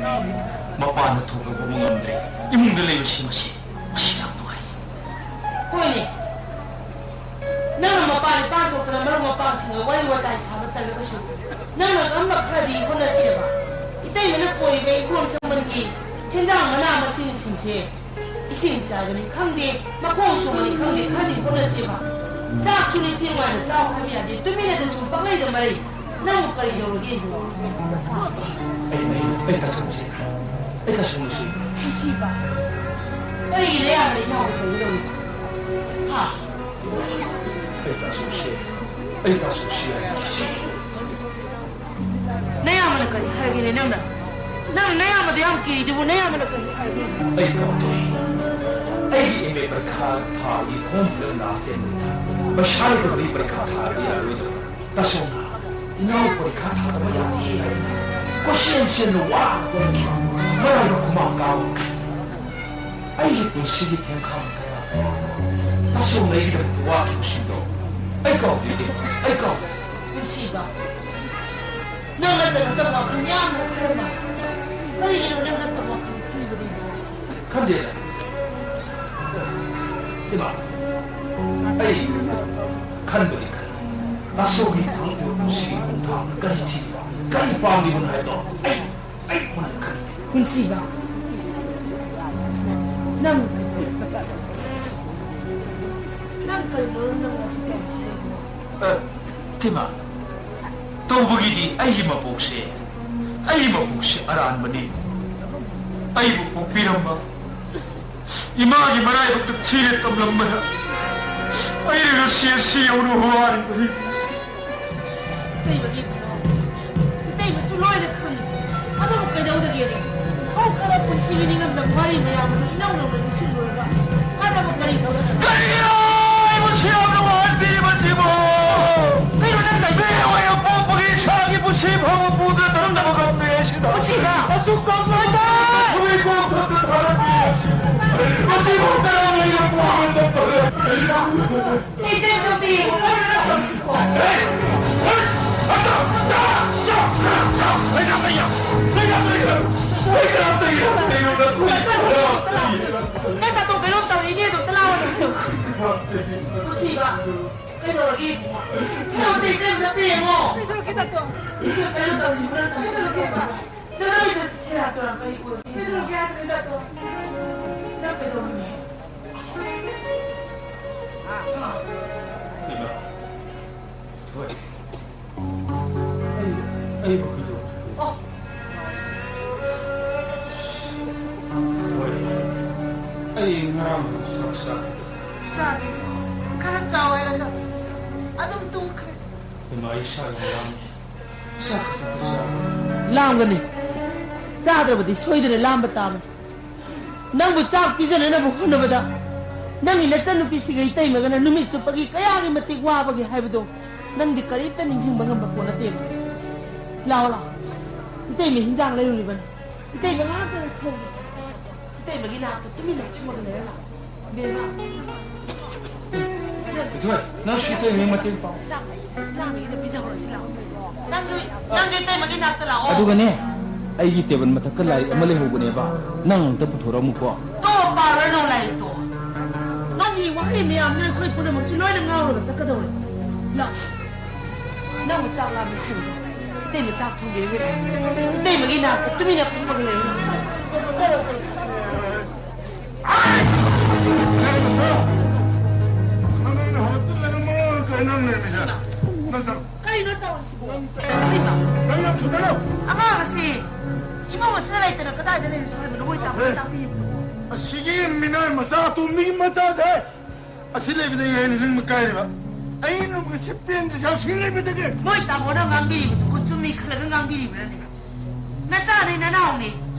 ꯃꯄꯥꯟꯗ ꯊꯣꯛꯄ ꯐꯥꯎꯕ ꯉꯝꯗ꯭ꯔꯦ꯫ ꯏꯃꯨꯡꯗ ꯂꯩꯕꯁꯤ ꯃꯁꯤ, ꯃꯁꯤ ꯌꯥꯝ ꯅꯨꯡꯉꯥꯏ꯫ ꯍꯣꯏꯅꯦ꯫ ꯅꯪꯅ ꯃꯄꯥꯡꯁꯤꯡꯒ ꯋꯥꯔꯤ ꯋꯥꯇꯥꯏ ꯁꯥꯕ ꯇꯜꯂꯒꯁꯨ ꯅꯪꯅ ꯉꯝꯕ ꯈꯔꯗꯤ ꯍꯣꯠꯅꯁꯦꯕ꯫ ꯏꯇꯩꯃꯅ ꯄꯣꯔꯤꯕ ꯏꯪꯈꯣꯜ ꯁꯝꯕꯜꯒꯤ ꯍꯦꯟꯖꯥꯡ ꯃꯅꯥ ꯃꯁꯤꯡꯁꯤꯡꯁꯦ ꯏꯁꯤꯡ ꯆꯥꯒꯅꯤ ꯈꯪꯗꯦ, ꯃꯈꯣꯡ ꯁꯣꯝꯒꯅꯤ ꯈꯪꯗꯦ, ꯈꯔꯗꯤ ꯍꯣꯠꯅꯁꯦꯕ꯫ ꯆꯥꯛꯁꯨ ꯅꯤꯡꯊꯤ ꯅꯨꯡꯉꯥꯏꯅ ꯆꯥꯎ ꯍꯥꯏꯕ ꯌꯥꯗꯦ, ꯇꯨꯃꯤꯟꯅꯗ ꯁꯨꯝ ꯄꯪꯂꯩꯗ ꯃꯔꯩ꯫ ꯅꯪꯕꯨ ꯀꯔꯤ ꯇꯧꯔꯒꯦ ꯏꯕꯨꯡꯉꯣ? ꯑꯩ, ꯑꯩ, ꯑꯩ ꯇꯥꯁꯟꯁꯤ꯫ ꯑꯩ ꯇꯥꯁꯟꯁꯤ꯫ ꯅꯨꯡꯁꯤꯕ, ꯀꯔꯤꯒꯤ ꯅꯌꯥꯝꯕꯅ ꯏꯅꯥꯎꯕꯨ ꯆꯩꯒꯗꯧꯔꯤꯕ? ꯍꯥ? ꯑꯩ ꯇꯥꯁꯟꯁꯤ꯫ ꯑꯩ ꯇꯥꯁꯟꯁꯤ꯫ ꯑꯩ ꯀꯤꯖꯩ꯫ ꯅꯌꯥꯝꯕꯅ ꯀꯔꯤ ꯍꯥꯏꯒꯦꯅꯦ ꯅꯪꯅ? ꯅꯪꯅ ꯅꯌꯥꯝꯕꯗ ꯌꯥꯝ ꯀꯤꯔꯤꯗꯨꯕꯨ ꯅꯌꯥꯝꯕꯅ ꯀꯔꯤ ꯍꯥꯏꯒꯦ? ꯑꯩ ꯀꯥꯎꯊꯣꯛꯏ꯫ ꯑꯩꯒꯤ ꯑꯦꯝ ꯑꯦ ꯄꯔꯤꯈꯥ ꯊꯥꯕꯒꯤ ꯐꯣꯔꯝ ꯐꯤꯜ ꯑꯞ ꯂꯥꯁ ꯗꯦꯠ ꯅꯨꯃꯤꯠꯇ ꯄꯩꯁꯥ ꯂꯩꯇꯕꯒꯤ ꯄꯔꯤꯈꯥ ꯊꯥꯕꯗꯤ ꯌꯥꯔꯣꯏꯗꯕ꯫ ꯇꯁꯦꯡꯅ ꯏꯅꯥꯎ ꯄꯔꯤꯈꯥ ꯊꯥꯗꯕ ꯌꯥꯗꯦ ꯍꯥꯏꯗꯅ ꯀꯣꯏꯆꯦꯟ ꯆꯦꯟꯗꯨꯅ ꯋꯥꯅ ꯍꯣꯠꯅꯈꯤꯕ ꯃꯔꯥꯏꯕꯛ ꯈꯨꯃꯥꯡ ꯀꯥꯕ ꯃꯈꯩ ꯑꯩꯒꯤ ꯄꯨꯟꯁꯤꯒꯤ ꯊꯦꯡꯈꯥꯡ ꯀꯌꯥ ꯇꯁꯦꯡꯅ ꯑꯩꯒꯤꯗꯃꯛꯇ ꯋꯥꯈꯤꯕꯁꯤꯡꯗꯣ ꯑꯩ ꯀꯥꯎꯕꯤꯗꯦ, ꯑꯩ ꯀꯥꯎꯗꯦ꯫ ꯄꯨꯟꯁꯤꯕ, ꯅꯪ ꯅꯠꯇ ꯅꯠꯇꯕ ꯋꯥꯈꯜ ꯌꯥꯝꯅ ꯈꯜꯂꯝꯃꯤ꯫ ꯀꯔꯤꯒꯤꯅꯣ ꯅꯪ ꯅꯠꯇꯕ ꯋꯥꯈꯜ ꯈꯟꯕꯗꯨꯕꯨ? ꯈꯟꯗꯦꯗ꯫ ꯏꯃꯥ, ꯑꯩ ꯈꯟꯕꯗꯤ ꯈꯜꯂꯤ꯫ ꯇꯥꯁꯧꯒꯤ ꯐꯪꯂꯤꯕ ꯄꯨꯟꯁꯤꯒꯤ ꯈꯣꯡꯊꯥꯡꯗ ꯀꯔꯤ ꯊꯤꯔꯤꯕ, ꯀꯔꯤ ꯄꯥꯝꯂꯤꯕꯅꯣ ꯍꯥꯏꯕꯗꯣ ꯑꯩ, ꯑꯩ ꯃꯨꯟꯅ ꯈꯪꯗꯦ꯫ ꯄꯨꯟꯁꯤꯕ, ꯅꯪ, ꯅꯪ ꯀꯔꯤꯅꯣ ꯅꯪ ꯉꯁꯤ ꯀꯔꯤ ꯁꯤꯔꯤꯕꯅꯣ? ꯑ, ꯏꯃꯥ, ꯇꯧꯕꯒꯤꯗꯤ ꯑꯩꯒꯤ ꯃꯄꯣꯛꯁꯦ, ꯑꯩꯒꯤ ꯃꯄꯣꯛꯁꯦ ꯑꯔꯥꯟꯕꯅꯤ꯫ ꯑꯩꯕꯨ ꯄꯣꯛꯄꯤꯔꯝꯕ ꯏꯃꯥꯒꯤ ꯃꯔꯥꯏꯕꯛꯇ ꯊꯤꯅ ꯇꯝꯂꯝꯕꯅ ꯑꯩꯅ ꯉꯁꯤ ꯑꯁꯤ ꯌꯧꯅ ꯋꯥꯔꯤꯕꯅꯤ꯫ ꯏꯇꯩꯃꯒꯤ ꯈꯅꯥꯎ, ꯏꯇꯩꯃꯁꯨ ꯂꯣꯏꯅ ꯈꯪꯏ꯫ ꯑꯗꯨꯕꯨ ꯀꯩꯗꯧꯗꯒꯦꯅꯦ? ꯍꯧꯈ꯭ꯔꯕ ꯄꯨꯟꯁꯤꯒꯤ ꯅꯤꯡꯉꯝꯗꯕ ꯋꯥꯔꯤ ꯃꯌꯥꯝ ꯑꯗꯨ ꯏꯅꯧ ꯅꯧꯅ ꯅꯤꯡꯁꯤꯡꯂꯨꯔꯒ ꯀꯥꯟꯅꯕ ꯀꯔꯤ ꯐꯪꯒꯗꯕ? ꯀꯔꯤꯒꯤꯅꯣ ꯑꯩꯕꯨ ꯁꯤ ꯌꯥꯝꯅ ꯋꯥꯍꯟꯕꯤꯔꯤꯕꯁꯤꯕꯣ? ꯀꯩꯅꯣ ꯅꯪ ꯇꯧꯔꯤꯁꯦ? ꯃꯤꯑꯣꯏ ꯑꯃ ꯄꯣꯛꯄꯒꯤ ꯏꯁꯥꯒꯤ ꯄꯨꯟꯁꯤ ꯐꯥꯎꯕ ꯄꯨꯗꯨꯅ ꯀꯔꯝꯗꯕ ꯉꯝꯃꯤ ꯍꯥꯏꯁꯤꯗ? ꯄꯨꯟꯁꯤꯗ? ꯑꯁꯨꯛ ꯀꯝꯕ ꯁꯨꯏ ꯀꯣꯛ ꯊꯛꯇ ꯊꯥꯔꯝꯃꯤ ꯍꯥꯏꯁꯤꯕꯨ? ꯃꯁꯤꯕꯨ ꯀꯔꯝ ꯍꯥꯏꯅ ꯄꯨꯗꯨꯅ ꯆꯠꯄꯒ? ꯄꯨꯟꯁꯤꯗ? ꯁꯤ ꯇꯦꯞꯇꯣ ꯄꯤꯌꯦ, ꯀꯔꯝꯅ ꯇꯧꯔꯤꯁꯤꯕꯣ? ꯅꯪ ꯅꯥꯇꯣꯟ ꯀꯩꯅꯣꯝ ꯇꯧꯔꯦ, ꯏꯅꯦꯗꯣ ꯑꯝꯇ ꯂꯥꯛꯑꯣ꯫ ꯄꯨꯟꯁꯤꯕ, ꯀꯩꯗꯧꯔꯒꯦ? ꯅꯪ ꯍꯧꯖꯤꯛ ꯀꯔꯤꯝ ꯅꯠꯇꯦ ꯌꯦꯡꯉꯣ꯫ ꯀꯩꯗꯧꯔꯒꯦ ꯗꯥꯇꯣ? ꯀꯩꯅꯣ ꯇꯧꯔꯤꯁꯤꯕꯨ ꯅꯪ ꯀꯩꯗꯧꯔꯒꯦꯕ? ꯅꯪ ꯅꯃꯤꯠꯇ ꯁꯦꯔꯥꯟ ꯇꯨꯔꯥꯟ ꯀꯔꯤ ꯎꯔꯒꯦ? ꯀꯩꯗꯧꯔꯒꯦ ꯍꯥꯏꯕꯅꯣ ꯗꯥꯇꯣ? ꯅꯪ ꯀꯩꯗꯧꯔꯒꯦ? ꯏꯃꯥ, ꯊꯣꯏ꯫ ꯑꯩ, ꯑꯩꯕꯨ ꯀꯩꯗꯧꯔꯒꯦ? ꯑꯣ꯫ ꯊꯣꯏ, ꯑꯩ ꯉꯔꯥꯡ ꯆꯥꯛ ꯆꯥꯗꯦ꯫ ꯆꯥꯗꯦ꯫ ꯈꯔ ꯆꯥꯎ ꯍꯥꯏꯔꯒ ꯑꯗꯨꯝ ꯇꯨꯝꯈ꯭ꯔꯦ꯫ ꯏꯃꯥ, ꯏꯁꯥ ꯌꯥꯝ ꯂꯥꯝꯃꯤ꯫ ꯆꯥꯛ ꯈꯖꯤꯛꯇ ꯆꯥꯕ꯫ ꯂꯥꯝꯒꯅꯤ꯫ ꯆꯥꯗ꯭ꯔꯕꯗꯤ ꯁꯣꯏꯗꯅ ꯂꯥꯝꯕ ꯇꯥꯕꯅꯤ꯫ ꯅꯪꯕꯨ ꯆꯥꯛ ꯄꯤꯖꯅꯅꯕ ꯍꯣꯠꯅꯕꯗ ꯅꯪꯒꯤ ꯅꯆꯟꯅꯨꯄꯤꯁꯤꯒ ꯏꯇꯩꯃꯒꯅ ꯅꯨꯃꯤꯠ ꯆꯨꯞꯄꯒꯤ ꯀꯌꯥꯒꯤ ꯃꯇꯤꯛ ꯋꯥꯕꯒꯦ ꯍꯥꯏꯕꯗꯣ ꯅꯪꯗꯤ ꯀꯔꯤꯝꯇ ꯅꯤꯡꯁꯤꯡꯕ ꯉꯝꯕ ꯄꯣꯠ ꯅꯠꯇꯦꯕ꯫ ꯂꯥꯛꯑꯣ, ꯂꯥꯛꯑꯣ꯫ ꯏꯇꯩꯃ ꯍꯤꯟꯖꯥꯡ ꯂꯩꯔꯨꯔꯤꯕꯅꯤ꯫ ꯏꯇꯩꯃ ꯉꯥꯏꯍꯥꯛꯇ ꯊꯣꯡꯒꯦ꯫ ꯏꯇꯩꯃꯒꯤ ꯅꯥꯛꯇ ꯇꯨꯃꯤꯟꯅ ꯐꯝꯃꯒ ꯂꯩꯔ ꯂꯥꯛꯑꯣ꯫ ꯕꯦꯝꯃ꯫ ꯏꯊꯣꯏ, ꯅꯪꯁꯨ ꯏꯇꯩꯃꯒꯤ ꯃꯇꯦꯡ ꯄꯥꯡ꯫ ꯆꯥꯛ ꯂꯥꯝꯃꯤꯉꯩꯗ ꯄꯤꯖꯍꯧꯔꯁꯤ ꯂꯥꯛꯑꯣ꯫ ꯅꯪꯁꯨ, ꯅꯪꯁꯨ ꯏꯇꯩꯃꯒꯤ ꯅꯥꯛꯇ ꯂꯥꯛꯑꯣ꯫ ꯑꯗꯨꯒꯅꯦ, ꯑꯩꯒꯤ ꯇꯦꯕꯜ ꯃꯊꯛꯇ ꯂꯥꯏꯔꯤꯛ ꯑꯃ ꯂꯩꯍꯧꯕꯅꯦꯕ, ꯅꯪ ꯑꯝꯇ ꯄꯨꯊꯣꯔꯛꯑꯝꯃꯨꯀꯣ꯫ ꯇꯣ, ꯄꯥꯔꯅꯣ ꯂꯥꯏꯔꯤꯛꯇꯣ꯫ ꯅꯪꯒꯤ ꯋꯥꯍꯩ ꯃꯌꯥꯝꯗꯨꯅ ꯑꯩꯈꯣꯏ ꯄꯨꯝꯅꯃꯛꯁꯨ ꯂꯣꯏꯅ ꯉꯥꯎꯔꯒ ꯆꯠꯀꯗꯧꯔꯦ꯫ ꯂꯥꯛ-, ꯅꯪꯕꯨ ꯆꯥꯛ ꯂꯥꯝꯃꯦ ꯍꯥꯏꯕꯗꯣ, ꯏꯇꯩꯃ ꯆꯥꯛ ꯊꯣꯡꯕꯤꯔꯒꯦ꯫ ꯏꯇꯩꯃꯒꯤ ꯅꯥꯛꯇ ꯇꯨꯃꯤꯟꯅ ꯐꯝꯃꯒ ꯂꯩꯌꯨ꯫ ꯅꯪ ꯑꯩꯅ ꯍꯧꯒꯠꯇꯅ ꯃꯔꯣꯟ ꯀꯩꯅꯣ ꯅꯦꯝꯃꯤꯁꯦ? ꯅꯪ ꯆꯠꯂꯣ꯫ ꯀꯔꯤꯅꯣ ꯇꯧꯔꯤꯁꯤꯕꯣ? ꯅꯪ ꯆꯠꯂꯣ꯫ ꯑꯉꯥꯡ ꯑꯁꯤ ꯏꯃꯨꯡ ꯑꯁꯤꯗ ꯂꯩꯇꯅ ꯀꯗꯥꯏꯗ ꯂꯩꯔꯤꯁꯣ ꯍꯥꯏꯕꯅꯣ? ꯃꯣꯏ ꯇꯥꯛꯄꯤ-, ꯍꯦ꯫ ꯇꯥꯛꯄꯤꯔꯤꯕꯗꯨꯕꯣ? ꯑꯁꯤꯒꯤ ꯃꯤꯅꯥꯏ ꯃꯆꯥ, ꯑꯇꯣꯝꯕꯤꯒꯤ ꯃꯆꯥꯁꯦ ꯑꯁꯤ ꯂꯩꯕꯗꯒꯤ ꯑꯩꯅ ꯅꯤꯡꯕ ꯀꯥꯏꯔꯤꯕ꯫ ꯑꯩ ꯅꯨꯡꯁꯤ ꯄꯦꯟꯗ꯭ꯔꯤꯁꯦ ꯑꯁꯤ ꯂꯩꯕꯗꯒꯤ꯫ ꯃꯣꯏ ꯇꯥꯃꯣꯅ ꯉꯥꯡꯕꯤꯔꯤꯕꯗꯨꯕꯨ ꯆꯨꯝꯃꯤ ꯈꯜꯂꯒ ꯉꯥꯡꯕꯤꯔꯤꯕ꯭ꯔꯥꯅꯦ? ꯅꯆꯥꯅꯤ, ꯅꯅꯥꯎꯅꯤ,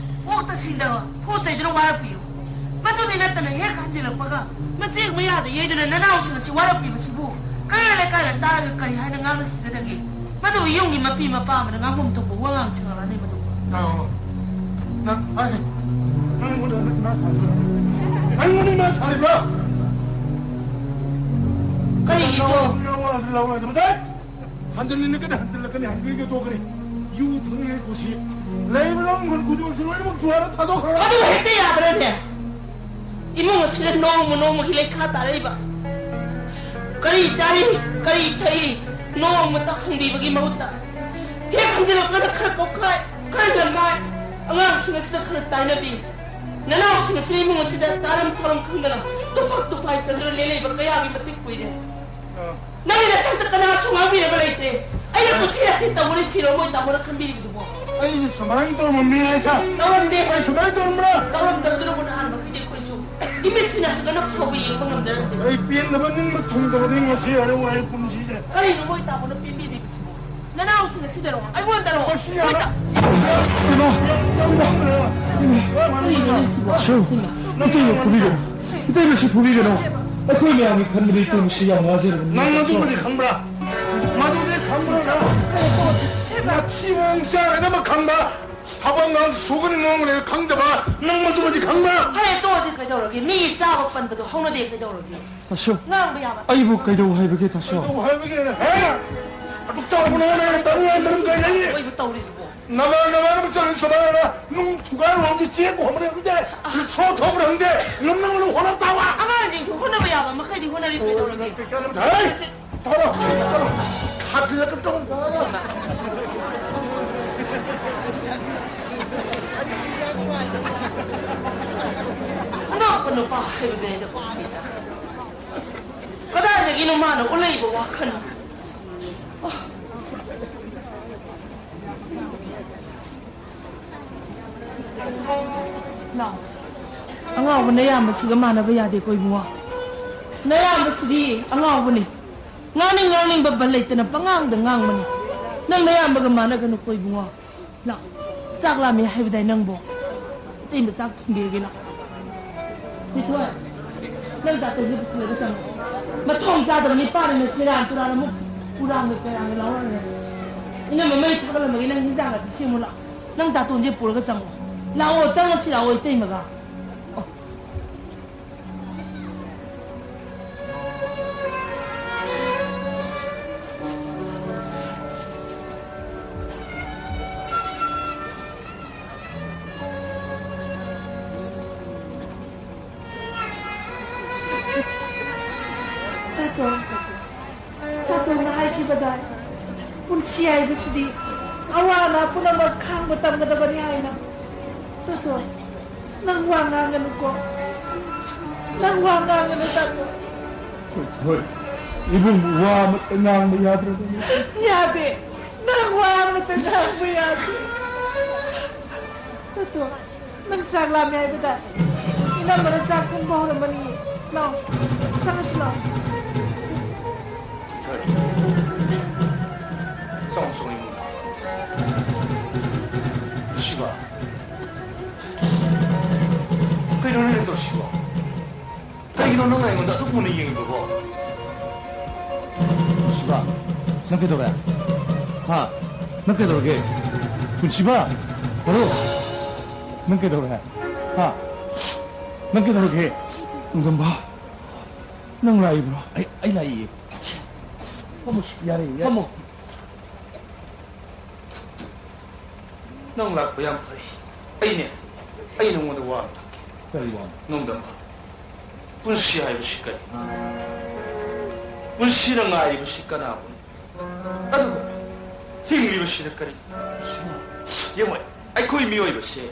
ꯑꯣꯛꯇ ꯁꯤꯡꯗ ꯄꯣꯠ ꯆꯩꯗꯨꯅ ꯋꯥꯔꯛꯄꯤꯌꯨ꯫ ꯃꯗꯨꯗꯤ ꯅꯠꯇꯅ ꯍꯦꯛ ꯍꯟꯖꯤꯜꯂꯛꯄꯒ ꯃꯆꯦꯛ ꯃꯌꯥꯗ ꯌꯩꯗꯨꯅ ꯅꯅꯥꯎꯁꯤꯡ ꯑꯁꯤ ꯋꯥꯔꯛꯄꯤꯕꯁꯤꯕꯨ ꯀꯩꯔꯣꯜ ꯂꯩꯀꯥꯏꯅ ꯇꯥꯔꯒ ꯀꯔꯤ ꯍꯥꯏꯅ ꯉꯥꯡꯅꯈꯤꯒꯗꯒꯦ? ꯃꯗꯨꯕꯨ ꯌꯨꯝꯒꯤ ꯃꯄꯤ ꯃꯄꯥ ꯑꯃꯅ ꯉꯥꯡꯐꯝ ꯊꯣꯛꯄ ꯋꯥꯉꯥꯡ ꯁꯉꯥꯡꯂꯅꯦ ꯃꯗꯨꯕꯨ꯫ ꯅꯪ, ꯅꯪ, ꯍꯥꯏꯗꯤ, ꯅꯪ ꯑꯩꯉꯣꯟꯗ ꯏꯃꯥ ꯁꯥꯔꯤꯕ꯭ꯔꯥ? ꯑꯩꯉꯣꯟꯗ ꯏꯃꯥ ꯁꯥꯔꯤꯕ꯭ꯔꯥ? ꯀꯔꯤꯒꯤ ꯂꯧ-, ꯂꯧ-, ꯂꯧ-, ꯂꯧ-, ꯍꯟꯖꯤꯜꯂꯤꯅ ꯀꯟꯅ ꯍꯟꯖꯤꯜꯂꯛꯀꯅꯤ, ꯍꯟꯖꯤꯜꯂꯒ ꯇꯣꯛꯀꯅꯤ꯫ ꯌꯨ ꯊꯛꯅꯤꯡꯉꯥꯏ ꯀꯨꯁꯤ꯫ ꯂꯩꯔꯤꯕ ꯂꯧ ꯍꯤꯡꯒꯣꯜ ꯈꯨꯗꯤꯡꯃꯛꯁꯤ ꯂꯣꯏꯅꯃꯛ ꯖꯨꯍꯥꯔꯗ ꯊꯥꯗꯣꯛꯈ꯭ꯔꯒ꯫ ꯑꯗꯨ ꯍꯦꯛꯇ ꯌꯥꯕ꯭ꯔꯅꯦ? ꯏꯃꯨꯡ ꯑꯁꯤꯗ ꯅꯣꯡꯃ ꯅꯣꯡꯃꯒꯤ ꯂꯩꯈꯥ ꯇꯥꯔꯛꯏꯕ꯫ ꯀꯔꯤ ꯆꯥꯔꯤ, ꯀꯔꯤ ꯊꯛꯏ, ꯅꯣꯡꯃꯇ ꯍꯪꯕꯤꯕꯒꯤ ꯃꯍꯨꯠꯇ, ꯍꯦꯛ ꯍꯟꯖꯤꯜꯂꯛꯄꯗ ꯈꯔ ꯀꯣꯛꯈꯥꯏ, ꯈꯔ ꯂꯝꯈꯥꯏ, ꯑꯉꯥꯡꯁꯤꯡ ꯑꯁꯤꯗ ꯈꯔ ꯇꯥꯏꯅꯕꯤ, ꯅꯅꯥꯎꯁꯤꯡ ꯑꯁꯤꯅ ꯏꯃꯨꯡ ꯑꯁꯤꯗ ꯇꯥꯔꯝ ꯊꯧꯔꯝ ꯈꯪꯗꯅ ꯇꯨꯐꯛ ꯇꯨꯐꯥꯏ ꯆꯟꯗꯨꯅ ꯂꯦꯜꯂꯛꯏꯕ ꯀꯌꯥꯒꯤ ꯃꯇꯤꯛ ꯀꯨꯏꯔꯦ꯫ ꯅꯪꯒꯤ ꯅꯊꯛꯇ ꯀꯅꯥꯁꯨ ꯉꯥꯡꯕꯤꯅꯕ ꯂꯩꯇ꯭ꯔꯦ꯫ ꯑꯩꯅ ꯀꯨꯁꯤ ꯔꯥꯁꯤ ꯇꯧꯕꯅꯤ, ꯁꯤꯔꯣ ꯃꯣꯏ ꯇꯥꯃꯣꯅ ꯈꯟꯕꯤꯔꯤꯕꯗꯨꯕꯣ? ꯑꯩꯁꯦ ꯁꯨꯃꯥꯏꯅ ꯇꯧꯔꯝꯃꯤ ꯍꯥꯏꯁꯦ? ꯇꯧꯔꯝꯗꯦ꯫ ꯑꯩ ꯁꯨꯃꯥꯏꯅ ꯇꯧꯔꯝꯕ꯭ꯔꯥ? ꯇꯧꯔꯝꯗꯕꯗꯨꯅꯕꯨ ꯅꯍꯥꯟ ꯃꯈꯩꯗꯤ ꯑꯩꯈꯣꯏꯁꯨ ꯏꯃꯤꯠꯁꯤꯅ ꯍꯥꯟꯒꯠꯅ ꯐꯥꯎꯕ ꯌꯦꯡꯕ ꯉꯝꯖꯔꯝꯗꯦ꯫ ꯑꯩ ꯄꯦꯟꯗꯕ ꯅꯤꯡꯕ ꯊꯨꯡꯗꯕꯗꯤ ꯉꯁꯤ ꯍꯥꯏꯔꯦ ꯋꯥꯍꯩ ꯄꯨꯟꯁꯤꯁꯦ꯫ ꯀꯔꯤꯅꯣ ꯃꯣꯏ ꯇꯥꯃꯣꯅ ꯄꯦꯟꯕꯤꯗ꯭ꯔꯤꯕꯁꯤꯕꯣ? ꯅꯅꯥꯎꯁꯤꯡ ꯑꯁꯤꯗꯔꯣ? ꯑꯩꯉꯣꯟꯗꯔꯣ? ꯃꯁꯤ ꯃꯣꯏ ꯌꯥꯔꯦ꯫ ꯇꯥ- ꯏꯃꯥ! ꯏꯃꯥ! ꯀꯔꯤꯅꯣ ꯁꯤꯕꯣ? ꯁꯨ, ꯏꯃꯥ! ꯏꯇꯩꯃ ꯐꯨꯕꯤꯒꯅꯨ꯫ ꯏꯇꯩꯃ ꯁꯤ ꯐꯨꯕꯤꯒꯅꯨ꯫ ꯑꯩꯈꯣꯏ ꯃꯌꯥꯝꯒꯤ ꯈꯟꯕꯗ ꯏꯇꯩꯃ ꯁꯤ ꯌꯥꯝ ꯋꯥꯖꯔꯕꯅꯤ꯫ ꯅꯪ ꯃꯗꯨꯃꯗꯤ ꯈꯪꯕ꯭ꯔꯥ? ꯃꯗꯨꯗꯤ ꯈꯪꯕ꯭ꯔꯥ? ꯁꯦꯕꯥ! ꯅꯊꯤ ꯃꯑꯣꯡ ꯆꯥꯒꯗꯕ ꯈꯪꯕ꯭ꯔꯥ? ꯊꯕꯛ ꯏꯪꯈꯥꯡ ꯁꯨꯒꯅꯤ ꯃꯑꯣꯡ ꯂꯩ ꯈꯪꯗꯕ ꯅꯪ ꯃꯗꯨꯃꯗꯤ ꯈꯪꯕ꯭ꯔꯥ? ꯐꯔꯦ, ꯇꯣꯛꯑꯁꯤ ꯀꯩꯗꯧꯔꯒꯦ? ꯃꯤꯒꯤ ꯆꯥꯕ ꯄꯟꯕꯗꯣ ꯍꯧꯅꯗꯦ ꯀꯩꯗꯧꯔꯒꯦ? ꯇꯥꯁꯨ, ꯉꯥꯡꯕ ꯌꯥꯕ꯫ ꯑꯩꯕꯨ ꯀꯩꯗꯧ ꯍꯥꯏꯕꯒꯦ, ꯇꯥꯁꯨ? ꯀꯩꯗꯧ ꯍꯥꯏꯕꯒꯦ? ꯍꯦ? ꯑꯗꯨꯛ ꯆꯥꯎꯔꯕ ꯅꯉꯣꯟꯗ ꯑꯩꯅ ꯇꯝꯃꯤ ꯍꯥꯏ ꯃꯔꯝ ꯀꯔꯤ ꯂꯩ? ꯑꯣꯏꯕ ꯇꯧꯔꯤꯁꯤꯕꯣ? ꯅꯃꯥꯟ ꯅꯃꯥꯟꯅꯕ ꯆꯠꯂꯤ ꯁꯨꯃꯥꯏꯅ ꯅꯨꯡ ꯊꯨꯒꯥꯏꯔꯨꯔꯗꯤ ꯆꯦꯛꯄꯨ ꯍꯧꯅꯤ ꯈꯪꯗꯦ, ꯔꯤꯛꯁꯣ ꯊꯧꯕ꯭ꯔꯥ ꯈꯪꯗꯦ, ꯉꯝꯅꯕ ꯍꯣꯠꯅꯕ ꯇꯥꯕ꯫ ꯑꯉꯥꯡꯁꯤꯡꯁꯨ ꯍꯣꯠꯅꯕ ꯌꯥꯕ ꯃꯈꯩꯗꯤ ꯍꯣꯠꯅꯔꯤ ꯀꯩꯗꯧꯔꯒꯦ? ꯍꯦ? ꯆꯠꯂꯣ, ꯆꯠꯂꯣ꯫ ꯈꯥꯖꯤꯜꯂꯛꯀꯅꯨ꯫ ꯑꯉꯛꯄ ꯅꯨꯄꯥ ꯍꯥꯏꯕꯗꯨꯅꯤꯗ ꯀꯣ꯫ ꯀꯗꯥꯏꯗꯒꯤꯅꯣ ꯃꯥꯅ ꯎꯠꯂꯛꯏꯕ ꯋꯥꯈꯜ? ꯂꯥꯎ꯫ ꯑꯉꯥꯎꯕ ꯅꯌꯥꯝꯕꯁꯤꯒ ꯃꯥꯟꯅꯕ ꯌꯥꯗꯦꯀꯣ ꯏꯕꯨꯡꯉꯣ꯫ ꯅꯌꯥꯝꯕꯁꯤꯗꯤ ꯑꯉꯥꯎꯕꯅꯤ꯫ ꯉꯥꯡꯅꯤꯡ ꯉꯥꯡꯅꯤꯡꯕ ꯕꯟ ꯂꯩꯇꯅ ꯄꯉꯥꯡꯗ ꯉꯥꯡꯕꯅꯤ꯫ ꯅꯪ ꯅꯌꯥꯝꯕꯒ ꯃꯥꯟꯅꯒꯅꯨꯀꯣ ꯏꯕꯨꯡꯉꯣ꯫ ꯂꯥꯎ꯫ ꯆꯥꯛ ꯂꯥꯝꯃꯦ ꯍꯥꯏꯕꯗꯥꯏ ꯅꯪꯕꯣ? ꯑꯇꯩꯃ ꯆꯥꯛ ꯊꯣꯡꯕꯤꯔꯒꯦ ꯂꯥꯎ꯫ ꯊꯣꯏꯊꯣꯏ, ꯅꯪ ꯗꯥꯛꯇꯔꯁꯦ ꯄꯨꯁꯤꯜꯂꯒ ꯆꯪꯉꯣ꯫ ꯃꯊꯣꯡ ꯆꯥꯗꯕ ꯅꯤꯄꯥꯅꯤꯅ ꯁꯦꯔꯥꯟ ꯇꯨꯔꯥꯟ ꯑꯃꯨꯛ ꯎꯔꯥꯡꯒ ꯀꯩꯔꯥꯡꯒ ꯂꯥꯎꯔꯛꯑꯅꯤ꯫ ꯏꯅꯝꯃ ꯃꯩ ꯊꯥꯒꯠꯂꯝꯃꯒꯦ, ꯅꯪ ꯍꯤꯟꯖꯥꯡꯒꯁꯤ ꯁꯦꯝꯃꯨ ꯂꯥꯎ꯫ ꯅꯪ ꯗꯥꯇꯣꯟꯁꯦ ꯄꯨꯔꯒ ꯆꯪꯉꯣ꯫ ꯂꯥꯛꯑꯣ, ꯆꯪꯉꯁꯤ ꯂꯥꯛꯑꯣ ꯏꯇꯩꯃꯒ꯫ ꯑꯣ꯫ ꯁꯤ ꯍꯥꯏꯕꯁꯤꯗꯤ ꯑꯋꯥ ꯑꯅꯥ ꯄꯨꯝꯅꯃꯛ ꯈꯥꯡꯕ ꯇꯝꯒꯗꯕꯅꯤ ꯍꯥꯏꯅ꯫ ꯇꯥꯇꯣꯟ, ꯅꯪ ꯋꯥ ꯉꯥꯡꯒꯅꯨꯀꯣ꯫ ꯅꯪ ꯋꯥ ꯉꯥꯡꯒꯅꯨ, ꯇꯥꯇꯣꯟ꯫ ꯍꯣꯏ, ꯍꯣꯏ꯫ ꯏꯕꯨꯡꯕꯨ ꯋꯥ ꯑꯃꯠꯇ ꯉꯥꯡꯕ ꯌꯥꯗ꯭ꯔꯕꯅꯤ꯫ ꯌꯥꯗꯦ꯫ ꯅꯪ ꯋꯥ ꯑꯃꯠꯇ ꯉꯥꯡꯕ ꯌꯥꯗꯦ꯫ ꯇꯥꯇꯣꯟ, ꯅꯪ ꯆꯥꯛ ꯂꯥꯝꯃꯦ ꯍꯥꯏꯕꯗ ꯏꯅꯝꯃꯅ ꯆꯥꯛ ꯊꯣꯡꯕ ꯍꯧꯔꯝꯃꯅꯤ꯫ ꯂꯥꯎ, ꯆꯪꯉꯁꯤ ꯂꯥꯎ꯫ ꯊꯣꯏ꯫ ꯆꯪꯉꯣ, ꯆꯪꯉꯣ, ꯏꯃꯨꯡꯗ꯫ ꯁꯤꯕ꯫ ꯀꯩꯅꯣ ꯅꯪꯅ ꯇꯧꯔꯤꯁꯤꯕꯣ? ꯀꯩꯒꯤꯅꯣ ꯅꯪꯅ ꯑꯩꯉꯣꯟꯗ ꯑꯗꯨꯛ ꯃꯨꯟꯅ ꯌꯦꯡꯉꯤꯕꯕꯣ? ꯄꯨꯟꯁꯤꯕ, ꯅꯪ ꯀꯩꯗꯧꯔꯦ? ꯍꯥ? ꯅꯪ ꯀꯩꯗꯧꯔꯒꯦ? ꯄꯨꯟꯁꯤꯕ! ꯍꯜꯂꯣ! ꯅꯪ ꯀꯩꯗꯧꯔꯦ? ꯍꯥ? ꯅꯪ ꯀꯩꯗꯧꯔꯒꯦ? ꯅꯣꯡꯗꯝꯕ, ꯅꯪ ꯂꯥꯛꯏꯕ꯭ꯔꯣ? ꯑꯩ, ꯑꯩ ꯂꯥꯛꯏꯌꯦ꯫ ꯐꯝꯃꯣ, ꯌꯥꯔꯦ, ꯌꯥꯔꯦ꯫ ꯐꯝꯃꯣ꯫ ꯅꯪ ꯂꯥꯛꯄ ꯌꯥꯝ ꯐꯔꯦ꯫ ꯑꯩꯅꯦ, ꯑꯩ ꯅꯉꯣꯟꯗ ꯋꯥ ꯑꯃ ꯇꯥꯛꯀꯦ꯫ ꯀꯔꯤ ꯋꯥꯅꯣ? ꯅꯣꯡꯗꯝꯕ, ꯄꯨꯟꯁꯤ ꯍꯥꯏꯕꯁꯤ ꯀꯔꯤ? ꯄꯨꯟꯁꯤꯅ ꯉꯥꯏꯔꯤꯕꯁꯤ ꯀꯅꯥꯕꯨꯅꯣ? ꯑꯗꯨꯒ ꯍꯤꯡꯂꯤꯕꯁꯤꯅ ꯀꯔꯤ? ꯌꯦꯡꯉꯣ, ꯑꯩꯈꯣꯏ ꯃꯤꯑꯣꯏꯕꯁꯦ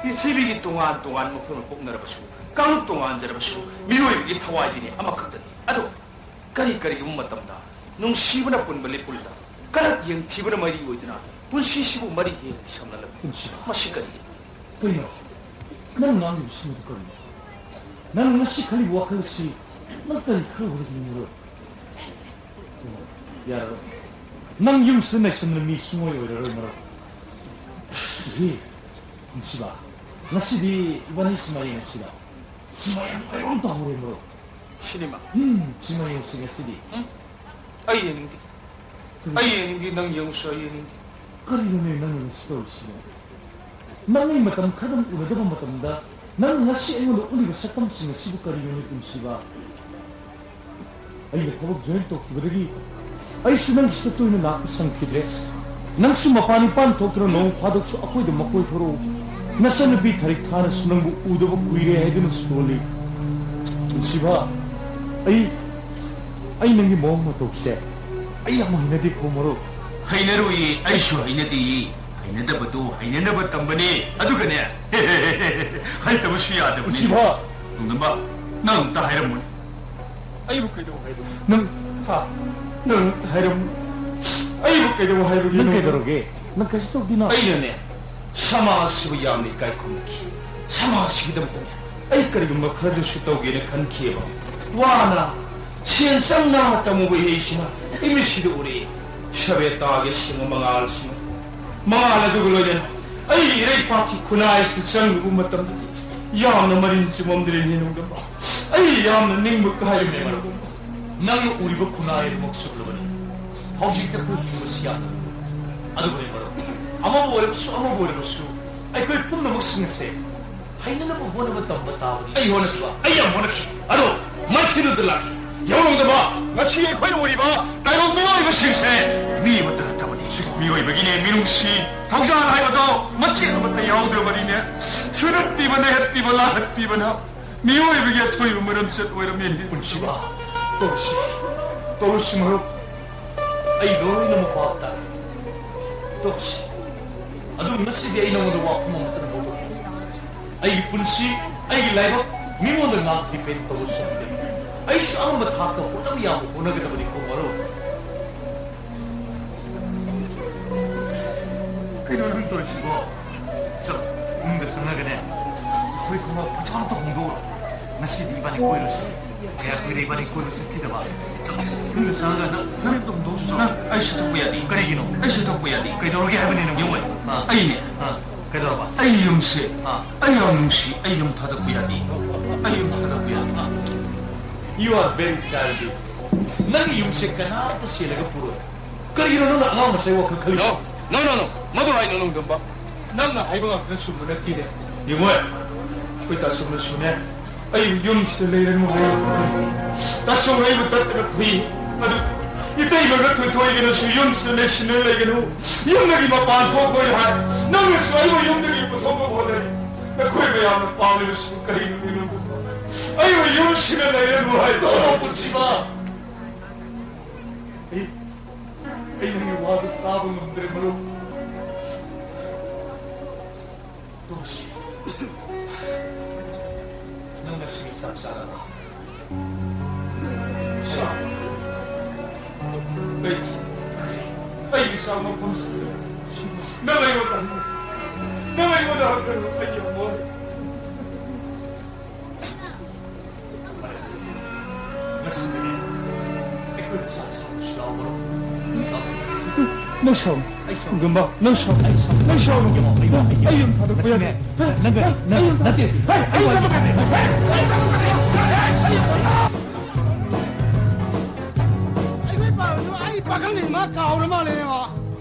ꯄ꯭ꯔꯤꯊꯤꯕꯤꯒꯤ ꯇꯣꯉꯥꯟ ꯇꯣꯉꯥꯟꯕ ꯃꯐꯝꯗ ꯄꯣꯛꯅꯔꯕꯁꯨ, ꯀꯥꯡꯂꯨꯞ ꯇꯣꯉꯥꯟꯖꯔꯕꯁꯨ, ꯃꯤꯑꯣꯏꯕꯒꯤ ꯊꯋꯥꯏꯗꯤꯅꯦ ꯑꯃꯈꯛꯇꯅꯤ꯫ ꯑꯗꯣ ꯀꯔꯤ ꯀꯔꯤꯒꯨꯝꯕ ꯃꯇꯝꯗ ꯅꯨꯡꯁꯤꯕꯅ ꯄꯨꯟꯕ ꯂꯤꯄꯨꯜꯗ ꯀꯂꯛ ꯌꯦꯡꯊꯤꯕꯅ ꯃꯔꯤ ꯑꯣꯏꯗꯨꯅ ꯄꯨꯟꯁꯤꯁꯤꯕꯨ ꯃꯔꯤ ꯍꯦꯟꯅ ꯁꯝꯅꯂꯝꯃꯤ꯫ ꯄꯨꯟꯁꯤ꯫ ꯃꯁꯤ ꯀꯔꯤꯒꯤꯅꯣ? ꯀꯩꯅꯣ? ꯅꯪ ꯉꯥꯡꯂꯤꯕꯁꯤꯃꯗꯨ ꯀꯔꯤꯅꯣ? ꯅꯪ ꯉꯁꯤ ꯈꯜꯂꯤꯕ ꯋꯥꯈꯜ ꯑꯁꯤ ꯅꯪ ꯀꯔꯤ ꯈꯜꯂꯨꯕꯗꯒꯤꯅꯣ? ꯌꯥꯔꯔꯣꯏ꯫ ꯅꯪ ꯌꯨꯝꯁꯤꯗ ꯅꯩꯁꯟꯗꯅ ꯃꯤ ꯁꯨꯡꯑꯣꯏ ꯑꯣꯏꯔꯔꯣꯏ, ꯃꯔꯨꯞ꯫ ꯏꯍꯦ, ꯄꯨꯟꯁꯤꯕ, ꯉꯁꯤꯗꯤ ꯏꯕꯥꯅꯤ ꯁꯤꯃꯥ ꯌꯦꯡꯁꯤꯔ? ꯁꯤꯃꯥ ꯌꯥꯝ ꯅꯨꯡꯉꯥꯏꯕ ꯑꯃ ꯇꯧꯍꯧꯔꯦ, ꯃꯔꯨꯞ꯫ ꯁꯤꯅꯦꯃꯥ? ꯎꯝ, ꯁꯤꯃꯥ ꯌꯦꯡꯁꯤ ꯉꯁꯤꯗꯤ꯫ ꯎꯝ, ꯑꯩ ꯌꯦꯡꯅꯤꯡꯗꯦ꯫ ꯀꯔꯤ? ꯑꯩ ꯌꯦꯡꯅꯤꯡꯗꯦ, ꯅꯪ ꯌꯦꯡꯉꯨꯁꯨ ꯑꯩ ꯌꯦꯡꯅꯤꯡꯗꯦ꯫ ꯀꯔꯤꯅꯣꯅꯦ ꯅꯪꯅ ꯉꯁꯤ ꯇꯧꯔꯤꯁꯤꯕꯣ? ꯅꯪ ꯑꯩ ꯃꯇꯝ ꯈꯔꯗꯪ ꯎꯅꯗꯕ ꯃꯇꯝꯗ ꯅꯪ ꯉꯁꯤ ꯑꯩꯉꯣꯟꯗ ꯎꯠꯂꯤꯕ ꯁꯛꯇꯝꯁꯤꯡ ꯑꯁꯤꯕꯨ ꯀꯔꯤꯅꯣꯅꯦ, ꯄꯨꯟꯁꯤꯕ? ꯑꯩꯅ ꯊꯕꯛ join ꯇꯧꯈꯤꯕꯗꯒꯤ ꯑꯩꯁꯨ ꯅꯪꯒꯤꯁꯤꯗ ꯇꯣꯏꯅ ꯂꯥꯛꯄ ꯁꯪꯈꯤꯗ꯭ꯔꯦ꯫ ꯅꯪꯁꯨ ꯃꯄꯥꯟ ꯏꯄꯥꯟ ꯊꯣꯛꯇꯨꯅ ꯅꯣꯡ ꯐꯥꯗꯣꯛꯁꯨ ꯑꯩꯈꯣꯏꯗ ꯃꯀꯣꯏ ꯊꯣꯔꯛꯎ꯫ ꯅꯆꯟꯅꯨꯄꯤ ꯊꯔꯤꯛ ꯊꯥꯅꯁꯨ ꯅꯪꯕꯨ ꯎꯗꯕ ꯀꯨꯏꯔꯦ ꯍꯥꯏꯗꯨꯅ ꯁꯣꯜꯂꯤ꯫ ꯄꯨꯟꯁꯤꯕ, ꯑꯩ, ꯑꯩ ꯅꯪꯒꯤ ꯃꯑꯣꯡ ꯃꯇꯧꯁꯦ ꯑꯩ ꯌꯥꯝ ꯍꯩꯅꯗꯦꯀꯣ, ꯃꯔꯨꯞ꯫ ꯍꯩꯅꯔꯣꯏꯌꯦ, ꯑꯩꯁꯨ ꯍꯩꯅꯗꯦꯌꯦ꯫ ꯍꯩꯅꯗꯕꯗꯣ ꯍꯩꯅꯅꯕ ꯇꯝꯕꯅꯦ꯫ ꯑꯗꯨꯒꯅꯦ, ꯍꯩꯇꯕꯁꯨ ꯌꯥꯗꯕꯅꯦ꯫ ꯅꯨꯡꯁꯤꯕ! ꯅꯣꯡꯗꯝꯕ, ꯅꯪ ꯑꯝꯇ ꯍꯥꯏꯔꯝꯃꯨꯅꯦ꯫ ꯑꯩꯕꯨ ꯀꯩꯗꯧ ꯍꯥꯏꯕꯅꯣ? ꯅꯪ, ꯍꯥ? ꯅꯪ ꯑꯝꯇ ꯍꯥꯏꯔꯝꯃꯨ꯫ ꯑꯩꯕꯨ ꯀꯩꯗꯧ ꯍꯥꯏꯕꯒꯤꯅꯣ? ꯅꯪ ꯀꯩꯗꯧꯔꯒꯦ? ꯅꯪ ꯀꯩꯁꯨ ꯇꯧꯗꯦꯅ꯫ ꯑꯩꯅꯅꯦ, ꯁꯃꯥꯖꯁꯤꯕꯨ ꯌꯥꯝꯅ ꯏꯀꯥꯏ ꯈꯨꯝꯅꯈꯤ꯫ ꯁꯃꯥꯖꯁꯤꯒꯤꯗꯃꯛꯇꯅꯦ, ꯑꯩ ꯀꯔꯤꯒꯨꯝꯕ ꯈꯔꯗꯁꯨ ꯇꯧꯒꯦꯅ ꯈꯟꯈꯤꯑꯕ꯫ ꯋꯥꯅ ꯁꯦꯟ ꯆꯪꯅ ꯇꯝꯃꯨꯕ ꯏꯍꯩꯁꯤꯅ ꯑꯩ ꯃꯤꯠꯁꯤꯗ ꯎꯔꯛꯏ꯫ ꯁꯕꯦꯇꯥꯒꯤ ꯑꯁꯦꯡꯕ ꯃꯉꯥꯜꯁꯤꯡ ꯑꯗꯨ, ꯃꯉꯥꯜ ꯑꯗꯨꯒ ꯂꯣꯏꯅꯅ ꯑꯩꯒꯤ ꯏꯔꯩꯄꯥꯛꯀꯤ ꯈꯨꯟꯅꯥꯏ ꯑꯁꯤꯗ ꯆꯪꯂꯨꯕ ꯃꯇꯝꯗꯗꯤ ꯌꯥꯝꯅ ꯃꯔꯤꯟ ꯆꯨꯝꯃꯝꯗ꯭ꯔꯦꯅꯦ, ꯅꯣꯡꯗꯝꯕ꯫ ꯑꯩ ꯌꯥꯝꯅ ꯅꯤꯡꯕ ꯀꯥꯏꯔꯦ꯫ ꯆꯨꯝꯃꯦ, ꯃꯔꯨꯞ꯫ ꯅꯪꯅ ꯎꯔꯤꯕ ꯈꯨꯟꯅꯥꯏ ꯑꯗꯨꯃꯛ ꯆꯨꯝꯂꯕꯅꯤ꯫ ꯍꯧꯖꯤꯛꯇꯤ ꯑꯩꯈꯣꯏ ꯍꯤꯡꯕꯁꯤ ꯌꯥꯗꯕꯅꯤ꯫ ꯑꯗꯨꯕꯨꯅꯦ, ꯃꯔꯨꯞ, ꯑꯃꯕꯨ ꯑꯣꯏꯔꯕꯁꯨ, ꯑꯃꯕꯨ ꯑꯣꯏꯔꯕꯁꯨ, ꯑꯩꯈꯣꯏ ꯄꯨꯝꯅꯃꯛꯁꯤꯡ ꯑꯁꯦ ꯍꯩꯅꯅꯕ ꯍꯣꯠꯅꯕ ꯇꯝꯕ ꯇꯥꯕꯅꯤ꯫ ꯑꯩ ꯍꯣꯠꯅꯈꯤ, ꯑꯩ ꯌꯥꯝ ꯍꯣꯠꯅꯈꯤ꯫ ꯑꯗꯣ ꯃꯥꯏꯊꯤꯗꯨꯗ ꯂꯥꯛꯈꯤ꯫ ꯌꯥꯎꯔꯝꯗꯕ ꯉꯁꯤ ꯑꯩꯈꯣꯏꯅ ꯎꯔꯤꯕ ꯇꯥꯏꯕꯪ ꯃꯤꯑꯣꯏꯕꯁꯤꯡꯁꯦ ꯃꯤ ꯑꯃꯠꯇ ꯅꯠꯇꯕꯅꯤ꯫ ꯃꯤꯑꯣꯏꯕꯒꯤꯅꯦ ꯃꯤꯅꯨꯡꯁꯤ, ꯊꯧꯖꯥꯜ ꯍꯥꯏꯕꯗꯣ ꯃꯆꯦꯠ ꯑꯃꯠꯇ ꯌꯥꯎꯗ꯭ꯔꯕꯅꯤꯅꯦ꯫ ꯁꯨꯗꯠꯄꯤꯕ, ꯅꯩꯍꯠꯄꯤꯕ, ꯂꯥꯍꯠꯄꯤꯕꯅ ꯃꯤꯑꯣꯏꯕꯒꯤ ꯑꯊꯣꯏꯕ ꯃꯔꯝꯆꯠ ꯑꯣꯏꯔꯝꯃꯦꯅꯦ꯫ ꯄꯨꯟꯁꯤꯕ, ꯇꯣꯛꯁꯤ, ꯇꯣꯛꯁꯤ ꯃꯔꯨꯞ꯫ ꯑꯩ ꯂꯣꯏꯅꯃꯛ ꯚꯥꯞ ꯇꯥꯔꯦ꯫ ꯇꯣꯛꯁꯤ꯫ ꯑꯗꯨ ꯉꯁꯤꯗꯤ ꯑꯩ ꯅꯉꯣꯟꯗ ꯋꯥꯐꯝ ꯑꯃꯇꯪ ꯍꯧꯗꯣꯛꯀꯦ꯫ ꯑꯩꯒꯤ ꯄꯨꯟꯁꯤ, ꯑꯩꯒꯤ ꯂꯥꯏꯕꯛ ꯃꯤꯉꯣꯟꯗ ꯉꯥꯏꯍꯥꯛ depend ꯇꯧꯕ ꯆꯨꯝꯗꯦ꯫ ꯑꯩꯁꯨ ꯑꯉꯝꯕ ꯊꯥꯛꯇ ꯍꯣꯠꯅꯕ ꯌꯥꯕ ꯍꯣꯠꯅꯒꯗꯕꯅꯤꯀꯣ ꯃꯔꯨꯞ꯫ ꯀꯩꯅꯣ ꯅꯪ ꯇꯧꯔꯤꯁꯤꯕꯣ? ꯆꯠꯂꯣ, ꯏꯃꯨꯡꯗ ꯆꯪꯉꯒꯅꯦ, ꯑꯩꯈꯣꯏ ꯈꯣꯡꯎꯞ ꯐꯖꯅ ꯑꯝꯇ ꯍꯣꯡꯗꯣꯛꯎꯔꯣ꯫ ꯉꯁꯤꯗꯤ ꯏꯕꯥꯅꯤ ꯀꯣꯏꯔꯨꯁꯤ꯫ ꯀꯌꯥ ꯀꯨꯏꯔꯦ ꯏꯕꯥꯅꯤ ꯀꯣꯏꯕ ꯆꯠꯈꯤꯗꯕ? ꯆꯠꯂꯣ, ꯏꯃꯨꯡꯗ ꯆꯪꯉꯒ ꯅꯪ, ꯅꯪ ꯑꯝꯇ ꯍꯣꯡꯗꯣꯛꯎꯁꯤ, ꯆꯠꯂꯣ꯫ ꯅꯪ, ꯑꯩ ꯁꯤ ꯊꯛꯄ ꯌꯥꯗꯦ꯫ ꯀꯔꯤꯒꯤꯅꯣ? ꯑꯩ ꯁꯤ ꯊꯛꯄ ꯌꯥꯗꯦ꯫ ꯀꯩꯗꯧꯔꯒꯦ ꯍꯥꯏꯕꯅꯤ ꯅꯪꯕꯨ? ꯌꯦꯡꯉꯣ, ꯑꯥ꯫ ꯑꯩꯅꯦ꯫ ꯑꯥ, ꯀꯩꯗꯧꯔꯕ? ꯑꯩ ꯌꯨꯝꯁꯦ, ꯑꯥ꯫ ꯑꯩ ꯌꯥꯝ ꯅꯨꯡꯁꯤ, ꯑꯩ ꯌꯨꯝ ꯊꯥꯗꯣꯛꯄ ꯌꯥꯗꯦ꯫ ꯑꯩ ꯌꯨꯝ ꯊꯥꯗꯣꯛꯄ ꯌꯥꯗꯦ꯫ You are very childish. ꯅꯪꯒꯤ ꯌꯨꯝꯁꯦ ꯀꯅꯥꯝꯇ ꯆꯦꯜꯂꯒ ꯄꯨꯔꯣꯏ꯫ ꯀꯔꯤꯒꯤꯅꯣ ꯅꯪꯅ ꯑꯉꯥꯡ ꯃꯆꯥꯒꯤ ꯋꯥꯈꯜ ꯈꯜꯂꯤꯗꯣ? No, no, no, no. ꯃꯗꯨ ꯍꯥꯏꯅꯨ, ꯅꯣꯡꯗꯝꯕ꯫ ꯅꯪꯅ ꯍꯥꯏꯕ ꯉꯥꯛꯇ ꯆꯨꯝꯕ ꯅꯠꯇꯦꯅꯦ꯫ ꯌꯦꯡꯉꯣ, ꯑꯩꯈꯣꯏ ꯇꯥ ꯆꯨꯝꯅꯁꯨꯅꯦ, ꯑꯩ ꯌꯨꯝꯁꯤꯗ ꯂꯩꯔꯅꯨ ꯍꯥꯏꯌꯣ꯫ ꯇꯥ ꯆꯨꯝꯅ ꯑꯩꯕꯨ ꯇꯠꯇꯅ ꯐꯨꯏ꯫ ꯑꯗꯨ ꯏꯇꯩꯃꯒ ꯊꯣꯏꯊꯣꯏꯒꯅꯁꯨ ꯌꯨꯝꯁꯤꯗ ꯂꯩꯁꯤꯟꯅ ꯂꯩꯒꯅꯨ, ꯌꯨꯝꯗꯒꯤ ꯃꯄꯥꯟ ꯊꯣꯛꯈꯣꯏ ꯍꯥꯏ꯫ ꯅꯪꯅꯁꯨ ꯑꯩꯕꯨ ꯌꯨꯝꯗꯒꯤ ꯄꯨꯊꯣꯛꯅꯕ ꯍꯣꯠꯅꯔꯤ꯫ ꯅꯈꯣꯏ ꯃꯌꯥꯝꯅ ꯄꯥꯝꯂꯤꯕꯁꯤꯕꯨ ꯀꯔꯤꯅꯣ, ꯅꯣꯡꯗꯝꯕ? ꯑꯩꯕꯨ ꯌꯨꯝꯁꯤꯗ ꯂꯩꯔꯅꯨ ꯍꯥꯏ꯫ ꯇꯣꯛꯑꯣ, ꯄꯨꯟꯁꯤꯕ꯫ ꯑꯩ ꯑꯩ ꯅꯪꯒꯤ ꯋꯥꯗꯨ ꯇꯥꯕ ꯉꯝꯗ꯭ꯔꯦ, ꯃꯔꯨꯞ꯫ ꯇꯣꯛꯁꯤ꯫ ꯅꯪ ꯉꯁꯤꯒꯤ ꯆꯥꯛ ꯆꯥꯔꯕ? ꯆꯥ꯫ ꯑꯩ, ꯑꯩꯒꯤ ꯆꯥꯛ ꯃꯐꯝꯁꯤ ꯅꯪ ꯑꯩꯉꯣꯟꯗ ꯍꯪꯉꯨ꯫ ꯅꯪ ꯑꯩꯉꯣꯟꯗ ꯍꯪꯒꯅꯨ꯫ ꯑꯩ ꯌꯥꯝ ꯋꯥꯔꯦ꯫ ꯉꯁꯤꯗꯒꯤ ꯑꯩꯈꯣꯏꯅ ꯆꯥꯛ ꯆꯥꯕꯁꯨ ꯌꯥꯎꯔꯣꯏ꯫ ꯅꯪ ꯁꯥꯎꯅꯨ꯫ ꯑꯩ ꯁꯥꯎꯅꯨ꯫ ꯒꯨꯝꯕ, ꯅꯪ ꯁꯥꯎꯅꯨ꯫ ꯑꯩ ꯁꯥꯎꯅꯨ꯫ ꯅꯪ ꯁꯥꯎꯅꯨ꯫ ꯏꯕꯨꯡꯉꯣ, ꯏꯕꯨꯡꯉꯣ, ꯑꯩ ꯌꯨꯝ ꯊꯥꯗꯣꯛꯄ ꯌꯥꯗꯦ꯫ ꯉꯁꯤꯅꯦ, ꯅꯪꯒ, ꯅꯪ, ꯑꯩ ꯌꯨꯝ ꯅꯠꯇꯦ꯫ ꯊꯥꯗꯣꯛꯄ ꯌꯥꯗꯦ꯫ ꯑꯩ, ꯑꯩ, ꯑꯩ, ꯑꯩ, ꯑꯩ ꯄꯥꯈꯪꯅꯤ, ꯃꯥ ꯀꯥꯎꯔ ꯃꯥꯜꯂꯦꯅꯦ, ꯃꯥ꯫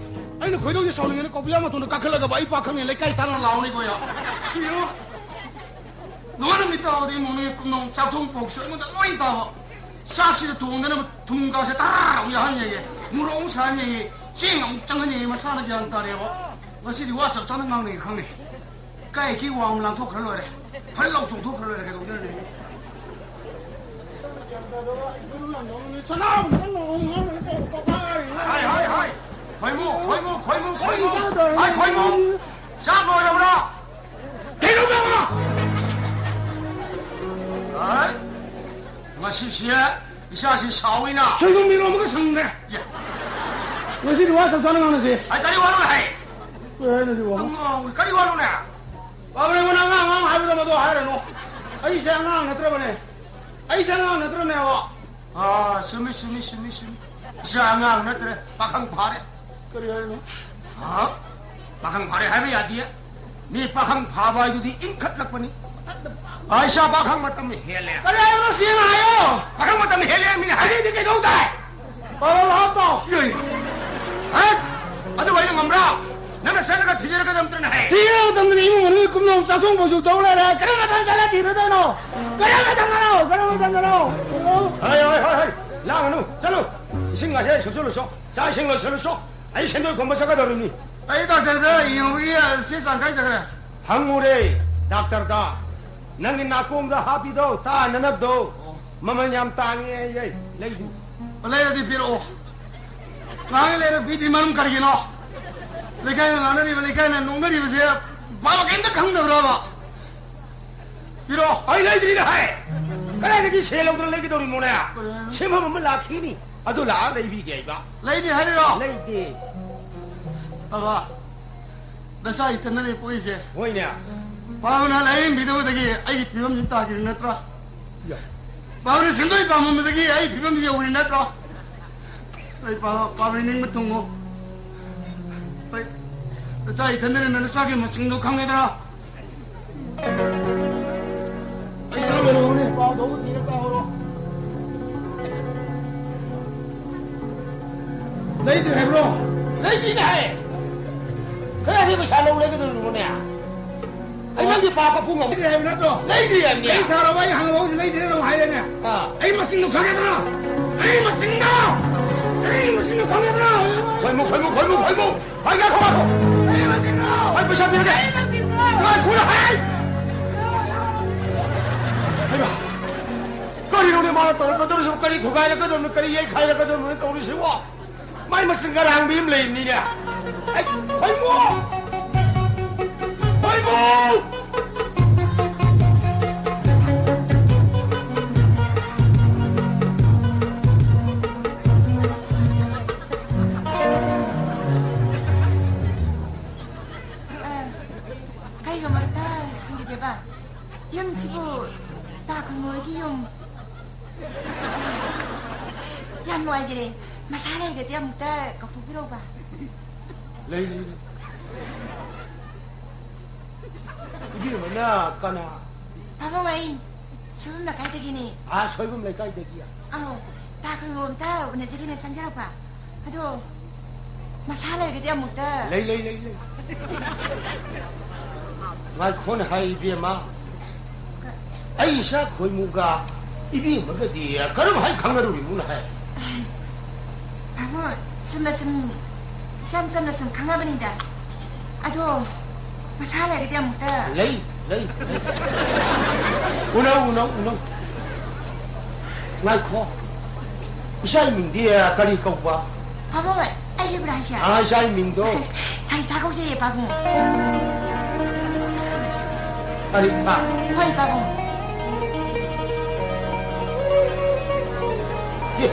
ꯑꯩꯅ ꯈꯣꯏꯗꯧꯁꯦ ꯁꯥꯎꯅꯤꯡꯉꯦꯅ ꯀꯣꯕꯤꯌꯥ ꯃꯇꯣꯟꯗ ꯀꯥꯈꯠꯂꯒ ꯑꯩ ꯄꯥꯈꯪꯅꯤ ꯂꯩꯀꯥꯏ ꯇꯥꯟꯅ ꯂꯥꯎꯅꯤꯀꯣ, ꯌꯥ꯫ ꯂꯣꯏꯅ ꯃꯤꯠ ꯇꯥꯕꯗꯤ ꯏꯃꯨꯡ ꯃꯤ ꯀꯨꯝꯅꯣꯝ ꯆꯥꯛꯊꯣꯡ ꯄꯣꯛꯁꯨ ꯑꯩꯉꯣꯟꯗ ꯂꯣꯏ ꯇꯥꯕ꯫ ꯆꯥꯛꯁꯤꯗ ꯊꯣꯡꯗꯅ ꯊꯨꯝ ꯀꯥꯁꯦ ꯇꯔꯥ ꯑꯃꯨꯛ ꯌꯥꯍꯟ ꯌꯦꯡꯉꯦ, ꯃꯣꯔꯣꯛ ꯑꯃꯨꯛ ꯁꯥꯍꯟ ꯌꯦꯡꯉꯦ, ꯆꯦꯡ ꯑꯃꯨꯛ ꯆꯪꯍꯟ ꯌꯦꯡꯉꯦ, ꯃꯁꯥꯅ ꯒ꯭ꯌꯥꯟ ꯇꯥꯔꯦꯕ꯫ ꯉꯁꯤꯗꯤ ꯋꯥ ꯆꯞ ꯆꯥꯅ ꯉꯥꯡꯅꯩ ꯈꯪꯅꯩ꯫ ꯀꯥꯏ ꯀꯤ ꯋꯥ ꯑꯃ ꯂꯥꯡꯊꯣꯛꯈ꯭ꯔ ꯂꯣꯏꯔꯦ, ꯐꯠ ꯂꯥꯎ ꯆꯣꯡꯊꯣꯛꯈ꯭ꯔ ꯂꯣꯏꯔꯦ, ꯀꯩꯗꯧꯗꯣꯏꯅꯣ? ꯍꯥꯏ, ꯍꯥꯏ, ꯍꯥꯏ꯫ ꯈꯣꯏꯃꯨ, ꯈꯣꯏꯃꯨ, ꯈꯣꯏꯃꯨ, ꯈꯣꯏꯃꯨ꯫ ꯍꯥꯏ, ꯈꯣꯏꯃꯨ꯫ ꯆꯥꯛ ꯂꯣꯏꯔꯕ꯭ꯔꯥ? ꯀꯩꯅꯣ ꯃꯥꯃ? ꯑꯥꯏ, ꯉꯁꯤꯁꯦ ꯏꯆꯥꯁꯤ ꯁꯥꯎꯏꯅ꯫ ꯁꯣꯏꯕꯨꯝ ꯏꯔꯣꯝꯕꯒ ꯁꯪꯗ꯭ꯔꯦ꯫ ꯌꯦ꯫ ꯉꯁꯤꯗꯤ ꯋꯥ ꯆꯞ ꯆꯥꯅ ꯉꯥꯡꯅꯁꯦ꯫ ꯑꯩ ꯀꯔꯤ ꯋꯥꯅꯣ ꯍꯥꯏ? ꯀꯩ ꯍꯥꯏꯅꯣ ꯁꯤꯕꯣ? ꯑꯉꯥꯡ, ꯀꯔꯤ ꯋꯥꯅꯣꯅꯦ? ꯕꯥꯕꯨꯔꯦ, ꯅꯪ ꯑꯉꯥꯡ, ꯑꯉꯥꯡ ꯍꯥꯏꯕꯗꯣ ꯃꯗꯨ ꯍꯥꯏꯔꯅꯨ꯫ ꯑꯩꯁꯦ ꯑꯉꯥꯡ ꯅꯠꯇ꯭ꯔꯕꯅꯦ꯫ ꯑꯩꯁꯦ ꯑꯉꯥꯡ ꯅꯠꯇ꯭ꯔꯕꯅꯦꯕ꯫ ꯑꯥ, ꯆꯨꯝꯃꯤ, ꯆꯨꯝꯃꯤ, ꯆꯨꯝꯃꯤ, ꯆꯨꯝꯃꯤ꯫ ꯏꯆꯥ ꯑꯉꯥꯡ ꯅꯠꯇ꯭ꯔꯦ, ꯄꯥꯈꯪ ꯐꯥꯔꯦ꯫ ꯀꯔꯤ ꯍꯥꯏꯅꯣ? ꯍꯥ? ꯄꯥꯈꯪ ꯐꯥꯔꯦ ꯍꯥꯏꯕ ꯌꯥꯗꯤꯌꯦ꯫ ꯃꯤ ꯄꯥꯈꯪ ꯐꯥꯕ ꯍꯥꯏꯗꯨꯗꯤ ꯏꯟꯈꯠꯂꯛꯄꯅꯤ꯫ ꯑꯥ, ꯏꯆꯥ ꯄꯥꯈꯪ ꯃꯇꯝ ꯍꯦꯜꯂꯦ꯫ ꯀꯔꯤ ꯍꯥꯏꯕꯅꯣ? ꯁꯦꯡꯅ ꯍꯥꯏꯌꯣ꯫ ꯄꯥꯈꯪ ꯃꯇꯝ ꯍꯦꯜꯂꯦ ꯃꯤꯅ ꯍꯥꯏ꯫ ꯑꯗꯨꯗꯤ ꯀꯩꯗꯧ ꯇꯥꯏ? ꯄꯥꯎ ꯍꯥꯞꯄꯣ꯫ ꯌꯣꯏ꯫ ꯍꯥ? ꯑꯗꯨꯕꯨ ꯑꯩꯅ ꯉꯝꯕ꯭ꯔꯥ? ꯅꯪꯅ ꯆꯠꯂꯒ ꯊꯤꯖꯔꯒꯗꯕ ꯅꯠꯇ꯭ꯔꯅꯦ ꯍꯥꯏ꯫ ꯊꯤꯔ ꯃꯇꯝꯗꯗꯤ ꯏꯃꯨꯡ ꯃꯅꯨꯡꯒꯤ ꯀꯨꯞꯅꯣꯝ ꯆꯥꯛꯊꯣꯡ ꯐꯥꯎꯁꯨ ꯇꯧ ꯂꯩꯔꯦ꯫ ꯀꯔꯝꯕ ꯃꯇꯝꯗ ꯆꯠꯂ ꯊꯤꯔꯨꯗꯣꯏꯅꯣ? ꯀꯔꯝꯕ ꯃꯇꯝꯗꯅꯣ? ꯀꯔꯝꯕ ꯃꯇꯝꯗꯅꯣ? ꯍꯣꯏ, ꯍꯣꯏ, ꯍꯣꯏ, ꯍꯣꯏ꯫ ꯂꯥꯡꯒꯅꯨ꯫ ꯆꯠꯂꯨ꯫ ꯏꯁꯤꯡ ꯃꯥꯏꯁꯦ ꯁꯨꯞꯆꯜꯂꯨꯆꯣ꯫ ꯆꯥꯛ ꯏꯁꯤꯡ ꯂꯣꯏꯁꯜꯂꯨꯆꯣ꯫ ꯑꯩ ꯁꯦꯟꯗꯣꯏ ꯈꯣꯝꯕ ꯆꯠꯀꯗꯧꯔꯤꯕꯅꯤ꯫ ꯑꯩ ꯗꯥꯛꯇꯔꯗ ꯌꯦꯡꯉꯨꯕꯒꯤ ꯆꯦ ꯆꯥꯡ ꯀꯥꯏ ꯆꯠꯈ꯭ꯔꯦ? ꯍꯪꯉꯨꯔꯦ ꯗꯥꯛꯇꯔꯗ꯫ ꯅꯪꯒꯤ ꯅꯥꯀꯣꯡꯗ ꯍꯥꯞꯄꯤꯗꯣ, ꯇꯥꯅꯅꯕꯗꯣ꯫ ꯑꯣ꯫ ꯃꯃꯜ ꯌꯥꯝ ꯇꯥꯡꯉꯦ ꯑꯩ, ꯑꯩ ꯂꯩꯗꯤ꯫ ꯂꯩꯔꯗꯤ ꯄꯤꯔꯛꯑꯣ꯫ ꯉꯥꯡꯉ ꯂꯩꯔ ꯕꯤꯗꯤ ꯃꯔꯝ ꯀꯔꯤꯒꯤꯅꯣ? ꯂꯩꯀꯥꯏꯅ ꯉꯥꯡꯅꯔꯤꯕ, ꯂꯩꯀꯥꯏꯅ ꯅꯣꯛꯅꯔꯤꯕꯁꯦ ꯄꯥꯕ ꯀꯩꯝꯇ ꯈꯪꯗꯕ꯭ꯔꯕ? ꯄꯤꯔꯣ꯫ ꯑꯩ ꯂꯩꯗ꯭ꯔꯤꯅ ꯍꯥꯏ꯫ ꯀꯗꯥꯏꯗꯒꯤ ꯁꯦꯜ ꯂꯧꯗꯅ ꯂꯩꯒꯗꯧꯔꯤꯅꯣꯅꯦ? ꯀꯔꯤ ꯍꯥꯏꯅꯣ? ꯁꯦꯝꯐꯝ ꯑꯃ ꯂꯥꯛꯈꯤꯅꯤ꯫ ꯑꯗꯨ ꯂꯥꯛꯑ ꯂꯩꯕꯤꯒꯦ ꯍꯥꯏꯕ꯫ ꯂꯩꯗꯦ ꯍꯥꯏꯔꯤꯔꯣ? ꯂꯩꯗꯦ꯫ ꯑꯕ, ꯅꯆꯥ ꯏꯊꯟꯗꯅꯦ ꯄꯣꯛꯏꯁꯦ꯫ ꯍꯣꯏꯅꯦ꯫ ꯄꯥꯕꯅ ꯂꯥꯏꯌꯦꯡꯕꯤꯗꯕꯗꯒꯤ ꯑꯩꯒꯤ ꯐꯤꯕꯝꯁꯤ ꯇꯥꯈꯤꯕ ꯅꯠꯇ꯭ꯔꯣ? ꯌꯥ꯫ ꯄꯥꯕꯅ ꯁꯦꯟꯗꯣꯏ ꯄꯥꯝꯃꯝꯕꯗꯒꯤ ꯑꯩ ꯐꯤꯕꯝꯁꯤ ꯌꯧꯔꯤ ꯅꯠꯇ꯭ꯔꯣ? ꯑꯩ ꯄꯥꯕ, ꯄꯥꯕ ꯅꯤꯡꯕ ꯊꯨꯡꯉꯨ꯫ ꯑꯩ ꯅꯆꯥ ꯏꯊꯟꯗꯅ ꯅꯆꯥꯒꯤ ꯃꯁꯤꯡꯗꯣ ꯈꯪꯒꯗ꯭ꯔꯥ? ꯑꯩ ꯆꯥ ꯂꯣꯏꯔꯕꯅꯦ, ꯄꯥꯎ ꯐꯥꯎꯕ ꯊꯤꯔ ꯆꯥꯍꯧꯔꯣ꯫ ꯂꯩꯗ꯭ꯔꯦ ꯍꯥꯏꯕ꯭ꯔꯣ? ꯂꯩꯗ꯭ꯔꯤꯅꯦ ꯍꯥꯏ꯫ ꯀꯗꯥꯏꯗꯒꯤ ꯄꯩꯁꯥ ꯂꯧ ꯂꯩꯒꯗꯧꯔꯤꯅꯣꯅꯦ? ꯑꯩ ꯅꯪꯒꯤ ꯄꯥ ꯀꯞꯄꯨ ꯉꯝ-, ꯂꯩꯗ꯭ꯔꯤ ꯍꯥꯏꯕ ꯅꯠꯇ꯭ꯔꯣ? ꯂꯩꯗ꯭ꯔꯤ ꯍꯥꯏꯕꯅꯦ꯫ ꯑꯩ ꯁꯥꯔꯕ ꯑꯩ ꯍꯪꯉꯕ ꯍꯧꯖꯤꯛ ꯂꯩꯗ꯭ꯔꯦ ꯅꯪ ꯍꯥꯏꯔꯦꯅꯦ꯫ ꯑꯥ꯫ ꯑꯩ ꯃꯁꯤꯡꯗꯣ ꯈꯪꯒꯗ꯭ꯔꯣ? ꯑꯩ ꯃꯁꯤꯡꯗꯣ! ꯑꯩ ꯃꯁꯤꯡꯗꯣ ꯈꯪꯒꯗ꯭ꯔꯣ? ꯈꯣꯏꯃꯨ, ꯈꯣꯏꯃꯨ, ꯈꯣꯏꯃꯨ, ꯈꯣꯏꯃꯨ! ꯍꯥꯏ, ꯉꯥꯏꯈꯣ, ꯉꯥꯏꯈꯣ! ꯑꯩ ꯃꯁꯤꯡꯗꯣ! ꯑꯩ ꯄꯩꯁꯥ ꯄꯤꯔꯒꯦ! ꯑꯩ ꯃꯁꯤꯡꯗꯣ! ꯉꯥꯏꯈꯣꯅꯦ, ꯍꯥꯏ! ꯍꯩꯃꯥ! ꯀꯔꯤꯅꯣꯅꯦ ꯃꯥꯅ ꯇꯧꯔꯛꯀꯗꯧꯔꯤꯁꯤꯕꯨ? ꯀꯔꯤ ꯊꯨꯒꯥꯏꯔꯛꯀꯗꯧꯔꯤꯅꯣ? ꯀꯔꯤ ꯌꯩꯈꯥꯏꯔꯛꯀꯗꯧꯔꯤꯅꯣ ꯇꯧꯔꯤꯁꯤꯕꯣ? ꯃꯥꯏ ꯃꯁꯤꯡ ꯉꯔꯥꯡꯗꯤ ꯑꯃ ꯂꯩꯕꯅꯤꯅꯦ꯫ ꯑꯩ, ꯍꯣꯏꯃꯣ! ꯍꯣꯏꯃꯣ! ꯑ, ꯀꯩꯒꯨꯝꯕ ꯑꯝꯇ ꯍꯪꯖꯒꯦꯕ꯫ ꯌꯨꯝꯁꯤꯕꯨ ꯇꯥ ꯈꯣꯏꯃꯨ ꯍꯣꯏꯒꯤ ꯌꯨꯝ? ꯌꯥꯝ ꯅꯨꯡꯉꯥꯏꯖꯔꯦ꯫ ꯃꯁꯥ ꯂꯩꯔꯒꯗꯤ ꯑꯃꯨꯛꯇ ꯀꯧꯊꯣꯛꯄꯤꯔꯛꯎꯕ꯫ ꯂꯩ, ꯂꯩ, ꯂꯩ꯫ ꯏꯕꯦꯝꯃꯅ ꯀꯅꯥ? ꯄꯥꯕꯨꯡ, ꯑꯩ ꯁꯣꯏꯕꯝ ꯂꯩꯀꯥꯏꯗꯒꯤꯅꯦ꯫ ꯑꯥ, ꯁꯣꯏꯕꯝ ꯂꯩꯀꯥꯏꯗꯒꯤ? ꯑꯧ, ꯇꯥ ꯈꯣꯏꯃꯨ ꯑꯝꯇ ꯎꯅꯖꯒꯦꯅ ꯆꯪꯖꯔꯛꯄ꯫ ꯑꯗꯣ, ꯃꯁꯥ ꯂꯩꯔꯒꯗꯤ ꯑꯃꯨꯛꯇ ꯂꯩ, ꯂꯩ, ꯂꯩ, ꯂꯩ꯫ ꯉꯥꯏꯈꯣꯅꯦ ꯍꯥꯏ, ꯏꯕꯦꯝꯃ꯫ ꯀ- ꯑꯩ ꯏꯆꯥ ꯈꯣꯏꯃꯨꯒ ꯏꯕꯦꯝꯃꯒꯗꯤ ꯀꯔꯝ ꯍꯥꯏ ꯈꯪꯅꯔꯨꯔꯤꯅꯣ ꯍꯥꯏ? ꯇꯥꯃꯣ, ꯆꯨꯝꯅ ꯁꯨꯝ, ꯏꯆꯝ ꯆꯝꯅ ꯁꯨꯝ ꯈꯪꯅꯕꯅꯤꯗ꯫ ꯑꯗꯣ, ꯃꯁꯥ ꯂꯩꯔꯒꯗꯤ ꯑꯃꯨꯛꯇ ꯂꯩ, ꯂꯩ, ꯂꯩ꯫ ꯎꯅꯧ, ꯎꯅꯧ, ꯎꯅꯧ꯫ ꯉꯥꯏꯈꯣ꯫ ꯏꯆꯥ ꯃꯤꯡꯗꯤ ꯀꯔꯤ ꯀꯧꯕ? ꯄꯥꯕꯨꯡ, ꯑꯩ ꯂꯩꯕ꯭ꯔꯥ ꯍꯥꯏꯁꯦ? ꯑꯥ, ꯏꯆꯥꯒꯤ ꯃꯤꯡꯗꯣ? ꯍꯥꯏ, ꯊꯥꯒꯧꯖꯩꯌꯦ, ꯄꯥꯕꯨꯡ꯫ ꯍꯥꯏ, ꯊꯥ꯫ ꯍꯣꯏ, ꯄꯥꯕꯨꯡ꯫ ꯑꯦ,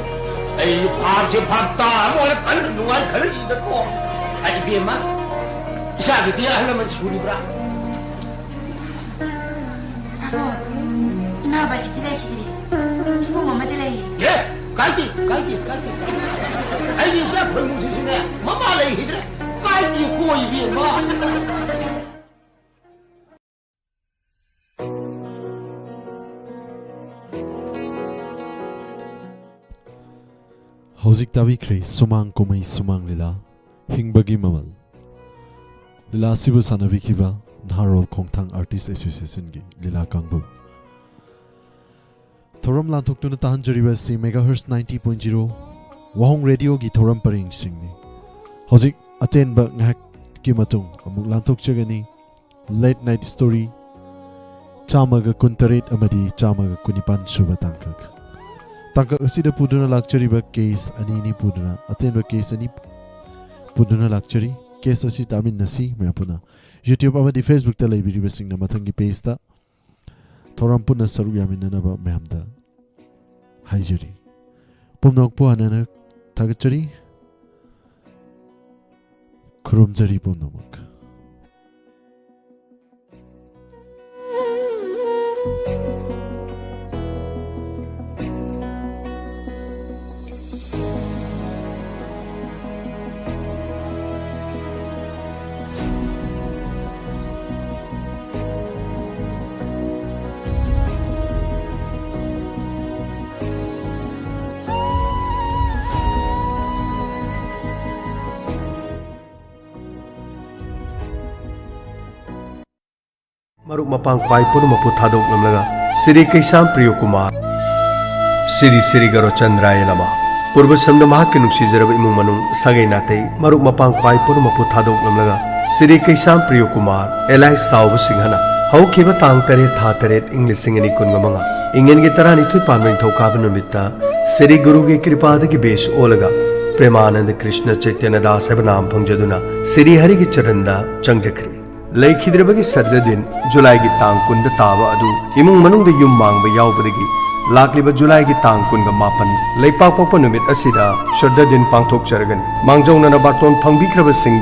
ꯑꯩ ꯚꯥꯞꯁꯦ ꯚꯥꯞ ꯇꯥ ꯑꯃ ꯑꯣꯏꯔꯦ, ꯀꯟꯅ ꯅꯨꯡꯉꯥꯏ ꯈꯜꯂꯛꯏꯗꯀꯣ꯫ ꯍꯥꯏ, ꯏꯕꯦꯝꯃ, ꯏꯆꯥꯒꯤꯗꯤ ꯑꯍꯜ ꯂꯃꯟ ꯁꯨꯔꯤꯕ꯭ꯔꯥ? ꯄꯥꯕꯨꯡ, ꯏꯃꯥ ꯕꯥꯖꯤꯗꯤ ꯂꯩꯈꯤꯗ꯭ꯔꯤ꯫ ꯏꯕꯨꯡ ꯑꯃꯗꯤ ꯂꯩꯔꯤ꯫ ꯑꯦ, ꯀꯥꯏꯗꯦ, ꯀꯥꯏꯗꯦ, ꯀꯥꯏꯗꯦ, ꯀꯥꯏꯗꯦ꯫ ꯑꯩꯒꯤ ꯏꯆꯥ ꯈꯣꯏꯃꯨꯁꯤꯁꯨꯅꯦ, ꯃꯃꯥ ꯂꯩꯈꯤꯗ꯭ꯔꯦ꯫ ꯀꯥꯏꯗꯦꯀꯣ, ꯏꯕꯦꯝꯃ꯫ ꯍꯧꯖꯤꯛ ꯇꯥꯕꯤꯈ꯭ꯔꯦ ꯁꯨꯃꯥꯡ ꯀꯨꯝꯍꯩ ꯁꯨꯃꯥꯡ ꯂꯤꯂꯥ, ꯍꯤꯡꯕꯒꯤ ꯃꯃꯜ꯫ ꯂꯤꯂꯥ ꯑꯁꯤꯕꯨ ꯁꯥꯟꯅꯕꯤꯈꯤꯕ ꯅꯍꯥꯔꯣꯜ ꯈꯣꯡꯊꯥꯡ ꯑꯥꯔꯇꯤꯁ ꯑꯦꯁꯣꯁꯤꯌꯦꯁꯟꯒꯤ ꯂꯤꯂꯥ ꯀꯥꯡꯕꯨ꯫ ꯊꯧꯔꯝ ꯂꯥꯟꯊꯣꯛꯇꯨꯅ ꯇꯥꯍꯟꯖꯔꯤꯕ ꯑꯁꯤ megahertz ninety point zero ꯋꯥꯍꯣꯡ ꯔꯦꯗꯤꯑꯣꯒꯤ ꯊꯧꯔꯝ ꯄꯔꯦꯡꯁꯤꯡꯅꯤ꯫ ꯍꯧꯖꯤꯛ ꯑꯇꯦꯟꯕ ꯉꯥꯏꯍꯥꯛꯀꯤ ꯃꯇꯨꯡ ꯑꯃꯨꯛ ꯂꯥꯟꯊꯣꯛꯆꯒꯅꯤ꯫ Late Night Story ꯆꯥꯝꯃꯒ ꯀꯨꯟꯇꯔꯦꯠ ꯑꯃꯗꯤ ꯆꯥꯝꯃꯒ ꯀꯨꯟꯅꯤꯄꯥꯟ ꯁꯨꯕ ꯇꯥꯡꯀꯛ꯫ ꯇꯥꯡꯀꯛ ꯑꯁꯤꯗ ꯄꯨꯗꯨꯅ ꯂꯥꯛꯆꯔꯤꯕ ꯀꯦꯁ ꯑꯅꯤꯅꯤ ꯄꯨꯗꯨꯅ, ꯑꯇꯦꯟꯕ ꯀꯦꯁ ꯑꯅꯤ ꯄꯨꯗꯨꯅ ꯂꯥꯛꯆꯔꯤ꯫ ꯀꯦꯁ ꯑꯁꯤ ꯇꯥꯃꯤꯟꯅꯁꯤ ꯃꯌꯥꯝ ꯄꯨꯟꯅ꯫ YouTube ꯑꯃꯗꯤ Facebook ꯇ ꯂꯩꯕꯤꯔꯤꯕꯁꯤꯡꯅ ꯃꯊꯪꯒꯤ ꯄꯦꯖꯇ ꯊꯧꯔꯝ ꯄꯨꯟꯅ ꯁꯔꯨꯛ ꯌꯥꯃꯤꯟꯅꯅꯕ ꯃꯌꯥꯝꯗ ꯍꯥꯏꯖꯔꯤ꯫ ꯄꯨꯝꯅꯃꯛꯄꯨ ꯍꯟꯅ ꯍꯟꯅ ꯊꯥꯒꯠꯆꯔꯤ꯫ ꯈꯨꯔꯨꯝꯖꯔꯤ ꯄꯨꯝꯅꯃꯛ꯫ ꯃꯔꯨꯞ ꯃꯄꯥꯡ ꯈ꯭ꯋꯥꯏ ꯄꯨꯝꯅꯃꯛꯄꯨ ꯊꯥꯗꯣꯛꯂꯝꯂꯒ ꯁ꯭ꯔꯤ ꯀꯩꯁꯥꯝ ꯄ꯭ꯔꯤꯌꯣ ꯀꯨꯃꯥꯔ, ꯁ꯭ꯔꯤ ꯁ꯭ꯔꯤ ꯒꯔꯣꯆꯟꯗ꯭ꯔꯥꯌ ꯅꯃ꯫ ꯄꯨꯔꯕꯁꯝꯗ ꯃꯍꯥꯛꯀꯤ ꯅꯨꯡꯁꯤꯖꯔꯕ ꯏꯃꯨꯡ ꯃꯅꯨꯡ, ꯁꯥꯒꯩ ꯅꯥꯇꯩ, ꯃꯔꯨꯞ ꯃꯄꯥꯡ ꯈ꯭ꯋꯥꯏ ꯄꯨꯝꯅꯃꯛꯄꯨ ꯊꯥꯗꯣꯛꯂꯝꯂꯒ ꯁ꯭ꯔꯤ ꯀꯩꯁꯥꯝ ꯄ꯭ꯔꯤꯌꯣ ꯀꯨꯃꯥꯔ alias ꯁꯥꯎꯕ ꯁꯤꯡꯍꯅ ꯍꯧꯈꯤꯕ ꯇꯥꯡ ꯇꯔꯦꯠ ꯊꯥ ꯇꯔꯦꯠ ꯏꯪ ꯂꯤꯁꯤꯡ ꯑꯅꯤ ꯀꯨꯟꯒ ꯃꯉꯥ ꯏꯪꯉꯦꯟꯒꯤ ꯇꯔꯥꯅꯤꯊꯣꯏ ꯄꯥꯟꯕ ꯅꯤꯡꯊꯧꯀꯥꯕ ꯅꯨꯃꯤꯠꯇ ꯁ꯭ꯔꯤ ꯒꯨꯔꯨꯒꯤ ꯀ꯭ꯔꯤꯄꯥꯗꯒꯤ ꯕꯦꯁ ꯑꯣꯜꯂꯒ ꯄ꯭ꯔꯦꯃꯥꯅꯟꯗ ꯀ꯭ꯔꯤꯁꯅ ꯆꯩꯇꯟꯌ ꯗꯥꯁ ꯍꯥꯏꯕ ꯅꯥꯝ ꯐꯪꯖꯗꯨꯅ ꯁ꯭ꯔꯤ ꯍꯔꯤꯒꯤ ꯆꯔꯟꯗ ꯆꯪꯖꯈ꯭ꯔꯤ꯫ ꯂꯩꯈꯤꯗ꯭ꯔꯕꯒꯤ ꯁꯔꯗ ꯗꯤꯟ ꯖꯨꯂꯥꯏꯒꯤ ꯇꯥꯡ ꯀꯨꯟꯗ ꯇꯥꯕ ꯑꯗꯨ ꯏꯃꯨꯡ ꯃꯅꯨꯡꯗ ꯌꯨꯝ ꯃꯥꯡꯕ ꯌꯥꯎꯕꯗꯒꯤ ꯂꯥꯛꯂꯤꯕ ꯖꯨꯂꯥꯏꯒꯤ ꯇꯥꯡ ꯀꯨꯟꯒ ꯃꯥꯄꯟ ꯂꯩꯄꯥꯛꯄꯣꯛꯄ ꯅꯨꯃꯤꯠ ꯑꯁꯤꯗ ꯁꯔꯗ ꯗꯤꯟ ꯄꯥꯡꯊꯣꯛꯆꯔꯒꯅꯤ꯫ ꯃꯥꯡꯖꯧꯅꯅ ꯕꯥꯔꯇꯣꯟ ꯐꯪꯕꯤꯈ꯭ꯔꯕꯁꯤꯡꯗ